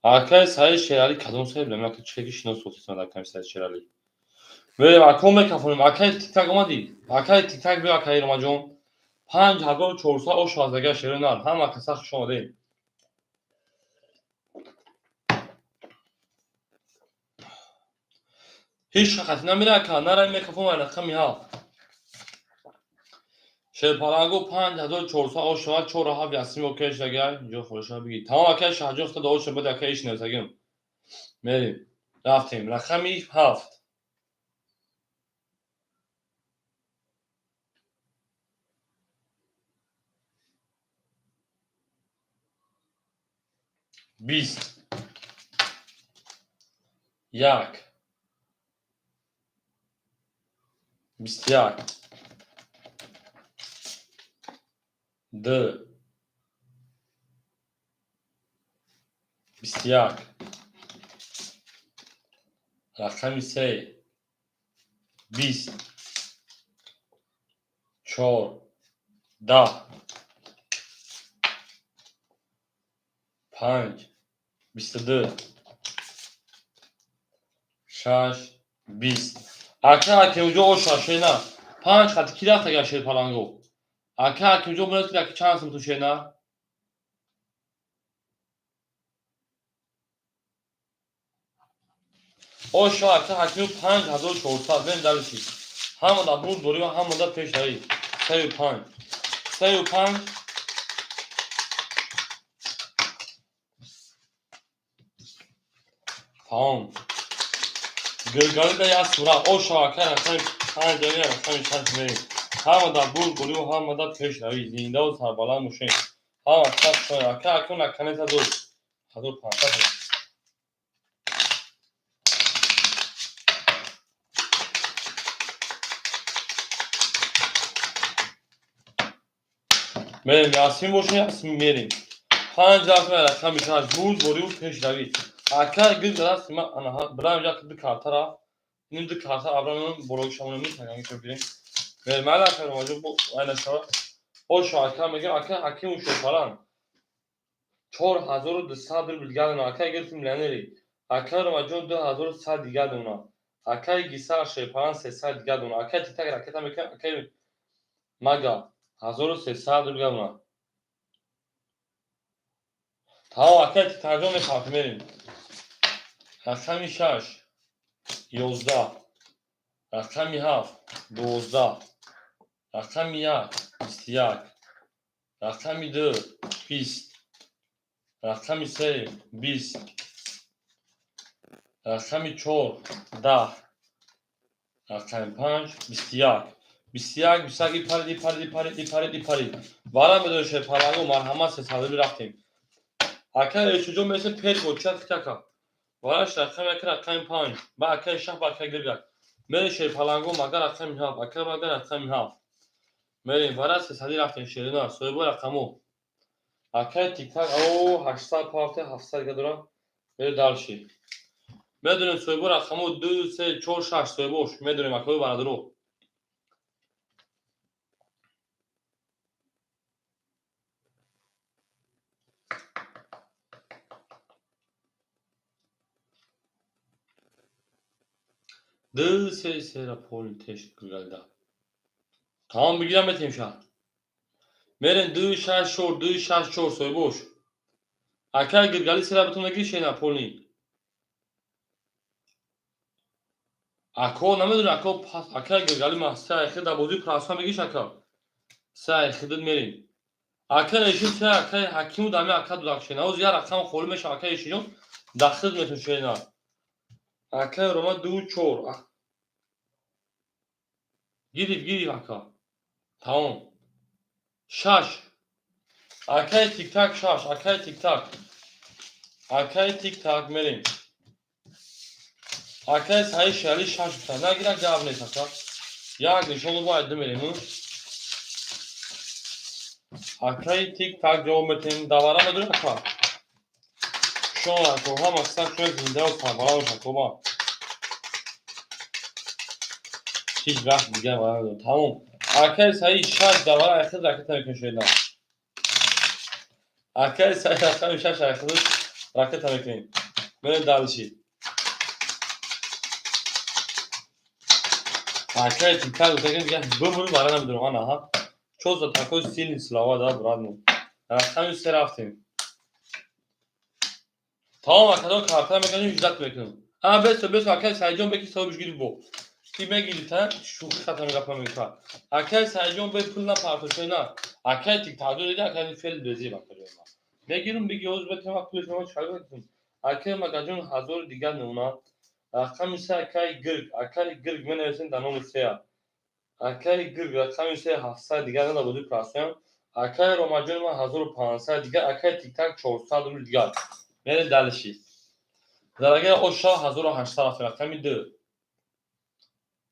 Акаи Саид Шералӣ кадом Саид билам? Ака чӣ ки шинос сохтисмад акаи Саид Шералӣ. Мерем, ако, мекафонем. Акаи Тиктак омадӣ? Акаи Тиктак биё, акаи Ромаҷон. 5400 ош азага, шеринар. Ҳама каса хуш омадед. Ҳеҷ хати намера, ака, нара, мекафон рақами ҳафт. Шерпаланго 5400 ош шавад, чора ҳафт ясми окей шагай. Инҷо холиша бигӣ. Тамом, акаи Шаҳҷон худо ош бад, акаи иш нависагим. Мерем. Рафтем. Рақами ҳафт. 20, 1, 21, 2, 21, рақами 3, 20, 4, 10, 5, 22, 6, 20. Ака Ҳакимҷон оша шена. 5 хати ки рафт агар Шерпаланго? Ака Ҳакимҷон бинед ки чанд сум ту шена? Оша ака Ҳакимҷон 5400 бен далиши. Ҳамада бурд борӣ ва ҳамада пешравӣ. 35. 35. Тамом. Гиргалида як сура. Оша ака рақами 5 ами рақами 6 мерем. Ҳамада бурд борӣ ва ҳамада пешравӣ. Зиндаву сарбаланд бошед. Ҳама кас шояд. Ака Ҳаким наканед 1500. Мерем, Ясмин бошем, Ясмин мерем. 5 рафтем рақами 6 бурд борӣ ва пешравӣ. Ака гир дасти ман ана бирам як ду карта рафт. Ин ду карта абрамон болои шамон метаган ки бирем. Мерем мала ака ромаҷон бо айна шава. Оша ака мегам ака Ҳакиму Шерпаланг. 4200 рубл гадона. Ака гирифти миллионери. Ака Ромаҷон 2100 дига дона. Акаи Гисар Шерпаланг 300 дига дона. Акаи Титак ракета мекунам, акаи Мага 1300 рубл дона. Тамом акаи Титакҷон мефарқи мерем. Рақами 6, 11, рақами 7, 12, рақами 1, 21, рақами 2, 20, рақами 3, 20, рақами 4, 10, рақами 5, 21. 21, 21, ипарид, ипарид, ипарид, ипарид, ипарид. Вара медонед Шерпаланго марҳамат 300 рубл рафтем. Ака Эшуҷон месе перго чат хитака. Вараш рақами ака рақами 5, ба акаи шах ба акаи гиргак. Мерем Шерпаланго мага рақами 7, ака мага рақами 7. Мерем вара 300 рафтем Шерина, соҳиби рақамо. Акаи Тиктак о 800 пафте 700 га дорам. Мерем дальше. Медонем соҳиби рақамо 2, 3, 4, 6 соҳибош. Медонем акаи бародаро. Ду, се, сера поли теш гиргалда. Тамом бигирам метем ша. Мерем 2, 6, 4, 2, 6, 4 соҳибош. Ака гиргали сера битон нагири шена полни. Ако намедонӣ ако пас ака гиргали ма се айхи да бозии прасма мегиш ака. Се айхи дид мерем. Ака эши се ака Ҳакиму дами ака дудак шена. Оз я рақам холӣ мешава ака эшиҷон дахил метун шена. Ака Рома 2, 4. Гириф, гириф ака. Тамом. 6. Акаи Тиктак 6, акаи Тиктак. Акаи Тиктак мерем. Акаи Саид Шерали 6 гуфта. Нагира гап нест ака. Як нишон бояд мерем. Акаи Тиктак ҷавоб метем. Давара медонӣ ака? Шон ако ҳама сак шояд зиндаву сарбаланд бошад коба. Ҳеҷ вақт дигар вара надорам. Тамом. Акаи Саид 6 давара айхид ракета мекунем шояд. Акаи Саид рақами 6 айхид ракета мекунем. Мерем дальше. Акаи Тиктак гуфта ки дигар бимурӣ вара намедонам. Ана ҳа. Чё за такой сильный слова, да, брат мой? Рақами 3 рафтем. Тамом акадон карта мекунем, ждать мекунем. А бесо, бесо акаи Саидҷон беки соҳибш гирифт бо. Ки мегири та шӯхӣ хата мегапа мекунад. Акаи Саидҷон бе пул напартошо на. Акаи Тиктакҷон дида акаи фел безеб акаҷон. Мегирум биги ҳозир бетем пулиш ма чӣ кунем. Акаи Магаҷон 1000 дигар намуна. Рақами 3 акаи Гирг, акаи Гирг менависем дар номи 3. Акаи Гирг рақами 3 700 дигар нада бозии прасоям. Акаи Ромаҷон ма 1500 дигар, акаи Тиктак 400 рубл дигар. Мерем дальше. Зарагия оша 1800 рафт, рақами 2.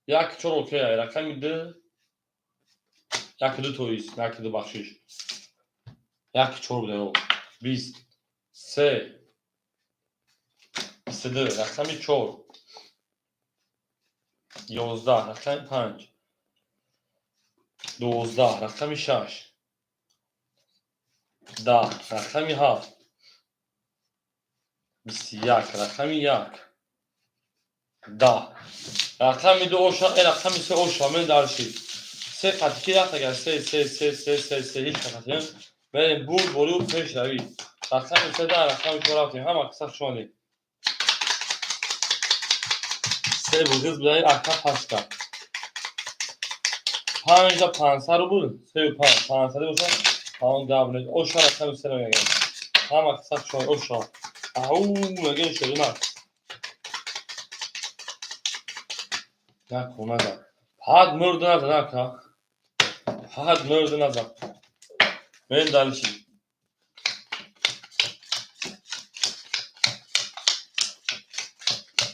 1 4 окей, рақами 2. 1 2 то есть, 1 2 бахшиш. 1 4 буде. 20 3 22, рақами 4. 11, рақами 5. 12, рақами 6. 10, рақами 7. 21, рақами 1. 10. Рақами 2 оша, рақами 3 оша, мен дальше. Се қатики рафт агар 3 3 3 3 3 3 ҳеҷ қатиям. Мерем бурд борю пеш равӣ. Рақами 3 да рақами 4 рафтем. Ҳама қисса хуш омадед. Се бугиз бидай ака пашка. 5 да 500 рубл, 3 5 500 боша, ҳамон гап нест. Оша рақами 3 мегӯям. Ҳама қисса хуш омадед. Оша. Ау, мегӯем шерина. Наку назад. Ҳад мурд назад ака. Ҳад мурд назад. Мерем дальше.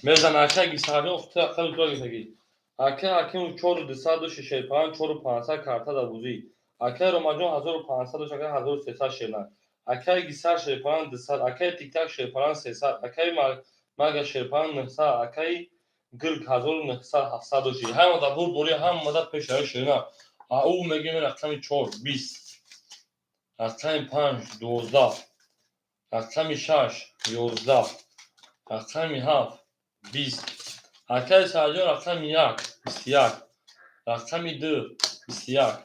Мезан ака гисари охта ака ду гисаги. Ака аким 4200 ду 65 4500 карта да бузӣ. Ака Ромаҷон 1500 ду ака 1300 шерна. Акаи гисар шерпаран 200, акаи тиктак шерпаран 300, акаи мага шерпаран 900, акаи гирг 1900 700 доши. Ҳама да бур бори ҳама да пешаи шерна. А ӯ мегӯем рақами 4 20. Рақами 5 12. Рақами 6 11. Рақами 7 20. Акаи Саъдиён рақами 1 21. Рақами 2 21.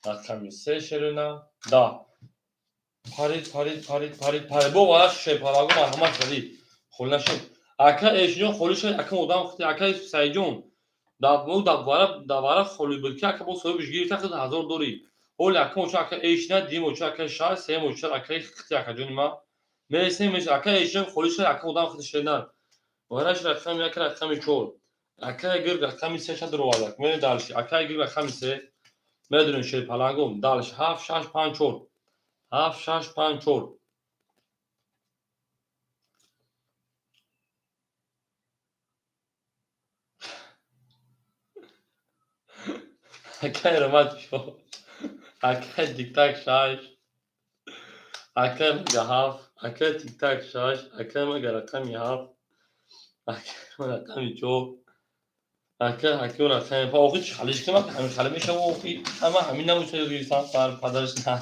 Рақами 3 шерина 10. Парид, парид, парид, парид, парид. Бо вараш шерпалагу марҳамат кардӣ. Холӣ нашед. Ака Эшиҷон холӣ шуд, ака одам хути, ака Саидҷон. Давара холӣ буд ки ака бо соҳибиш гирифта худ 1000 дорӣ. Ҳоли ака оча ака Эшина, дим оча ака 6, сеюм оча акаи хити акаҷони ма. Мересем, мересем, ака Эшиҷон холӣ шуд, ака одам хути шеринар. Вараш рақами 1, рақами 4. Акаи гирг рақами 3 ша дуровардак. Мерем дальше. Акаи гирг рақами 3. Медонем шерпалангум. Дальше 7 6 5 4. 7 6 5 4. Акаи Ромат 4. Акаи Тиктак 6. Акаи Мага 7. Акаи Тиктак 6. Акаи Мага рақами 7. Акаи рақами 4. Акаи Ҳаким рақами 5. Охи чӣ халиш кунам? Ҳамин хали мешава охи. Ҳама ҳамин намуша ёд гирифтам. Сар падараш на.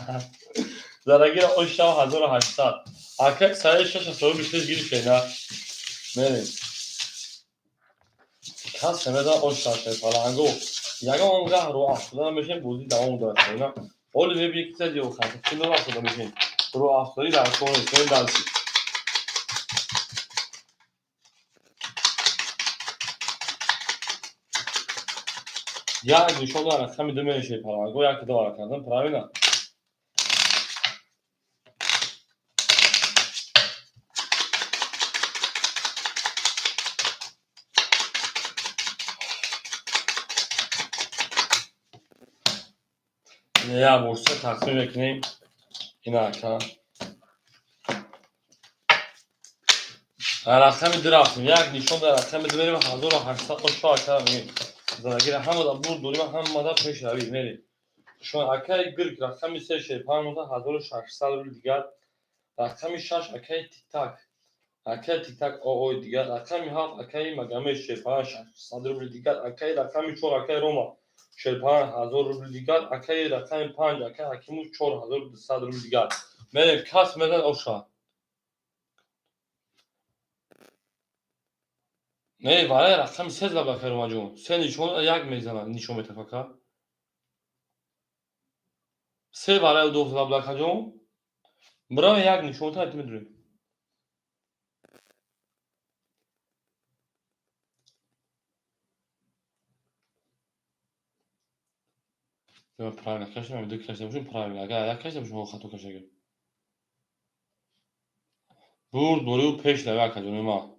Зарагира ош шав 1800. Акаи Саид 6 соҳиби хеш гирифт на. Мерем. Кас намедонад ош шав шерпалангу. Ягон он гаҳ рӯ афтода намешем, бозӣ давом дорад шерина. Ҳоли мебинӣ ки сади охар чӣ рӯ афтода мешем. Рӯ афтодӣ дар кор нест. Мерем дальше. Як нишон дар рақами 2 мерем шерпалангу, як ду ҳаракат правильно. Як бор се тақсим мекунем. Ина ака. Рақами 2 рафтем. Як нишон дар рақами 2 мерем 1800 ошо ака мегӯем. Зарагира ҳама да бурд дорим, ҳама да пеш равӣ мерем. Шумо акаи гирг рақами 3 шерпан 1600 рубл дигар. Рақами 6 акаи Тиктак. Акаи Тиктак оой дигар. Рақами 7 акаи Магомед шерпан 600 рубл дигар. Акаи рақами 4 акаи Рома шерпан 1000 рубл дигар. Акаи рақами 5 акаи Ҳакиму 4200 рубл дигар. Мерем кас мезанад оша. Не, вале рақами 3 зада акаи Ромаҷон. 3 нишон як мезанад, нишон метаф ака. 3 вале ду зада акаҷон. Бирав як нишон та медурем. Правильно кашидам, ду кашида бошем, правильно. Агар як кашида бошем, хато кашида. Бурд борю пеш равӣ акаҷони ма.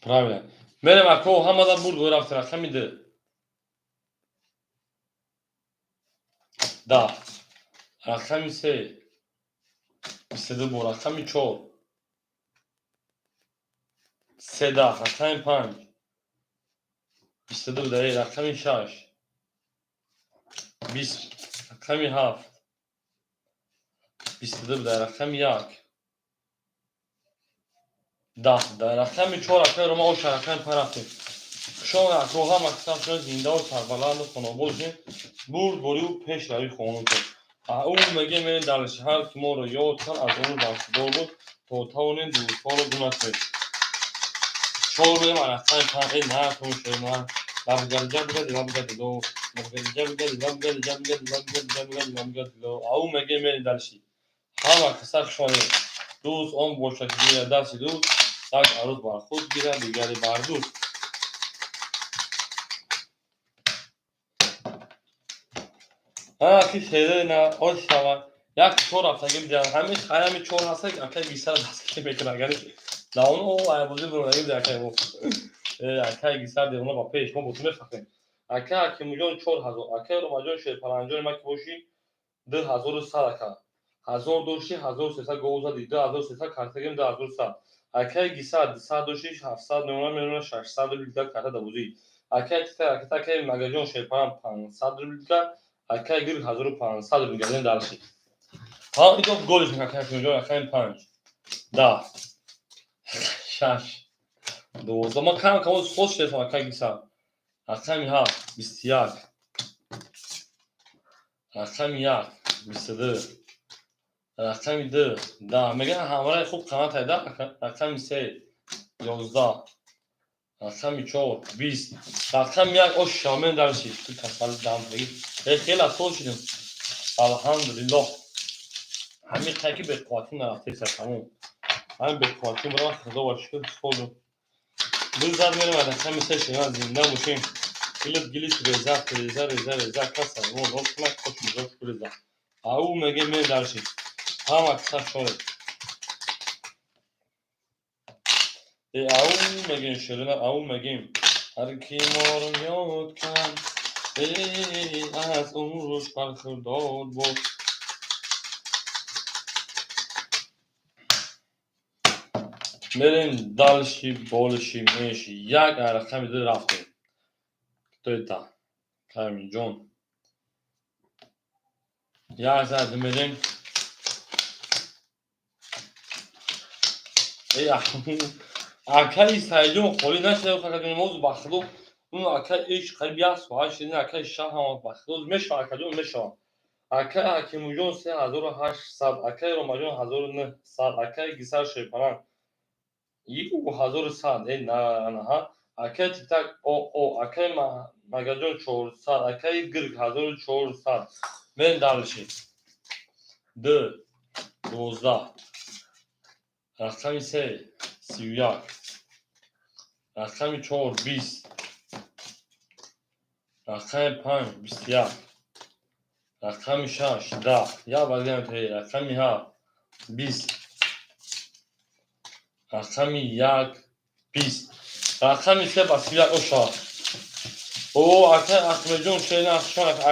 Правильно. Мерем ако ҳамада бурд бори рафт рақами 2. 10. Рақами се, 22 бор. Рақами чор, 13. Рақами панҷ, 22 даи. Рақами шаш, 20. Рақами ҳафт, 22 даи. Рақами як, 10 даи. Рақами чор, акаи Рома, оша. Рақами панҷ рафтем. Шумо акроҳа мақсад шумо зиндаву сарбаланду хонобод бошед, бурдборию пешравӣ хонумтон. Ӯ мегӯем, мерем дар шаҳр, ки моро ёд кард, аз он бархӯрдор буд, то тавонем дӯстҳоро гум накунем. Чор берем, рақами панҷ. Э, натон шуд. Лабгади лабгади ло, лабгади лабгади лабгади лабгади лабгади лабгади ло. Ау мегӯем, мерем дальше. Ҳама каса хушомадед. Дӯст он бошад, ки гирад дасти дӯст, як арӯз бар худ гирад, дигаре бар дӯст. Ки шеъри на ош шавад. Як чор рафтагӣ бидиҳад. Ҳамин ҳами чор ҳаста, акай гисара дастгирӣ мекунад. Агар давоно айбозӣ буронаги биди, акай мо. Акай гисар девона ба пеш, мо бо ту мефахрем. Акай Ҳакимуҷон, 4000. Акай Ромаҷон, шерпаланҷони ма ки бошӣ, 2100, ака. 1000 дошти, 1300 гов зади, 2300 картагим, 2100. Акай гисар 200 дошти, 700 мемона, мемона, 600 рубл дигар карта дабозӣ. Акай тита, акай Магаҷон шерпалан 500 рубл дигар. Акай гир 1500 рубл дигар дальше. Ҳа, иго голиш, акай Ҳакимуҷон. Акай панҷ, 10, шаш, 12. Ма кам кам соз шудам, акай гисар. Рақами ҳафт, 21. Рақами як, 22. Рақами ду, 10. Мегӯянд, ҳамраи хуб қанат айда. Рақами се, 11. Рақами чор, 20. Рақами як, ош шамен дальше. Ту касали дам бигир. Э, хеле соз шудем. Алҳамдулиллоҳ. Ҳамин қайки беқувватӣ нарафтеса, тамом. Ҳамин беқувватӣ бурам, худо ба шукр, созум. Ду зад мерем, рақами се шена, зинда бошем. Гилит гилит реза реза реза реза, каса мо рост кунад, кош мизош куреза. Ау меге, мерем дальше. Ҳама каса шоред. Э, ау мегем, ширина, ау мегем. Ҳар ки моро ёд кард, э, аз умраш бархӯрдор бод. Мерем дальше, больше, меньше. Як, рақами ду рафтем. Кто это? Караминҷон. Як зад мерем. Э, акаи Саидҷон холӣ нашуда, акаҷон, моз ба худо, он акаи иш қариб як соат шудин, акаи шаҳам, ба худо, мешавад, акаҷон, мешавад. Акаи Ҳакимуҷон, 3800. Акаи Ромаҷон, 1900. Акаи Гисар шерпалан, ю, 1100. Э, на, наҳа. Акаи Тиктак о о, акаи Магаҷон, 400. Акаи Гирг, 1400. Мерем дальше. Ду, 12. Рақами се, 31. Рақами чор, 20. Рақами панҷ, 21. Рақами шаш, 10. Як бор дигар. Рақами ҳафт, 20. Рақами як, 20. Рақами се ба 31 оша. О, акай Ахмеджон шена,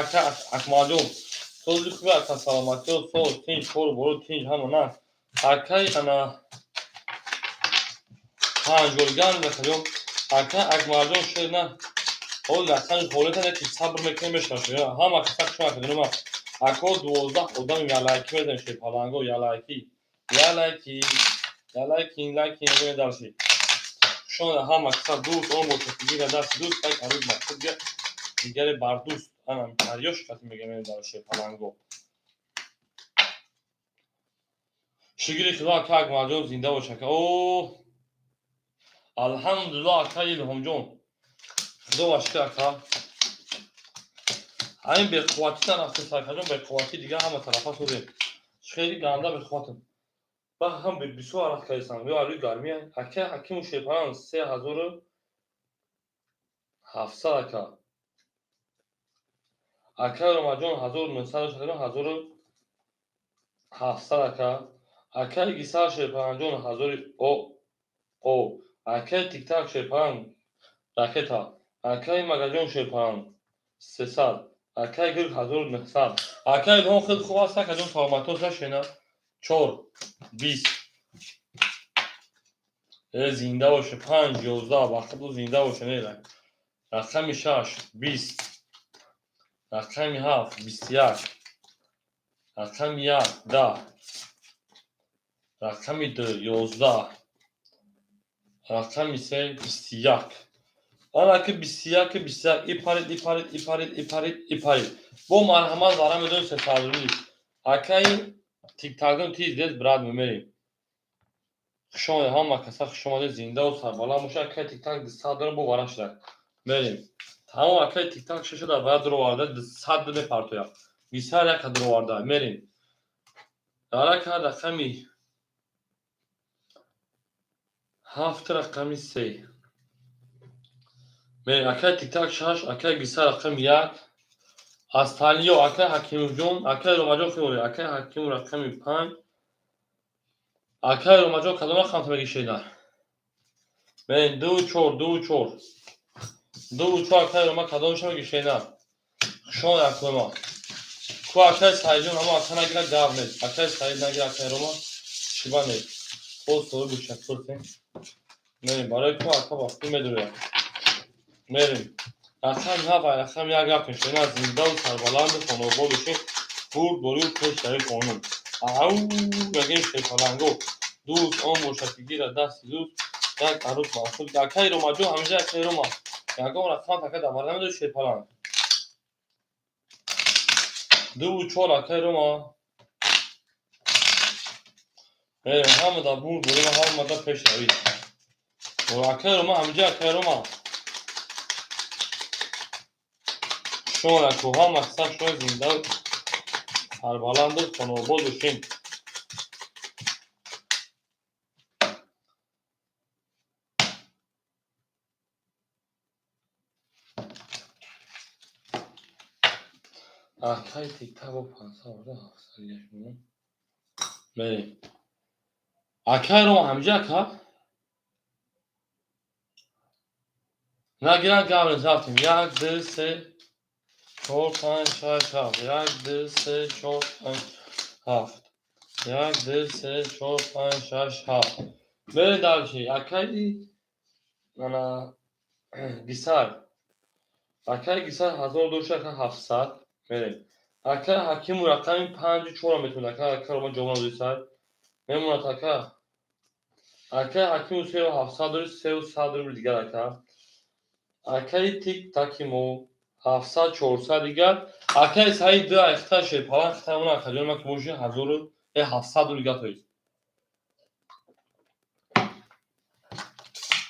ака Акмалҷон, сози хуби, ака, саломатиё, соз, тинҷ, кору бору тинҷ, ҳама на. Акай ана панҷ голган, акаҷон, ака Акмалҷон шена, ҳол рақами холита не, ки сабр мекунем, мешавад. Ҳама каса шумо, акаҷонма, ако, 12 одами ялайки мезанем, шерпаланго, ялайки, ялайки, ялайки, лайки мегӯем дальше. Шумо ҳама каса дӯст он бошад, ки гира дасти дӯст, як арӯз бар худ гирад, дигаре бар дӯст. Ана дарёш қати мегӯем дар шерпаланго. Шукри худо, ака Акмалҷон, зинда бош, ака. О, алҳамдулиллоҳ, ака Илҳомҷон, худо ба шукр, ака. Ҳамин беқувватӣ нарафтест, акаҷон, беқувватӣ, дигар ҳама тарафа созем. Хеле ганда беқувватам. Ба ҳам бисёр арақ кардистам. Ё арӯи гармия. Ака Ҳакиму шерпалан, 3700, ака. Ака Ромаҷон, 1900, 1700, ака. Акаи Гисар шерпаланҷон, ҳазори о о. Акаи Тиктак шерпалан, ракета. Акаи Магаҷон шерпалан, 300. Акай гирг 1900. Акай Илҳом хеле хуб аст, акаҷон, саломатиҳо шашена. Чор, 20. Э, зинда боше, панҷ, 11, вақту зинда боше, не, рақами шаш, 20. Рақами ҳафт, 21. Рақами як, 10. Рақами ду, 11. Рақами се, 21. Ана ки 21, 21, и парид, и парид, и парид, и парид, и парид. Бо марҳамат вара медонем сесадрули. Акаи тиктакон тиз дез, брат, мемерем. Хуш омадед, ҳама каса хуш омадед, зиндаву сарбаланд бошед. Акаи тиктак 200 дорам, бо вара шудак. Мерем. Тамом, акаи тиктак шаша дар вара дуроварда, 200 мепартояд. Бисар яка дуроварда. Мерем. Дарака рақами ҳафт, рақами се. Мерем, акаи тиктак шаш, акаи бисар рақами як. Асталиё, акаи Ҳакимовҷон, акаи Ромаҷон хеле, акаи Ҳакимов рақами панҷ. Акаи Ромаҷон, кадом рақамто мегишеда? Мерем, ду, чор, ду, чор. Ду, чор, акаи Рома кадомша мегишеда? Хуш омадед, акаи Рома. Ку акаи Саидҷон, ҳамо ака нагира гап нест. Акаи Саид нагира, акаи Рома шиба нест. Боз соҳиби бушакурсем. Мерем, барои ку ака вақти медуря. Мерем. Рақами ҳафт, рақами як рафтем. Шумо зиндаву сарбаланду хонобод бошед. Бурд борию пешравӣ қонун. Ау, мегем шерпаланго. Дӯст он бошад, ки гирад дасти дӯст, як арӯс мақсуд. Акаи Ромаҷон, ҳамеша акаи Рома. Ягон рақам ака дар бара намедори, шерпаланг. Дуву чор, акаи Рома. Мерем, ҳама дар бурд борӣ ва ҳама дар пешравӣ. Акаи Рома, ҳамиҷа акаи Рома. Шумо акоҳа мақсад шумо зинда сарбаланду хонобод бошед. Акаи тиктак бо 500 орда 700 гашт. Мерем. Акаи Рома ҳамиҷа ака? Нагиранд гап нест, рафтем. Як, ду, се, чор, панҷ, шаш, ҳафт. Як, ду, се, чор, панҷ, ҳафт. Як, ду, се, чор, панҷ, шаш, ҳафт. Мерем дальше. Акаи ана Гисар. Акаи Гисар 1000 дошт, ака 700. Мерем. Акаи Ҳакиму рақами панҷу чорро метавонад. Ака, ака Рома ҷавоб надодисад. Мемонад ака. Акаи Ҳакиму сеу 700 дори, сеу сад рубл дигар ака. Акаи тик таки мо 700, 400 дигар. Акаи Саид ду айхта шерпалан хита мона акаҷон ма ки боши ҳазору 700 рубл дигар тоист.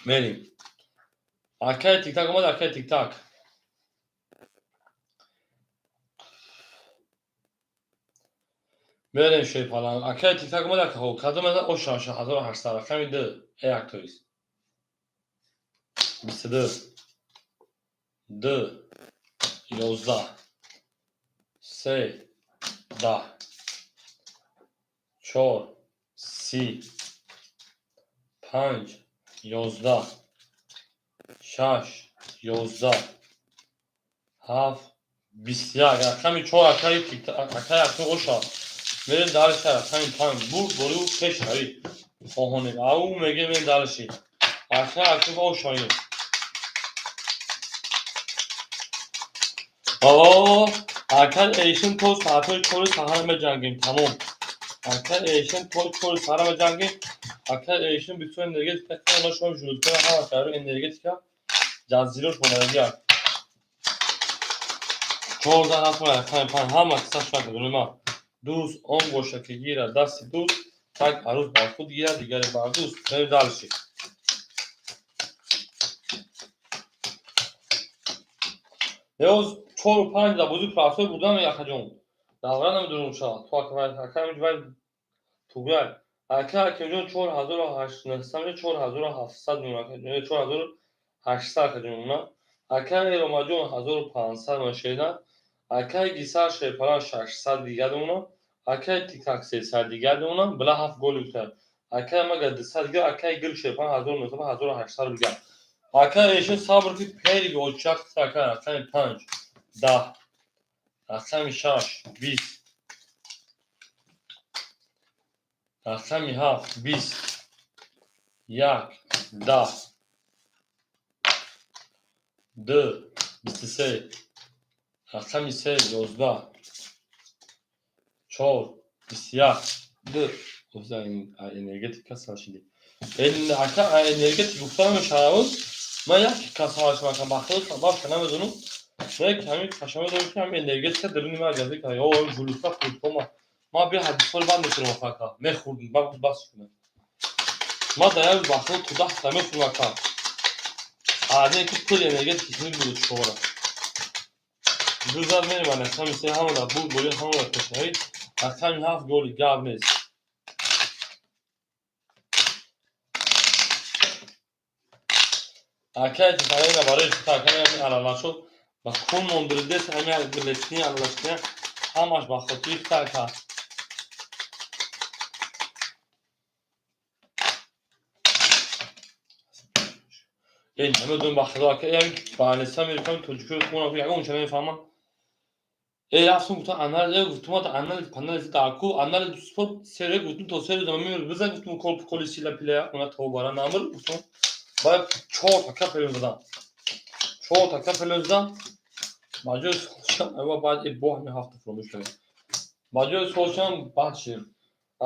Мерем. Акаи тиктак омад, акаи тиктак. Мерем, шерпалан. Акаи тиктак омад, ака хо. Кадом аз оша 1800 рақами ду як тоист. 22. Ду. 11. Се. 10. Чор. 30. Панҷ. 11. Шаш. 11. Ҳафт. 21. Рақами чор, акаи акаи акаи оша. Мерем дальше, рақами панҷ. Бурд борию пешравӣ. Хоҳонем. Ау мегем, мерем дальше. Акаи акаи ошоем. О, акаи эшин то соатҳои 4 саҳар меҷангем. Тамом. Акаи эшин то 4 саҳар меҷангем. Акаи эшин бисёр энергетика, ана шумо жудкара ҳама шаҳру энергетика ҷаззиро шумодаги. 14 ҳафт рақами панҷ ҳама киса шуд дунима. Дӯст он бошад, ки гирад дасти дӯст, так арӯз бар худ гирад, дигаре бар дӯст. Мерем дальше. Ёз чору панҷ дар бозии прафтой бурдан акаҷон. Давра намедонам шава. То ака вай туграй. Ака Ҳакимҷон 4800, 4700 мемонад, 4800 акаҷон мемонад. Акаи Ромаҷон 1500 мешеда. Акаи Гисар шерпалан 600 дигар мемонад. Акаи Тиктак 300 дигар мемонад. Била ҳафт гол гуфта. Акаи мага 200 дигар, акаи Гир шерпалан 1900, 1800 дигар. Акаи эшин сабр ки пери очак ака рақами панҷ, 10. Рақами шаш, 20. Рақами ҳафт, 20. Як, 10. Ду, 23. Рақами се, 11. Чор, 21. Ду. Энергетик касал шидӣ. Ака, энергетик гуфта намешавад. Ман як касал шудам, ба худо сабабша намедонам. Не, ки ҳамин каша медонам, ки ҳамин энергетика даруни ман газӣ кард. Ё жулука хурдкома. Ман беҳад бисёр банд мехӯрам, ака. Мехӯрдам, баъд бас шудам. Ман дар як рӯз ба худо то 10 та мехӯрдам, ака. Аз ин ки пули энергетики хунук буду чора. Ду зад мерем, рақами се ҳамада бурд боли, ҳамада пешравӣ. Рақами ҳафт голи, гап нест. Акай тифарина барои хута, акай ҳамин аралашо ба кун мондиридес, ҳамин билетни аралашкина ҳамаш ба хотири хута, ака. Эй, намедонам, ба худо, ака, ям баънеса мефаҳмам, тоҷикои хунам ягон ча намефаҳмам. Эй, рафтум, гуфтам анализ, э, гуфтум анализ, панализ даку, анализ спорт сере, гуфтум то 3 рӯз мемир бизан, гуфтум кол коли сила пиля, она то бара намр, гуфтум. Баъд чор така пелон задам. Чор така пелон задам. Ба ҷои солшам, ава баъд бо ҳамин ҳафта фуромӯш кардем. Ба ҷои солшам баъд шид.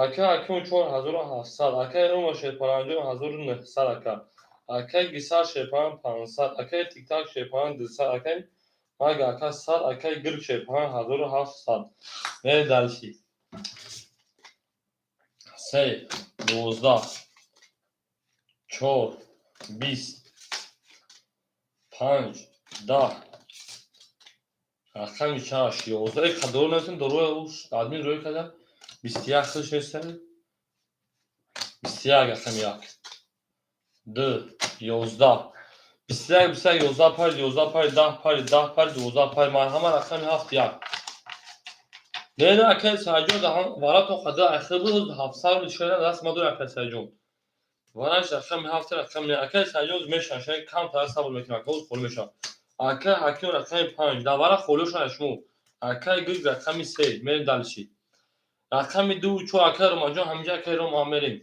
Ака Аким 4700, акаи Рома Шерпаранҷон 1900, ака. Акаи Гисар Шерпаран 500, акаи Тиктак Шерпаран 200, акаи Мага ака 100, акаи Гирк Шерпаран 1700. Мерем дальше. Се, 12, чор, 20, панҷ, 10. Рақами шаш, 11. Э, қадоро нависем, дороя админ рӯй карда. 21 худш нестами? 21, рақами як. Ду, 11. 21, 21, 11 пари, 11 пари, 10 пари, 10 пари, 12 пари. Марҳама, рақами ҳафт, як. Не, не, акаи Саидҷон, варато қада ахир буд, 700 рубл шояд даст ма дорам, акаи Саидҷон. Вараш рақами ҳафт, рақами акаи Саидҷон мешавад, шояд камтар сабр мекунам, ака, холӣ мешавад. Акаи Ҳаким рақами панҷ, давара холӣ шуд шумо. Акаи Гирк рақами се, мерем дальше. Рақами ду, чор, акаи Ромаҷон, ҳаминҷа, акаи Рома мерем.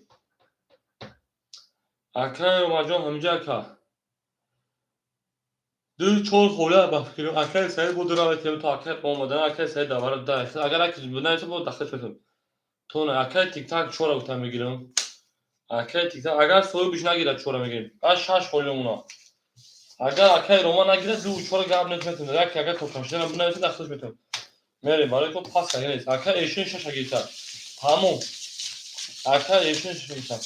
Акаи Ромаҷон ҳаминҷа, ака. Ду, чор холӣ ба фикрем. Акаи Саид буд равед то акаи омадан, акаи Саид давара да. Агар аки бинависад, бо дахл мекунам. То акаи Тиктак чора гуфтам мегирам. Акаи Тиктак агар соҳибиш нагирад, чора мегирем. Баъд шаш холӣ мемонад. Агар акаи Рома нагирад, ду, чора гап нест, метавонад. Яке агар то кашиданам бинависад, дахлш метавонам. Мерем, барои ко пас карда нест. Акаи Эшин шаша гирифта. Тамом. Акаи Эшин шаша гирифта.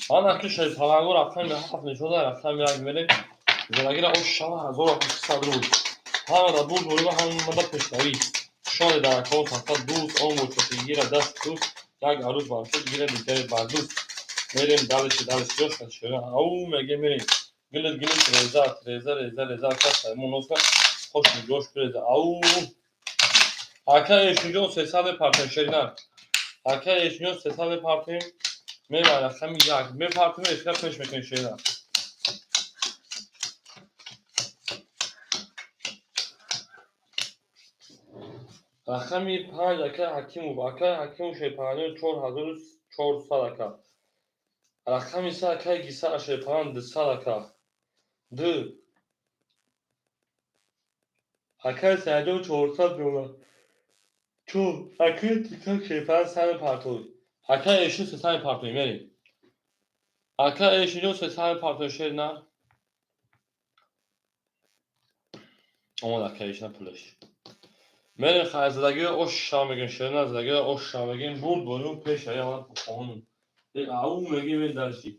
Ман аки Шерпаланго рақами ҳафт нишода, рақами як мерем. Зарагира ош шава 1800 рубл. Ҳамада бурд бориба, ҳамада пешравӣ. Шоне дар акаҳо сахта дӯст, он бо чопигира даст дӯст, як арӯз баршуд гира дигаре бар дӯст. Мерем дальше, дальше ҷоша шера. Ау меге мерем. Гилит гилит реза, реза, реза, реза, ака Саймон носка хош ниҷош реза. Ау. Ака Эшинҷон 300 мепартем, шеринар. Ака Эшинҷон 300 мепартем. Мебар рақами як. Мепартем, эфира пеш мекунем, шеринар. Рақами панҷ, акаи Ҳакимов, акаи Ҳакимов Шерпаранҷон 4400, ака. Рақами се, акаи Гисар Шерпаран 200, ака. Ду. Акаи Саидҷон 400 меонад. Чор. Акаи Тиктак Шерпаран 100 мепартояд. Акаи Эшин 300 мепартоем, мерем. Акаи Эшинҷон 300 мепартоем, шеринар. Омад акаи Эшина пулаш. Мерем хайрзадагиро ош шава мегӯем, шеринар, задагиро ош шава мегӯем, бурд борим пеш ая қонун. Ау мегӯем, мерем дальше.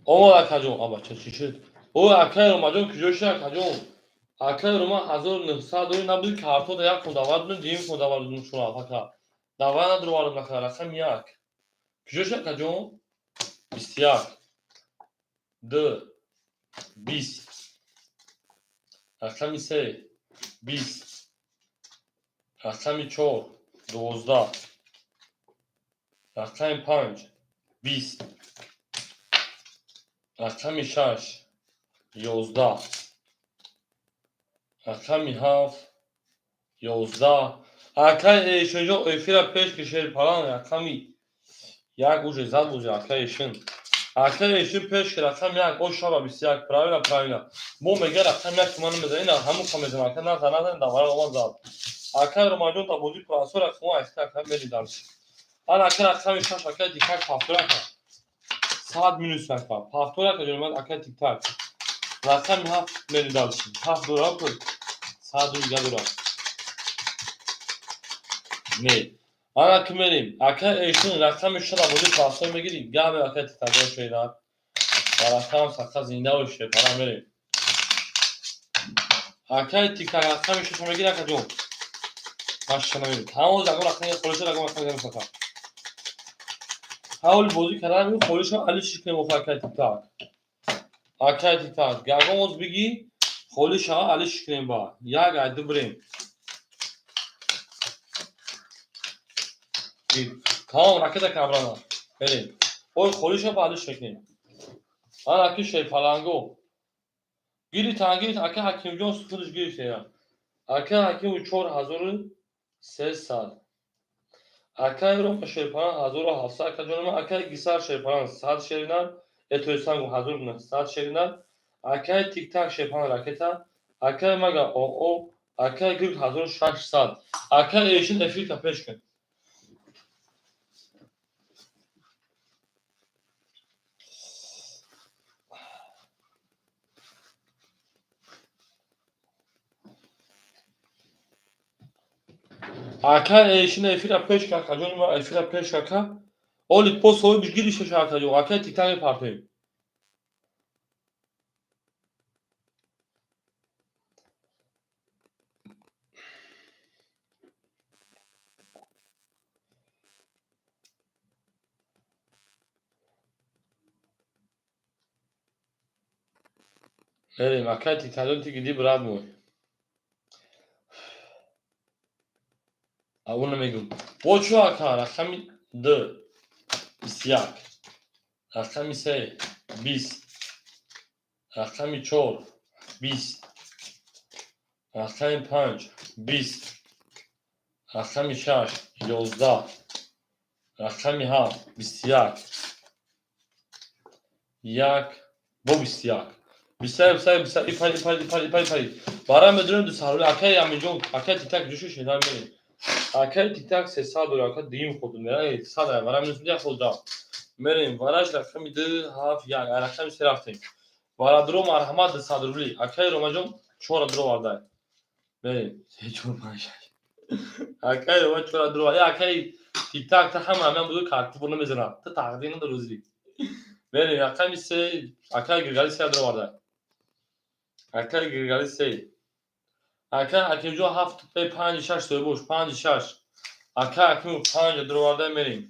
Омад, акаҷон, абача, чӣ шуд? О, акаи Ромаҷон куҷо шуд, акаҷон? Акаи Рома 1900 дори набуди, картода як кун давар дудем, дуюм кун давар дудем шумо, ака. Давар надуровардам, ака, рақами як. Куҷо шуд, акаҷон? 21. Ду. 20. Рақами се. 20. Рақами чор. 12, рақами 5, 20, рақами 6, 11, рақами 7, 11. Акай Эшинҷо эфира пеш ки Шерпалан рақами 1 уже зад бузи акай Эшин. Акай Эшин пеш ки рақами 1 о шаба 21, правильно, правильно. Бо мега рақами 1 ки ман намезанам, ина ҳамун ка мезанам, ака назан, назан, давара омад зад. Акай Ромаҷон та бозӣ прасор рақами айхта ака мери дарс. Ана ака рақами 6 акай тиктак повтор ака. 100 минус ака. Повтор ака ҷони акай тиктак. Рақами 7 мери дарс. 7 дора кун. 100 дига дора. Не. Ана ки мерим. Ака Эшин рақами 6 бозӣ прасор мегири. Габе ака тиктак шеда. Баракам сақа зинда боше, пара мерим. Акай тиктак рақами 6 мегири ака ҷон. Машалла мерим. Тамом загон рақами холиша рақам рақами сақа. Ҳавли бозӣ кардан холиша али шикне мохо акай тиктак. Акай тиктак. Гагон оз биги холиша али шикне ба. Як ай ду бирем. Тамом ракета камрана. Мерим. Ой холиша ба али шикне. Ана аки Шерпаланго. Гиритан гирит ака Ҳакимҷон худаш гирифт. Ака Ҳаким 4300. Акай Рома Шерпалан 1700 ака ҷонима, акай Гисар Шерпалан 100 шеринар, этоисангу 1900 шеринар, акай Тиктак Шерпалан ракета, акай Мага ОО, акай Гирк 1600. Акай Эшин эфир та пеш кун. Ака Эшин эфира пеш ка, ҷонима эфира пеш ака. Оли по соҳибиш гиришаш ака ҷон, акай Тиктак мепартоем. Мерем, акай Тиктакҷон ти гиди брат мой. Абу намегум. Бо чӯ ака рақами 2 21, рақами 3 20, рақами 4 20, рақами 5 20, рақами 6 11, рақами 7 21, 1 бо 21. 21 21 21 ипари ипари ипари ипари ипари. Барам медонем ду сарвали акай Аминҷон, акай Тиктак ҷӯши шедан мерем. Акай Тиктак 300 дора, ака дуюм ход мера, 100 вара минус як ход рафт. Мерем, вараш рақами 2 7 1, рақами 3 рафтем. Вара дро марҳамат 200 рубли. Акай Ромаҷон 4 дро вардай. Мерем, 3 4 5 6. Акай Рома 4 дро. Акай Тиктак та ҳама ҳамин буду карти бур намезанад. Та тақдир надорӯзи. Мерем, рақами 3, акай Гиргали 3 дро вардай. Акай Гиргали 3. Ака Ҳакимҷон 7 5 6 соҳибош 5 6. Ака Ҳаким 5 дровардай мерем.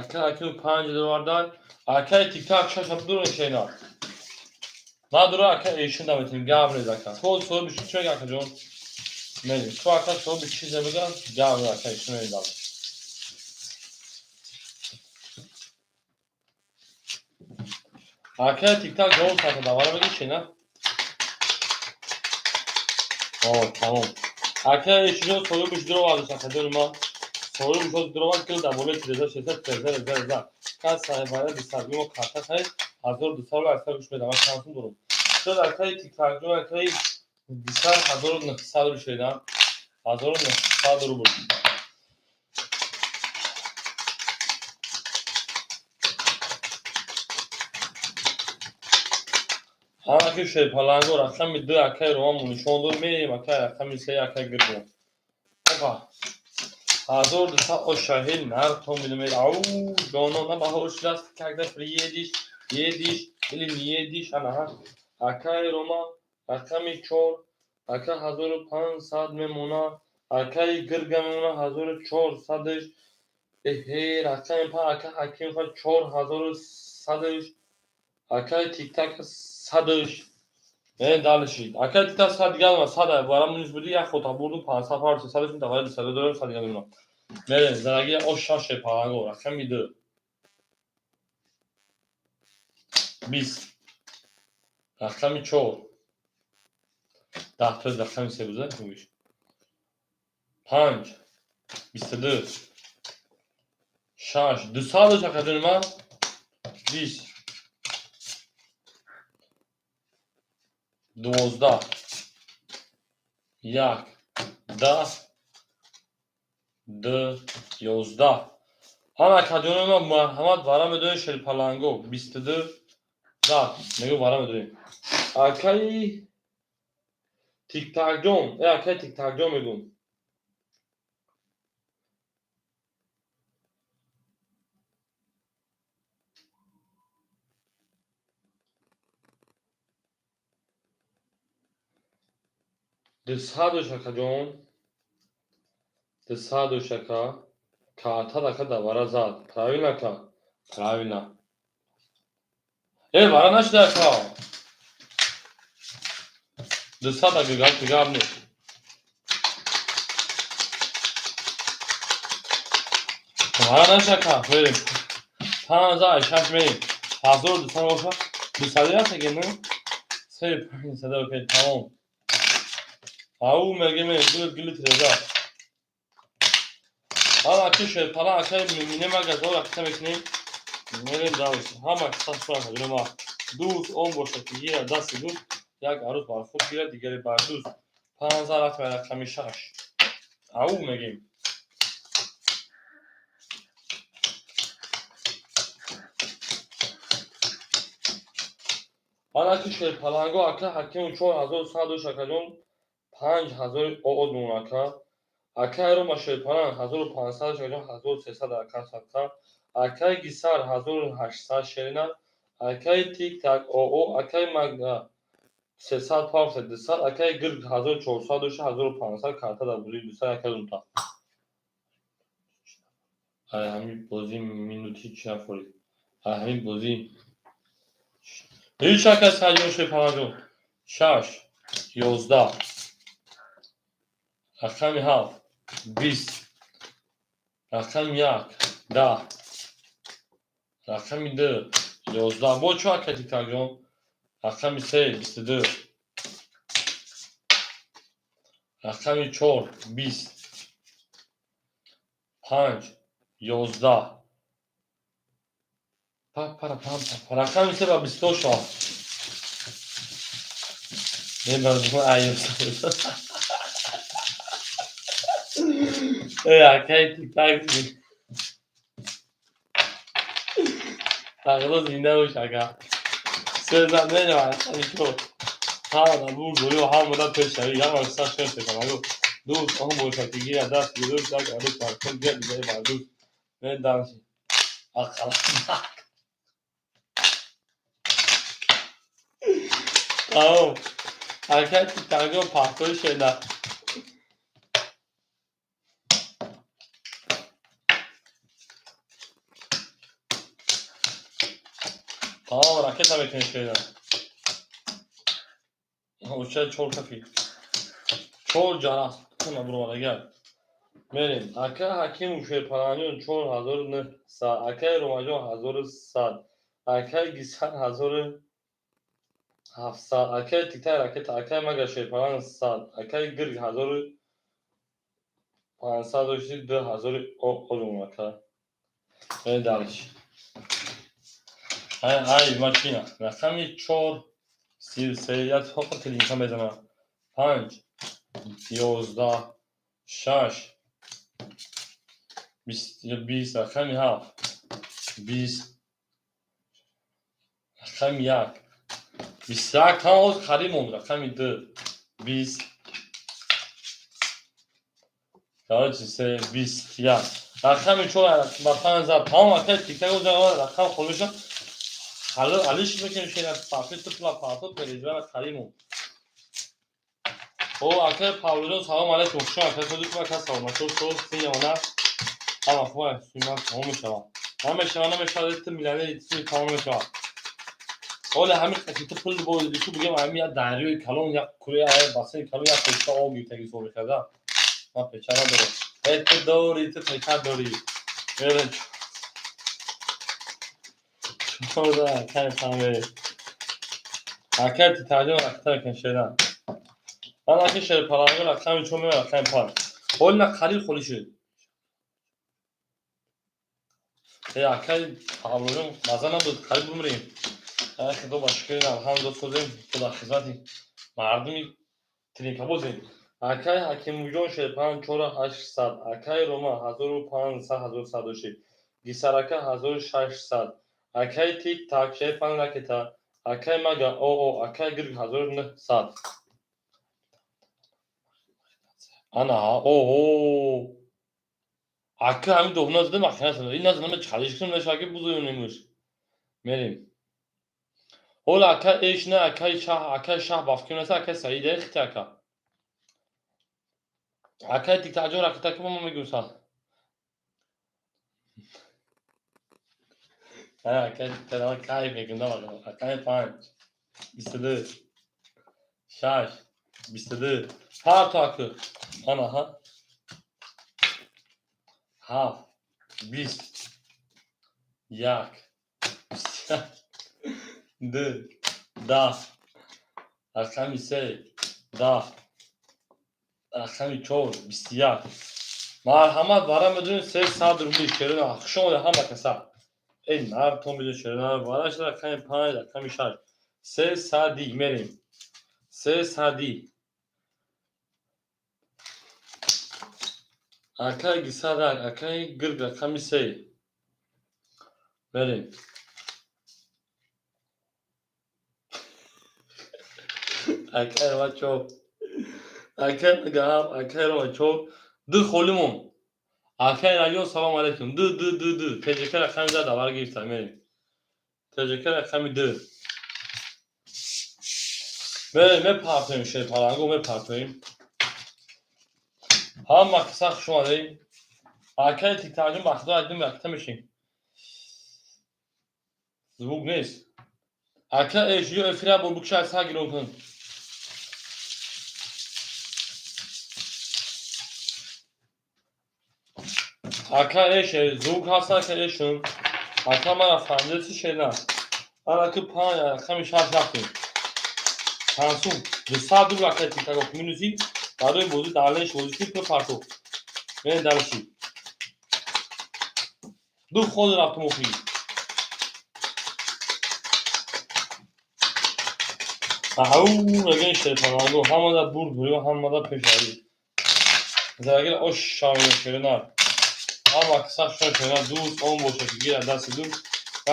Ака Ҳаким 5 дровардай. Акай Тиктак 6 дур шена. Надура ака Эшин даметем гап нез ака. То соҳиби чӣ мега ака ҷон? Мерем. То ака соҳиби чизе мега гап нез ака Эшин мерем. Ака Тиктак ҷавоб сака давара меги шена. О, тамом. Ака Эшинҷон соҳибиш дуровардаш ака ҷони ман. Соҳибиш ҳозир дуровард ки дар болои тиреза шеста тиреза реза реза. Кас соҳибая 200 мо карта харид 1200 рубл аксар гӯш медам. Ман чанд сум дорам? Шуд акаи Тиктакҷон акаи Гисар 1900 рубл шедан. 1900 рубл. Ҳамаки Шерпаланго рақами 2 акай Ромамон нишон дод. Мерем акай рақами 3 акай Гиргон. Опа. 1200 о шаҳил нархто милиметр. Ау, ҷонон, на баҳор шудаст, когда приедешь, едешь или не едешь, ана ҳа. Акай Рома рақами 4, ака 1500 мемона, акай Гирга мемона 1400-ш. Эҳе, рақами 5 ака Ҳаким 4100-ш. Акай Тиктак 100-ш. Э, дальше. Ака тита сад дигар ма сад вара мунис буди як хота бурдум 500 пар 300 шум тавара 200 дорем сад дигар мема. Мерем зараги ош шаш паланго рақами 2. 20. Рақами 4. 10 то рақами 3 буза хубиш. 5. 22. 6. 200 шака ма 20. 12, 1, 10, 2, 11. Ҳама кадёнои ма марҳамат, вара медонем шерпаланго 22 зад мегӯ, вара медонем. Акаи тиктакҷон, э, акаи тиктакҷон мегӯм. Дусаду шакаҷон, дусаду шака каатад ака давара зад. Правильно, ака, правильно. Э, вара нашуда, ака. 200 ака, гап гап нест. Вара наша, ака, мерем. Панздаҳ шаш мерем. 1200 боша. Дусади аст аке, не? Се панҷсада, окей, тамом. Ау меге ме гулит гулит реза. Ҳама ки шерпала ака мемине мага зор акта мекунем. Мерем дальше. Ҳама киса шура ма. Дӯст он бошад ки гирад дасти дӯст, як арӯз бар худ гирад, дигаре бар дӯст. 15 рафт рақами шаш. Ау мегем. Ана ки шерпаланго ака ҳакиму 4100 шакаҷон, 5000 оод мемон ака. Акаи рома шерпаланг 1500 шакаҷон, 1300 ака садқа. Акаи гисар 1800 шерина. Акаи тик-так оо акаи мага 300 павса 200, акаи гирг 1400 доша, 1500 карта дар бозии 200 ака зунта. Ай ҳамин бозӣ минути чӣ нафорид. Ай ҳамин бозӣ ҳеҷ ака саҷон шерпаланҷон. Шаш, 11, рақами ҳафт, 20, рақами як, 10, рақами ду, 11. Бо чӯ ака тиктакҷон? Рақами се, 22, рақами чор, 20, панҷ, 11. Рақами се ба бисту шав. Мебарам. Э, акаи тиктак тағло зинда бош, ака. Сеза менавад рақами чор. Ҳама набур гӯё ҳама да пешавӣ ҳама сар шер секам. Дӯст он бошад ки гирад дасти дӯст, як арӯс бар худ гирад, дигаре бар дӯст. Мен дальше. Ақала. Тамом. Акаи тиктакҷон пахтои шеда. Тамом, ракета мекунем шеда. Оча чор кафи. Чор ҷарас. Куна буромадагар. Мерем. Ака ҳакиму шерпаланҷон 4900, акаи ромаҷон 1100, акаи гисар 1700, акаи тиктай ракета, акаи мага шерпалан 100, акаи гирг 1500 дошти, 2000 озум ака. Мерем дальше. Ай, ай, машина. Рақами чор, 33, як хоқа телинка мезанам. Панҷ, 11, шаш, 20, рақами ҳафт, 20, рақами як, 21, тамом қариб монд, рақами ду, 20, короче, се, 21. Рақами чор ба панҷ зад. Тамом, акаи тиктак рақам хол мешавад. Алиш мекунем шера папи тупла папи переживана қариб монд. О, акаи Павлоҷон, салом алейкум. Хуш омад. Акаи Содиқ, ака саломатӣ, соз сиёна. Ҳама хуб аст, суйман тамом мешавад. Намешавад, намешавад, ту миллионери суй тамом мешавад. Ҳоле ҳамин қаси ту пул боиду бигем, ҳамин як дарёи калон, як кураи басини калон, як печа об гирифтаги ҳисоб карда. Ман печа надорам. Э, ту дорӣ, ту печа дорӣ. Чорда акай панбе. Акай титаҷон рақта мекун шера. Ман аки шер паланго рақами чор меояд, рақами панҷ. Ҳоли на қариб холӣ шуд. Э, акай Павлоҷон, маза набуд, қариб бумрем. Ай худо ба шукри, алҳамдулилла, созем, худо хизмати мардуми тринкабозем. Акай Ҳакимуҷон шерпанҷ чора ҳаштсад, акай Рома 1500, 1100 дошед. Гисарака 1600. Акай Тик Так шерпанҷ ракета, акай Мага оо, акай Гирг 1900. Ана оҳо. Ака ҳамин дохна зада махина шуда. Ин наза нама чалиш кунам наша ки бузоёнемуш. Мерем. Ҳола ака эш на акай шаҳ, акай шаҳ бафким наса, акай Саида хити ака. Акай Тиктаҷон ракета ки ма мегӯм са. Акай Тиктаҷон кайф мекунам, акай панҷ, 22, шаш, 22. Парто ака. Ана ҳа. Ҳафт, 20, як, 21, ду, 10, рақами се, 10, рақами чор, 21. Марҳамат, бара медонед, 300 рубли шерина. Хуш омадед ҳама каса. Эй, нартон бидон шерина. Бара шуда рақами панҷ, рақами шаш. Сесади мерем. Сесади. Акай гисарак, акай гирг рақами се. Мерем. Акай Рома чор. Акай Гаҳам, акай Рома чор. Ду холӣ монд. Акай Раҷон, салом алейкум. Ду, ду, ду, ду. ТЖК рақами да давар гирифта, мерем. ТЖК рақами ду. Мерем, мепартоем шерпалангу, мепартоем. Ҳама каса хуш омадед. Акай Тиктаҷон, ба худо айдим якта мешем. Звук нест. Ака эш ё эфира бо букша са гирон кун. Ака эш звук ҳаст, ака эшун. Ака мара фаҳмида чи шена. Ана ки панҷ рақами шаш рафтем. Пансум 200 рубл ака Тиктаҷон минуси барои бозӣ далеш бозӣ ки пул партов. Мерем дарши. Ду хол рафтум охири. Ау, мегӯян шерпаланго ҳамада бурд бурё, ҳамада пешравӣ. Зарагир ош шавем шерина. Ҳама каса шон шерина дӯст он бошад ки гирад дасти дӯст,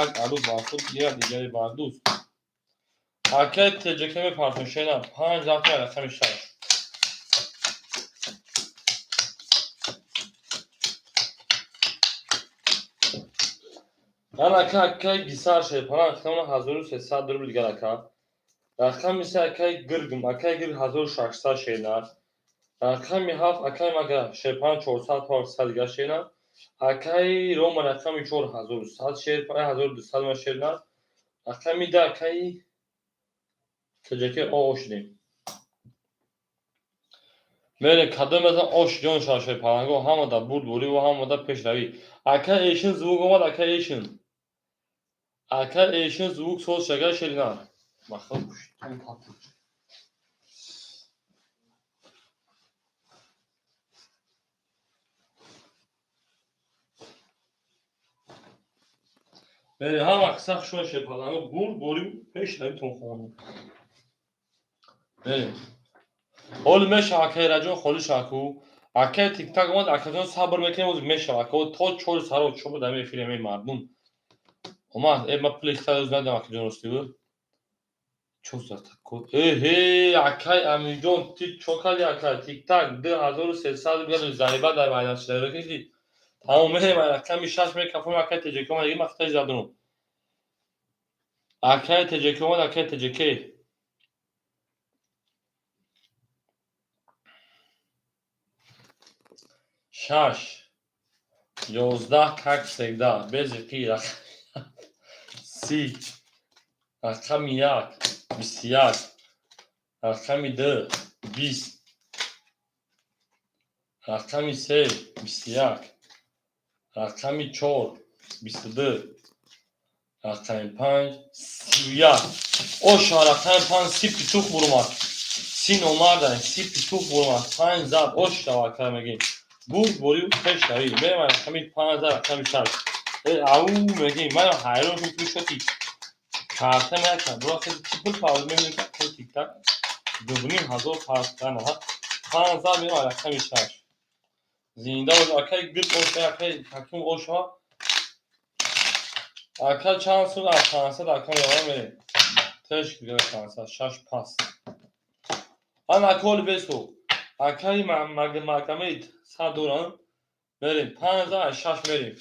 як арӯз бар худ гирад, дигари бар дӯст. Акай ТЖК мепартон шерина, панҷ рафтем рақами шаш. Ана ака акай гисар шерпаланг рақами 1300 рубл дигар ака. Рақами се акай Гиргм, акай Гирг 1600 шерина. Рақами ҳафт акай Мага шерпаланг 400 400 дигар шерина. Акай Рома рақами чор 1100 шер, 1200 ма шерина. Рақами да акай ТЖК о шудем. Мере кадом азан ош ҷон шава шерпаланго, ҳамада бурд бурӣ ва ҳамада пешравӣ. Акай эшин звук омад, акай эшин. Акай эшин звук соз шага шерина. Бахо пуштон папуч. Мере ҳама қисса хушон шерпаланго, бурд бурӣ пешравӣ тон хонум. Мере. Ҳоли мешава акай Раҷон холӣ шава ку. Акай Тиктак омад, акаҷон сабр мекунем, ҳозир мешава ака. То чори саро чо буд ҳамин эфири ҳамин мардум. Омад, э ма пули хитар ҳоз надам акаҷон ростӣ буд. Чо зад ку? Эҳе, акай Амирҷон, ти чо кардӣ акай? Тиктак 2300 рубл зариба дар майдон шуда кишди. Тамом мерем рақами шаш мекафом акай ТЖК омад, дига ман хитаи задум. Акай ТЖК омад, акай ТЖК. Шаш, 11, как всегда, без иқи, си, Рақами 1 21. Рақами 2 20. Рақами 3 21. Рақами 4 22. Рақами 5 31. Оша, рақами 5 си петух бурмад. Си номарда, си петух бурмад. 5 зад, оша ака мегим. Бурд борӣ пешравӣ. Мерем рақами 5 зад, рақами 6. Ау мегим. Ман ҳайрон шудам, шоти карта меякам. Бура хеле чӣ пул парвоз мебинем, ки тик-так 2500 парвоз кардан. 5 зад, мерем рақами 6. Зинда бош, акай гирд оша, акай ҳаким оша. Ака чанд сум? Аз 500 ака меорам, мерем. Теш гирд 500, 6 пас. Ана коли бесу. Акаи Магомед 100 дорам. Мерем 5 зад, 6 мерем.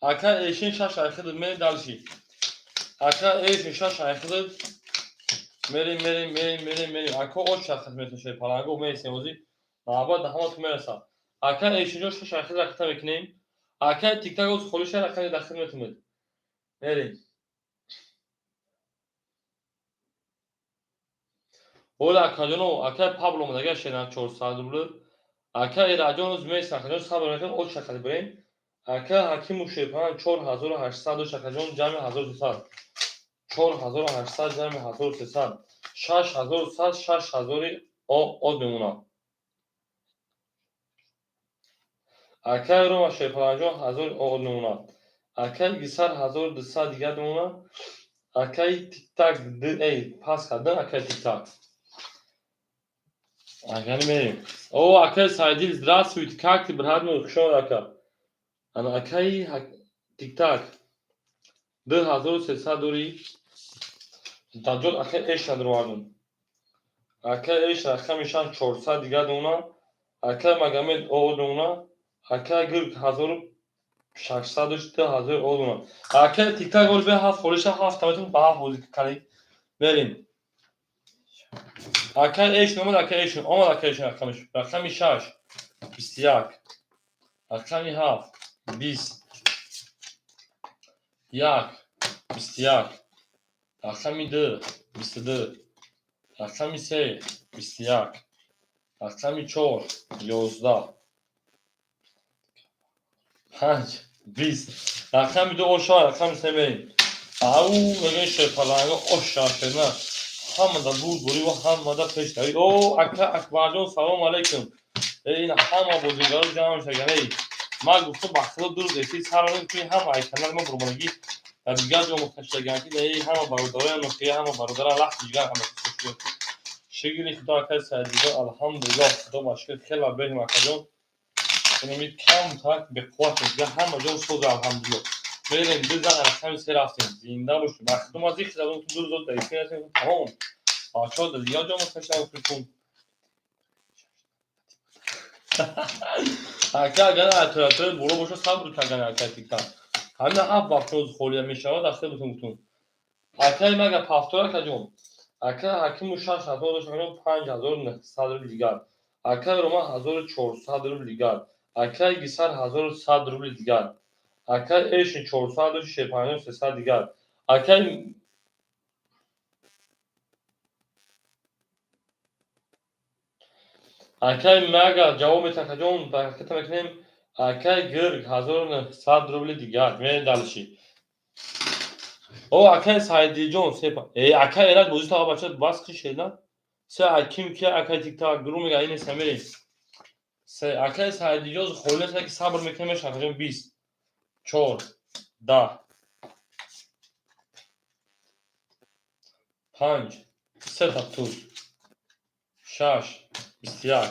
Ака эшин 6 айхидид, мерем дальше. Ака эшин 6 айхидид. Мерем, мерем, мерем, мерем, мерем. Ака оч шахс метошед, паланго месем ози. Навбат да ҳама ту мерасад. Ака эшинҷо 6 айхид раката мекунем. Ака тиктак оз холи ша рақами дахил метунед. Мерем. Ола акаҷоно, ака Пабло омадага шена 400 рубл. Ака Эраҷон оз меса, акаҷон сабр мекунем, оч шахс бирем. Ака Ҳакиму Шерпалан 4800 дошт, акаҷон, ҷамъи 1300. 4800 ҷамъи 1300. 6100, 6000 од мемонад. Акаи Рома Шерпаланҷон 1000 од мемонад. Акаи Гисар 1200 дигар мемонад. Акаи Тиктак эй пас кардан акаи Тиктак. Агани мерем. О, акаи Сайдил, здравствуйте, как ты, брат мой, хуш омад, ака. Ана акаи Тиктак 2300 дорӣ. Даҷҷол акаи Эшра даровардум. Акаи Эшра рақами шаш 400 дигар мемонад. Акаи Магомед од мемонад. Акаи Гирд 1600 дошт, 2000 од мемонад. Акаи Тиктак оли бе ҳафт холиша, ҳафт таметон ба ҳафт бозӣ кардем. Мерем. Акаи Эшн омад, акаи Эшн омад, акаи Эшн рақами 6 21, рақами 7 20, 1 21, рақами 2 22, рақами 3 21, рақами 4 11, 5 20, рақами 2 оша, рақами 3 мерем. Ау мегӯем, шерпаланга оша шерна. Ҳамада бурд бурӣ ва ҳамада пешравӣ. О, ака Акбарҷон, салом алайкум. Ин ҳама бозигаро ҷамъ шаган. Эй, ман гуфтам, ба худо, ду рӯз эфир сар ки ҳама ай канали мо бурмадагӣ дар дигар ҷо мухташидаган, ки эй ҳама бародароям нохия, ҳама бародарам лахти ҷигар, ҳама шукри худо, акаи Саидиҷон, алҳамдулиллоҳ, худо ба шукр, хела беҳим, акаҷон. Инами камтак беқувват, дигар ҳама ҷон соза, алҳамдулиллоҳ. Мерем, ду зан рақами 3 рафтем. Зинда бошем. Ба худо, ман зикр задам, ду рӯз дар эфир ҳастем, тамом. Бачаҳо дар дигар ҷо мухташидан худтон. Ака, агар оператори боло боша, сабр кардан, ака Тиктак. Ҳамина ҳафт вақт холия мешавад, ахир бутун гуфтум. Акаи мага пафтор, акаҷон. Ака Ҳакиму 6000 дошт, 5900 рубл дигар. Акаи Рома 1400 рубл дигар. Акаи Гисар 1100 рубли дигар. Акаи Эшин 400 дошт, Шерпанҷон 300 дигар. Акаи Мага ҷавоб метиҳад, акаҷон, ҳараката мекунем. Акаи Гирг 1900 рубли дигар. Мерем дальше. О, акаи Саидиҷон, сепа. Э, акаи Эраҷ бозӣ та бача бас кишед, на? Се аким ки акаи Тиктак гру мега ин неста, мерем. Се акаи Саидиҷон холӣ нест, ки сабр мекунем, меша, акаҷон, 20 4 10 5 сета туз 6 21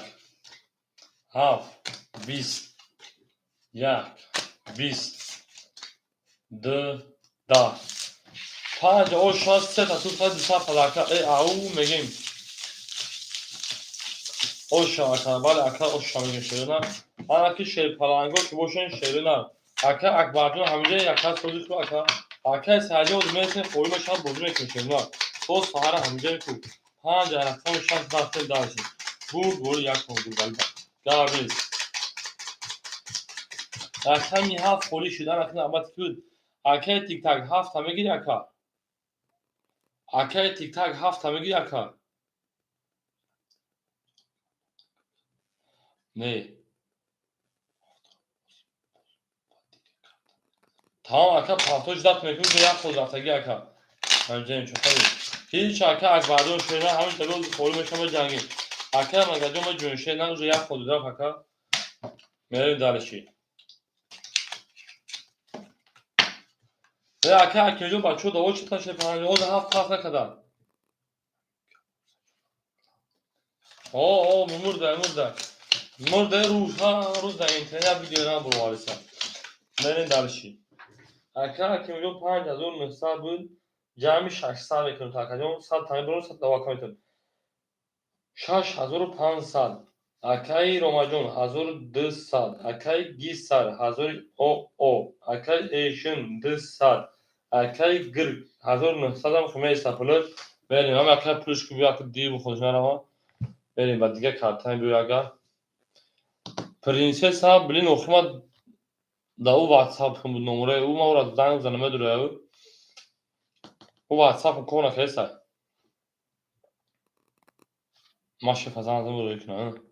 7 20 1 20 2 10 5 о 6 сета туз 200 палака. Э, ау мегем, оша ака, бале, ака, оша мегем, шерина. Анаки шерпаланго ки бошен, шерина. Ака Акбарҷон ҳамиҷа яка сози ху, ака. Акаи Саидиҷон месем, холи мешавад, бозӣ мекунем, шерина. То саҳара ҳамиҷа ку. 5 рақами 6 рафтем дальше. Бурд бори як кон гул, гап нест. Рақами 7 холӣ шудан, акн албатта ки буд. Акаи тиктак ҳафта мегири ака? Акаи тиктак ҳафта мегири ака? Не. Тамом ака, пафто ждат мекунӣ, як хол рафтагӣ ака. Ҳамҷаем чохали. Ҳеч ака Акбарҷон шена ҳамин тароз холӣ мешава ҷангӣ. Ака магаҷон ма ҷунше на уже як хол рафт ака. Мерем дальше. Ака Акимҷон бачаҳо даво чита шепанҷ, ҳозир ҳафт ҳафт накардан. О, о, мурда, мурда. Мурда рӯз, ҳа, рӯз дар интернет видео набуровариса. Мерем дальше. Ака Акимҷон 5900 буд, ҷамъи 600 мекунем акаҷон, 100 тани бурон, 100 давака метавонем. 6500. Акаи Ромаҷон 1200, акаи Гисар 1000 оо, акаи Эшин 200, акаи Гирг 1900 ам хумеса пулаш. Мерем, ҳам акаи пулаш ки биё ака дир бухош нарава. Мерем ба дигар картаи биё ага. Принсесса, блин, охима да ӯ WhatsApp буд номераи ӯ, ман ӯра занг бизанам, медурая ӯ. Ӯ WhatsApp кор накардаста. Ма шефа занг зам ӯро кунам.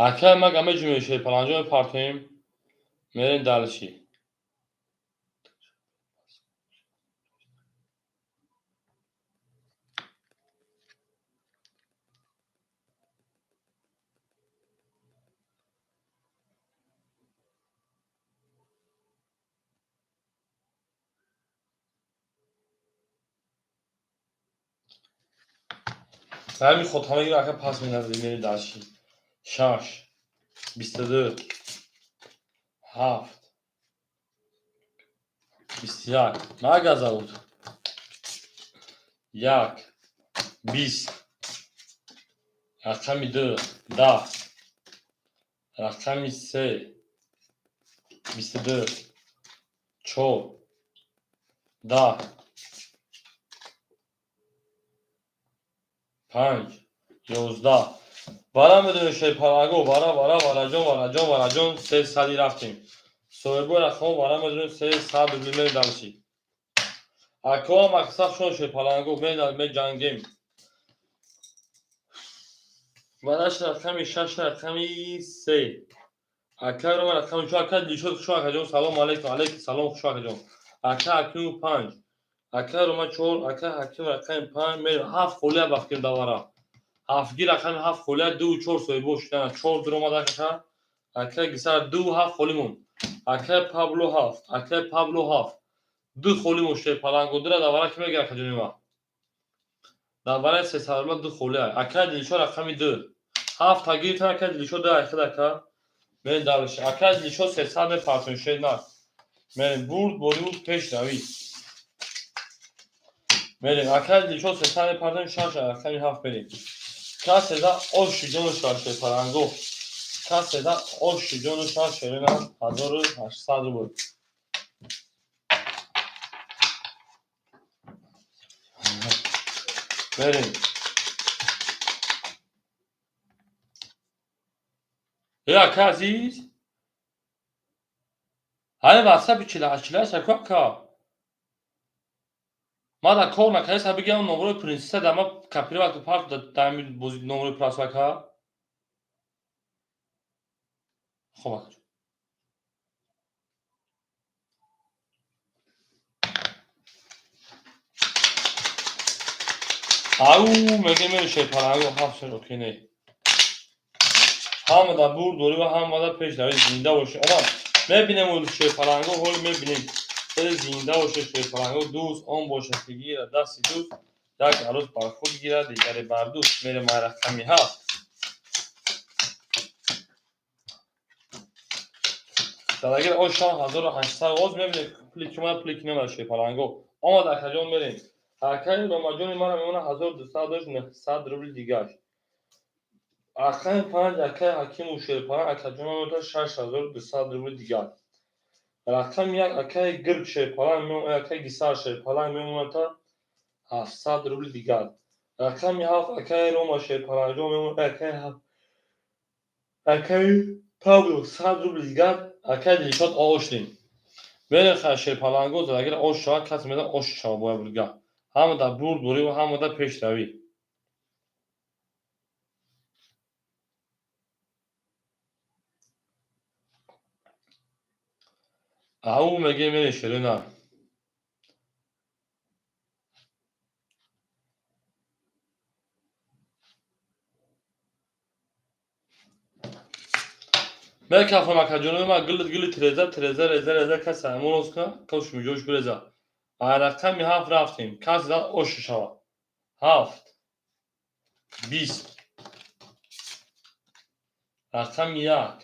Ака мага меҷумем шерпаланҷо мепартоем. Мерем дальше. Ҳамин хотамагиро ака пас меназем, мерем дальше. 6, 22, 7, 21, мага зовут. 1, 20, рақами 2, 10, рақами 3, 22, 4, 10, 5, 11. Вара медонем шерпалаго, вара, вара, вараҷон, вараҷон, вараҷон, 300 рафтем. Соҳибои рақамҳо вара медонем 300 рубли мерем дальше. Акоа мақсад шон шерпаланго меҷангем. Вараш рақами 6, рақами 3. Ака рома рақами 4, ака Дилшод хуш акаҷон, салом алейкум, алейкум салом, хуш акаҷон. Ака Ҳакиму 5, ака Рома 4, ака Ҳаким рақами 5, мерем 7 холия бахтем давара. Ҳафтги рақами 7 холия 2 4 соҳибо шудан, 4 дуромада ака. Ака Гисар 2 7 холӣ монд. Ака Пабло 7, ака Пабло 7. 2 холӣ монд шерпаланго, дура давара ки мегирад акаҷони ма? Давараи 300 рубла 2 холия. Ака Дилшод рақами 2. 7 та гирифтан ака Дилшод 2 айхид ака. Мерем дальше. Ака Дилшод 300 мепартоем шер на. Мерем бурд бориву пеш равӣ. Мерем ака Дилшод 300 мепартоем 6 рақами 7 мерем. Касе да оши ҷону шар шерпаланго. Касе да оши ҷону шар шерина 1800 рубл. Мерем. Э ака азиз? Ҳай WhatsApp 48 48 ака ака. Ма да кор накардаста бигам номерои принсесса да ма копировать парт да ҳамин бози номерои принсесса ака. Хоб ака. Ау, мегем мерем шерпаланго ҳафт шер окей не. Ҳама да бурд дорӣ ва ҳама да пеш равӣ, зинда бошӣ. Омад. Мебинем ӯ шерпаланго, ҳоли мебинем. Хеле зинда боше шерпаланго, дӯст он бошад ки гирад дасти дӯст, як арӯз бар худ гирад, дигаре бар дӯст. Мерем ай рақами 7. Дарагир ошам 1800 оз мебинем пули ки омад, пули ки намад шерпаланго. Омад акаҷон мерем. Акаи Ромаҷони мара мемонад 1200 дошт, 900 рубли дигаш. Рақами 5 акаи Ҳакиму шерпаланг акаҷон мемонад 6200 рубли дигар. Рақами 1 акаи Гирг шерпаланг мемонад, акаи Гисар шерпаланг мемонад 700 рубли дигар. Рақами ҳафт, акаи Рома Шерпаранҷон мемонад, акаи ҳафт. Акаи Павло 100 рубли дигар, акаи Дилшод оштем. Мерем хай Шерпаланго задагир ош шавад, кас меда ош шавад бояд бурга. Ҳама дар бурд бурӣ ва ҳама дар пешравӣ. Ау мегем мерем шерина. Мекафам акаҷонои ман гилит гилит реза треза реза реза касе ҳамон кунад кош миҷош биреза. А рақами ҳафт рафтем. Кас зад ош шавад. Ҳафт. 20. Рақами як.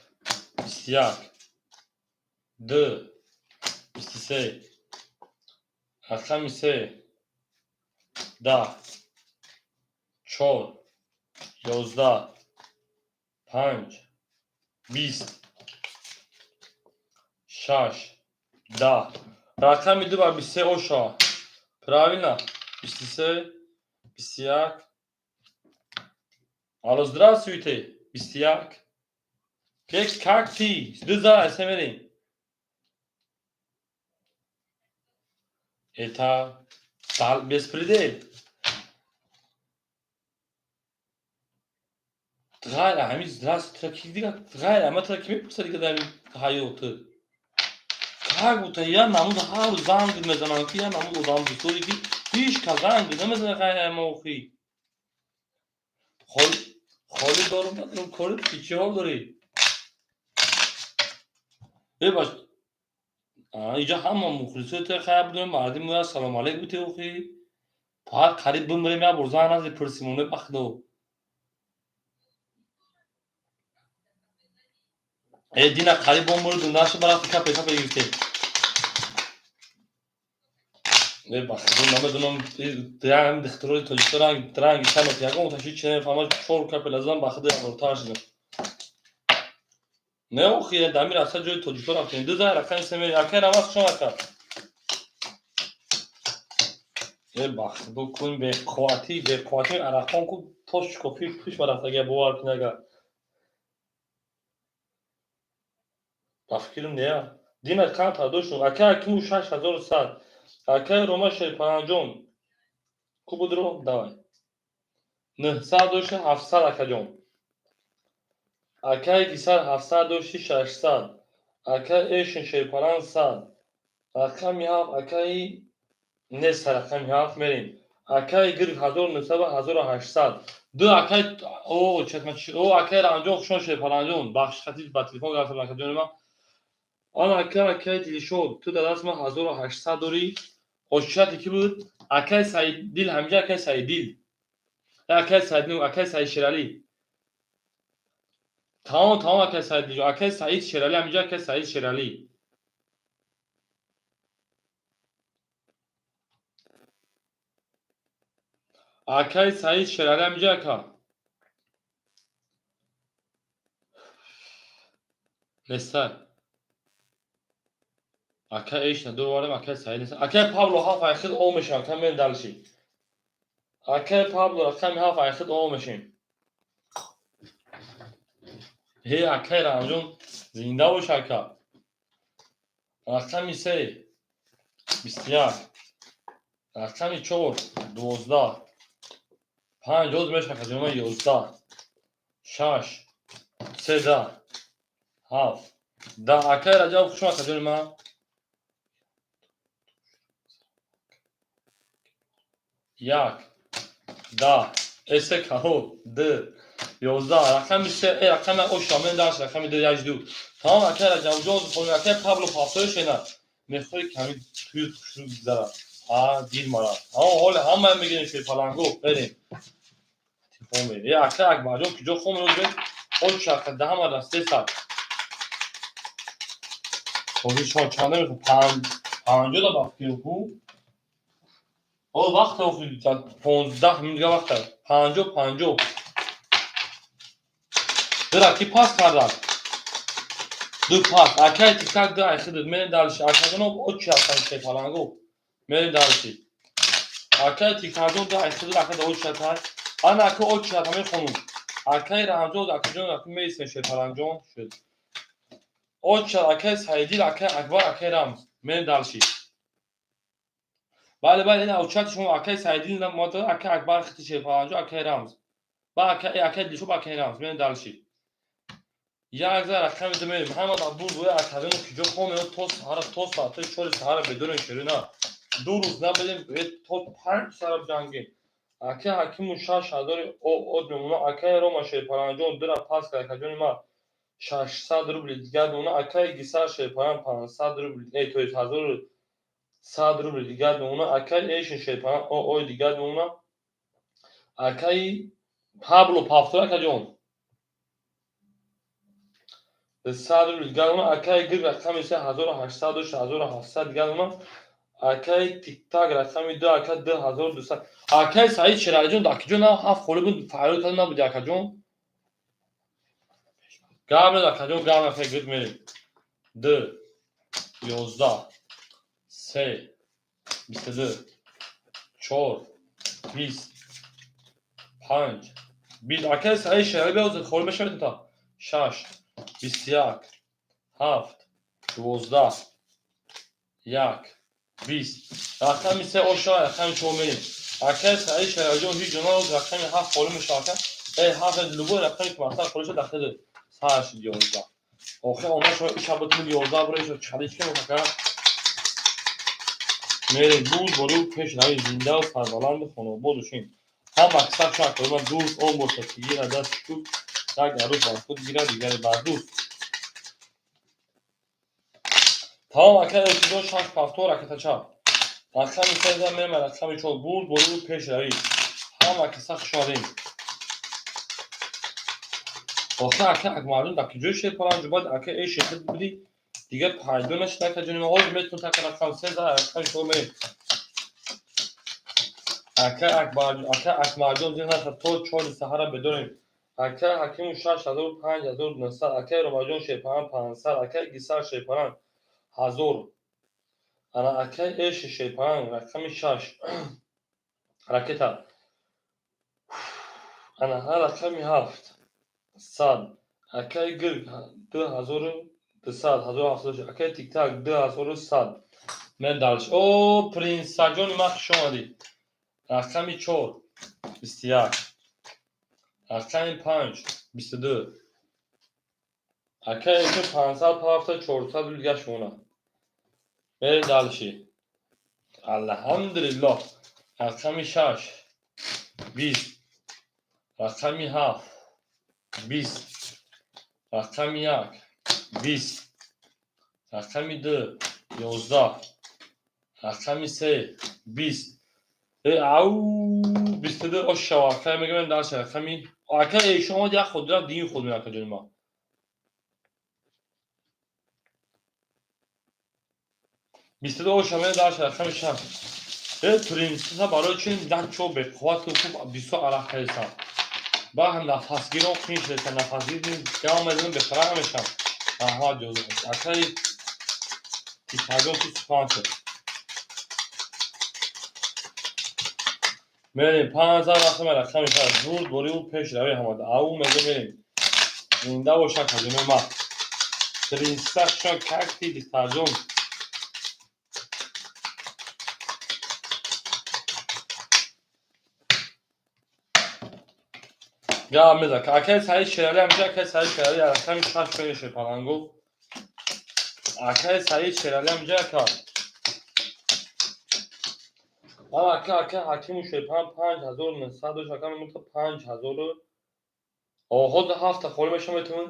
21. Ду. 23. Рақами се. 10. Чор. 11. Панҷ. 20. Шаш. 10. Рақами ду ба 23 ош шавад. Правильно? 23. 21. Алло, здравствуйте. 21. Как ты? Ду за се мерем. Это беспредел. Ғайр ҳамин здравствуйте ки дигар ғайр ама тра ки мепурсад дигар дар ҳаёт. Как будто я намуд ҳар рӯз занг мезанам, ки я намуд одам дӯстдоре, ки ҳеҷ кас занг намезанад ғайр ама охи. Холӣ дорум, надорум, кори ки чӣ ҳол дорӣ? Бебаш, иҷа ҳама мухлисои ту хайр будем, мардим моя салом алейк бути охи. Фақат қариб бимирем, як бор занг назди пурсимоне ба худо. Э, дина қариб бомурдум, нашу барафти капе капе гирифтем. Э, ба худо намедонам, ям духтурои тоҷикистон ранг ранги чанот ягон таши чи намефаҳмад, чор капе лазам, ба худо як бор тарсидам. Не охи, дамир аста ҷои тоҷикон рафтем. Ду зан рақами се мери. Акай Рамаз, хуш омад, ака. Э, ба худо кун беқувватӣ, беқувватӣ арақон ку тош кофи пуш ба рафтагия, бовар кун агар. Ба фикрам не. Дина қанд доштум. Акай Акиму 6100. Акай Рома Шерпаранҷон. Ку будро? Давай. 900 дошти, 700, акаҷон. Акай Гисар 700 дошти, 600. Акай Эшин Шерпаран 100. Рақами ҳафт акаи нест, рақами ҳафт мерем. Акаи Гирг 1900 ва 1800. Ду акай о чатма о акай Рамҷон, хушон Шерпаранҷон. Бахши хати ба телефон гирифтам, акаҷони ман. Он ака, акаи Дилшод, ту дар даст ман 1800 дорӣ. Ошчати ки буд? Акаи Саиддил ҳамиҷа, акаи Саиддил. Акаи Саиддил, акаи Саид Шералӣ. Тамом, тамом, акаи Саиддил, акаи Саид Шералӣ ҳамиҷа, акаи Саид Шералӣ. Акаи Саид Шералӣ ҳамиҷа, ака. Нестай. Акай Эшна дур варем, акай Саид нест. Акай Павло ҳафт айхид о мешавам, акай мерем дальше. Акай Павло рақами ҳафт айхид о мешем. Ҳе, акай Рамҷон, зинда бош, ака. Рақами се 21. Рақами чор 12. Панҷ оз мешавад, акаҷон, 11. Шаш се 10. Ҳафт 10. Акай Раҷаб, хуш омад, акаҷони ман. Як 10 эсе каҳо д 11 рақами се э рақами оша мен даш рақами ду як ду. Тамом, акай Раҷабҷон, акай Павло пафтоишена мехоҳӣ ками туи хушрӯ гузарад. А дил мара. Тамом, ҳоле ҳамаям мегирем шерпаланго, мерем. Телефон мерем. Э, акай Акбарҷон куҷо хом рӯз оча даҳама растеса. Ҳозир шумо чанда мехоҳ? 50 да ба фикр ку? О, вақт охи 15 минут дига вақт аст. 50, 50. Дира ки пас кардад? Ду пас. Акай тиктак ду айхидид. Мерем дальше. Акаҷоно очи ҳастан шерпаланго. Мерем дальше. Акай Тикаҷон да айхидр ака да очатай. Ана ака очата мехонум. Акай Раҳмҷон акаҷон ака мейсен Шерпаланҷон шуд. Оча акай Саидил, акай Акбар, акай Рамз. Мен дальше. Бале, бале, ин очати шумо акай Саидил мода, акай Акбар хити Шерпаланҷон, акай Рамз. Ба акай акай Дилшоб, акай Рамз. Мен дальше. Як за рақами ду мерем. Ҳама дар бур бояд академӣ киҷо хомео то саҳара, то соатҳои 4 саҳара бедорем шерина. 2 рӯз набедем, то 5 саҳара ҷангем. Акай Ҳакиму 6000 од мемона, акай Рома Шерпаланҷон дура пас кард, акаҷони ма 600 рубли дигар мемона, акай Гисар Шерпалан 500 рубли, не, то есть 1100 рубли дигар мемона, акай Эшин Шерпалан ой дигар мемона, акай Пабло Пафтор акаҷон 100 рубли дигар мемона, акай Гир рақами се 1800 дошт, 1700 дигар мемона, акай Тиктак рақами ду ака 2200. Акай Саид Шералиҷон акаҷон на ҳафт холи буд, фарёд карда набуди акаҷон. Гап нед акаҷон, гап нафе гирд мерем. Ду, 11, се, 22, чор, 20, панҷ, 20. Акай Саид Шерали биёз холи мешавед та. Шаш, 21, ҳафт, 12, як, 20. Рақами се оша, рақами чор мерем. Акай Саид Шералиҷон ҳеҷ ҷо нароз, рақами ҳафт холи мешавад ака. Э, ҳафт любой рақами ки мақсад холи шуд, дахили сар шуд 11. Охир она шумо иша битунед 11 бора иша чалиш кунед ака. Мерем буз бору пеш рави зиндаву сарбаланду хонобод бошем. Ҳама кисар шак ман дӯст он бошад ки гирад дасти худ, як арӯс бар худ гирад, дигаре бар дӯст. Тамом ака Элчиҷон шаш пафтор ракетача. Рақами се зан мерем, рақами чор бурд бору пеш равӣ. Ҳама киса хуш омадем. Охир ака Акмарҷон дар куҷои Шерпаланҷо баъд ака э шехид будӣ дигар пайдо нашид акаҷони ма. Ҳозир метавон така рақам се зан рақами чор мерем. Ака Акбар, ака Акмарҷон зин наша то 4 саҳара бедорем. Ака Ҳакиму 6000 5900, акай Ромаҷон Шерпалан 500, акай Гисар Шерпалан 1000. Ана акай Эши Шерпалан рақами шаш ракета. Ана ҳа рақами ҳафт сад. Акай Гир 2200, 1700, акай Тиктак 2100. Мен дальше. О, принсаҷони ман хуш омадӣ. Рақами чор 21, рақами панҷ 22. Акай Эшин 500 пафта 400 рубл гашт мона. Мерем дальше. Алҳамдулиллоҳ. Рақами шаш 20, рақами ҳафт 20, рақами як 20, рақами ду 11, рақами се 20. Э, ау, 22 ошава. Акай мегӯем дальше рақами акай Эшон омад як худ рафт дин худ меяд акаҷони ма. 22 оша мерем дальше рақами шаш. Э, принсеса барои чи як чо беқуввату хуб бисёр арақ кардисам. Ба ҳам нафасгирон қин шудеса, нафасгир гам мезанам бехабар намешам. Раҳмат ҷоза. Акай Тикаҷон ту сухан шуд. Мерем 5 рақами рақами шаш бурд бори ӯ пеш рави ҳамада. Ау мега мерем. Зинда бош акаҷони ма. Принсеса хушон как ты духтарҷон. Гап мезан. Акай Саид Шерали ҳамҷа, акай Саид Шерали рақами шаш пеше палангу. Акай Саид Шерали ҳамҷа ака. Ама ака ака Ҳакиму Шерпалан 5900 дошт, ака мемонта 5000. Ҳозир ҳафта холӣ мешавам метавон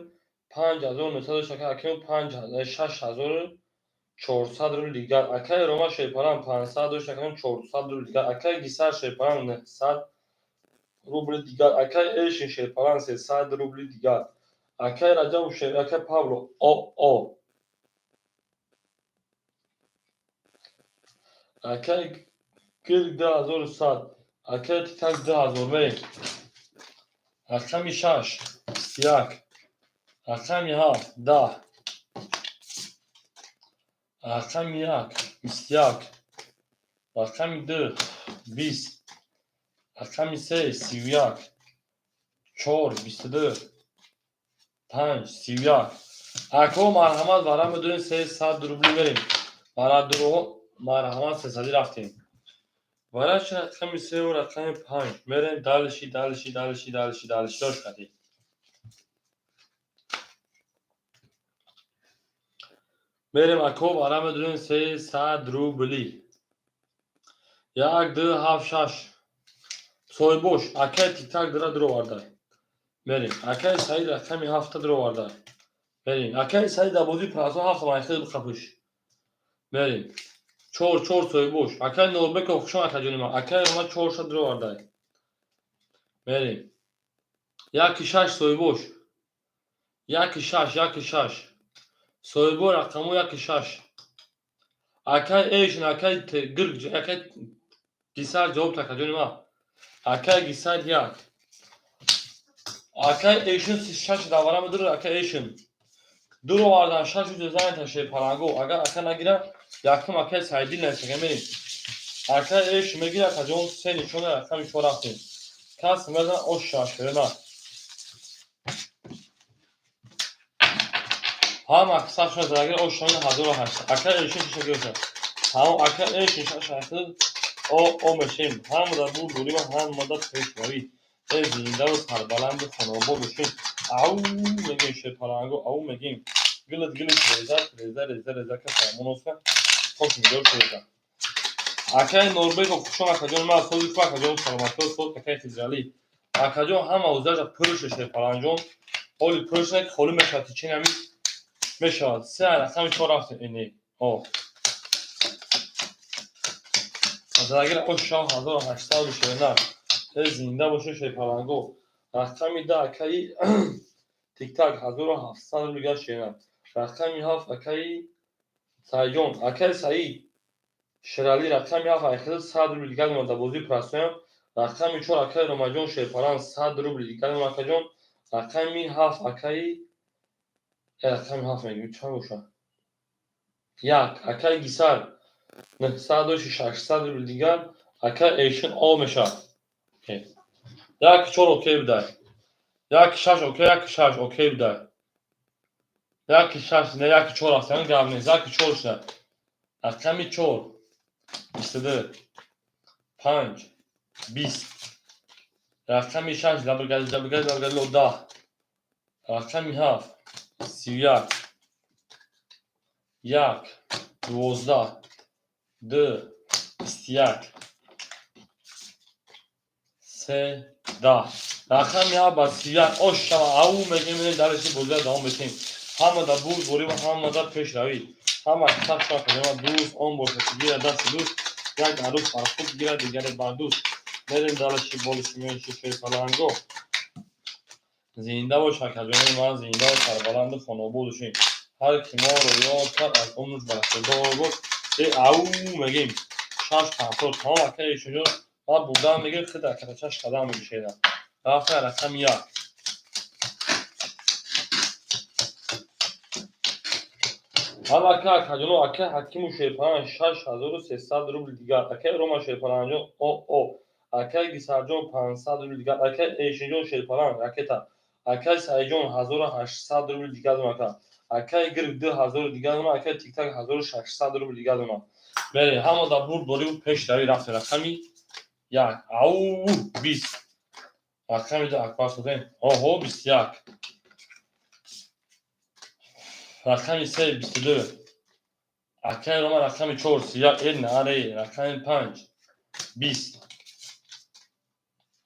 5900 дошт, ака Ҳакиму панҷ 6400 рубл дигар. Акай Рома Шерпалан 500 дошт, ака 400 рубл дигар. Акай Гисар Шерпалан 900 рубли дигар. Акай Эшин Шерпалан 300 рубли дигар. Акай Раҷаб Шер, акай Павло о о. Акай Гир 2100, акай Титак 2000 мерем. Рақами шаш 21, рақами ҳафт 10, рақами як 21, рақами ду 20, рақами се, 31, чор, 22, панҷ, 31. Ако, марҳамат, вара медонем, 300 рубли мерем. Мара марҳамат, сесадӣ рафтем. Вараши рақами севу рақами панҷ мерем дальше, дальше, дальше, дальше, дальше дош кардем. Мерем, ако, вара медонем, 300 рубли. Як, ду, ҳафт, шаш. Соҳибош, акай Тиктак дира дуровардай. Мерем. Акай Саид рақами ҳафта дуровардай. Мерем. Акай Саид дар бозии прасо ҳафта майхел бихапиш. Мерем. Чор, чор, соҳибош. Акай Норбеков, хушон, акаҷони ман. Акай Рома чорша дуровардай. Мерем. Яки шаш, соҳибош. Яки шаш, яки шаш. Соҳибо, рақамо яки шаш. Акай Эшн, акай Гирг, акай Гисар ҷавоб, акаҷони ман. Акай Гисар як. Акай Эшн шаш давара медур, акай Эшн. Дуровардан шашу занета шерпаланго. Агар ака нагира, якум акай Саидил нависага, мерем. Акай Эшн мегира, акаҷон, се нишона, рақами чор рафтем. Кас мезан ош шашерена. Ҳама сахшона зарагир ош шамин 1800. Акай Эшн шиша гирифта. Ҳам акай Эшн шаш ҳаштад о о мешем. Ҳамада бурдорӣ ва ҳамада пешравӣ. Э, зиндаву сарбаланду хонобод бошем. Ау мегем, шерпаланго, ау мегем. Гилит гилит, реза реза реза реза, каса моноска хош мидор шуда. Акай Норбеков, хушон, акаҷон, ман сози ку, акаҷон, саломатӣ, соз, акай Хизралӣ. Акаҷон, ҳама узаша пурше, шерпаланҷон. Ҳоли пурш не, холӣ мешавад, тичин ҳами мешавад. Се, рақами чор рафтем, эне. О. Азагир ош шав 1800 шерна. Э, зинда боше, шерпаланго. Рақами да, акаи Тиктак, 1700 рубл дигар шерна. Рақами ҳафт, акаи Саидҷон, акаи Саид Шералӣ, рақами ҳафт айхел 100 рубл дигар мемонад дар бозии прасоям. Рақами чор, акаи Ромаҷон Шерпаланг, 100 рубл дигар мемонад, акаҷон. Рақами ҳафт, акаи рақами ҳафт мегӯем, чанд бошад? Як, акаи Гисар, 900 600 рубл дигар, акаи Эшин о мешавад. Як чор окей будай. Як шаш окей, як шаш окей будай. Як шаш, не, як чор аст, гап нест, як чор шуда. Рақами чор, 22, панҷ, 20. Рақами шаш, лабргази, лабргази, лабргази, 10. Рақами ҳафт, 31, як, 12, ду, 21, се, 10. Рақами ҳафт ба 31 ош шава, ау мегем, дальше бозиро давом метем. Ҳамада бурдборӣ ва ҳамада пешравӣ. Ҳама сах шава, дӯст он бошад, ки гирад дасти дӯст, як арӯс бар худ гирад, дигаре бар дӯст. Мерем дальше болиши меши, шерпаланго. Зинда бош, акаҷони ман, зинда, сарбаланду хонобод бошем. Ҳар ки моро ёд кард, аз умрш бархӯрдор бод. Э, ау мегем. Шаш панҷсод тамом, акаи Эшонҷон, ман бурдам мегем, худ аката шаш қадам мегишеда. Рафта рақами як. Ҳам ака, акаҷоно, акаи Ҳакиму Шерпаланг 6300 рубл дигар. Акаи Рома Шерпалангҷон о о. Акаи Гисарҷон 500 рубл дигар. Акаи Эшинҷон Шерпаланг ракета. Акаи Саидҷон 1800 рубл дигар дона, ака. Акаи Гирг 2000 дигар дона, акаи Тиктак 1600 рубл дигар дона. Мерем, ҳама дар бурдборӣ пешравӣ рафтем, рақами як. Ау, 20. Рақами ду, Акбар созем. Оҳо, 21. Рақами се, 22. Акаи Рома, рақами чор, 31. Э, наре, рақами панҷ, 20.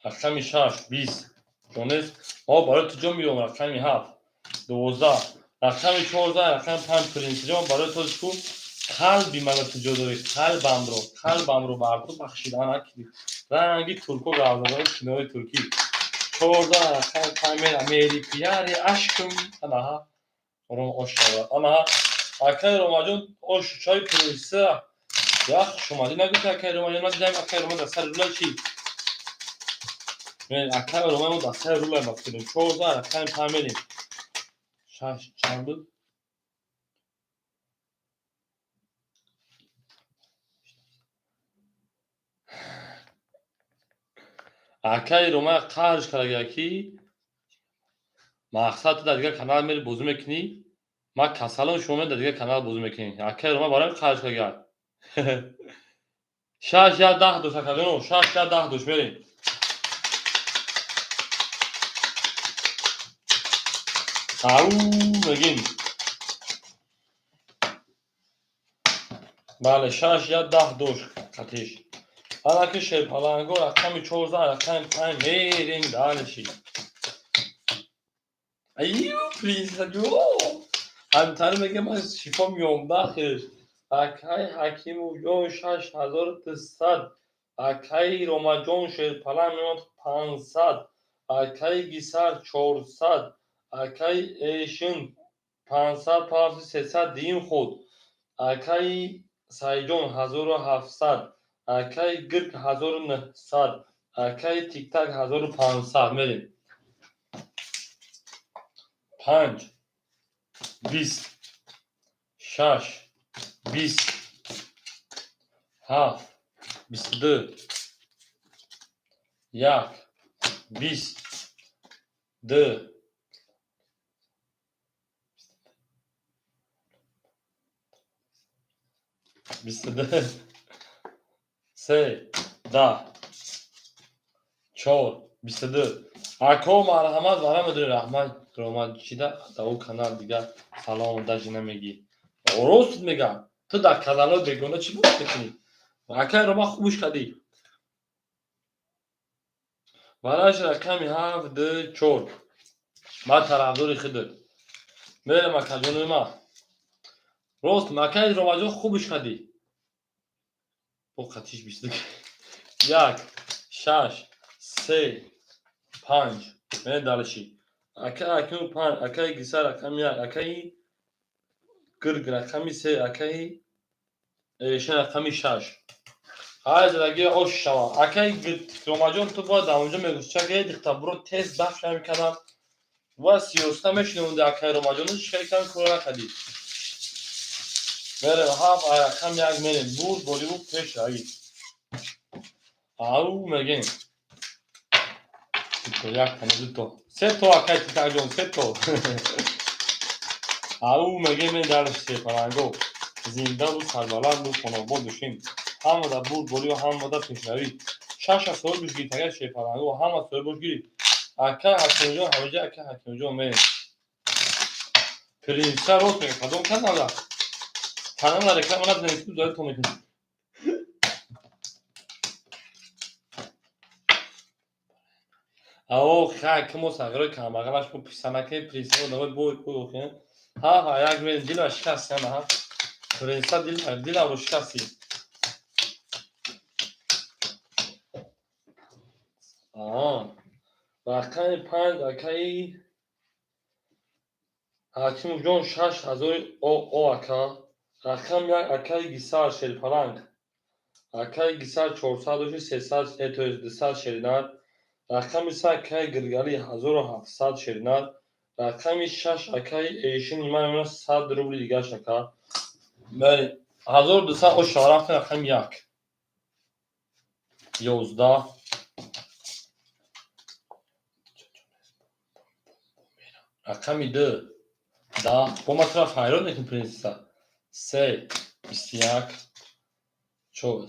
Рақами шаш, 20. Ҷонест, мо барои ту ҷо меём, рақами ҳафт, 12. Рақами 14, рақами панҷ, принсиҷон, барои ту ку қалби маро ту ҷо дорӣ, қалбамро, қалбамро бар ту бахшидан акли. Ранги турко гавзадани кинои туркӣ. 14, рақами панҷ, мера мери пияри ашкм. Анаҳа, ром ош шавад. Анаҳа, акаи Ромаҷон, ошу чой принса. Як хушомадӣ нагуфти, акаи Ромаҷон, ман дидам, акаи Рома дар сари рула чӣ? Акаи Рома мо дар сари рула бафтидем. 14, рақами панҷ мерем. Шаш чанд буд? Акаи Ромая қаҳрш кардага, ки мақсад ту дар дигар канал мери бозӣ мекунӣ, ман касалон, шумо дар дигар канал бозӣ мекунӣ. Акаи Рома барои қаҳрш кардага. 6 1 10 душ, акаҷоно, 6 1 10 душ, мерем. Ау мегим. Бале, 6 1 10 душ қатиш. Ҳалаки шерпаланго рақами чор зан, рақами панҷ, мерем дальше. Аю, принсаҷо. Ҳамтари мега, ман шифо меомдахеш. Акай Ҳакимовҷон, 6200. Акаи Ромаҷон шерпаланг меомад, 500. Акаи Гисар, 400. Акаи Эшин, 500, пафти 300 диюм худ. Акаи Сайҷон, 1700. Акаи Гирк, 1900. Акаи Тиктак, 1500, мерем. Панҷ, 20, шаш, 20, ҳафт, 22, як, 20, ду, 22, се, 10, чор, 22. Ако, марҳамат, вара медонӣ, раҳмат, Ромад, чида дар ӯ канал дигар салом даже намегӣ. Рост мегам, ту дар каналҳои бегона чӣ бозӣ мекунӣ? Акай Рома, хубуш кардӣ. Вараш рақами ҳафт, ду, чор. Ман тарафдори худат. Мерем, акаҷонои ман. Рост, акай Ромаҷон, хубуш кардӣ. Бо қатиш 22. Як, шаш, се, панҷ. Мерем дальше. Акай Акиму панҷ, акаи Гисар рақами як, акаи Гирг рақами се, акаи Эшин рақами шаш. Ҳай задаги ош шава. Акаи Ромаҷон, ту бояд дар онҷо мегуфт, чака дихта буро тез бахш намекардам. Бояд сиёста мешунавонди, акаи Ромаҷон, чӣ кам кора накардӣ. Мерем, ҳафт ай рақами як мерем. Бурд боливу пеш рави. Ау мегем. Дуто, як тана, дуто. Се то, акаи Титакҷон, се то. Ау мегем, мен дар сепаланго. Зиндаву сарбаланду хонобод бошем. Ҳамада бурд боливу ҳамада пешравӣ. Шаша соҳибш гирифт, агар шерпаланго ҳама соҳибош гирифт. Акай Ҳакимҷон, ҳамиҷа акай Ҳакимҷон мерем. Принса рост мега, кадом канала? Канала реклама назанед, ту зоятон мекунӣ. Ао, хай, ки мо сағирои камбағалаш бо писанаки принса давай бой бой охи. Ҳа, ҳа, як мерем, дила шикасти ана, ҳа. Принса дил диламро шикасти. Аа. Рақами панҷ, акаи Ҳакимовҷон, 6000 о о ака. Рақами як, акаи Гисар шерпаланг. Акаи Гисар 400 дошти, 300, то есть 200 шеринар. Рақами се, акаи Гиргалӣ, 1700 шеринар. Рақами шаш, акаи Эшин ман 100 рубли дигаш, ака. Бале, 1200 ош рафтем, рақами як. 11. Рақами ду. 10. Бо ма тура файрод мекунем, принсесса. Се, 21, чор.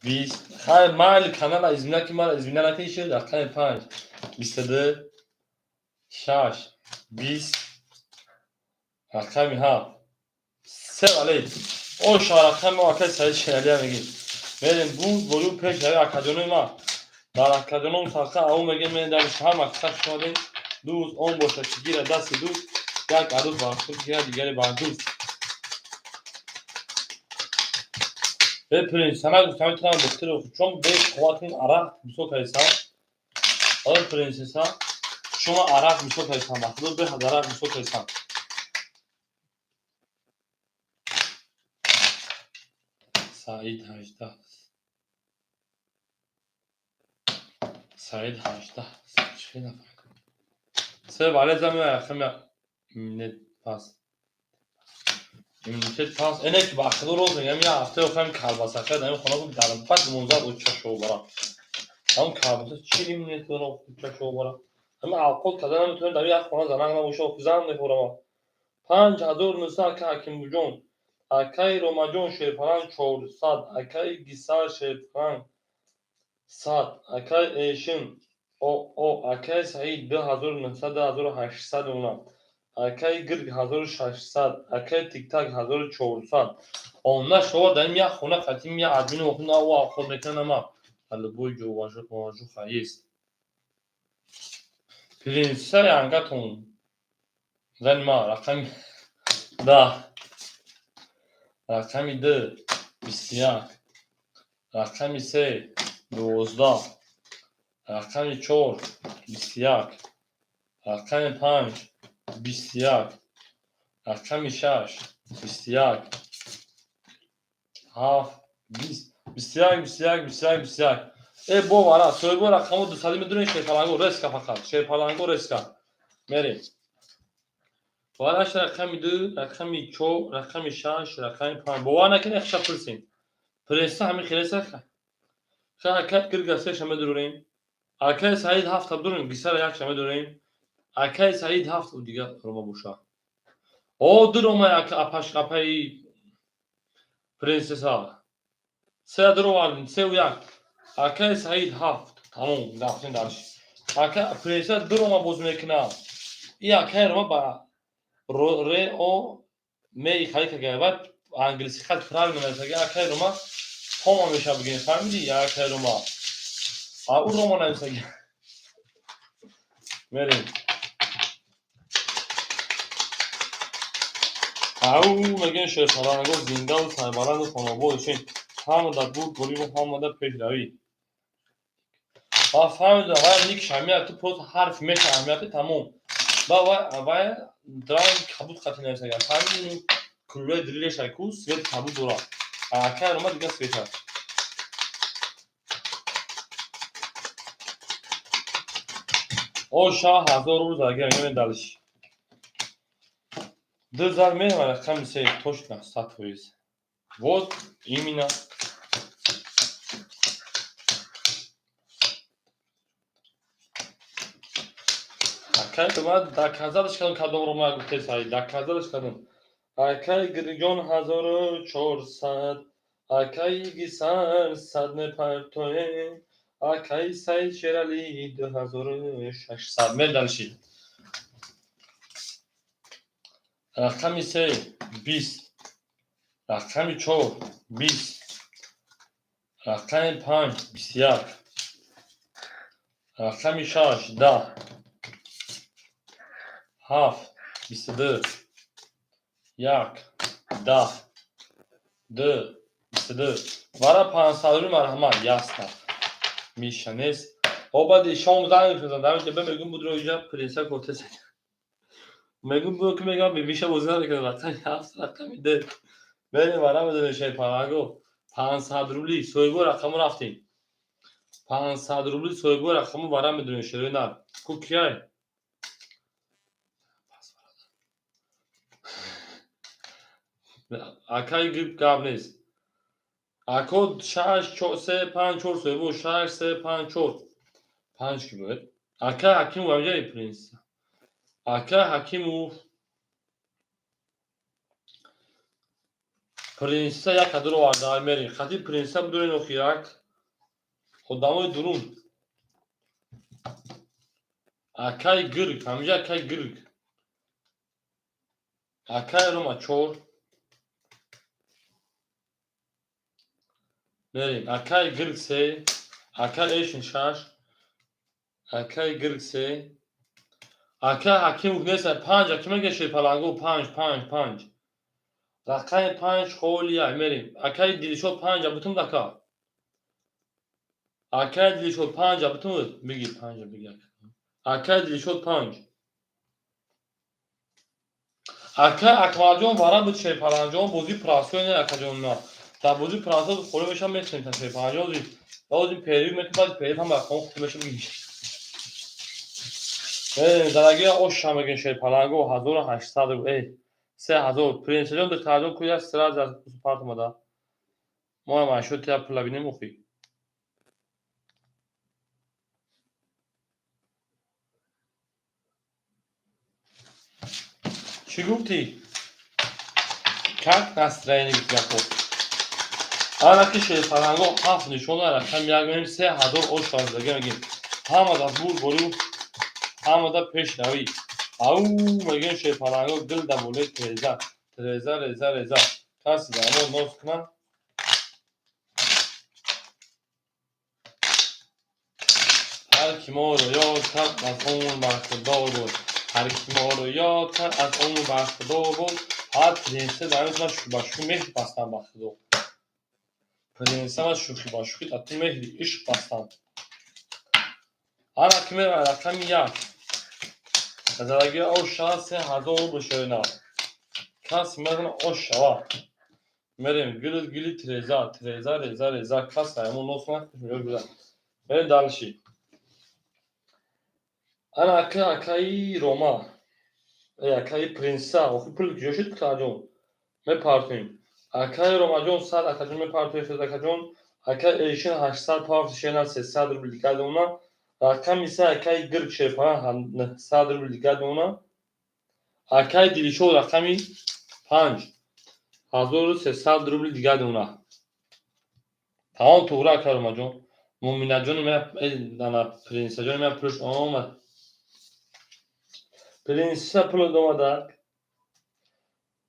20. Хай, майли, канала измина, ки мара измина накунӣ шуд. Рақами панҷ. 22. Шаш. 20. Рақами ҳафт. Се вале. Оша рақами акаи Саид Шералия мегим. Мерем буд болю пеш рави, акаҷонои ман. Дар акаҷоном садқа ау мегем, мерем дар ҳама хаш шудем. Дӯст он бошад, ки гирад дасти дӯст, як арӯз бар худ гирад, дигаре бар дӯст. Бе принсесса нагуфтам, метавонам духтари чун бе қувватин арақ бисёр кардисам. Ой принсесса, шумо арақ бисёр кардисам, ба худо беҳад арақ бисёр кардисам. Саид 18. Саид 18. Чӣ нафар? Се вале зами рақами иммунитет пас. Иммунитет пас. Эне ки ба худо роз мегам, як ҳафтаи охирам колбаса харид, дар ин хона буд, дар баъд монзад оча шоу барам. Ҳам кабута чӣ метавонам чашобара. Ҳама авқот карда наметавонем, дар як хона занак набоша, зан мехӯрам. 5900 ака Ҳакимҷон. Акаи Ромаҷон Шерпаланг 400, акаи Гисар Шерпаланг 100, акаи Эшин о акаи Саид 2900, 2800 мемонад. Акаи Гирг 1600, акаи Тиктак 1400. Онна шова дар як хона қатим як админ охуна о авқот мекунам. Любой ҷо уважуха есть. Принцесса янкатон. Зани ма рақами 10, рақами 2 21, рақами 3 12, рақами 4 21, рақами 5 21, рақами 6 21, 7 20, 21, 21, 21, 21. Э бо вара соҳибо рақамо дусадӣ медонед, шерпаланго резко, фақат шерпаланго резко мерем. Вараш рақами 2, рақами 4, рақами 6, рақами 5. Бовар накунед, хиша пурсем. Пресса ҳамин хелеса. Ха, акай Гирга сеша медурем. Акай Саид ҳафта дурем, Гисара якша медурем. Акай Саид ҳафт, дига рома боша. О, ду рома апаш апаи принсесса. Се дуро овардем, сеу як. Акай Саид ҳафт. Тамом, рафтем дальше. Ака принсесса ду рома боз мекунад. И акай рома ба р о м и хали кага ва англиси хат правильно нависага. Акай рома тома меша бигем, фаҳмидӣ? Акай рома. А ӯ рома нависага. Мерем. Ау мегӯем, шерпаланго зиндаву сарбаланду хонобод бошед. Ҳамада бурдбориву ҳамада пешравӣ. Ва фаҳмидам, вай ник шамия ту просто ҳарф меша аҳамияти тамом. Ба вай вай ранг кабуд қати нависага. Фаҳмидӣ, куллаи дилеша ку свет кабуд дорад. Акай рома дига свет аст. О 6000 рӯз агар мегӯем дальше. Ду зар мерава рақами се, точно 100%. Вот именно. Акай ман доказать кардам, кадом рома гуфте Саид, доказать кардам. Акай Гирҷон 1400, акай Гисар 100 мепартоем, акай Саид Шерали 2600. Мер дальше. Рақами се 20, рақами 4 20, рақами 5 21, рақами 6 10, 7 22, 1 10, 2 22. Вара 500 рӯи марҳамат, ясно. Миша нест. О баъди шом занг мезанам, дар ҷаба мегӯм будро иҷа принса кофтеса. Мегӯм бу ки мегӯям миша бозӣ намекунад, рақами 7, рақами 2. Мерем вара медонем, шерпаланго 500 рубли соҳибо рақаму рафтем. 500 рубли соҳибо рақаму вара медонем, шерои нар. Ку кияй? Акай гип гап нест. Ако 6 4 3 5 4 соҳибо 6 3 5 4. 5 ки бояд? Акай Ҳакимов ҳамҷаи принс. Акай Ҳакимов принсесса як қадр оварда мерем. Хати принсесса бидонед охи як одамои дурун. Акай Гирг, ҳамҷа акай Гирг. Акай Рома 4. Мерем. Акай Гирг 3, акай Эшин 6, акай Гирг 3. Акай Ҳакимов нест, 5 аки мега шерпаланго 5 5 5. Рақами 5 холия мерем. Акай Дилшод 5 бутум дака. Акай Дилшод 5 бутум биги 5 биги. Акай Дилшод 5. Акай Акмалҷон вара буд шерпаланҷон бозӣ простой не акаҷон на. Дар бозӣ простой холӣ мешавам метавонем та шерпаланҷон ози период метавонем, баъд период ҳам рақам хуб мешавам биги. Задаги оша мегӯем шерпаланго 1800 э 3000 принсесаҷон духтарҷон куя сразу аз парт омада. Мо ҳам ашё тия пула бинем охи. Чӣ гуфтӣ? Как настроение гуфти гапо? Ана ки шерпаланго ҳафт нишона, рақами як мегӯем, 3000 ош вазидага мегӯем. Ҳамада бурбору, ҳамада пешравӣ. Ау мегӯем, шерпаланго, гил да болои треза. Треза, реза, реза. Каси дар мо ноз кунад. Ҳар ки моро ёд кард, аз он бархӯрдор буд. Ҳар ки моро ёд кард, аз он бархӯрдор буд. Ҳар принсесса дар ман ба шӯхӣ меҳр бастам, ба худо. Принсесса, ман шӯхӣ ба шӯхӣ дар ту меҳри ишқ бастам. Ана ки меравад рақами як. Задаги ош шава, 3000 рубл шерина. Каси мезана, ош шава. Мерем гили гили треза, треза, реза, реза. Кас аймон нос кунад, меёр. Мерем дальше. Ана ака, акаи Рома. Э, акаи принсесса, охи пул куҷо шуд, кутаҷон? Мепартоем. Акаи Ромаҷон 100, акаҷон, мепартоем, шуд, акаҷон. Акаи Эшин 800 парти шена, 300 рубл дигар дона. Рақами се, акаи Гирг шерпана, 900 рубл дигар дона. Акаи Дилшод рақами панҷ, 1300 рубли дигар дона. Тамом, туғра, акаи Ромаҷон. Муминаҷони ана принсесаҷони ман пулш омад. Принсесса пул омадак.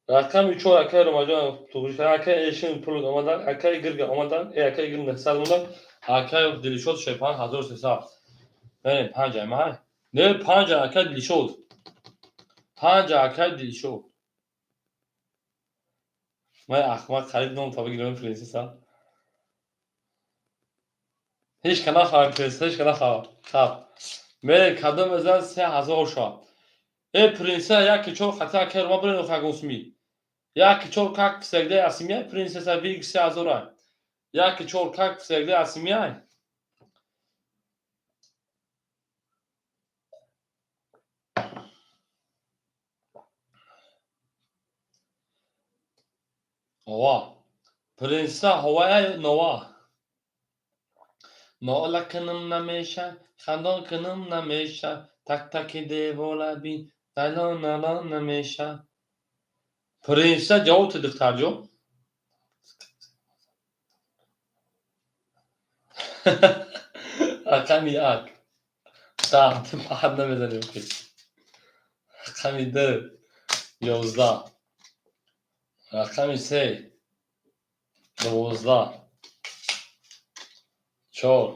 Рақами чор, акаи Ромаҷон туғри, акаи Эшин пул омадак, акаи Гирга омадак, э, акаи Гирг 900 омадак, акаи Дилшод шерпан 1300. Не, панҷ аймай. Не, панҷ, акаи Дилшод. Панҷ, акаи Дилшод. Ман ахмақ қариб ном та бигирам, принсесса. Ҳеҷ ка нафаҳмид, принсесса, ҳеҷ ка нафаҳмид. Хаб. Мере кадом мезанад, 3000 шавад. Э, принсесса, яки чор хати акаи Рома бирен хагонсми. Яки чор, как всегда, асимяй, принсесса виг 3000 ай. Яки чор, как всегда, асимяй. Ова. Принсесса ҳовая нова. Нола кунам намеша, хандон кунам намеша, так таки девола бин, налон налон намеша. Принсесса, ҷавоб ту, духтарҷон. Рақами як. 10, ту баъд намезанӣ охи. Рақами ду, 11. Рақами се, 12. Чор,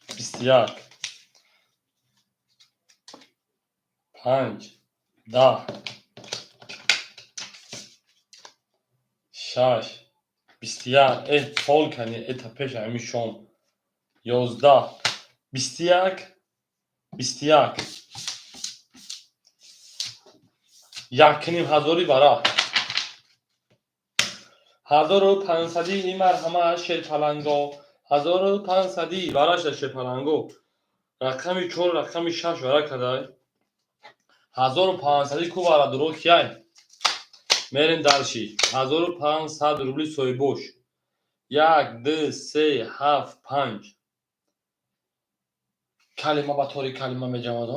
21. Панҷ, 10. Шаш, 21. Э, ҳол кани, э, та пеш ҳамин шом. 11, 21, 21. Якним ҳазори бара. 1500 ин марҳама, шерпаланго. 1500 бараша, шерпаланго. Рақами чор, рақами шаш вара кадай. 1500 ку вара дуро кияй? Мерем дальше. 1500 рубли соҳибош. Як, ду, се, ҳафт, панҷ. Калима ба тори калима меҷавад.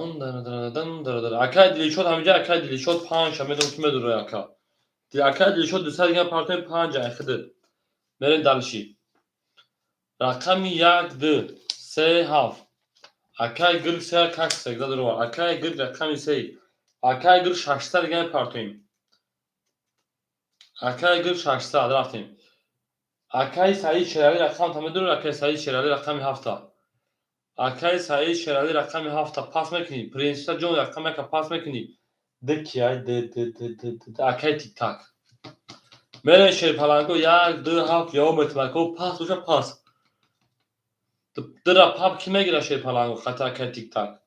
Акай Дилшод ҳамиҷа, акай Дилшод панҷ медонам, ки медура ака. Акай Дилшод 200 дигар партоем, панҷ айхиди. Мерем дальше. Рақами як, ду, се, ҳафт. Акай Гирг се, как всегда дурова. Акай Гирг рақами се. Акай Гирг 600 дигар партоем. Акай Гирг 600 рафтем. Акай Саид Шералӣ рақам та медонӣ, акай Саид Шералӣ рақами ҳафта. Акай Саид Шералӣ рақами ҳафта пас мекунӣ. Принсесса ҷон, рақами яка пас мекунӣ. Д кияй? Д, д, д, д, д, акай Тиктак. Мерем, шерпаланго, як, ду, ҳафт, ҷавоб метавон. Ко пас боша, пас. Дира пап ки мегира, шерпаланго, хати акай Тиктак.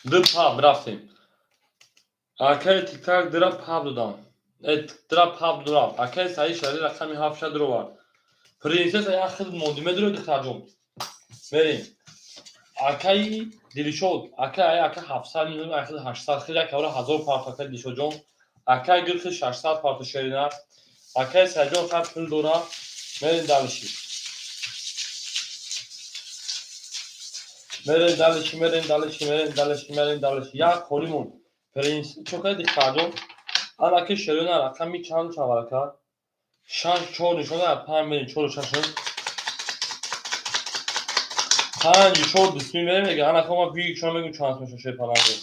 Ду пап рафтем. Акай Тиктак дира пап додам. Э, дира пап дурав. Акай Саид Шералӣ рақами ҳафт ша дуровард. Принсесса, як хел монди медурои, духтарҷон. Мерем. Акаи Дилшод, акай, ака 700 миллион, акай 800, хел як авра 1000 парт, акай Дилшодҷон. Акай Гирхи 600 парта шерина. Акай Саидҷон хар пул дора. Мерем дальше. Мерем дальше, мерем дальше, мерем дальше, мерем дальше. Як холӣ монд. Принц чо кардӣ, духтарҷон? Анаки шерона рақами чанд чаварака? Шаш, чор нишона, панҷ мерем, чору шаш. Панҷ, чор, дусми мерем, мега. Анака ма биг чон мегум чанд меша шер паланго.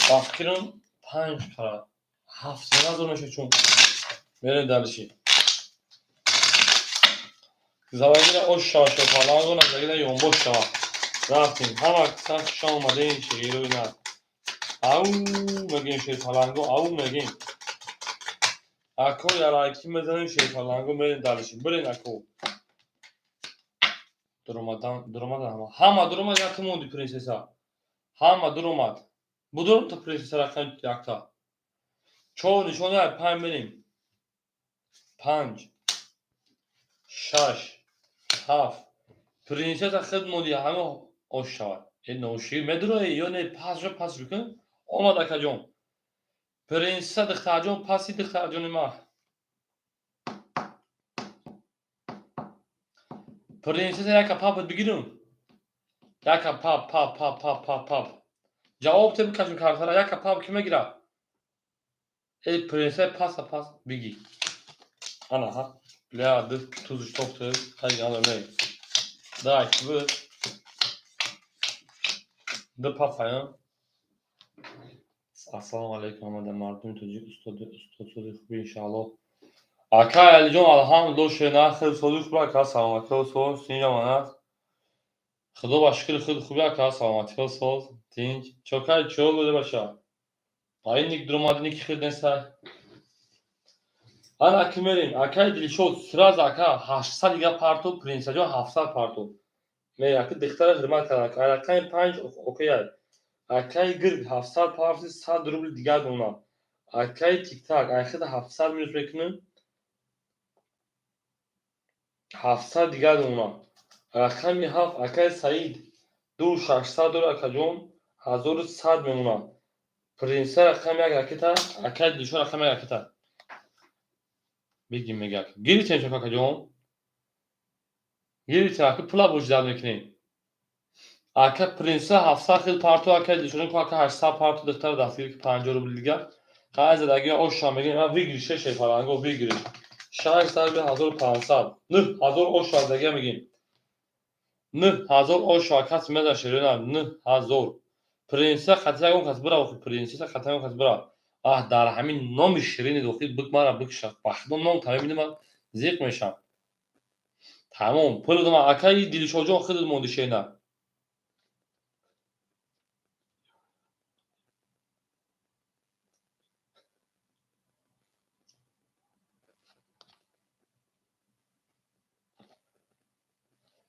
Ба фикрам панҷ кара. Ҳафт ҳазор меша чун. Мерем дальше. Завагира ош шава шер паланго, назагира ёнбош шава. Рафтем. Ҳама каса хуша омадем шерои нар. Ау мегем шерпаланго, ау мегем. Ако ялайки мезанем шерпаланго, мерем дальше. Бирен ако. Дуромадан, дуромадан ҳама. Ҳама дуромад, як монди принсесса. Ҳама дуромад. Будуром та принсесса рақам якта. Чор нишона панҷ мерем. Панҷ. Шаш. Ҳафт. Принсесса худ монди ҳама ош шавад. Э ношир медурои ё не пасшо пас бикун. Омад акаҷон. Принсесса духтарҷон паси духтарҷони ма. Принсесса яка папат бигирум. Яка пап пап пап пап пап пап. Ҷавоб те бикашм картара яка пап ки мегирад? Э принсесса паса пас биги. Ана ҳа. Бля, ду тузш тофт. Хай ана не. Дай, бу. Ду папая. Ассалому алайкум ҳамада мардуми тоҷик устоди устодсози хуби иншааллоҳ. Акай Алиҷон алҳамдуллоҳ шернахр сози хуб ака саломатиҳо соз тинҷ аманат. Худо ба шукри худ хуби ака саломатиҳо соз тинҷ. Чокай чо гӯда баша. Ай ник дуромади ники хир нестай. Ана ки мерем акай Дилшод сразу ака 800 дига парту принсаҷон 700 парту. Ме ака духтара ҳурмат кардан. Рақами панҷ окей. Акай гирг 700 парти 100 рубл дигар донам. Акай тиктак айхида 700 минус мекунем. 700 дигар донам. Рақами ҳафт акай Саид ду 600 дор акаҷон 1100 мемонад. Принса рақами як ракета, акай Дилшод рақами як ракета. Бигим мега. Гирифтем чок акаҷон. Гирифтем ака пула божидар мекунем. Ака принса 700 хел парту акай Дилшодон ку ака 800 парту духтара дастгирӣ ки 50 рубл дигар. Қай задаги оша мегем, ма выигрыш шеше фаланго выигрыш. 6 зарби 1500. 9000 оша задаги мегем. 9000 оша кас меза шерина 9000. Принса хати ягон кас бира охи принсесса хати ягон кас бира. Аҳ дар ҳамин номи ширини дохил бик мара бикша. Бахдо ном тамом ман зиқ мешам. Тамом пул додам акаи Дилшодҷон худат монди шена.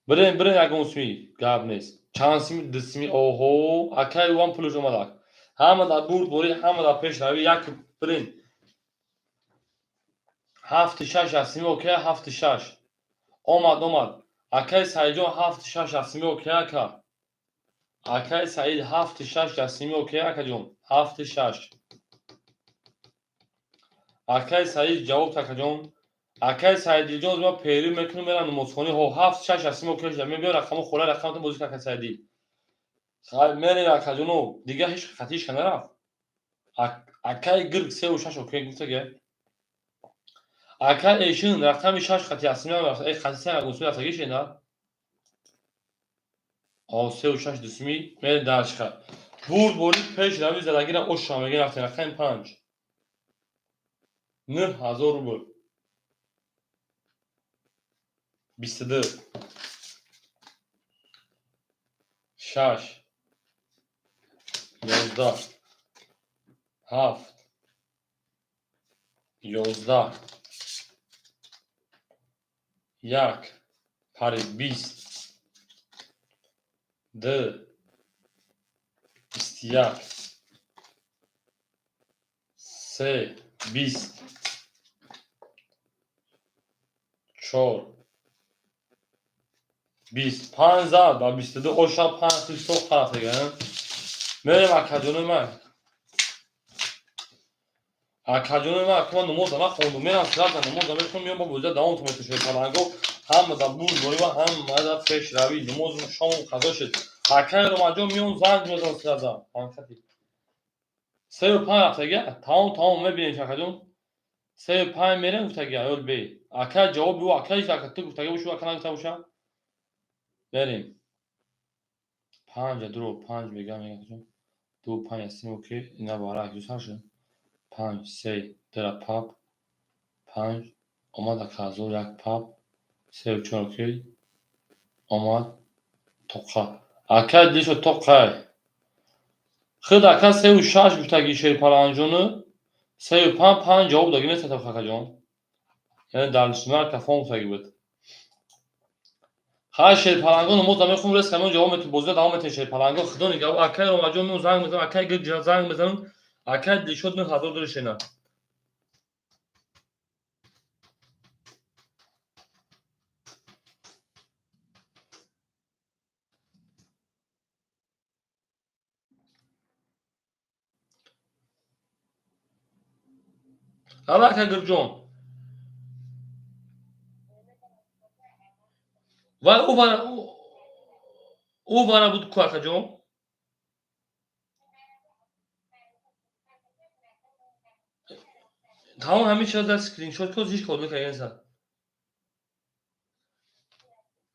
Бирен бирен ягон сми гап нест. Чанд сми ду сми оҳо акаи ван пулаш омадак. Ҳама дар бурд борӣ ҳама дар пешравӣ як бирен. Ҳафти шаш ясми окей ҳафти шаш. Омад омад. Акаи Саидҷон ҳафти шаш ясми окей ака. Акаи Саид ҳафти шаш ясми окей акаҷон. Ҳафти шаш. Акаи Саид ҷавоб акаҷон. Акаи Саидилҷон ма перӣ мекунам мерам намозхонӣ. Ҳо ҳафт шаш ясми окей шуда. Мебиём рақамо хола рақаматон бозӣ акаи Саидил. Мерем акаҷоно дигар ҳеҷ хати ҳеҷ нарафт. Акаи гирг сеу шаш окей гуфтага. Акаи эшин рақами шаш хати ясми рафта. Э хати се ягон рафтагӣ шена. О сеу шаш дусми мерем даршха. Бурд борид пеш рави задагира оша меги рафтем рақами панҷ. 9000 рубл. 22. Шаш. 11. Ҳафт. 11. Як. Пари 20. Ду. 21. Се. 20. Чор. 20. Панҷ зад ба 22 оша панҷ хисто қафтага. Мерем акаҷонои ман. Акаҷонои ман акма намоза нахондум. Мерам сразу намоза мехонам, меём бо бозиа давом тумешавад паланго. Ҳама дар бурд борӣ ва ҳама дар пешравӣ. Намозу шому қазо шуд. Акай Ромаҷон миён занг мезан сраза. Панҷхати. 3-5 рафтага. Тамом тамом мебинем акаҷон. 3-5 мерем гуфтага, ёл бе. Ака ҷавоб бу ака ака ту гуфтага бошу ака нагуфта боша. Мерем. 5 2 5 мегам акаҷон. 2 5 сим окей, ина бара ду сар шуд. 5 3 дара пап. 5 омад ака 1001 пап. 3 4 окей. Омад тоқа. Ака дишо тоқай. Худ ака 3-6 гуфтаги шерпаланҷону 3-5 5 ҷавоб даги нест акаҷон. Яъне дар шумар кафон гуфтаги буд. Ҳа шерпалангон намоз намехонем, рес камон ҷавоб метун, бозида давом метун шерпалангон. Худо нигаҳ, акай Ромаҷон меон занг мезанам, акай гир занг мезанам, акай Дилшод 9000 доришена. Ала ака Гирҷон. Вай ӯ вара буд ку акаҷон? Тамом ҳамин чиза дар скриншот ко зиш код мекард са.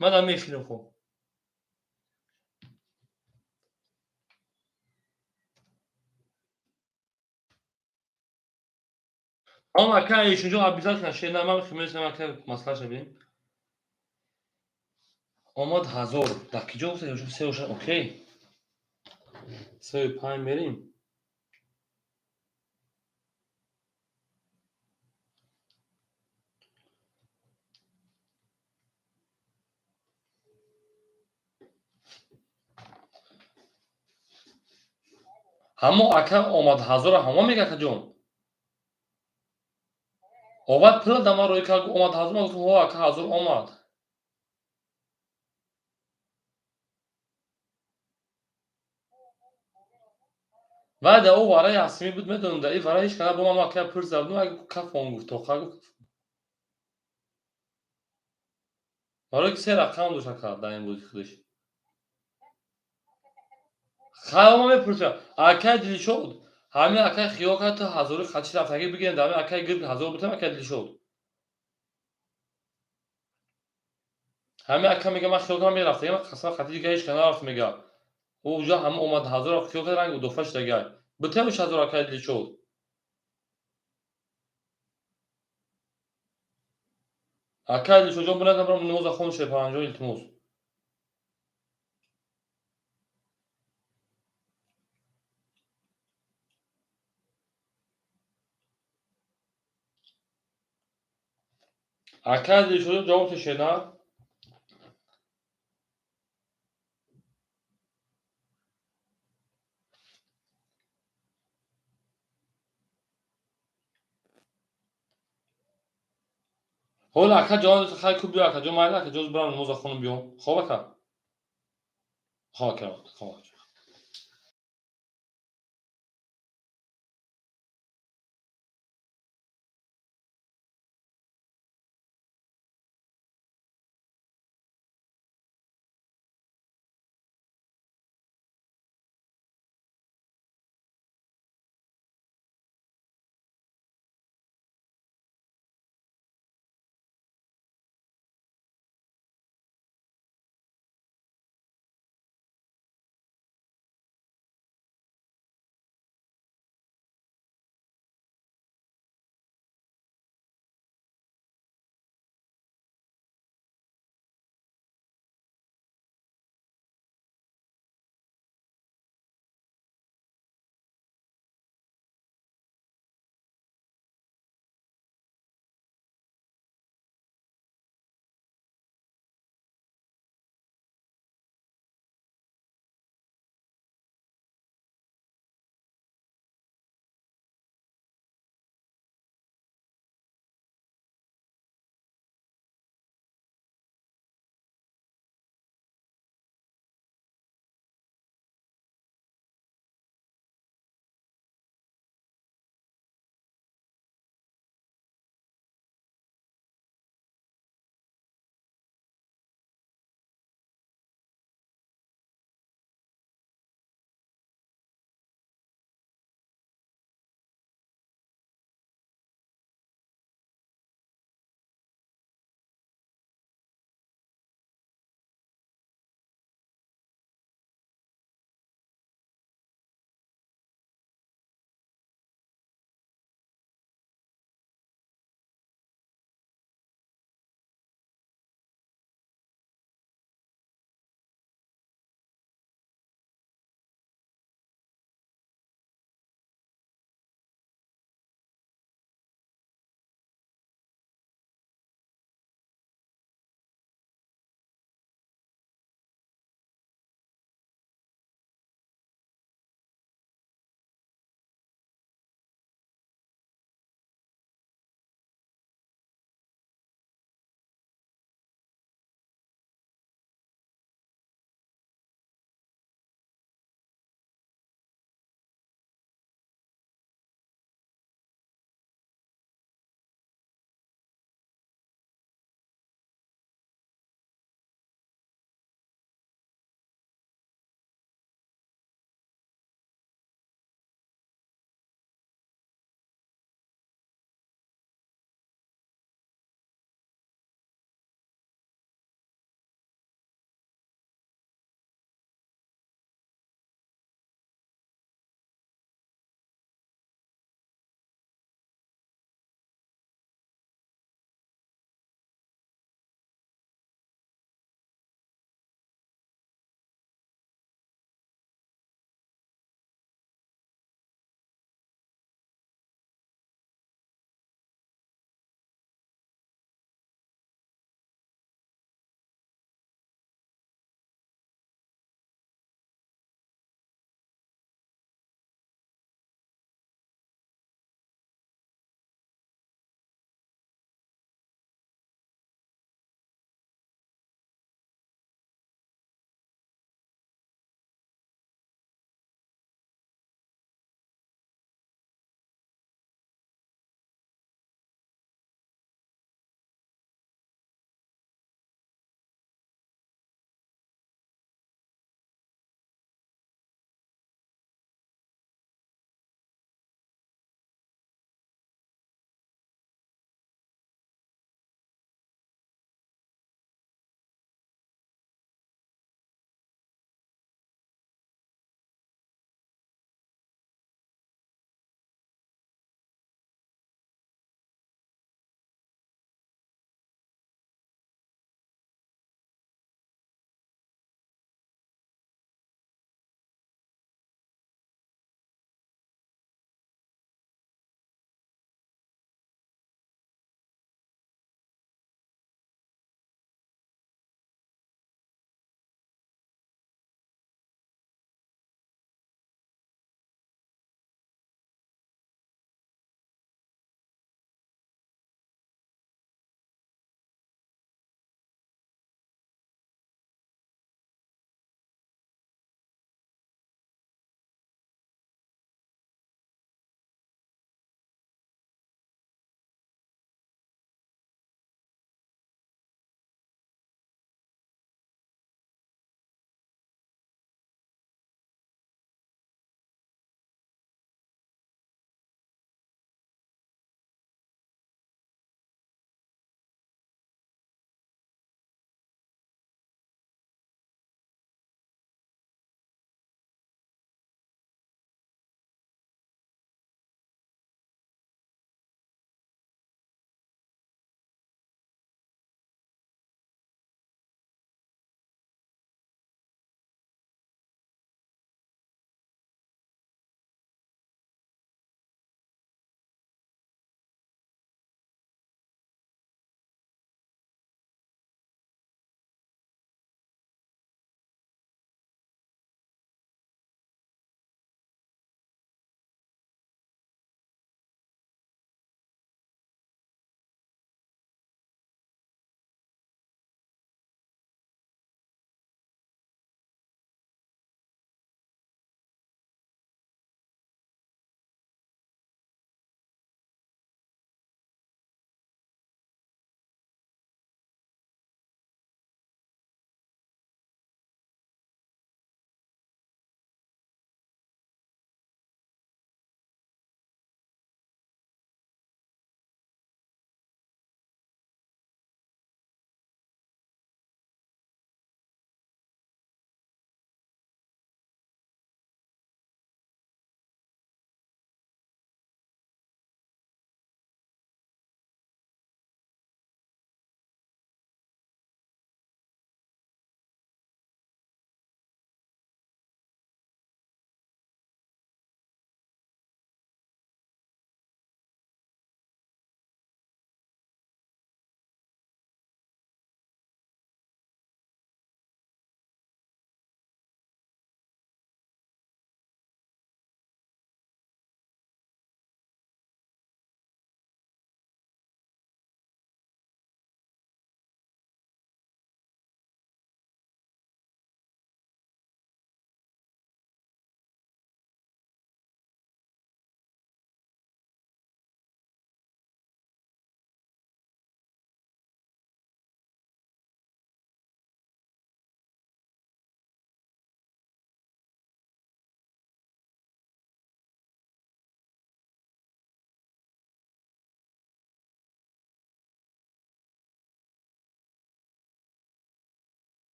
Ман дам мефирам хоб. Тамом ака ишунҷо обязательно шена ман химесам ака масъала шавем. Омад 1000. Дар киҷо гуфта се оша окей. 3-5 мерем. Ҳамо ака омад 1000 ҳамо мега акаҷон. Овад пула да ман рӯй кард омад 1000 ман гуфтам ҳо ака 1000 омад. Вай да ӯ вараи ҳасимӣ буд медонам да и вара ҳеч кана бо ман ака пурс забудам ай кафон гуфт тоқа гуфт. Барои ки се рақам дошт ака дар ин бози худаш. Хайр ман мепурсам акай Дилшод ҳамин акай хиёл кард ту ҳазори қачи рафтагӣ бигирем дар ҳамин акай гирд 1000 бутам акай Дилшод. Ҳамин ака мега ман хиёл кардам мерафтагӣ ман қасам хати дига ҳеч кана нарафт мега. Ӯ уҷа ҳама омад 1000 хиёл кард ранг удофа шудагай. Бутем 1000 акай Дилшод. Акай Дилшодҷон бинадам барам намоза хон шерпаланҷон илтимос. Акай Дилшодҷон ҷавоб тешена. Ҳола ака ҷон хай ку биё акаҷон майли акаҷон барам намоза хонам биём. Хоб ака? Хоб ака, хоб.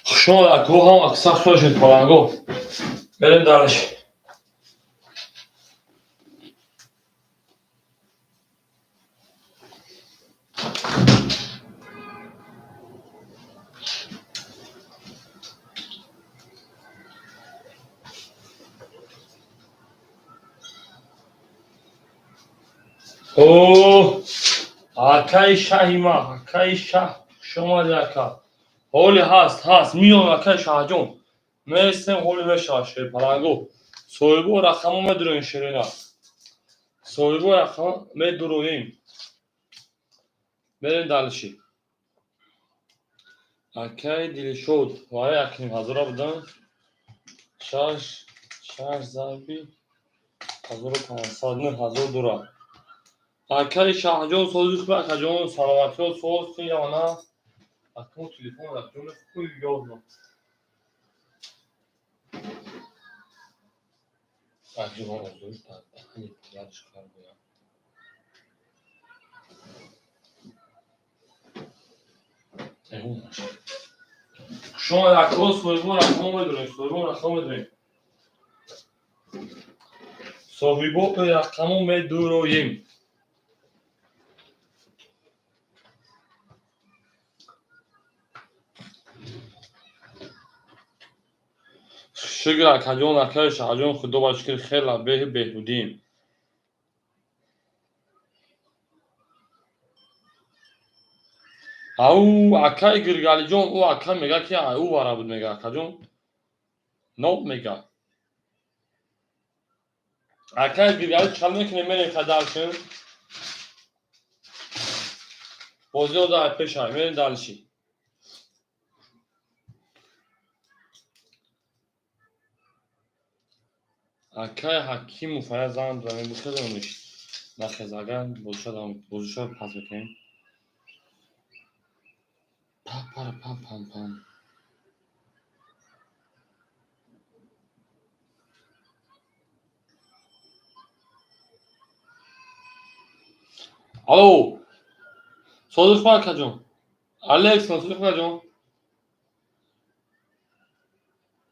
Хушомад, ако, ҳам аксар хушед, паланго. Берем дальше. О, акаи шаҳи ма, акаи шаҳ, хушомади, ака. Ҳоли ҳаст, ҳаст, миён, акаи шаҳҷон. Местем, ҳоли мешавад, шерпаланго. Соҳибо рақамо медуроем, шерина. Соҳибо рақамо медуроем. Берем дальше. Акаи Дилшод, вай акним ҳазора будам. Шаш, шаш зарби 1500, 9000 дура. Акаи Шаҳҷон, сози хуби, акаҷон, саломатиҳо, соз яна. Акмо телефон акаҷон хуй ёдно. Акаҷон озуш дар даҳани падараш қар гӯям. Шумо акро соҳибо рақамо медонем, соҳибо рақамо медонем. Соҳибо рақамо медуроем. Шукр, акаҷон, акаи Шаҳҷон, худо ба шукр, хела беҳи беҳбудием. Ау, акаи Гиргалиҷон, ӯ ака мега, ки ӯ вара буд, мега, акаҷон. Ноб мега. Акаи Гиргали, чал мекунем, мерем дальше. Бозиҳо дар пеша, мерем дальше. Акаи Ҳакимов ая занг зада, бихезониш. Нахез, агар бозиша пас мекунем. Па пара пам пам пам. Алло. Содиқ акаҷон. Алекс, содиқ акаҷон.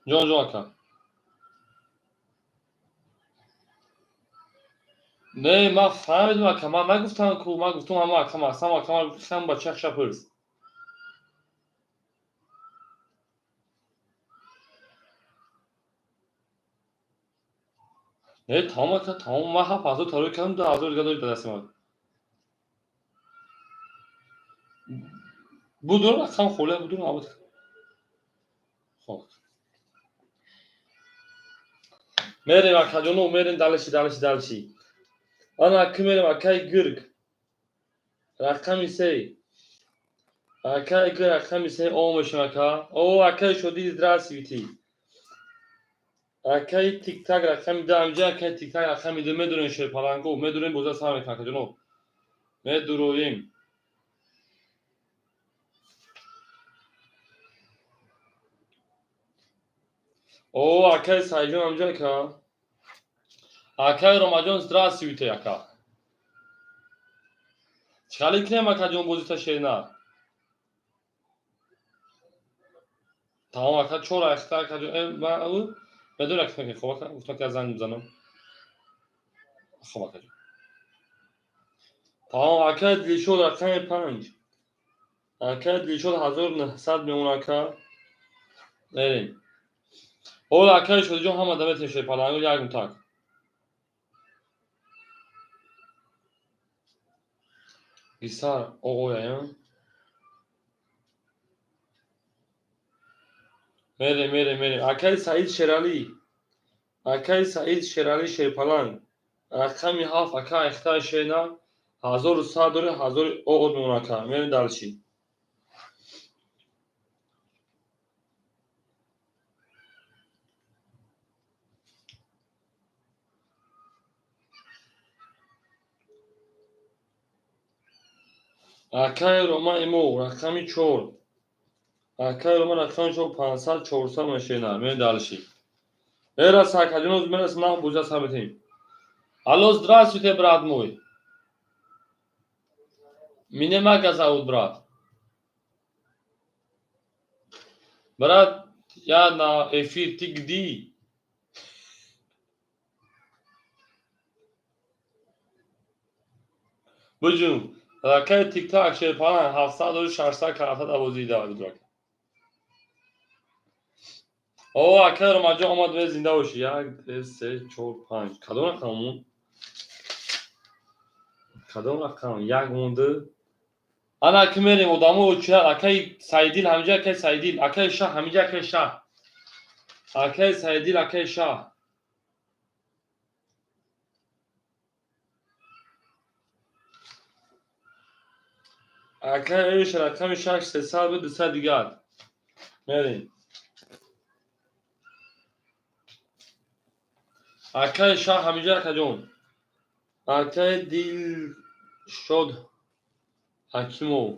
Ҷон, ҷон, ака. Не, ман фаҳмидам, ака, ман нагуфтам ку, ман гуфтам ҳама ака, мақсам ака, ман гуфтам бача шапурс. Не, тамом, ака, тамом, ман 7000 тарой кардам, 2000 дига дорид ба дасти ман. Будур рақам холия, будур набуд. Хоб. Мерем, акаҷоно, мерем дальше, дальше, дальше. Ана ки мерем, акаи Гирг. Рақами се. Акаи Гирг рақами се о мешем, ака. О, акаи Шодӣ, здравствуйте. Акаи Тиктак рақами ду, амҷа акаи Тиктак рақами ду медурем, шерпаланго, медурем, боза сар мекунам, акаҷоно. Медуроем. О, акаи Сайҷон амҷа, ака. Акаи Ромаҷон, здравствуйте, ака. Чӣ хали кунем, акаҷон, бозита шерина? Тамом, ака, чор айхта, акаҷон, ман медонам, ки мекунем, хоб, ака, гуфтам ки аз занг мезанам. Хоб, акаҷон. Тамом, акаи Дилшод рақами панҷ. Акаи Дилшод 1900 мемон, ака. Мерем. Ҳола акаи Шодиҷон ҳама да метавонем, шерпаланго як мутак. Гисар оғояям. Мерем, мерем, мерем. Акаи Саид Шералӣ. Акаи Саид Шералӣ шерпаланг. Рақами ҳафт, ака, айхтаи шерина 1100 дори, ҳазори оғоз мемон, ака. Мерем дальше. Акаи Рома имо рақами чор. Акаи Рома рақами чор, 500, 400 мешена. Мерем дальше. Мераса, акаҷон, мераса, нах буза сар метем. Алло, здравствуйте, брат мой. Меня Мага зовут, брат. Брат, я на эфир, ты где? Буҷум, ракаи тиктак шерпалан 700 600 карата давозида. О, акай Ромаҷон омад, ве зинда бошӣ. Як, ду, се, чор, панҷ. Кадом рақам монд? Кадом рақам? Як монду. Ана ки мерем, одамо очирад. Акаи Саидил ҳамиҷа, акаи Саидил, акаи Шаҳ ҳамиҷа, акаи Шаҳ. Акаи Саидил, акаи Шаҳ. Акаи Эш рақами шаш 300 буд, 200 дигар. Мерем. Акаи Шаҳ ҳамиҷа, акаҷон. Акаи Дилшод Ҳакимов.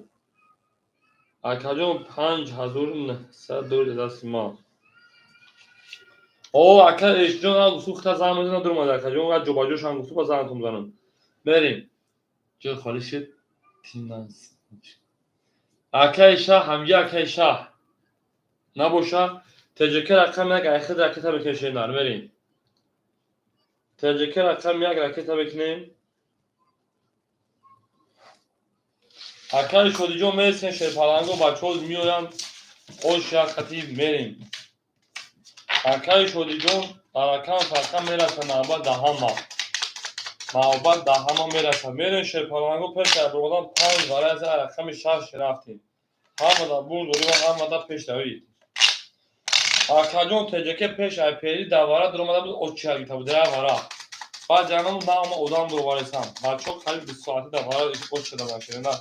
Акаҷон, 5900 дорид дасти ман. О, акаи Эшҷон гуфту занг мезанам, дуромад, акаҷон, ва ҷобаҷошам гуфту ба зангатон мезанам. Мерем. Ҷои холӣ шуд. Акаи Шаҳ ҳамиҷа, акаи Шаҳ. Набоша, ТЖК рақами як айхид ракета мекунем, шернар, мерем. ТЖК рақами як ракета мекунем. Акаи Шодиҷон мересем, шерпаланго бачаҳо меоянд, ош як хати мерем. Акаи Шодиҷон дар рақам фарқам мераса навбат да ҳама. Навбат да ҳама мераса. Мерем, шерпаланго, пеш баромадан панҷ вариант рақами шаш рафтем. Ҳама да бурд дорем, ҳама да пешравӣ. Акаҷон, ТЖК пеш айпери давара дуромада буд, очият гирифта буд, вара. Баъд ҷанам наама одам дуроваресам. Бачаҳо қариб 20 соати давара очият даданд, шерина.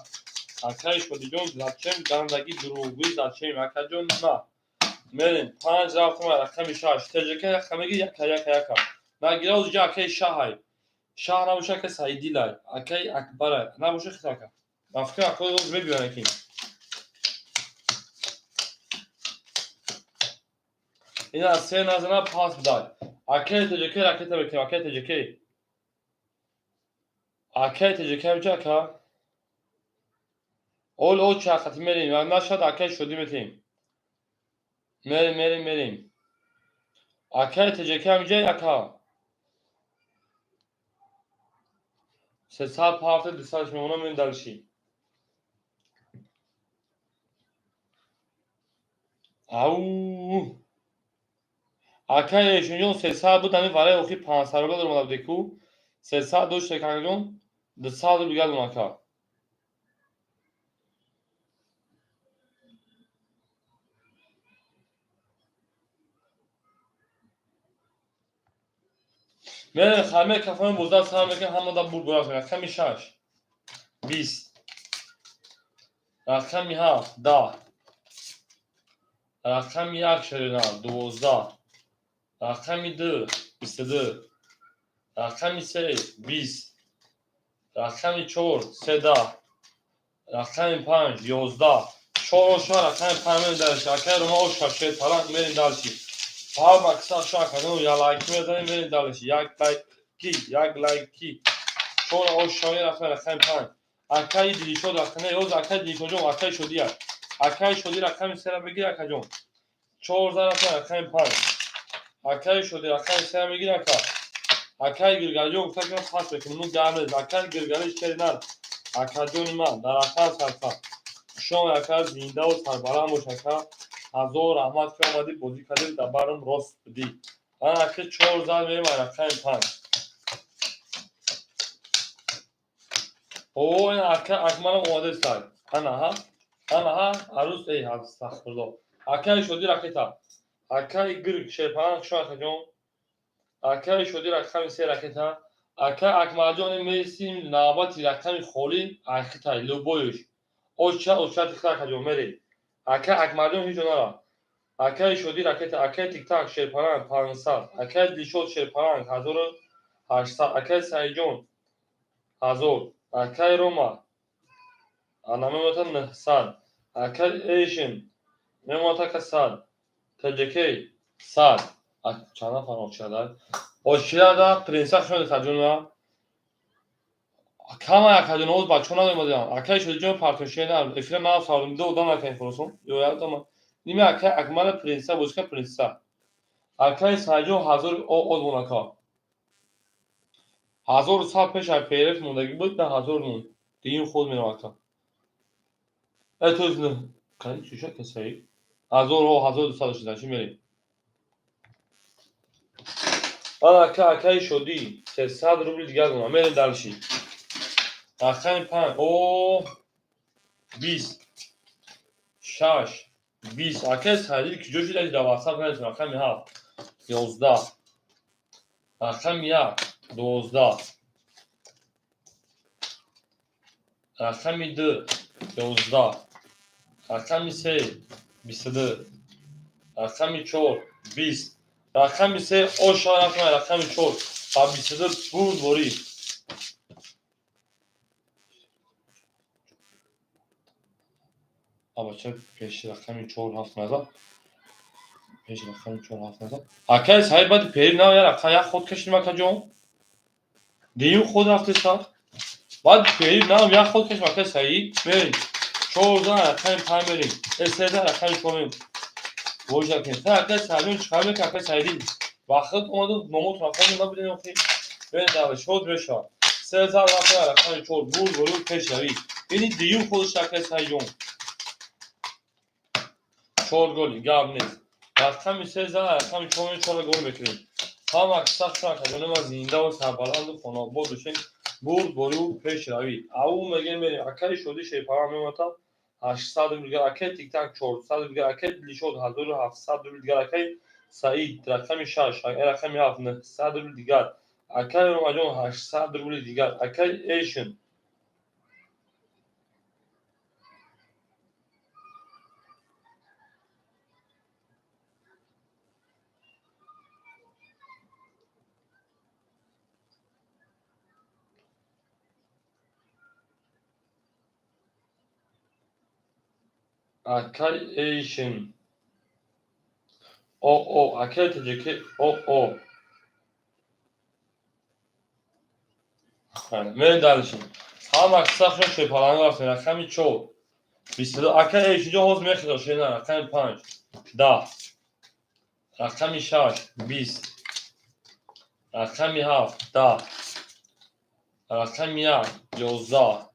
Акаи Шодиҷон, зачем гандаги дурӯғгӯӣ, зачем, акаҷон, на. Мерем, панҷ рафтем рақами шаш. ТЖК рақамеги яка яка яка. Нагира озиҷа акаи Шаҳай. Шаҳ набоша, акаи Саидилай, акаи Акбарай. Набоша хитака. Ман фикр акаи оз мебиён аки. Ина се назана пас бидай. Акаи ТЖК ракета мекунем, акаи ТЖК. Акаи ТЖК ҳамҷа, ака. Ол о чақати мерем, нашад акаи Шодӣ метем. Мерем, мерем, мерем. Акаи ТЖК ҳамҷа, ака. 300 парта 200 мемонам, мерем дальше. Ау. Акаи Эшонҷон 300 буд, ҳамин вараи охир 500 рубла даромада буде ку. 300 дошт, акаҷон, 200 рубл дигар дон, ака. Мерем, хамир кафони боздар сар мекунем, ҳама да бурд бурд. Рақами шаш 20, рақами ҳафт 10, рақами як шерина 12, рақами ду 22, рақами се 20, рақами чор 13, рақами панҷ 11. Чор оша, рақами панҷ мерем дальше. Акаи Рома оша, шерпаланг, мерем дальше. Фаҳм аксар ша акаҷон, я лайки мезанем, мерем дальше. Як лайки, як лайки. Чор оша мерафтем рақами панҷ. Акаи Дилшод рақами ёз, акаи Дилшодҷон, акаи Шодия. Акаи Шодӣ рақами сера бигир, акаҷон. Чор зан рафтем рақами панҷ. Акаи Шодӣ рақами сера бигир, ака. Акаи Гиргалиҷон гуфта ки ман пас мекунам, ну гап нест. Акаи Гиргали шери нар. Акаҷони ман дар рақам сарфа. Хушом, ака, зиндаву сарбаланд бош, ака. Ҳазор раҳмат ки омадӣ, бозӣ кардӣ, дар барам рост будӣ. Ман ака чор зан мерем рақами панҷ. О, ака Акмалам омадестай. Ана ҳа. Ана ҳа, арӯз эй, астағфируллоҳ. Акаи Шодӣ ракета. Акаи Гирг шерпаланг, хушом, акаҷон. Акаи Шодӣ рақами се ракета. Акаи Акмалҷон мересим навбати рақами холӣ айхитай, любоюш. Оча, оча тихта, акаҷон, мерем. Акаи Акмалҷон ҳеҷ ҷо нара. Акаи Шодӣ ракета, акаи Тиктак шерпаланг 500, акаи Дилшод шерпаланг 1800, акаи Саидҷон 1000, акаи Рома ана мемонад 900, акаи Эшин мемонад ака 100, ТЖК 100. Чанд нафар очирада? Очирада принса хушомадед, акаҷон. Кама, акаҷон, оз бачаҳо надомаданд. Акаи Шодиҷон партошена эфира нав сардум, ду одам акаи Хуросон. Ё як одам. Нима акай Акмала принца бошка принца. Акай Сайҷон ҳазор оз монака. 1100 пеш ай ПРФ мондагӣ буд, на 1000 монд. Дигим худ мерам ака. Э то есть кани чуша касаи? 1000 ҳо 1200 шуда, чӣ мерем? Баъд ака акаи Шодӣ 300 рубли дигар монам. Мерем дальше. Рақами 5 о 20 6 20. Акаи Сайдил куҷо шуда дар WhatsApp наметавонам. Рақами 7 11, рақами 1 12, рақами 2 11, рақами 3 22, рақами 4 20, рақами 3 оша рафтем, рақами 4 ба 22 бурд ворӣ. Абача пеши рақами 4 7 назад. Пеши рақами 4 7 назад. Акаи Саид баъди пери нав я рақам як ход кашидим акаҷон. Дуюм ход рафтеса. Баъди пери нав як ход кашидим акаи Саид. Мерем. 4 зан рақами 5 мерем. 3 зан рақами 4 мерем. Вожа кунем. Та акаи Саидҷон чӣ мекунад акаи Саидӣ? Вақт омаду номотон рафтан набудем охи. Бен дар шод мешавад. 3 зан рафтем рақами 4 бурд ворӣ пешравӣ. Ини дуюм ходаш акаи Саидҷон. 4 голи гап нест. Рақами 3 зан рақами 4 4 гол мекунем. Ҳама сахт акаҷони ман зиндаву сарбаланду хонаобод бошем. Бурд борию пешравӣ. Ау мегем мерем. Акаи Шодӣ шерпарвар меомадам 800 рубл дигар, акаи Тиктак 400 рубл дигар, акаи Дилшод 1700 рубл дигар, акаи Саид рақами 6, рақами 7 900 рубл дигар, акаи Ромаҷон 800 рубли дигар, акаи Эшин акаи Эшин о акаи Тоҷикӣ о. Мерем дальше. Ҳама сахшон шерпаланг рафтем. Рақами 4 22. Акаи Эшинҷон ҳозир мехезад шена. Рақами 5 10, рақами 6 20, рақами 7 10, рақами 1 11,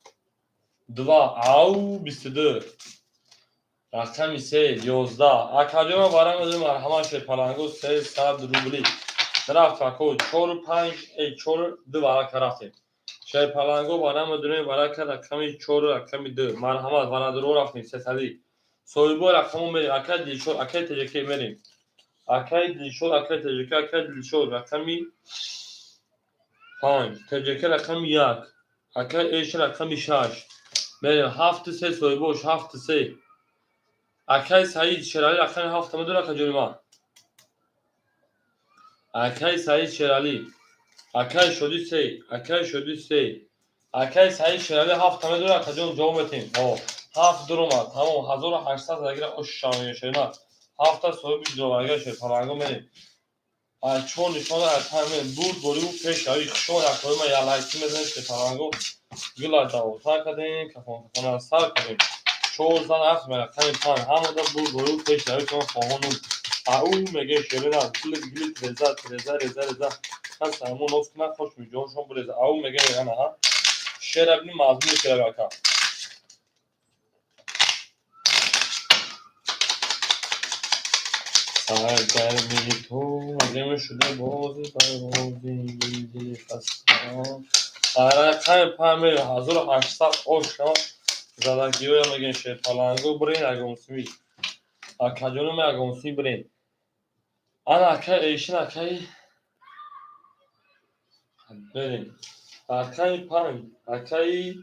2 ау 22, рақами 3 11. Акаҷонам барам медонем марҳамат шерпалангу 300 рубли. Рафт ако 4 5 4 2 варака рафтем. Шерпалангу барам медонем варака рақами 4 рақами 2. Марҳамат варадуро рафтем 300. Соҳибои рақамо мерем. Акаи Дилшод, акаи Тоҷикӣ мерем. Акаи Дилшод, акаи Тоҷикӣ, акаи Дилшод рақами 5, Тоҷикӣ рақами 1, акаи Эшин рақами 6. Мерем 7 3 соҳибош 7 3. Акаи Саид Шералӣ рақами 7 медонад акаҷони ман. Акаи Саид Шералӣ, акаи Шодӣ 3, акаи Шодӣ 3, акаи Саид Шералӣ 7 медонад акаҷон ҷавоб метем. Ҳо, 7 дуромад. Тамом 1800 загира ош шавад. 7 соҳиби ҷудоварга шуд. Паланго мерем. Ай 4 нишона ай 5 мерем. Бурд борию пешравӣ. Хушон акои ман ялайки мезанем шерпаланго. Гила давотар кардем, кафон кафона сар кардем. 4 зан рафт рақами 5. Ҳамада бурд борию пешравӣ чун хоҳону. Ау меге шерина гили гили треза треза реза реза. Кас ҳамон нос кунад хош миҷоншон буреза. Ау меге ана ҳа. Шера бини мазмуни шера ака. Саргарми ту мегем шуда бози барбози дили хастаам. Рақами 5 мерем 1800 ош задагиҳоя мегем шерпалангу бирен ягонсуи. Акаҷонум ягонсуи бирен. Ана акаи Эшин акаи мерем. Рақами 5 акаи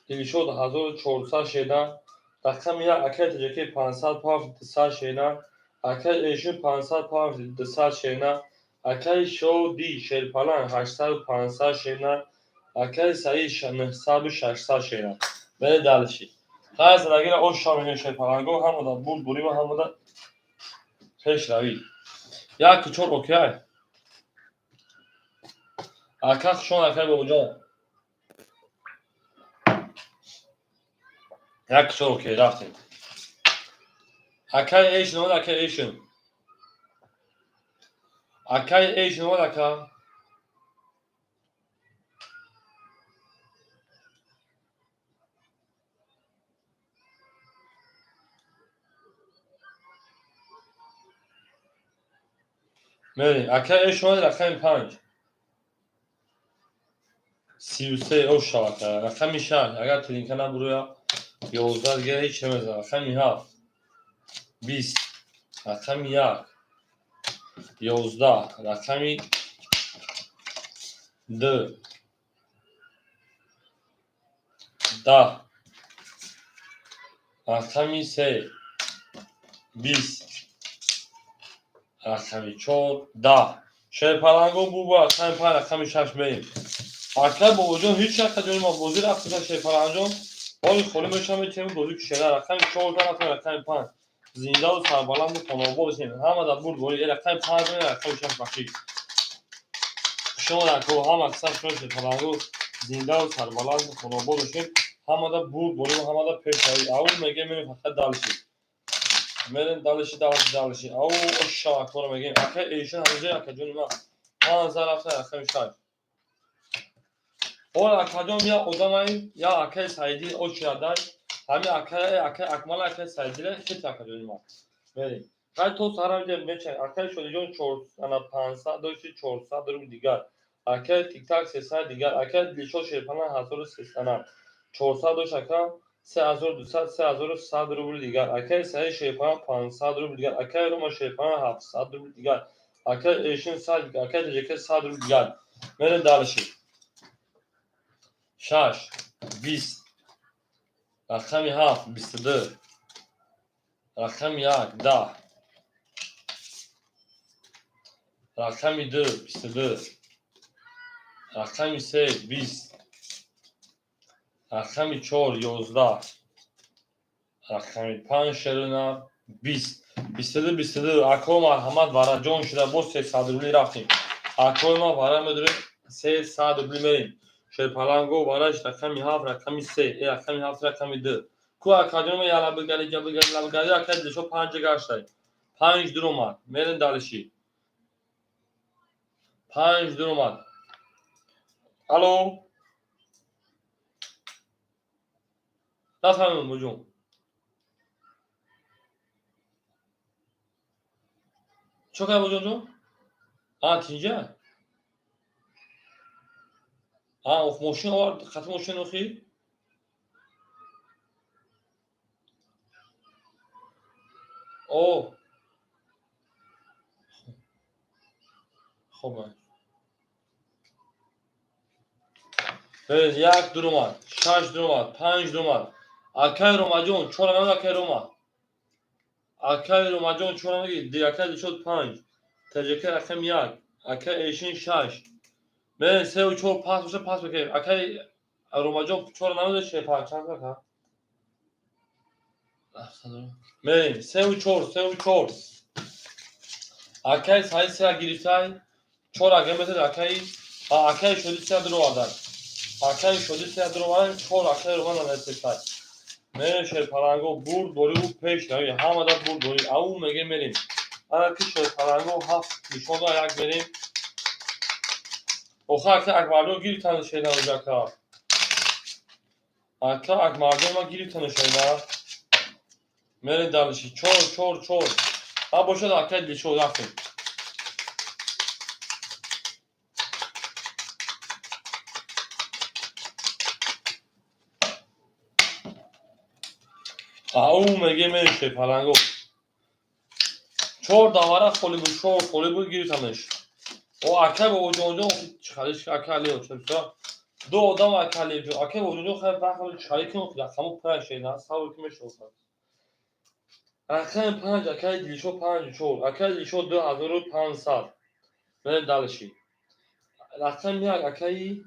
Дилшод 1400 шедан. Рақами 1 акаи Тоҷикӣ 500 пафт 200 шедан. Акаи Эшин 500 пафт 200 шедан. Акаи Шодӣ шерпаланг 800 500 шедан. Акаи Саид 900 600 шедан. Мерем дальше. Хай задагиро ош шавем шерпаланго ҳамада бурд бурива ҳамада пешравӣ. 1 4 окей. Ака хушон акаи бобоҷон. 1 4 окей рафтем. Акай эйшн омад, акай эйшн. Акай эйшн омад, ака. Мерем. Акай эйшн омад, рақами 5. 33 ош шавад. Рақами 6. Агар тринка набуроя, 11 дига ҳеч намезанад. Рақами 7. 20. Рақами 1. 11. Рақами 2. 10. Рақами 3. 20. Рақами 4. 10. Шерпаланго бу рақами 5, рақами 6 мерем. Акай бобоҷон ҳеҷ вақт ҷони ма бозӣ рафта шерпаланҷон. Ҳоли холӣ мешавам, метавонем бозӣ кушена. Рақами 4 рафтем, рақами 5. Зиндаву сарбаланду хонобод бошем. Ҳама дар бурд борӣ. Рақами 5, рақами 6 бахшид. Шумо дако ҳама қисм шумо шерпаланго зиндаву сарбаланду хонобод бошем. Ҳама дар бурд борӣ ва ҳама дар пешравӣ. Ау мегем мерем фақат дальше. Мерем дальше, дальше, дальше. Ау оша акора мегем. Акай эйшон ҳамҷа акаҷони ма. 5 рафта рақами 6. Ҳол акаҷон я одамай, я акай Саидӣ очирадай. Ҳами акай, акай Акмал, акай Саидӣ хит акаҷони ма. Мерем. Хай то сарам ҷа меча акай Шодиҷон 400 дошти 400 рубл дигар. Акай Тиктак 300 дигар. Акай Дилшод Шерпана 1300 400 дошт ака 3200 3100 рубл дигар. Акай Саид Шерпана 500 рубл дигар. Акай Рома Шерпана 700 рубл дигар. Акай Эшин 100 дигар. Акай Таҷика 100 рубл дигар. Мерем дальше. 6 20 рақами 7 22 рақами 1 10 рақами 2 22 рақами 3 20 рақами 4 11 рақами 5 шерунар 20 22 22. Акои марҳамат вараҷон шуда боз 300 рубли рафтем. Акои ма вара медорем 300 рубли мерем. Шерпаланго вараш рақами 7 рақами 3 рақами 7 рақами 2. Ку акаҷон ма яла бигари ҷа бигари ла бигари акай дилшо 5 гаштай. 5 дуромад. Мерем дальше. 5 дуромад. Алло. Нафаҳмидам буҷон. Чо кай буҷонҷон? А, тинҷа? А, мошин овард, хати мошин охи? О. Хоб. Як дуромад, 6 дуромад, 5 дуромад. Акай Ромаҷон, чора намед акай Рома. Акай Ромаҷон чора намеги, акай Дилшод 5, Таҷика рақами 1, акай Эшин 6. Мен 3 4 пас боша пас бикунем. Акай Ромаҷон чора намед ше панҷ чанд ака? Мерем 3 4 3 4. Акай Саид 3 гирифтай, 4 агар метад акай, акай Шоди 3 дуровардай. Акай Шоди 3 дуровардай, 4 акай Роман наместай. Мерем шерпаланго бурд борӣ пеш рави, ҳама дар бурд борӣ. Ау меге мерем. Ана ки шерпаланго 7 нишон дод, як мерем. Оха ака Акмарҷон гирифтан шерна ака. Ака Акмарҷон ма гирифтан шерна. Мерем дальше. 4 4 4. Ҳа бошад акай Дилшод рафтем. Ау меге мерем шерпаланго. 4 давара холи буд, 4 холи буд гирифтанаш. О акай бобоҷонҷон чиқариш акай Алиев ча. Ду одам акай Алиев. Акай бобоҷонҷон хай бахали чиқари кун рақаму 5 шена, савол ки мешавад. Рақами 5 акай Дилшод 5 4, акай Дилшод 2500. Мерем дальше. Рақами 1 акай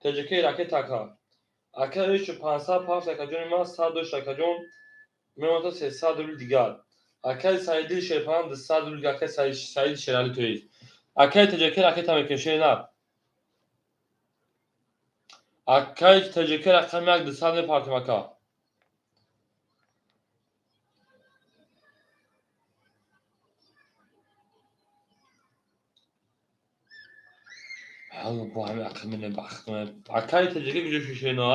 Таҷикаи ракета ака. Акай 500 пафт акаҷони ман 100 дошт акаҷон мемонад 300 рубл дигар. Акай Саиди Шерпан 200 рубл дигар, акай Саид Шерали тоист. Акай Таҷикаи ракета мекунем шернар. Акай Таҷикаи рақами 1 200 мепартем ака. Бо ҳами ақл бахт. Акаи таҷика куҷо шишено?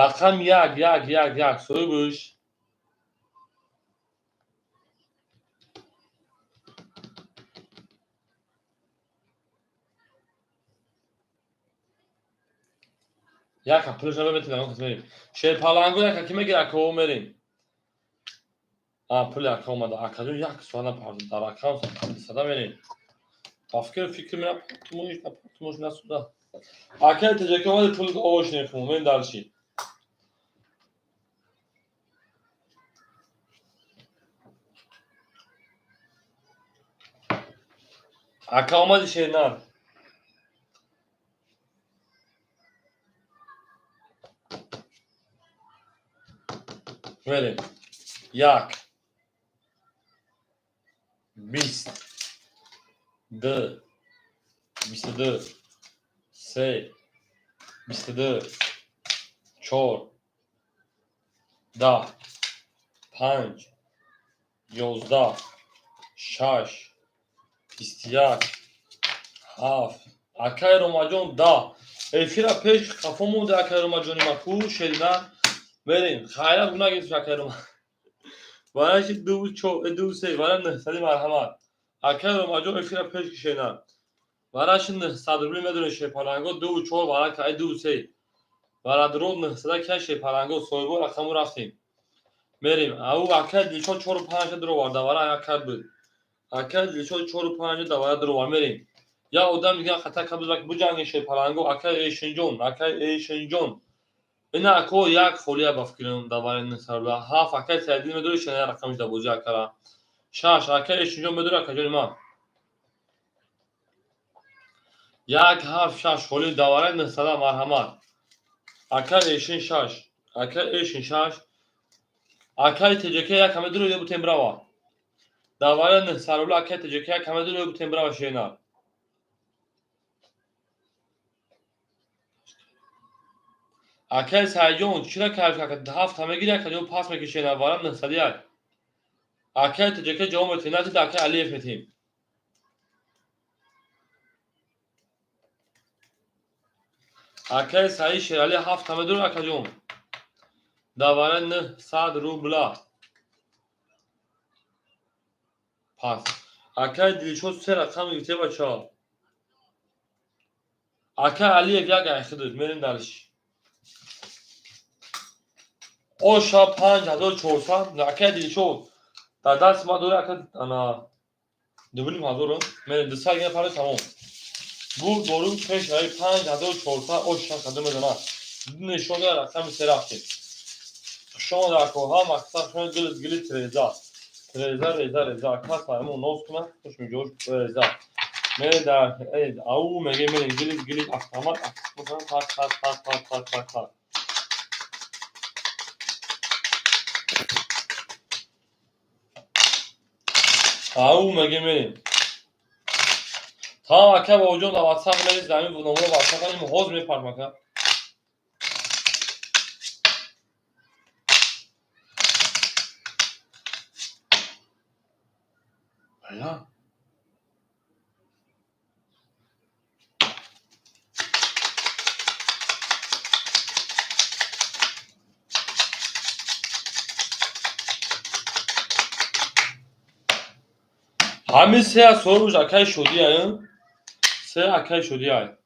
Рақам 1 1 1 1 соҳибш. Яка пулш наметем, мерим. Шерпаланго яка ки мегир, акао мерим. Пули ака омада. Акаҷон як соат напардо дар акам сада мерим. Ба фикр мера тумош тумош насуда. Акаи таҷика омади, пул овош нехум, мерим дальше. Ака омади, шернар. Мерем. 1 20 2 22 3 22 4 10 5 11 6 21 7. Акаи Ромаҷон 10. Эфира пеш қафо монда, акаи Ромаҷони ма ку шеринар. Мерем. Хайрат гуна гирифт, акаи Рома. Вараши 2 4 2 3 вара 900, марҳамат. Акаи Ромаҷон, эфира пеш кишена. Вараши 900 рубли медонед, шерпаланго 2 4 вара кай 2 3. Вара дро 900 кай шерпаланго соҳибо рақаму рафтем. Мерем. Ау акаи Дилшод 4 5 дро варда вара акай буд. Акаи Дилшод 4 5 да вара дро вар мерем. Я одам дига хата кабуд буҷанги шерпаланго, акаи Эшинҷон, акаи Эшинҷон. Ина ако як холия ба фикрам давари 900 рубла. 7 акаи Саиддин медори, шена рақамиш да бозӣ акара. 6 акаи Эшинҷон медори, акаҷони ман. 1 7 6 холи давараи 900, марҳамат. Акаи Эшин 6. Акаи Эшин 6. Акаи ТJK як ҳама дуро бутем брава. Давараи 900 рубла, акаи ТJK як ҳама дуро бутем брава, шенар. Акаи Саидҷон, чира кайф ҳафт мегири, акаҷон пас мекишена вара 901. Акаи ТJK ҷавоб метем, натид акаи Алиев метем. Акаи Саид Шерали ҳафт медор, акаҷон. Давара 900 рубла. Пас. Акаи Дилшод се рақам гирифте, бачаҳо. Акаи Алиев як айхидуд, мерем дальше. Оша 5400, акаи Дилшод. Дар даст ма дори, ака, ана 2500, мерем 200 гина паро тамом. Бу дору пеш раи 5400 оша кадом медона. Нишон рақами се рафтем. Шон ракоҳа мақсад шон гил гили треза. Треза реза реза ака саймон ноз кунад, хуш миҷош реза. Мере дар ау меге мере гили гили автомат автомат так так так так так так так. Ау меге мерем. Тамом, ака бобоҷон, дар WhatsApp мерез, дар ин номро WhatsApp кунем, ҳозир мепарм, ака. Бала. Ҳамин се соҳибш акаи Шодия, се акаи Шодия.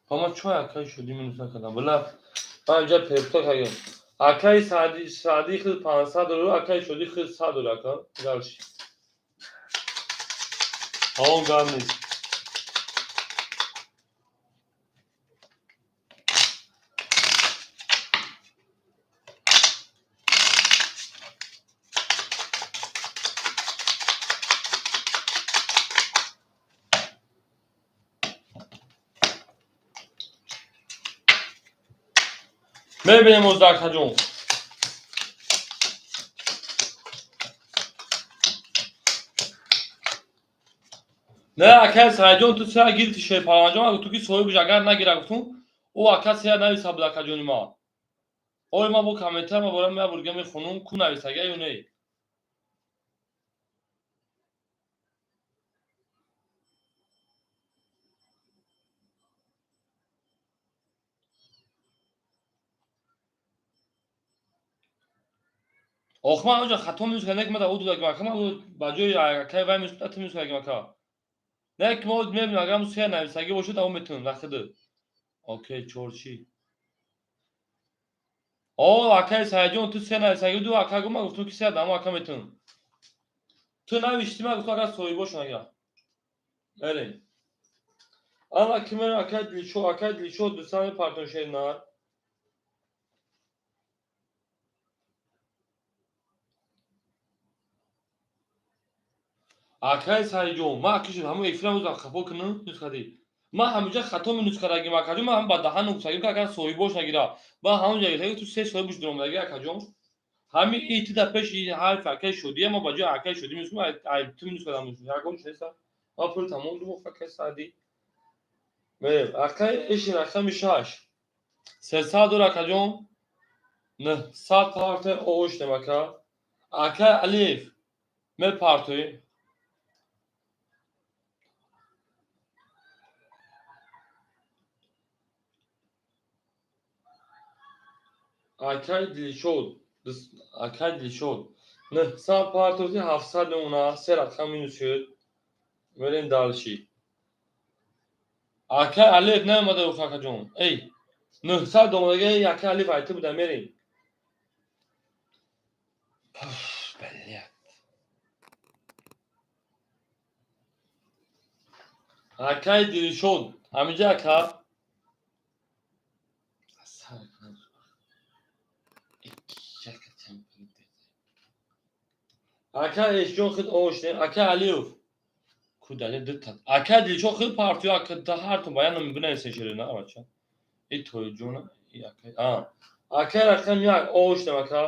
Ама чой акаи Шодӣ минус накардам. Била, ман инҷа перепута кардам. Акаи Саъди Саъди хел 500 доллар, акаи Шодӣ хел 100 доллар, ака. Дальше. Тамом, гап нест. Мебинем оз, акаҷон. Не, акаи Саидҷон, ту сея гирифти, шерпаланҷон, ту ки соҳибш агар нагира гуфтум, ӯ ака сея нависа буд, акаҷони ман. Ой, ман бо комментар ма борам, я бурга мехонум, ку нависага ё не? Ох, ман оҷа хато минус кардам, не ки ман дар ӯ додагим ака, ман ба ҷои акаи вай минус ту минус кардагим ака. Не ки мо мебинем, агар ҳамун се нависагӣ бошад, ҳамон метавонем вақти ду. Окей, чорчи. О, акаи Саидҷон, ту се нависагӣ ду ака гуфт, ман гуфтам ки се дамо ака метавонам. Ту навиштӣ, ман гуфтам агар соҳибошон агар. Мерем. Ана ки мерем акаи Дилшод, акаи Дилшод дусад мепартон шернар. Акаи Саидҷон, ман акиши ҳамон эфирам рӯзам хафо кунам, минус кардӣ. Ман ҳаминҷа хато минус кардагим акаҷон, ман ҳам ба даҳан гуфтагим ки агар соҳибош нагира. Ман ҳамонҷа гирифтагим, ту се соҳибош дуромадагӣ акаҷон. Ҳамин и ту дар пеши ҳарфи акаи Шодия, ман ба ҷои акаи Шодӣ минус кунам, ай ту минус кардам, ягон чиз нест. Ман пул тамом дум, акаи Саидӣ. Мерем, акаи иши рақами 6. 300 дор акаҷон. 900 партои оштем ака. Акаи Алиев мепартоӣ. Акаи Дилшод, акаи Дилшод 900 партои 700 мемона, се рақам минус шуд. Мерем дальше. Акаи Алиев наомада ух акаҷон. Эй, 900 омадаги, акаи Алиев айти буда, мерем. Блядь. Акаи Дилшод, ҳаминҷа ака. Ака Эшҷон худ ошнем, ака Алиев. Кудали дута. Ака Дилшод худ партиё, ака да ҳартон ба як ном бинависен шере, на бача. И Тоиҷона, и ака. А. Ака рақам 1 ошнем ака.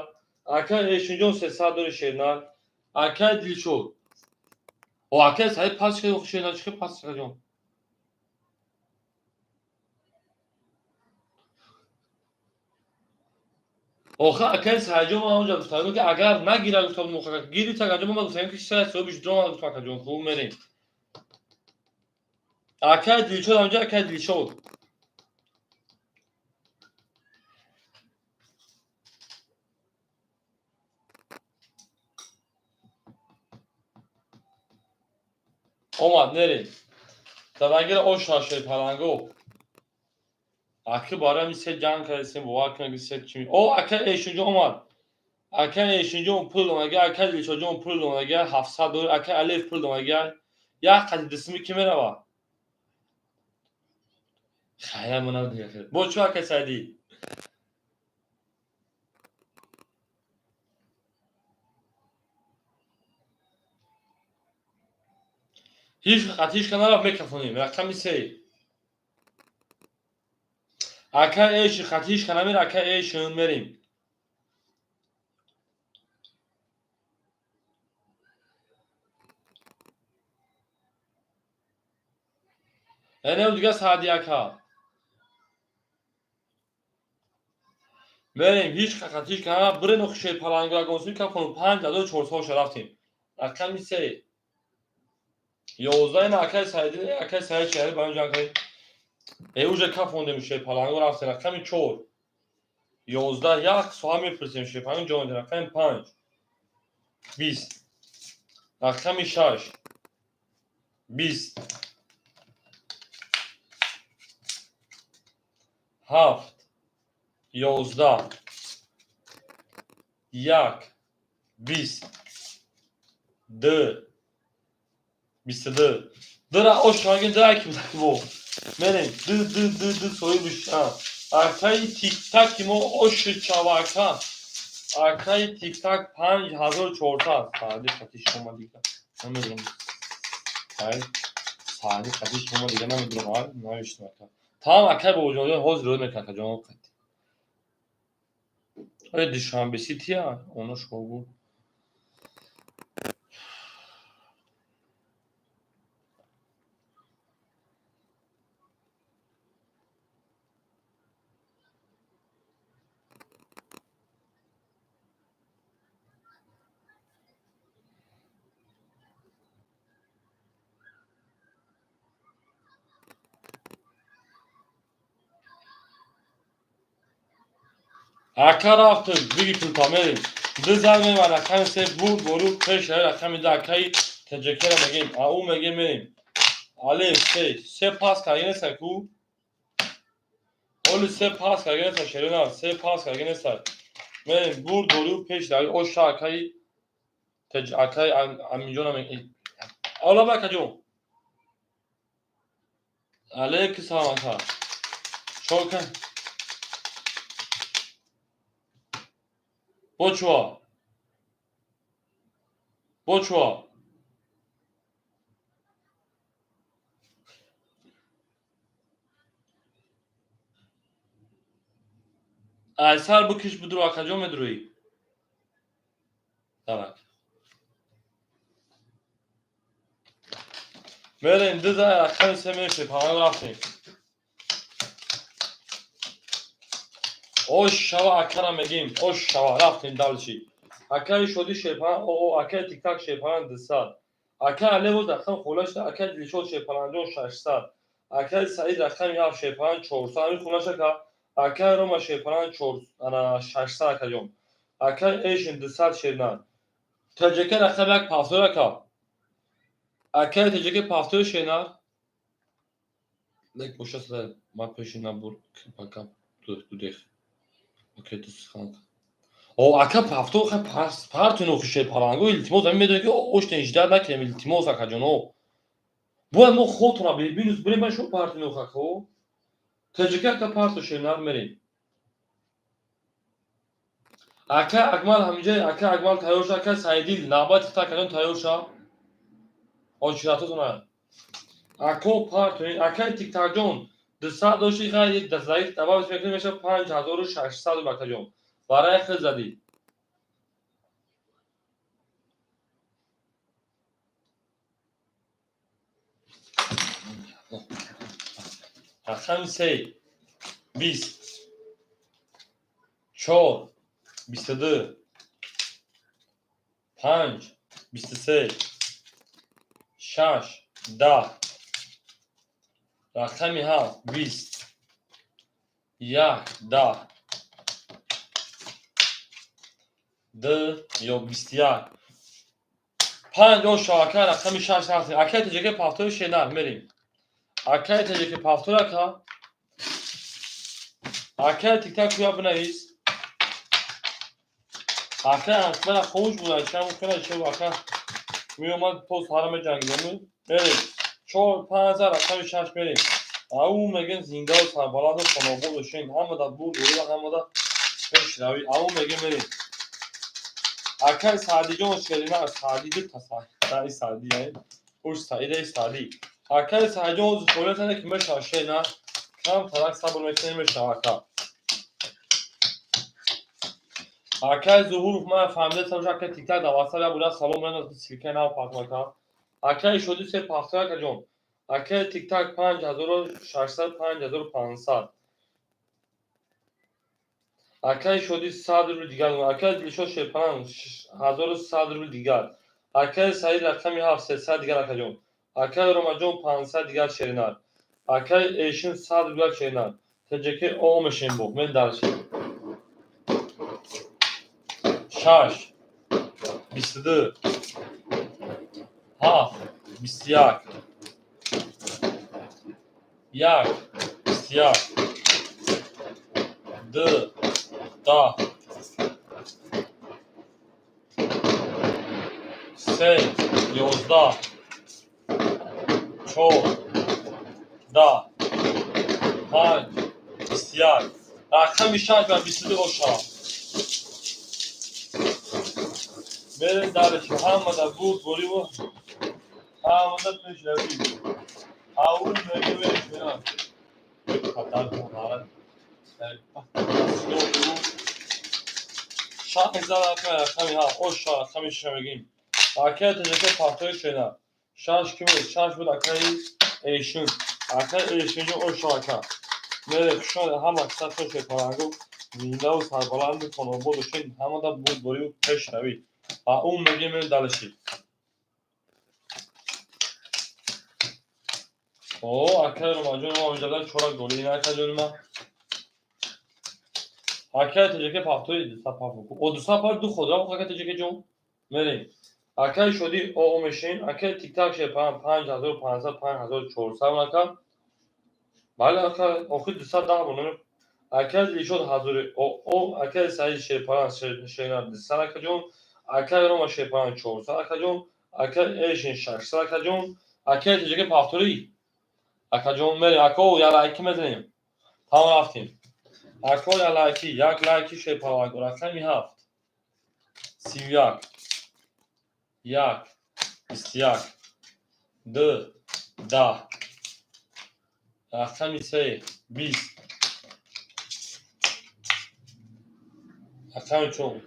Ака Эшҷон 300 дори шернар. Ака Дилшод. О, ака Саид пас шед, шернар чӣ пас шед ҷон. Охир акаи Саидҷон ман онҷа гуфтам ки агар нагира гуфтам мухака гирифт акаҷон, ман гуфтам ки се соҳибиш дром гуфтам акаҷон, хуб мерем. Акаи Дилшод онҷа, акаи Дилшод. Омад, мерем. Задагира ош нашед паланго. Аки барои ҳамин се ҷанг кардем, бовар кунед ки се чи. О, ака Эшинҷон омад. Ака Эшинҷон пул омага, ака Дилшодҷон пул омага, 700 доллар, ака Алиев пул омага. Як қади дисми ки мерава? Хайр, ман намедонам. Бо чӣ ака Саидӣ? Ҳеҷ қатишка нарафт, мекафонем. Рақами 3. Ака Эши қатишка намера, ака Эшин мерем. Эне дига Саъди ака. Мерем, ҳеҷ қатишка нарафт, бирен охи шер паланго ягонсуи кафонем, 5400 ша рафтем. Рақами 3. 11 ина акаи Саиди, акаи Саид шаҳри ба ҷанг кардем. Э, уже кафондем шер паланго рафтем. Рақами 4. 11 як соат мепурсем шер паланго ҷон. Рақами 5. 20. Рақами 6. 20. 7. 11. 1. 20. 2. 22. Дыра ош шаги дыра ки бо. Мерем. Ды ды ды ды соҳибиш. Акаи тиктак ки мо ош чавака. Акаи тиктак 5400. Саъди қатиш шума дига. Намедонам. Ай саъди қатиш шума дига намедонам. Ай навиштам ака. Тамом акаи бобоҷон ҳозир рӯй мекунад акаҷон қат. Ой Душанбе Сития, оно шогу. Ака рафтем, биги пулта мерем. Ду зар мева рақами се бурд бору пеш рақами ду акаи ТҶК-ра мегем. Ау мегем мерем. Алиф се, се пас каргенеса ку? Оли се пас каргенеса шерина, се пас каргенеса. Мерем бурд бору пеш рави оша акаи ТҶ акаи Аминҷона мегем. Ола бакаҷон. Алейки салом ака. Чокан. Бочуа. Бочуа. Айсар букиш будуру акаҷон медурӯӣ. Давай. Мерем ду зай рақами се меши паҳан рафтем. Ош шава акара мегим, ош шава рафтем далчи. Акаи шоди шерпалан, о акаи тиктак шерпалан 200. Акаи Алевоз рақам холашта, акаи Дилшод шерпаланҷон 600. Акаи Саид рақами 7 шерпалан 400. Ҳамин холаша ка акаи Рома шерпалан 600 акаҷон. Акаи Эшин 200 шернан. ТҶК рақами 1 пафтор ака. Акаи ТҶК пафтор шернан. Лек боша сада ма пеши набур пока дудех. Окей, ту. О, ака пафтор хай парту нохи шерпаланго илтимос ами медонӣ ки ошта иждат накунем илтимос акаҷон о. Бояд мо хотона бибинус бирем ба шо парту нох ака о. ТҶК ака парту шернан мерем. Ака Акмал ҳаминҷа ака Акмал тайёр ша, ака Саидил навбати хита акаҷон тайёр ша. Очиратотона. Ако парту акаи Тиктакҷон 200 дошти хай заиф добавить мекунем меша 5600 акаҷон. Барои хел задӣ. Рақами се 20 4 22 5 23 6 10 рақами 7 20 1 10 2 ё 21 5 оша ака рақами 6 рафтем. Акаи ТҶК пафтори шенар мерем. Акаи ТҶК пафтор ака. Акаи Тиктак куя бинавис. Акаи Акбара хомӯш буда, чам куна чӣ ака меомад то саҳара меҷангидем. Мерем. 4 5 рақами 6 мерем. Ау мегем зиндаву сарбаланду хонобод бошем. Ҳамада бурд бурда ҳамада пешравӣ. Ау мегем мерем. Акаи Саъдиҷон шерина Саъди дута Саъди Саъди уш Саидаи Саъди. Акаи Саъдиҷон ҳозир фаъолият ки мешава шерина кам тарак сабр мекунем мешава ака. Акаи Зуҳуров ман фаҳмидастам ака Тиктак дар ватсап як бора салом меназ силкаи нав пахмака. Акаи Шоди се пахтор акаҷон. Акаи Тиктак 5600 5500. Акаи Шоди 100 рубл дигар. Акаи Дилшод Шерпалан 1100 рубл дигар. Акаи Саид рақами 7 300 дигар акаҷон. Акаи Ромаҷон 500 дигар шеринар. Акаи Эшин 100 рубл дигар шеринар. ТҶК О мешем бо. Мен даршем. 6 22 7 21 1 21 2 10 3 11 4 10 5 21 рақами 6 ва 22 оша. Мерем дарш ҳамада бурд бориву ҳамада пешравӣ. Ау мегем мерем. Хатар ҳарат. Шаш зад рақами 7 оша рақами 6 мегим. Акаи ТҶК пахтои шена. 6 ки буд? 6 буд акаи Эшин. Акаи Эшинҷон оша ака. Мере хушон ҳама каса шерпаланго зиндаву сарбаланду хонобод бошед. Ҳамада бурд бориву пешравӣ. Ау мегем мерем далаши. О, акаи Ромаҷон мо инҷа чорак доли. Ин акаҷони ма. Акай Тоҷике пафтори 200 пафт. О 200 пафт ду ход рафт, акай Тоҷике ҷон. Мерем. Акай Шодӣ о мешин, акай Тиктак шепан 5500, 5400 ака. Бале ака, охир 210 бо. Акай Дилшод ҳазори о, акай Саид шепан шена 200 ака ҷон, акай Рома шепан 400 ака ҷон, акай Эшин 600 ака ҷон, акай Тоҷике пафтори. Ака ҷон мерем, ако я лайки мезанем. Тамом рафтем. Ако я лайки, як лайки шепан, рақами 7. 31 1 21 2 10 рақами 3 20 рақами 4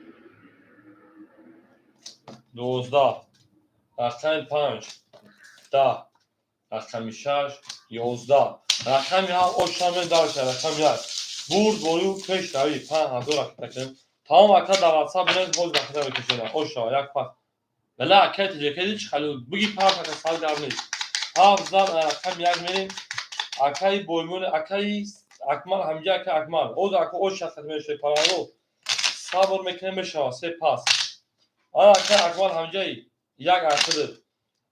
12 рақами 5 10 рақами 6 11 рақами 7 ошаме дарша рақами 1 бурд борю пешравӣ 5000 рақам. Тамом ака, дар WhatsApp бинед, ҳоз рақам мекушена. Ошава як пас. Вала акай Тоҷикади чи халу буги пафт ака, сал гап нест. Ҳафт зан рақами 1 мерем. Акаи Боймон, акаи Акмал ҳамҷа, акаи Акмал. Оз ака ош шахсат мешавад параро. Сабр мекунем, мешавад се пас. Ана акаи Акмал ҳамҷаи як ахир.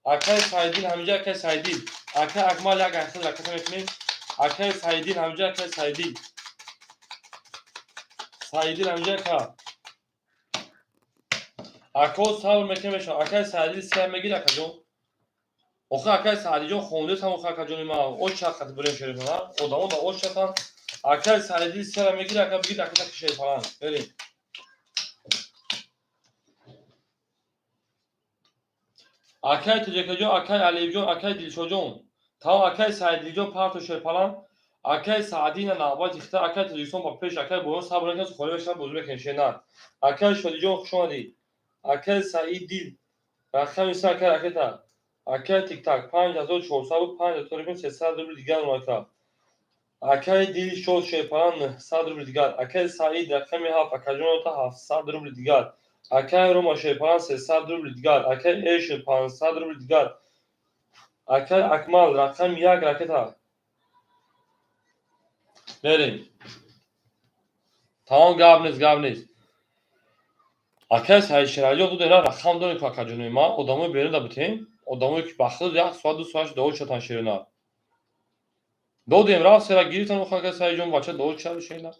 Акаи Саидин ҳамҷа, акаи Саидин. Акаи Акмал як ахир раката мекунем. Акаи Саидин ҳамҷа, акаи Саидин. Саидин ҳамҷа ака. Ако сабр мекунем, мешавад. Акаи Саидин се мегир акаҷон. Охир акаи Саидиҷон хондес ҳам, охир акаҷони ман ош чақат бирем шерифана. Одамо да ош чатан. Акаи Саидин сера мегир ака, бигир ака таки шерифана. Берем. Акаи Тоҷикаҷон, акаи Алиевҷон, акаи Дилшоҷон. Тамом акаи Саидилҷон парто шерпалан. Акаи Саъдина навбати хита, акаи Тоҷикистон ба пеш, акаи Боён сабр накард, холӣ мешавад, бозӣ мекунем шена. Акаи Шодиҷон, хуш омадӣ. Акаи Саиддил рақами се, акаи ракета. Акаи Тиктак 5400 буд, 5300 рубл дигар ака. Акаи Дилшод шерпалан 900 рубл дигар. Акаи Саид рақами 7, акаҷон 700 рубл дигар. Акаи Рома шерпалан 300 рубл дигар. Акаи Эшин 500 рубл дигар. Акаи Акмал рақами 1 ракета. Мерем. Тамом гап нест, гап нест. Акаи Саид Шералиён ду дера рақам дорем ку акаҷони ман, одамои берун да бутем, одамое ки ба худ як соат ду соат дуо чатан ширина. Додем рафт сера гирифтан охир акаи Саидҷон бача дуо ча ширина.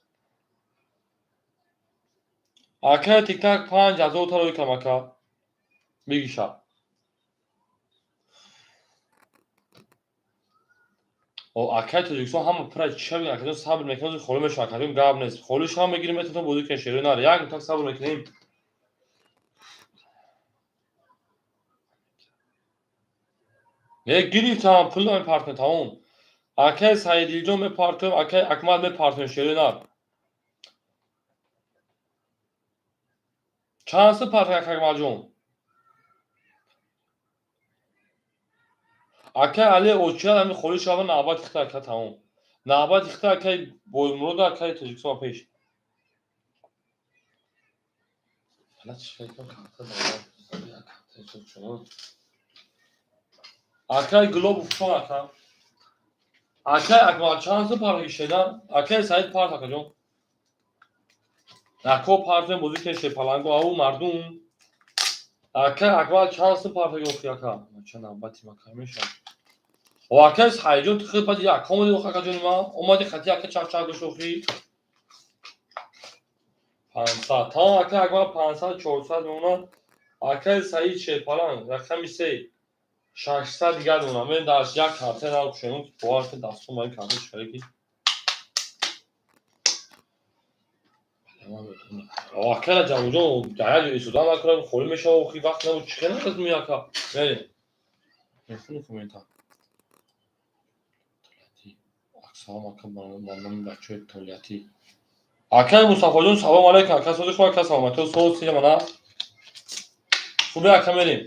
Акаи Тиктак 5000 тарои кам ака. Бигиша. О акаи Тоҷикистон ҳама пура чиша бигин, акаҷон сабр мекунем, холӣ мешавад, акаҷон гап нест. Холӣ шава мегирем, метавонем бозӣ кунем шерӯ наре. Як так сабр мекунем. Не гирифтам, пул мепартем, тамом. Акаи Саидилҷон мепартем, акаи Акмал мепартем шерӯ нар. Чанд су партем, акаи Акмалҷон? Акаи Али Очиян ҳами холӣ шава навбати хита ака, тамом. Навбати хита акаи Боймурод, акаи Тоҷикистон пеш. Акаи Глоб хуш ака. Акаи Акмал чанд су парт шеда? Акаи Саид парт акаҷон. Ако партем бозӣ кунем шепаланго ау мардум. Акаи Акмал чанд су парт охи ака? Ча навбати мака мешавад. О акаи Саидҷон ту худ баъд як омади охи акаҷони ман, омади хати ака чақ-чақ дошт охи. 500. Тамом акаи Акмал 500 400 мемонад. Акаи Саид шерпаланг рақами 3 600 дигар мемонад. Мен дар як карта накушем, бовар кун дастон ба ин карта чикаре ки. Акаи Ҷавоҷон дар як ҷо истодан накунам, холӣ мешава охи вақт набуд, чӣ хел накард ми ака. Мерем. Мехони комментар. Салом ака, ба номи бачаҳои Толиятӣ. Акаи Мустафоҷон салом алейкум, ака сози хуб, ака саломатӣ, соз сиҷа мана. Хубе ака, мерем.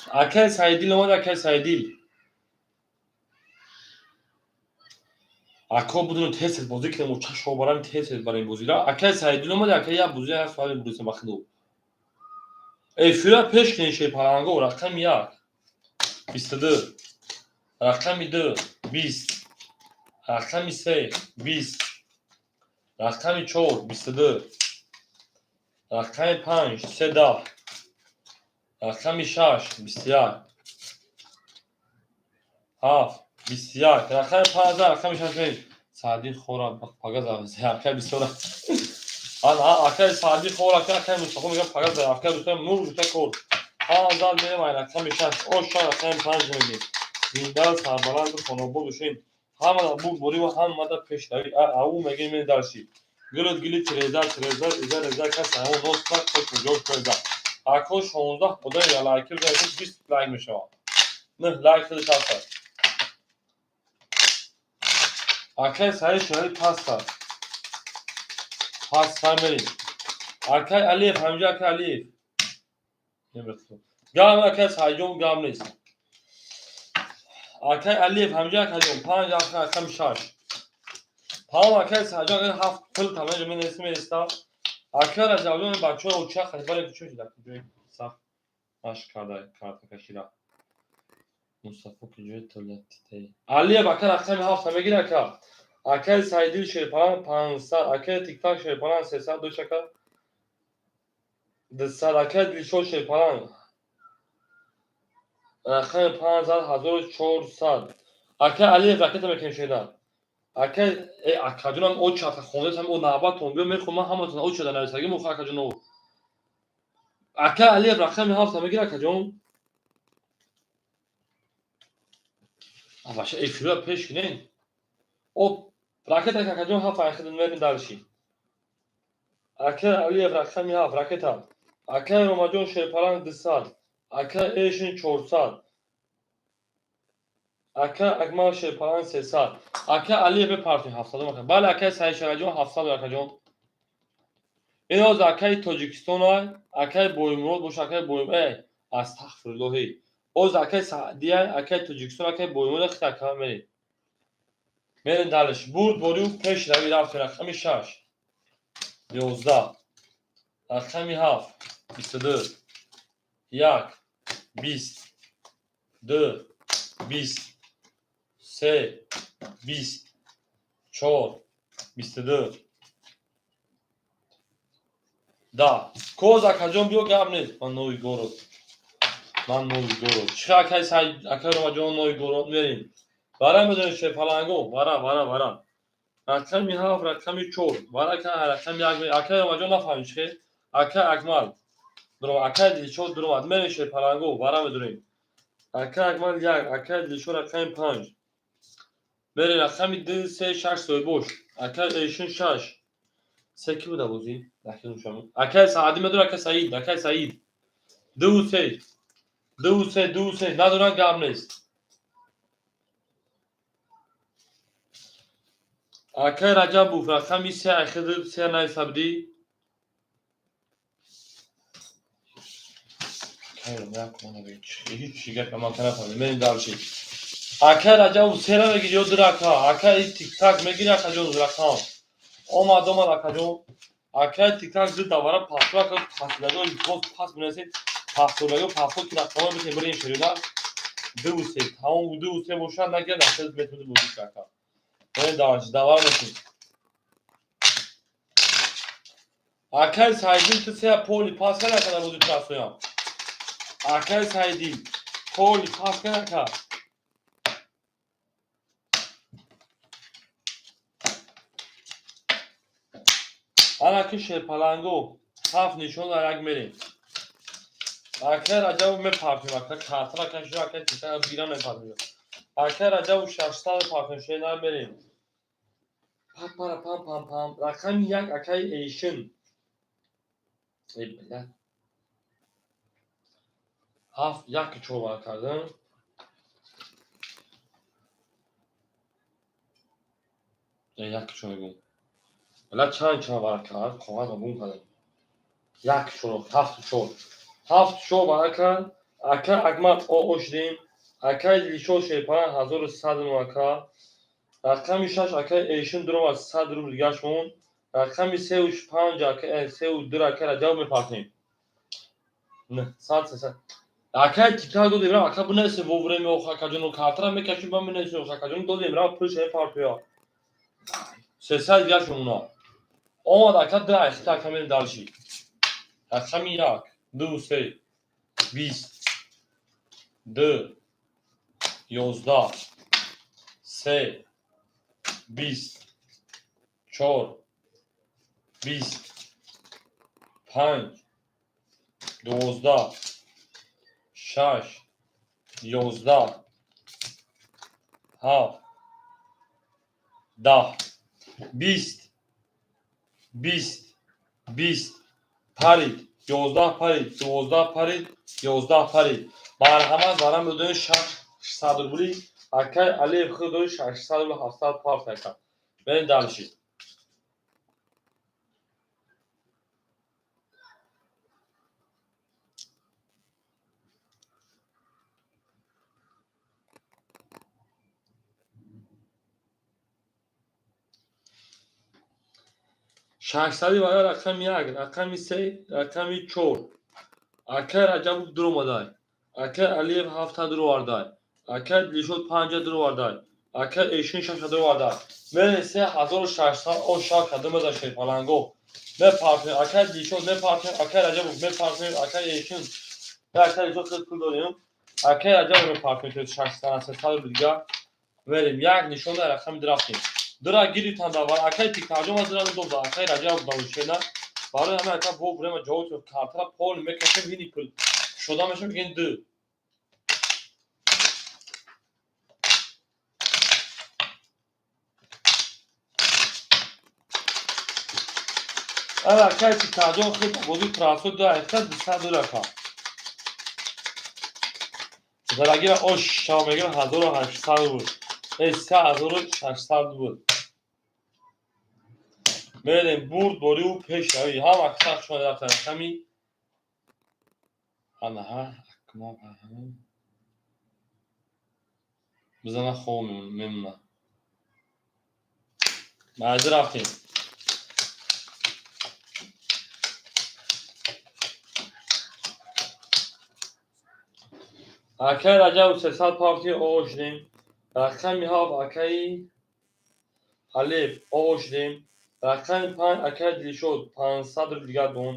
Акаи Саидил омад, акаи Саидил. Ако будуну тез тез бозӣ кунем, чашо барам тез тез барем бозира. Акаи Саидил омад, акаи як бозӣ як соат бурисем ба худо. Эфира пеш кунем шерпаланго, рақами 1 22 рақами 2 20 рақами 3 20 Рақами чор, 22. Рақами панҷ, се, 10. Рақами шаш, 21. Ҳафт, 21. Рақами панҷ, рақами шаш. Саъди хора пага заявка бисёра. Акаи Саъди хора, акаи Мустафо мегӯяд, пага заявка бисёра, мурғ гуфта кор. Панҷ зад мерем, ай рақами шаш, оша рақами панҷ мегӯем. Зинда, сарбаланду хонобод бошем. Ҳамада бурдборӣ ва ҳамада пешравӣ. Ау мегӯем, мерем дарши. Гилит гили тиреза тиреза реза реза, кас ҳамон нос нак хош ҷош реза. Ако 16 одами лайки бизанед, 20 лайк мешавад. Нӯҳ лайк худаш ҳаст. Акай Саид Шоҳӣ паст аст. Пас сар мерем. Акай Алиев ҳамҷа, акай Алиев. Гам, акай Саидҷон, гам нест. Акай Алиев ҳамҷа, акайҷон, панҷ, рақами шаш. Тамом, акай Саидҷон, акай ҳафт пул тамоми менест места. Акай Раҷабҷон, бачаҳо оча хали куҷо шуда? Куҷои сахт машқ карда карта кашида. Мустафо куҷои туалетитаи? Алиев ака рақами ҳафта мегири, ака. Акаи Саидил Шерпалан 500, акаи Тиктак Шерпалан 300 дош, ака. 200, акаи Дилшод Шерпалан. Рақами панҷсад, 1400. Акаи Алиев ракета мекунем шеда. Акаи акаҷонам оча хондасам, о навбатон биё мехом, ман ҳаматон оча да нависагӣ муха, акаҷон. Акаи Алиев рақами ҳафта мегири, акаҷон. Баша эфирро пеш кинен. О ракета, акаҷон, ҳафт айхидин мерин дарши. Акаи Алиев рақами ҳафт ракета. Акаи Ромаҷон Шерпаланг 200. Акаи Эшин 400. Акаи Акмал Шерпаланг 300. Акаи Алиев бепартои ҳафтсадум, ака. Бале, акаи Саидшараҷон, 700, акаҷон. Ин ҳозир акаи Тоҷикистон ай, акаи Боимурод боша, акаи Боим, астағфируллоҳи. Ҳозир акаи Саъдия, акаи Тоҷикистон, акаи Боимурод хит, ака мерем. Мерем далеш. Бурд борию пешравӣ рафтем, рақами шаш. 11. Рақами ҳафт, 22. Як, 20. Ду, 20. Се, 20. Чор, 22. 10. Коз, акаҷон, биё, гап нест. Ман Новый город. Ман Новый город. Чӣ, акаи Саид, акаи Ромаҷон, Новый город мерем. Вара медонем шерпаланго, вара, вара, вара. Рақами ҳафт, рақами чор. Вара ка рақами як. Акаи Ромаҷон нафаҳмид чӣ? Акаи Акмал. Дуромад, акаи Дилшод дуромад. Мерем шерпаланго, вара медонем. Акаи Акмал як, акаи Дилшод рақами панҷ. Мерем рақами ду, се, шаш, соҳибош. Акаи Эшин шаш. Се ки буда бозӣ? Акаи Саъдӣ медонад, акаи Саид, акаи Саид. Ду се. Ду се, ду се. Надоран, гап нест. Акаи Раҷабов рақами се, айхиди се нависабдӣ. Ҳеҷ гапа ман нафаҳмидам. Мерем дарши. Акаи Раҷабов сера мегири ё ду рака? Акаи Тиктак мегири, акаҷон, рақам. Омад, омад, акаҷон. Акаи Тиктак ду давара пасто, ака пасдагӣ боз пас менависед. Пасдагӣ пасто ки рақамҳо битем бирем шерина. Ду се, тамом, ду се бошад, нагирад, акаи метавонӣ бозӣ кунӣ, ака. Мерем дарши, давара мекунем. Акаи Саидин, ту се поли пас кард, ака, дар бозӣ трасоям. Акаи Саидин поли пас кард, ака. Ана ки шерпаланго ҳафт нишон дар як мерем. Акаи Раҷабов мепартем, ака картара кашида, акаи Тиктак гирам мепартем. Акаи Раҷабов 600 мепартем, шер мерем. Папара пам пам пам. Рақами як, акаи Эйшин. Эй, бля. Ҳафт, як, чор вара кардам. Як чор мегӯм. Бля, чанд чанд вара кард? Коғазро гум кардам. Як, чор, ҳафту чор. Ҳафту чор вара кард. Ака Акмал о шудем. Акаи Дилшод Шерпалан 1100 ака. Рақами шаш, акаи Эйшин дуромад, 100 рубл дигаш монд. Рақами сеу панҷ, ака сеу ду, ака Раҷаб мепартем. 900, 300. Акаи Тиктак додем, ра ака, бинависем вовремя, ох, акаҷон, картара мекашим, ба менависем, ох, акаҷон, додем, ра пулш мепартоя. 300 дигаш мемонад. Омад ака ду айхта ака мерем дальше. Рақами як, ду, се, 20, ду, 11, се, 20, чор, 20, панҷ, 12, шаш, 11, ҳафт, 10, 20, 20, 20 парид, 11 парид, 12 парид, 11 парид. Марҳамат, барам додани 600 рубли. Акай Алиев худ дори 600 рубли, 700 парт ака. Берем дальше. 600-и вара рақами як, рақами се, рақами чор. Акай Раҷабов дуромадай. Акай Алиев ҳафта дуровардай. Акай Дилшод панҷа дуровардай. Акай Эшин шаша дуровардай. Мерем 3600 оша кадомеда шерпаланго. Мепартем акай Дилшод, мепартем акай Раҷабов, мепартем акай Эшин. Акай Дилшод хел пул дорем. Акай Раҷабов мепартем 600, 300 рубли дига. Мерем як нишона рақами ду рафтем. Дура гирифтан давар акай тиктарҷон ва дура дод акай Раҷабов давшена. Барои ҳамин ака во время ҷавоб картара пол мекашем, ҳини пул шуда мешам, мегӯем ду. Ана акай тиктарҷон худ бозӣ трансфер ду айхта 200 дурака. Зарагира ош шава мегӯям 1800 буд. Э, 3600 буд. Мерем бурд бориву пешравӣ. Ҳама аксар шума рафтан рақами анаҳа акмал бизана хоб мемона. Баъди рафтем. Акай Раҷаб 300 партия оғоз шудем. Рақами ҳафт акаи Алиев оғоз шудем. Рақами панҷ акаи Дилшод 500 рубл дигар дон.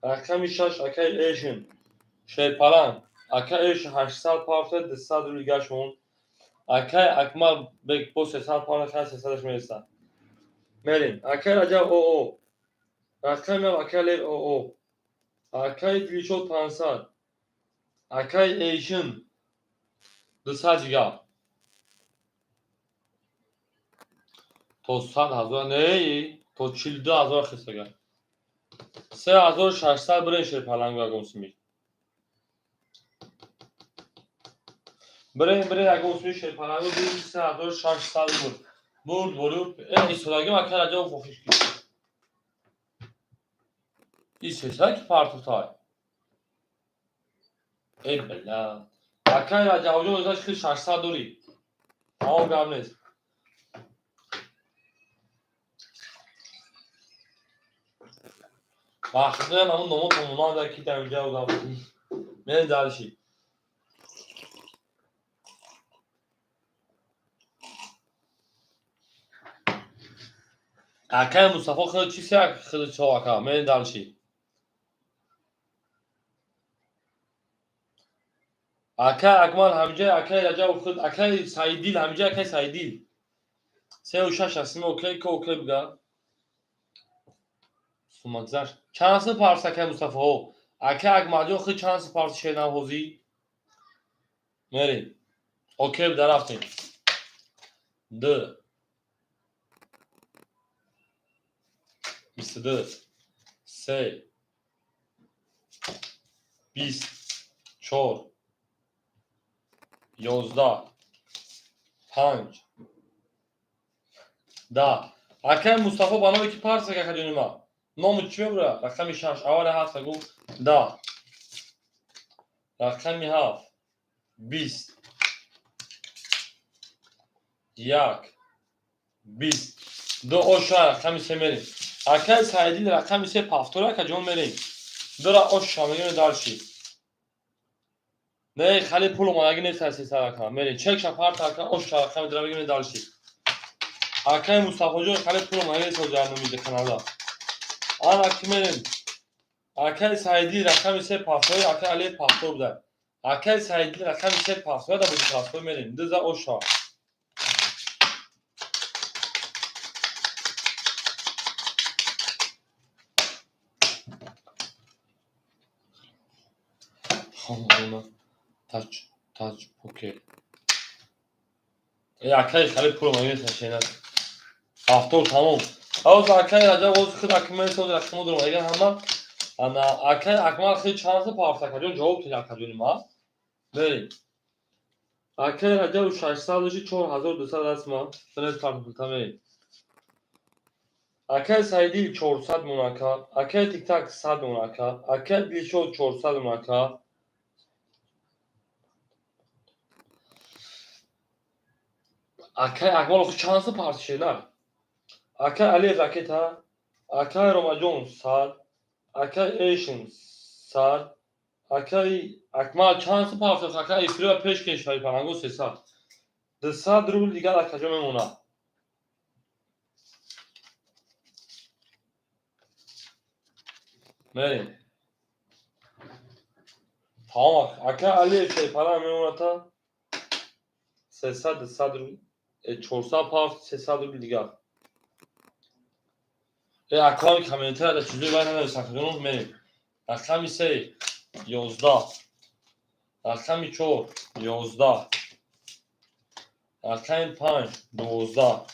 Рақами шаш акаи Эшин шерпаланг акаи Эшин 800 партия 200 рубл дигар шон. Акаи Акмал бек бо 300 партия хай 300-аш мересад. Мерем. Акаи Раҷаб оо. Рақами ҳафт акаи Алиев оо. Акаи Дилшод 500. Акаи Эшин 200 дигар. То 100 000 не, то 42 000 хистага. 3600 бирен шерпалангу ягон суми. Бирен, бирен ягон суми шерпалангу бирен 3600 буд. Бурд борю э истодагим акай Раҷабов хохиш ки. И сесад ки партутай. Э бля. Акай Раҷабҷон озаш хел 600 дорӣ. Тамом гап нест. Вақтиам ҳамун номо томонанда ки дар инҷа одам. Мерем дальше. Акай Мустафо хеле чӣ сяк хеле чо ака. Мерем дальше. Акай Акмал ҳамҷа, акай Раҷабов худ, акай Саиддил ҳамҷа, акай Саиддил. Сеу шаш ҳастим, окей, ко окей буга. Сума гузашт. Чанд сил парс акай Мустафо? Акай Акмалҷон худ чанд сил парс шернам ҳозӣ? Мерем. Окей буда рафтем. Ду. 22. Се. 20. Чор. 11. Панҷ. 10. Акай Мустафо ба номе ки парс ака ҷони ма. Ному чӣ мебура? Рақами шаш. Аввали ҳафта гуфт 10. Рақами ҳафт. 20. Як. 20. Ду оша рақами се мерем. Акай Саиддин рақами се пафтора ака ҷон мерем. Дура оша мегирем дальше. Не, хали пул омадаги нест ай 300 ака. Мерем. Чекша парта ака оша рақами дура мегирем дальше. Акай Мустафоҷон хали пул омадаги нест ҳозир номида каналда. Ана ки мерем. Акаи Саидӣ рақами се пафтои, акаи Алиев пафто буда. Акаи Саидӣ рақами се пафтои да буди пафто мерем. Дуза оша. Хонона тач тач покер. Э акаи хали пул магин шена. Пафтор тамом. Ҳоз акаи Раҷаб ҳоз худ акмел соз рақамо дорам. Ага ҳама ана акаи Акмал хеле чанд са пафт акаҷон ҷавоб тед акаҷони ма. Мерем. Акаи Раҷаб 600 дошти 4200 аст ма. Бинед партута мерем. Акаи Саидил 400 мон ака, акаи Тиктак 100 мон ака, акаи Дилшод 400 мон ака. Акаи Акмал охи чанд са парти шена? Акаи Алиев ракета, акаи Ромаҷон 100, акаи Эшин 100, акаи Акмал чанд са парти, акаи Ифрива пеш кешвари паланго 300. 200 рубл дигар акаҷо мемонад. Мерем. Тамом, акаи Алиев шерпаланг мемонад та 300, 200 рубл, 400 пафт, 300 рубл дигар. Аками комментария да чизои вай нанавис акаҷонон мерем. Рақами се 11, рақами чор 11, рақами панҷ 12,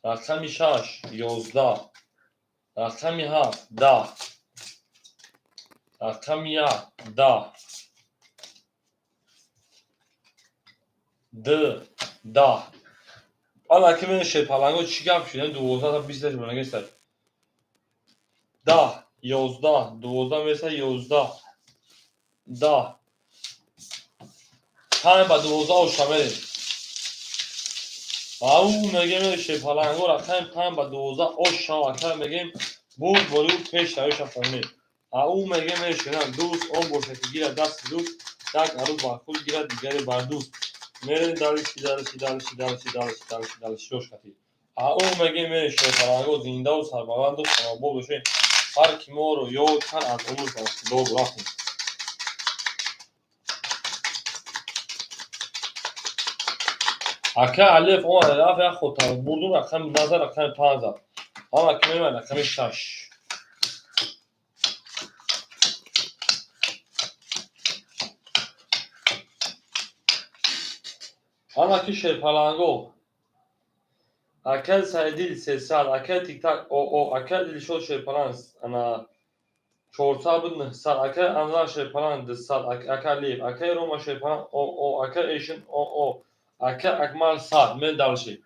рақами шаш 11, рақами ҳафт 10, рақами як 10, ду 10. Ана ки мене шерпаланго чӣ гап шуд? 12 та 20 та шумонагеста. 10, 11, 12 мераса 11, 10. Панҷ ба 12 оша мерем. Ау мегем шерпаланго рақами панҷ ба 12 оша ака мегем бурд бору пеш равиша хонӣ. Ау мегем шена дӯст он бошад ки гирад дасти дӯст, як арӯз бар худ гирад, дигаре бар дӯст. Мерем далиши далиши далиши далиши далиши далиши далиши ошкати. Ау мегем шерпаланго зиндаву сарбаланду хонобод бошед. Ҳар ки моро ёд кард аз умр ба Худо рафтем. Акаи Алиев омад рафт як хотар бурдум рақами назар рақами панҷ зад. Ама ки мемад рақами шаш. Ана ки шерпаланго. Акаи Саидил 300, акаи Тиктак ОО, акаи Дилшод шерпаланг ана 400 буд 900, акаи Анвар шерпаланг 200, акаи Алиев, акаи Рома шерпаланг ОО, акаи Эшин ОО, акаи Акмал 100. Мен дальше.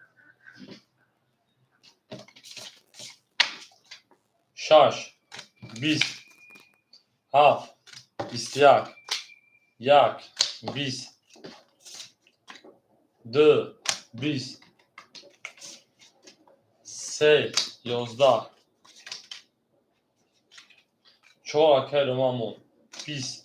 Шаш, бист, ҳафт, 21, як, 20, ду, 20, се, 11, чор акаи Ромамон, 20,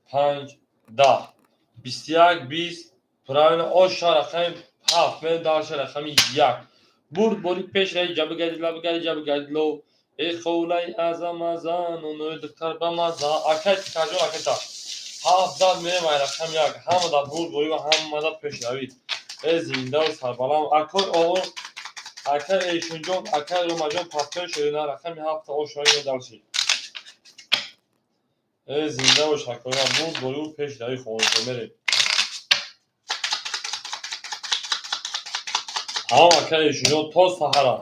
панҷ, 10, 21, 20, правильно, оша рақами ҳафт, мен дальше рақами як. Бурд бори пеш раи ҷабгади лабгади ҷабгадло. Э холаи азамазан, онои духтар ба маза. Акай тикаҷон акайта. Ҳафт зад мерем ай рақами як. Ҳама дар бурд бори ва ҳама дар пешравӣ. Э зиндаву сарбаланд. Акой оғо, акай Эшунҷон, акай Ромаҷон пафтои ширина рақами ҳафта ошои дальше. Э зинда бош акоя, бурд борию пешравӣ хонишо мерем. Ҳам акай Эшунҷон то саҳара.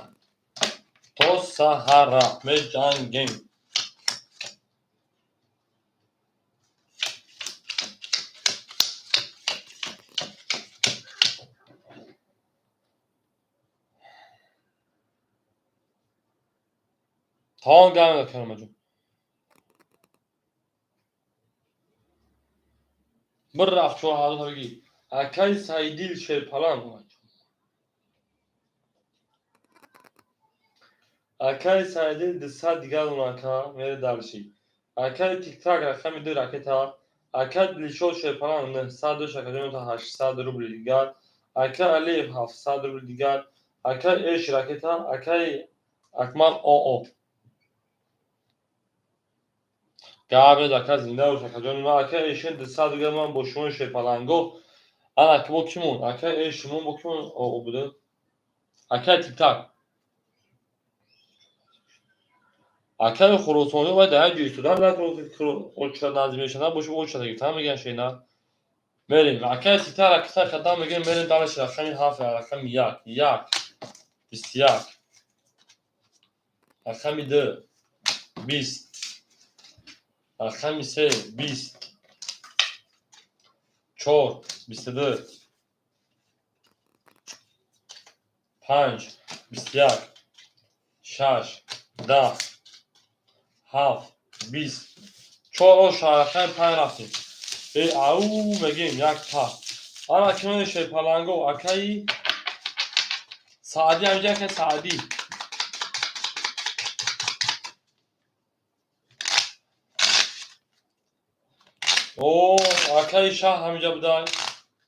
То саҳара меҷангем. Тамом гап акай. Bir рафт 4000 бигӣ. Акай Саидил шерпаланг. Акай Саидил 200 дигар он ака мере дальше. Акай Тиктак рақами ду ракета. Акай Дилшод шерпаланг 900 дошт акаҷон та 800 рубли дигар. Акай Алиев 700 рубли дигар. Акай Эш ракета, акай Акмал ОО. Гап нест, ака, зинда бош, акаҷони ман. Ака Эшин 200 дига, ман бо шумо шерпаланго. Ана ки бо кимон? Ака Эшимон бо кимон ОО буда? Акай Тиктак. Акаи Хуросонӣ вай дар як ҷо истодан оча наздик мешавад, боши оча гирифтан мегӯянд шена. Мерем. Акаи Тиктак ракета қадам мегӯем, мерем дальше рақами ҳафт, рақами як, як, 21, рақами ду, 20, рақами се, 20, чор, 22, панҷ, 21, шаш, 10, ҳафт, 20, чор, оша рақами панҷ рафтем. Э, ау мегӯем, як па. Ана кинои шерпаланго, акаи Саъдӣ ҳамиҷа, акаи Саъдӣ. О, акаи Шаҳ ҳамиҷа будай.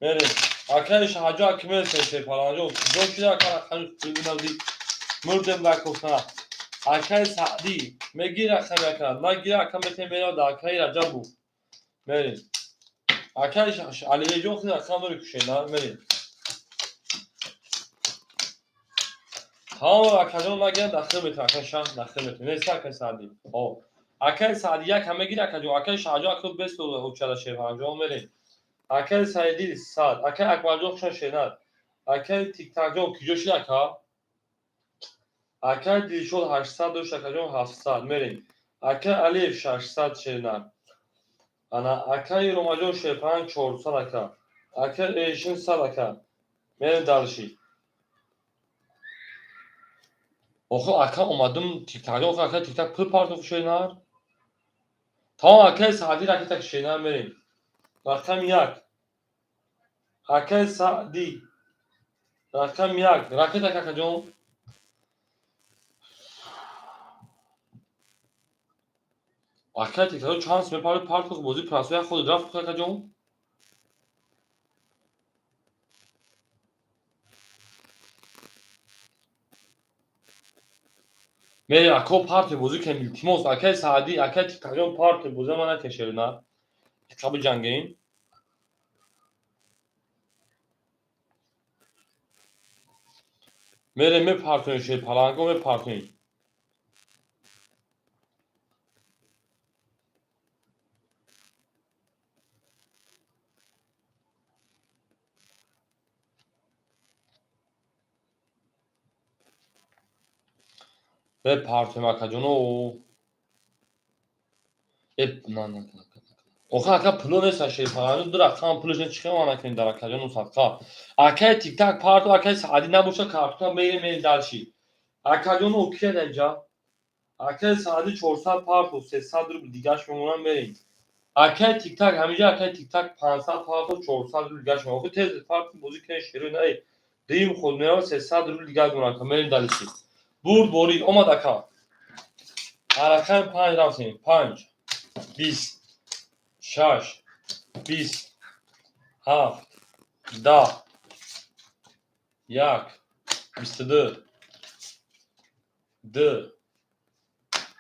Мерем. Акаи Шаҳҷо аки мересем шерпаланго. Куҷо шуда ака рақами набудӣ? Мурдем дар кофтана. Акаи Саъдӣ мегир рақами ака, нагир ака метем мерем дар акаи Раҷабу. Мерем. Акаи Алиҷон худ рақам дори кушена, мерем. Тамом акаҷон нагиранд, дахил метем, акаи Шаҳ дахил метем. Нест акаи Саъдӣ. О. Акаи Саъдӣ як ҳам мегир акаҷон, акаи Шаҳҷон ака бес ҳуҷҷата шерпаланҷон мерем. Акаи Саидӣ 100, акаи Акбарҷон хушон шенад. Акаи Тиктакҷон куҷо шид ака? Акаи Дилшод 800 дошт, акаҷон 700 мерем. Акаи Алиев 600 шенад. Ана акаи Ромаҷон шерпаланг 400 ака. Акаи Эшин 100 ака. Мерем дальше. Охо ака омадим Тиктакҷон, ака Тиктак пул партоф шенар. Тамом акаи Саъдӣ ракета шенар мерем. Рақами як. Акаи Саъдӣ. Рақами як. Ракета акаҷон. Акаи Тиктакҷон чанд сум мепард партоф бозӣ прасоя худ рафт акаҷон. Мерем ако партия бозӣ кунем, илтимос, акаи Саъдӣ, акаи Тиктакҷон партия бозӣ ман накешед на. Иқа биҷангем. Мерем мепартоем шерпаланго мепартоем. Мепартоем акаҷоно. Э, на, на, на. Охо ака пуло нест шерпаланго, ду рақам пулаш нест, чӣ хел накунем дар акаҷоно садқа. Акаи Тиктак парто, акаи Саъдӣ набоша картона мерем, мерем дальше. Акаҷоно кия дар инҷа? Акаи Саъдӣ 400 парто, 300 рубл дигаш мемонам, мерем. Акаи Тиктак ҳамиҷа, акаи Тиктак 500 парто, 400 рубл дигаш мемонам. Охо тез парто бозӣ кунем шерои на, дуюм худ мерава 300 рубл дигар мемонам, ака, мерем дальше. Бурд борид, омад ака. Рақами панҷ рафтем. Панҷ, 20, шаш, 20, ҳафт, 10, як, 22, ду,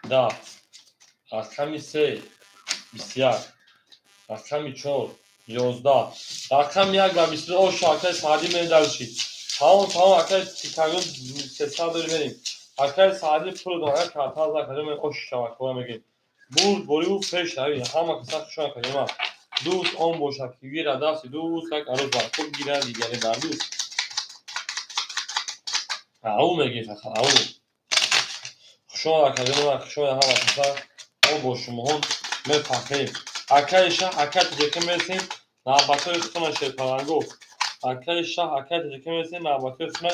10, рақами се, 21, рақами чор, 11, рақами як ва 22. Оша акаи Саъдӣ мерем дальше. Тамом, тамом акаи Тиктакҷон 300 дори мерем. Акаи Саъдӣ пул дод, ака картаз акаҷон мерем, ош шавакҳоя мегӯем. Бурд бориву пеш рави, ҳама каса хушон акаҷон ман. Дӯст он бошад, ки гирад дасти дӯст, як арӯз бар худ гирад, дигаре бар дӯст. Ау мегӯем фақат, ау. Хушон акаҷон ман, хушон ҳама каса, мо бо шумоҳон мефахрем. Акаи Шаҳ, акаи Тоҷика мересем, навбатҳои худтона шерпаланго. Акаи Шаҳ, акаи Тоҷика мересем, навбатҳои худтона,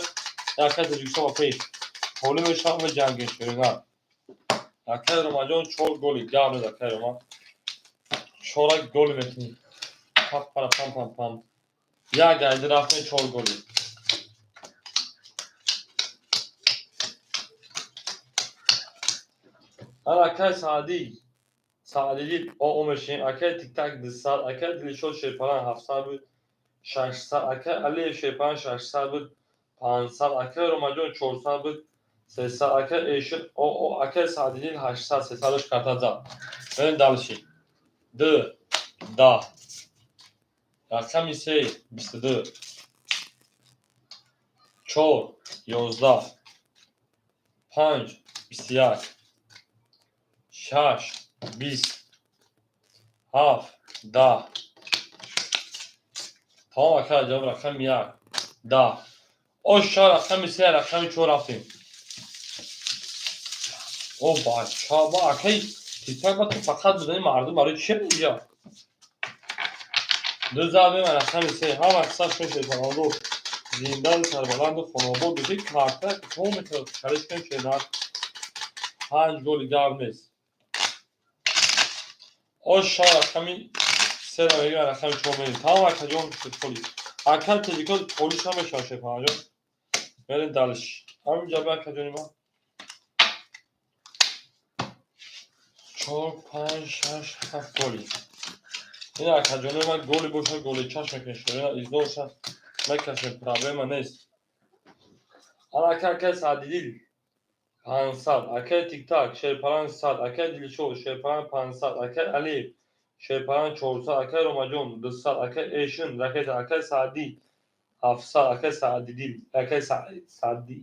акаи Тоҷикистон ба пеш. Ҳолӣ мешавам меҷангем шерина. Акаи Ромаҷон чор голи, гап нест акаи Рома. Чора голи метунӣ. Пап пара пам пам пам. Як гайди рафтем чор голи. Ана акаи Саъдӣ, Саъдидил ОО мешавем, акаи Тиктак 200, акаи Дилшод шерпаланг 700 буд, 600, акаи Алиев шерпаланг 600 буд, 500, акаи Ромаҷон 400 буд, 300, акай Эшин, о, акай Саъдиддин 800, 300 карта зад. Мерем дальше. Д, 10. Рақами 3, 22. 4, 11. 5, 21. 6, 20. 7, 10. Тамом акай ҷавоб рақами 1, 10. Оша рақами 3, рақами 4 рафтем. О бача, ба акай тиктак ба ту фақат бидани мардум барои чи инҷа? Ду зарби ман рақами 3, ҳама қисса шуд шайтонанду зинда сарбаланду хонобод бошед. Карта то метавонад харид кунем шернар. 5 голи гап нест. Оша рақами 3 мегирем, рақами 4 мерем. Тамом акаҷон шуд холи. Ака тезико холиш намешавад шерпанаҷон. Мерем дальше. Ҳамин ҷаба акаҷони ман. 4, 5, 6, 7 голи. Ин акаҷони ман голи бошад, голи чашм мекунем. Шерина издоша мекашем, проблема нест. Ана ака акай Саъдидил 500, акай Тиктак шерпаран 100, акай Дилшод шерпаран 500, акай Алиев шерпаран 400, акай Ромаҷон 200, акай Эшин ракета, акай Саъдӣ 700, акай Саъдидил, акай Саъдӣ.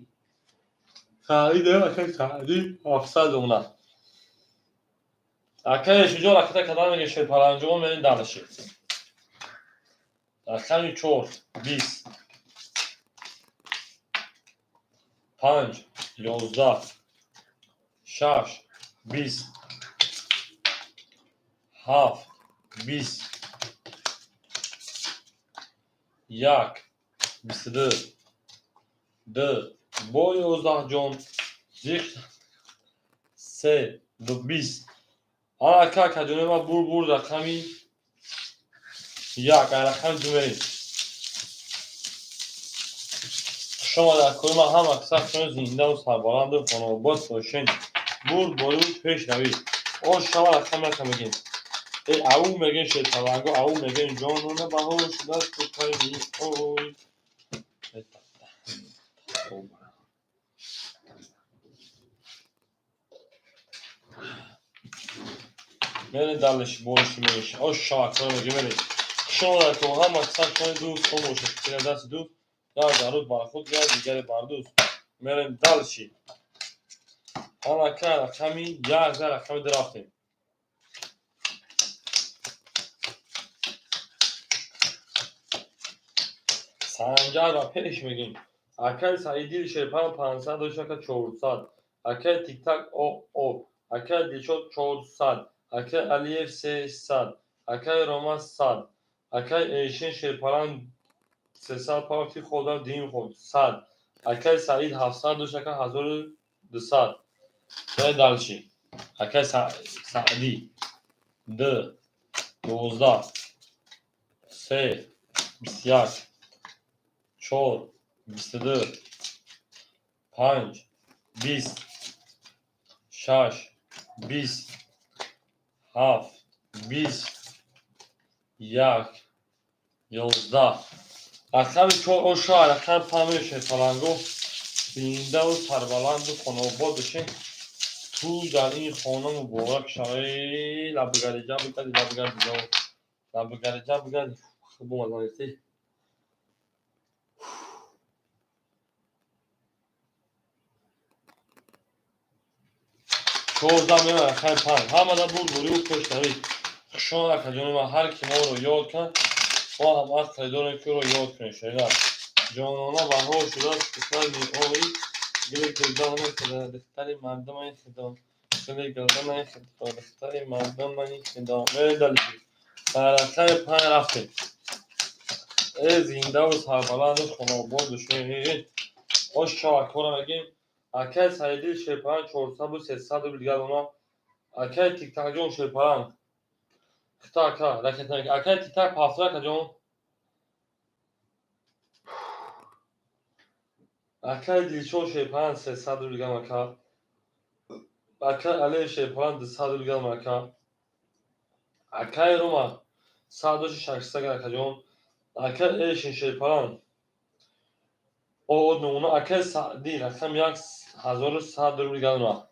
Саъид, акай Саъдӣ 700 дона. Акай Эшинҷон ракета кадан меге шерпаранҷон мерем дальше. Рақами 4, 20. 5, 11. 6, 20. 7, 20. 1, 22. 2, бо 11 ҷон, зиқ 3, 20. Ана ака акаҷони ман бур бур рақами 1, рақами 2 мерем. Хуш омадед акои ман, ҳама каса шумо зиндаву сарбаланду хонобод бошед. Бурд бору пеш равед. О шава рақами 1 мегем. Э ау мегем шерпаланго, ау мегем ҷонона баҳор шудааст кӯпайи ой. Мерем дальше, больше меньше. О шава акои мегем мерем. Хуш омадед ако ҳама каса шумо дӯст хон бошед. Кира дасти дӯст, як дар рӯз бар худ гар, дигаре бар дӯст. Мерем дальше. Ана ака рақами 1, рақами 2 рафтем. Санҷар ба пеш мегем. Акай Саидил шерпаран 500 дошт, ака 400. Акай Тиктак о о, акай Дилшод 400, акай Алиев 300, акай Рома 100, акай Эшин шерпаран 300 пафти худам дим худ 100, акай Саид 700 дошт, ака 1200. Дай дальше. Акай Саъдӣ 2, 12, 3, 21, 4, 22, 5, 20, 6, 20, 7, 20, 1, 11. Рақами 4 оша, рақами 5 шерпаланго зиндаву сарбаланду хонобод бошед. Ту дар ин хона муборак шавӣ. Лабигариҷа бигади, лабигариҷа, лабигариҷа бигади. Хуб омаданисти. 14 меояд рақами 5. Ҳамада бурд бурию пешравӣ. Хуш омад акаҷони ман, ҳар ки моро ёд кард, мо ҳам ақле дорем ки ӯро ёд кунем. Шерина ҷонона баҳор шудааст писар меои гили гулдони худо, духтари мардумаи худо, гили гулдони худо, духтари мардумаи худо. Мерем дальше. Дар рақами 5 рафтем. Э зиндаву сарбаланду хонобод бошед. Ош шавакҳоро мегем. Акай Саидил шерпаран 400 бу 300 рубл дигар дона. Акай Тиктакҷон шерпаран. Хита ака, ракета. Акай Тиктак пафтра акаҷон. Акай Дилшод шерпаран 300 рубл дигар ака. Акай Алиев шерпаран 200 рубл дигар ака. Акай Рома 100 доши 600 акаҷон. Акай Эшин шерпаран О мемона акаи Саъдӣ, рақами як, 1100 рубли галма.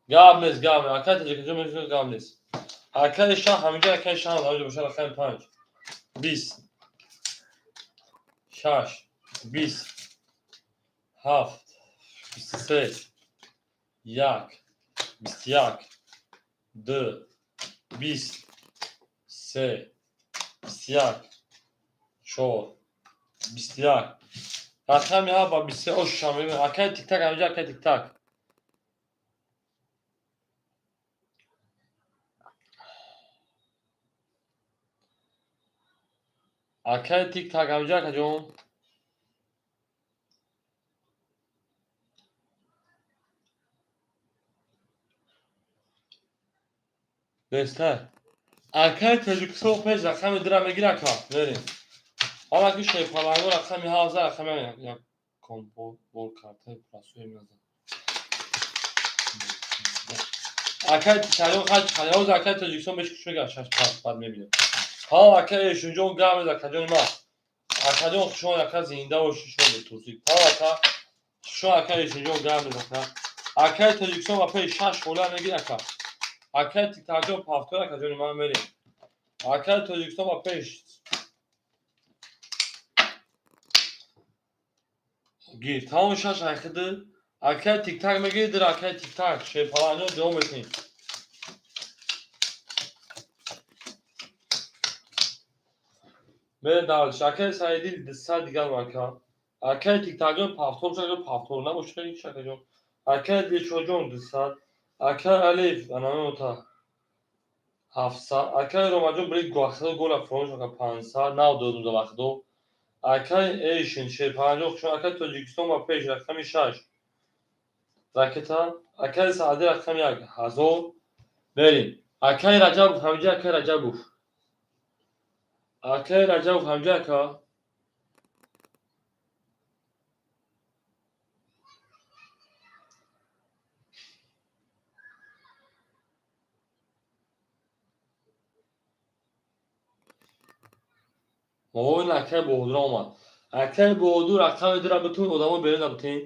Гап нест, гап нест. Акаи Тоҷикистон мешунавад, гап нест. Акаи Шаҳ ҳаминҷа, акаи Шаҳ ҳаминҷа бошад, рақами панҷ. 20, шаш, 20, ҳафт, 23, як, 21, ду, 20, се, 21, чор, 21. Рақами ҳафт ба 23 ош шам. Акаи Тиктак ҳаминҷа, акаи Тиктак. Акаи Тиктак ҳаминҷа, акаҷон. Нестай. Акаи Тоҷикистон пеш рақами дура мегира, ака. Мерем. Ҳала ки шерпаланго рақами ҳафт, рақами як бор картаи прасои мезан. Акаи Тиктакҷон хач ҳозир акаи Тоҷикистон беш куш мегирад, шаш пас баъд мебинем. Ҳа, акаи Эшунҷон гап мезад, акаҷони ман. Акаҷон, хушомад, ака, зинда бошӣ, шумо бетурсид. Ҳа, ака, хушомад, акаи Эшунҷон гап мезад, ака. Акаи Тоҷикистон ба пеш шаш хола мегирад, ака. Акаи Тиктакҷон пафтор, акаҷони ман, мерем. Акаи Тоҷикистон ба пеш гир. Тамоми шаш айхиди. Акаи Тиктак мегирид, акаи Тиктак. Шерпаланҷон ҷавоб метиҳем. Мерем дальше. Акаи Саидӣ 200 дигар, ака. Акаи Тиктакҷон пафтор шуда, пафтор набошад ҳеч, акаҷон. Акаи Дилшодҷон 200. Акаи Алиф анамеота 700. Акаи Ромаҷон бирид гуахидо гола фаромӯш ака 500 нав додум за вақто. Акаи Эйшин шерпаланҷон хушомад. Акаи Тоҷикистон ба пеш рақами шаш. Ракета. Акаи Саъдӣ рақами як, 1000. Мерем. Акаи Раҷабов ҳаминҷа, акаи Раҷабов. Акаи Раҷабов ҳаминҷа, ака. Ин акаи Боҳудур омад. Акаи Боҳудур рақами дура битун, одамо берун битин.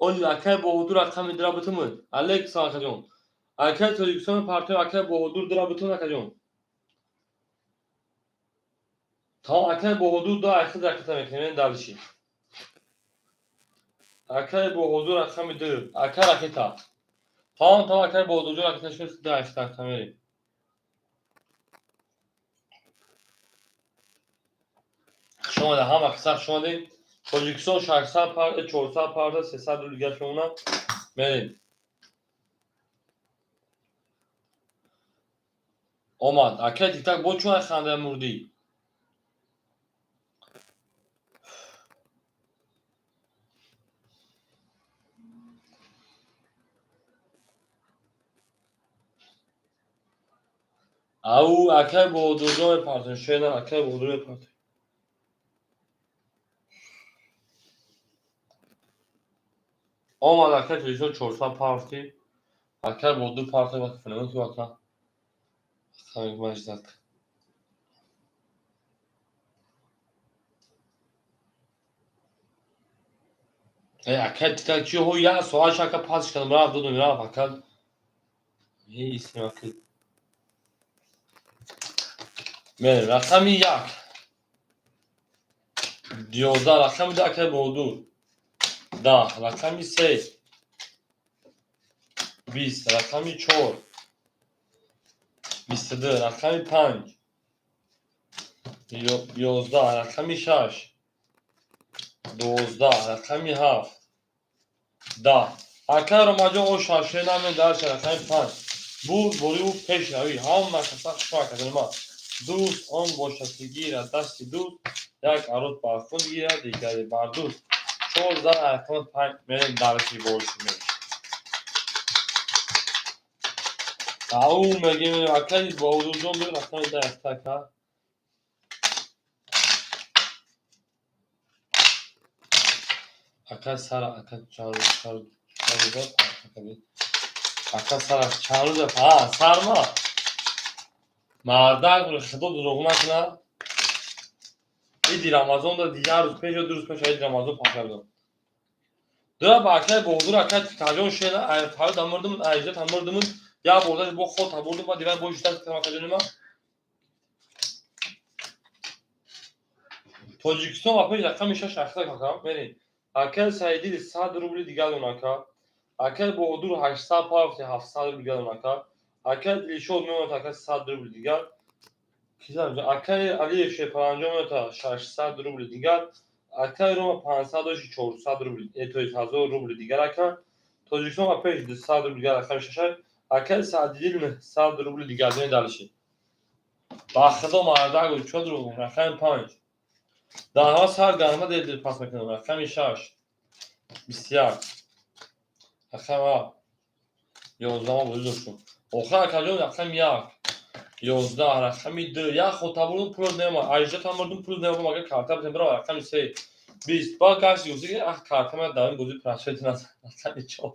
Оли акаи Боҳудур рақами дура битун. Алекса, акаҷон. Акаи Тоҷикистон партои акаи Боҳудур дура битун, акаҷон. Тамом, акаи Боҳудур ду айхид ракета мекунем, дальше. Акаи Боҳудур рақами ду. Ака ракета. Тамом, тамом, акаи Боҳудурҷон ракета шуд, ду айхид ракета мерем. Хуш омадед, ҳама каса хуш омадед. Тоҷикистон 600 парда, 400 парда, 300 рубл дигар мемонад. Мерем. Омад. Акаи Тиктак бо чун ханда мурдӣ? Ау, акаи Боҳудурҷон мепартоем. Шена, акаи Боҳудур мепартоем. Омад акаи Тоҷикистон 400 партӣ. Акаи Боҳудур партои вақти феномен ки ака. Маждат. Э, акаи Тиктак чи ҳо як соат шака пасш кардам, рафт додум, рафт ака. Исм ака. Мерем, рақами як. 11, рақами ду, акаи Боҳудур. 10, рақами се. 20, рақами чор. 22, рақами панҷ. 11, рақами шаш. 12, рақами ҳафт. 10. Акаи Ромаҷон о шаше намен дальше рақами панҷ. Бурд бориву пешравӣ. Ҳама каса хушо, акаҷони ман. Дӯст он бошад, ки гирад дасти дӯст, як арӯз бар худ гирад, дигаре бар дӯст. Чор зан рақами панҷ, мерем дальше больше мерем. Ау мегем, акаи Боҳудурҷон биё рақами даҳ ака. Ака сара, ака чанд рӯза ака сара чанд рӯза ҳа сарма мардак, худо дурӯғ накунад. Иди Рамазон да як рӯз пеш ё 2 рӯз пеш иди Рамазон пахш кардам. Дура ба акай Боҳдур, акай таҷон шена фард амурдум, айҷат амурдум, як бордаш бо ход табурдум, ба дигар бо иштирок кардам, акаҷони ман. Тоҷикистон ба пеш рақами шаш ахта какам, мерин. Акай Саидил 100 рубли дигар дон ака. Акай Боҳдур 800 пафти 700 рубли дигар дон ака. Акай Дилшод мемонад ака 100 рубли дигар. Акай Алиев Шерпаранҷо мемонад 600 рубли дигар. Акай Рома 500 дошти 400 рубли, то есть 1000 рубли дигар ака. Тоҷикистон ба пеш 200 рубли дигар рақами шашай. Акай Саъдидил 900 рубли дигар донед дальше. Ба худо мардак буд, чо дурӯғ, рақами панҷ. Даҳва сар гарма дел пас мекунам, рақами шаш. 21. Рақами ҳафт. 11 бозӣ доштум. Охир акаҷон рақами як. 11, рақами ду. Як хота бурдум, пул немад. Ажда тамурдум, пул немад, агар карта битем бирав рақами се. 20. Ба гашти гуфти ки ах карта ман дар ин бозӣ просчёт назад. Рақами чор.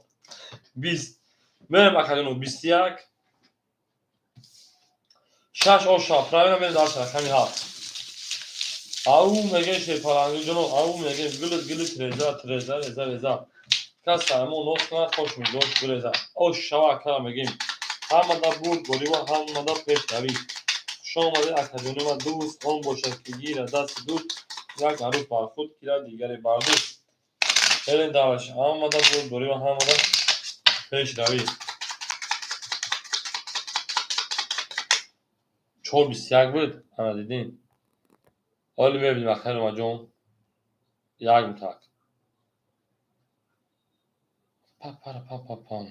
20. Мерем акаҷоно 21. Шаш оша, правильно мерем дальше, рақами ҳафт. Ау мегем шерпаланги ҷоно, ау мегем гулут гулут реза, треза, реза, реза. Кас сармо нос кунад, хош мигош гуреза. Ош шава акара мегем. Ҳамада бурд борива, ҳамада пешравӣ. Хуш омадед акаҷони ма дӯст, он бошад ки гирад дасти дӯст, як арӯс бар худ гирад, дигаре бар дӯст. Мерем дальше. Ҳамада бурд борива, ҳамада пешравӣ. 4:21 буд, ана дидин. Ҳоли мебинем акай Ромаҷон. Як мутак. Папара папапам.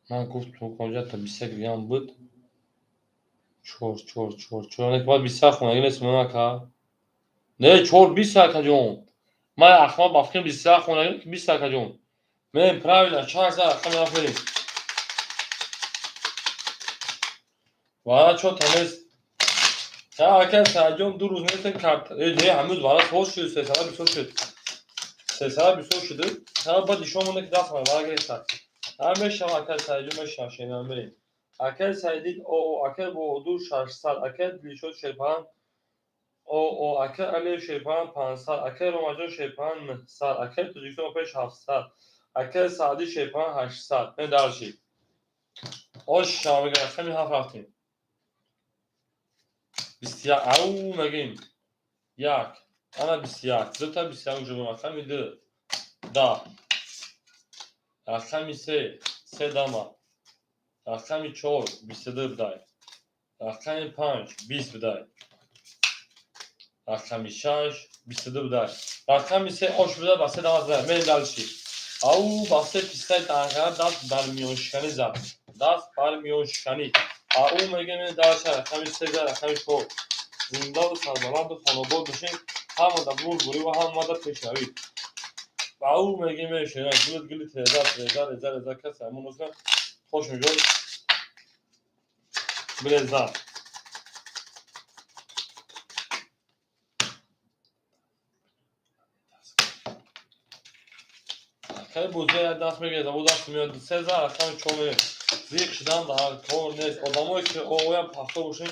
Ман гуфтум ҳоҷата 21 дигам буд. Чор, чор, чор, чор. Не, бояд 21 хонагӣ нест ман ака. Не, 4:20 акаҷон. Ман ахмақ ба фикрам 21 хонагӣ 20 акаҷон. Мерем правильно, чанд за рақами ҳафт мерем. Вара чо тамест. Ха ака Саидҷон 2 рӯз нестем карт. Э, не, ҳамӯз вара соз шуд, сесара бисёр шуд. Сесара бисёр шуд. Ха баъд ишон монда ки даст вара гирифта. Ҳа мешава акай Саидҷон мешава шенам мерем. Акай Саидил о о акай Боҳдур 600, акай Дилшод Шерпаҳан о о акай Алиев Шерпаҳан 500, акай Ромаҷон Шерпаҳан 900, акай Тоҷикистон пеш 700, акай Саъдӣ Шерпаҳан 800. Не дальше. Ош шава мегӯям рақами ҳафт рафтем. 21 ау мегӯем. Як. Ана 21. Дута 21 ҷо рақами ду. 10. Рақами се. Се дама. Рақами чор 22 бидай. Рақами панҷ 20 бидай. Рақами шаш 22 бидай. Рақами се ош бидай ба се дама бидай. Мерем дальше. Ау ба се пистаи данғара даст бар миёншиканӣ зад. Даст бар миёншиканӣ. Ау мегӯем дальше рақами се бидай рақами чор. Зиндаву сарбаланду хонобод бошем. Ҳамада бурдборӣ ва ҳамада пешравӣ. Ау мегӯем мешавем гулут гулут реза реза реза реза касе ҳамон носна хош меҷод биреза. Акай бозия як даст мегирад, або даст меояд се за рақами чор мерем. Зиқ шудан дар кор нест. Одамое ки оям пахто бошем.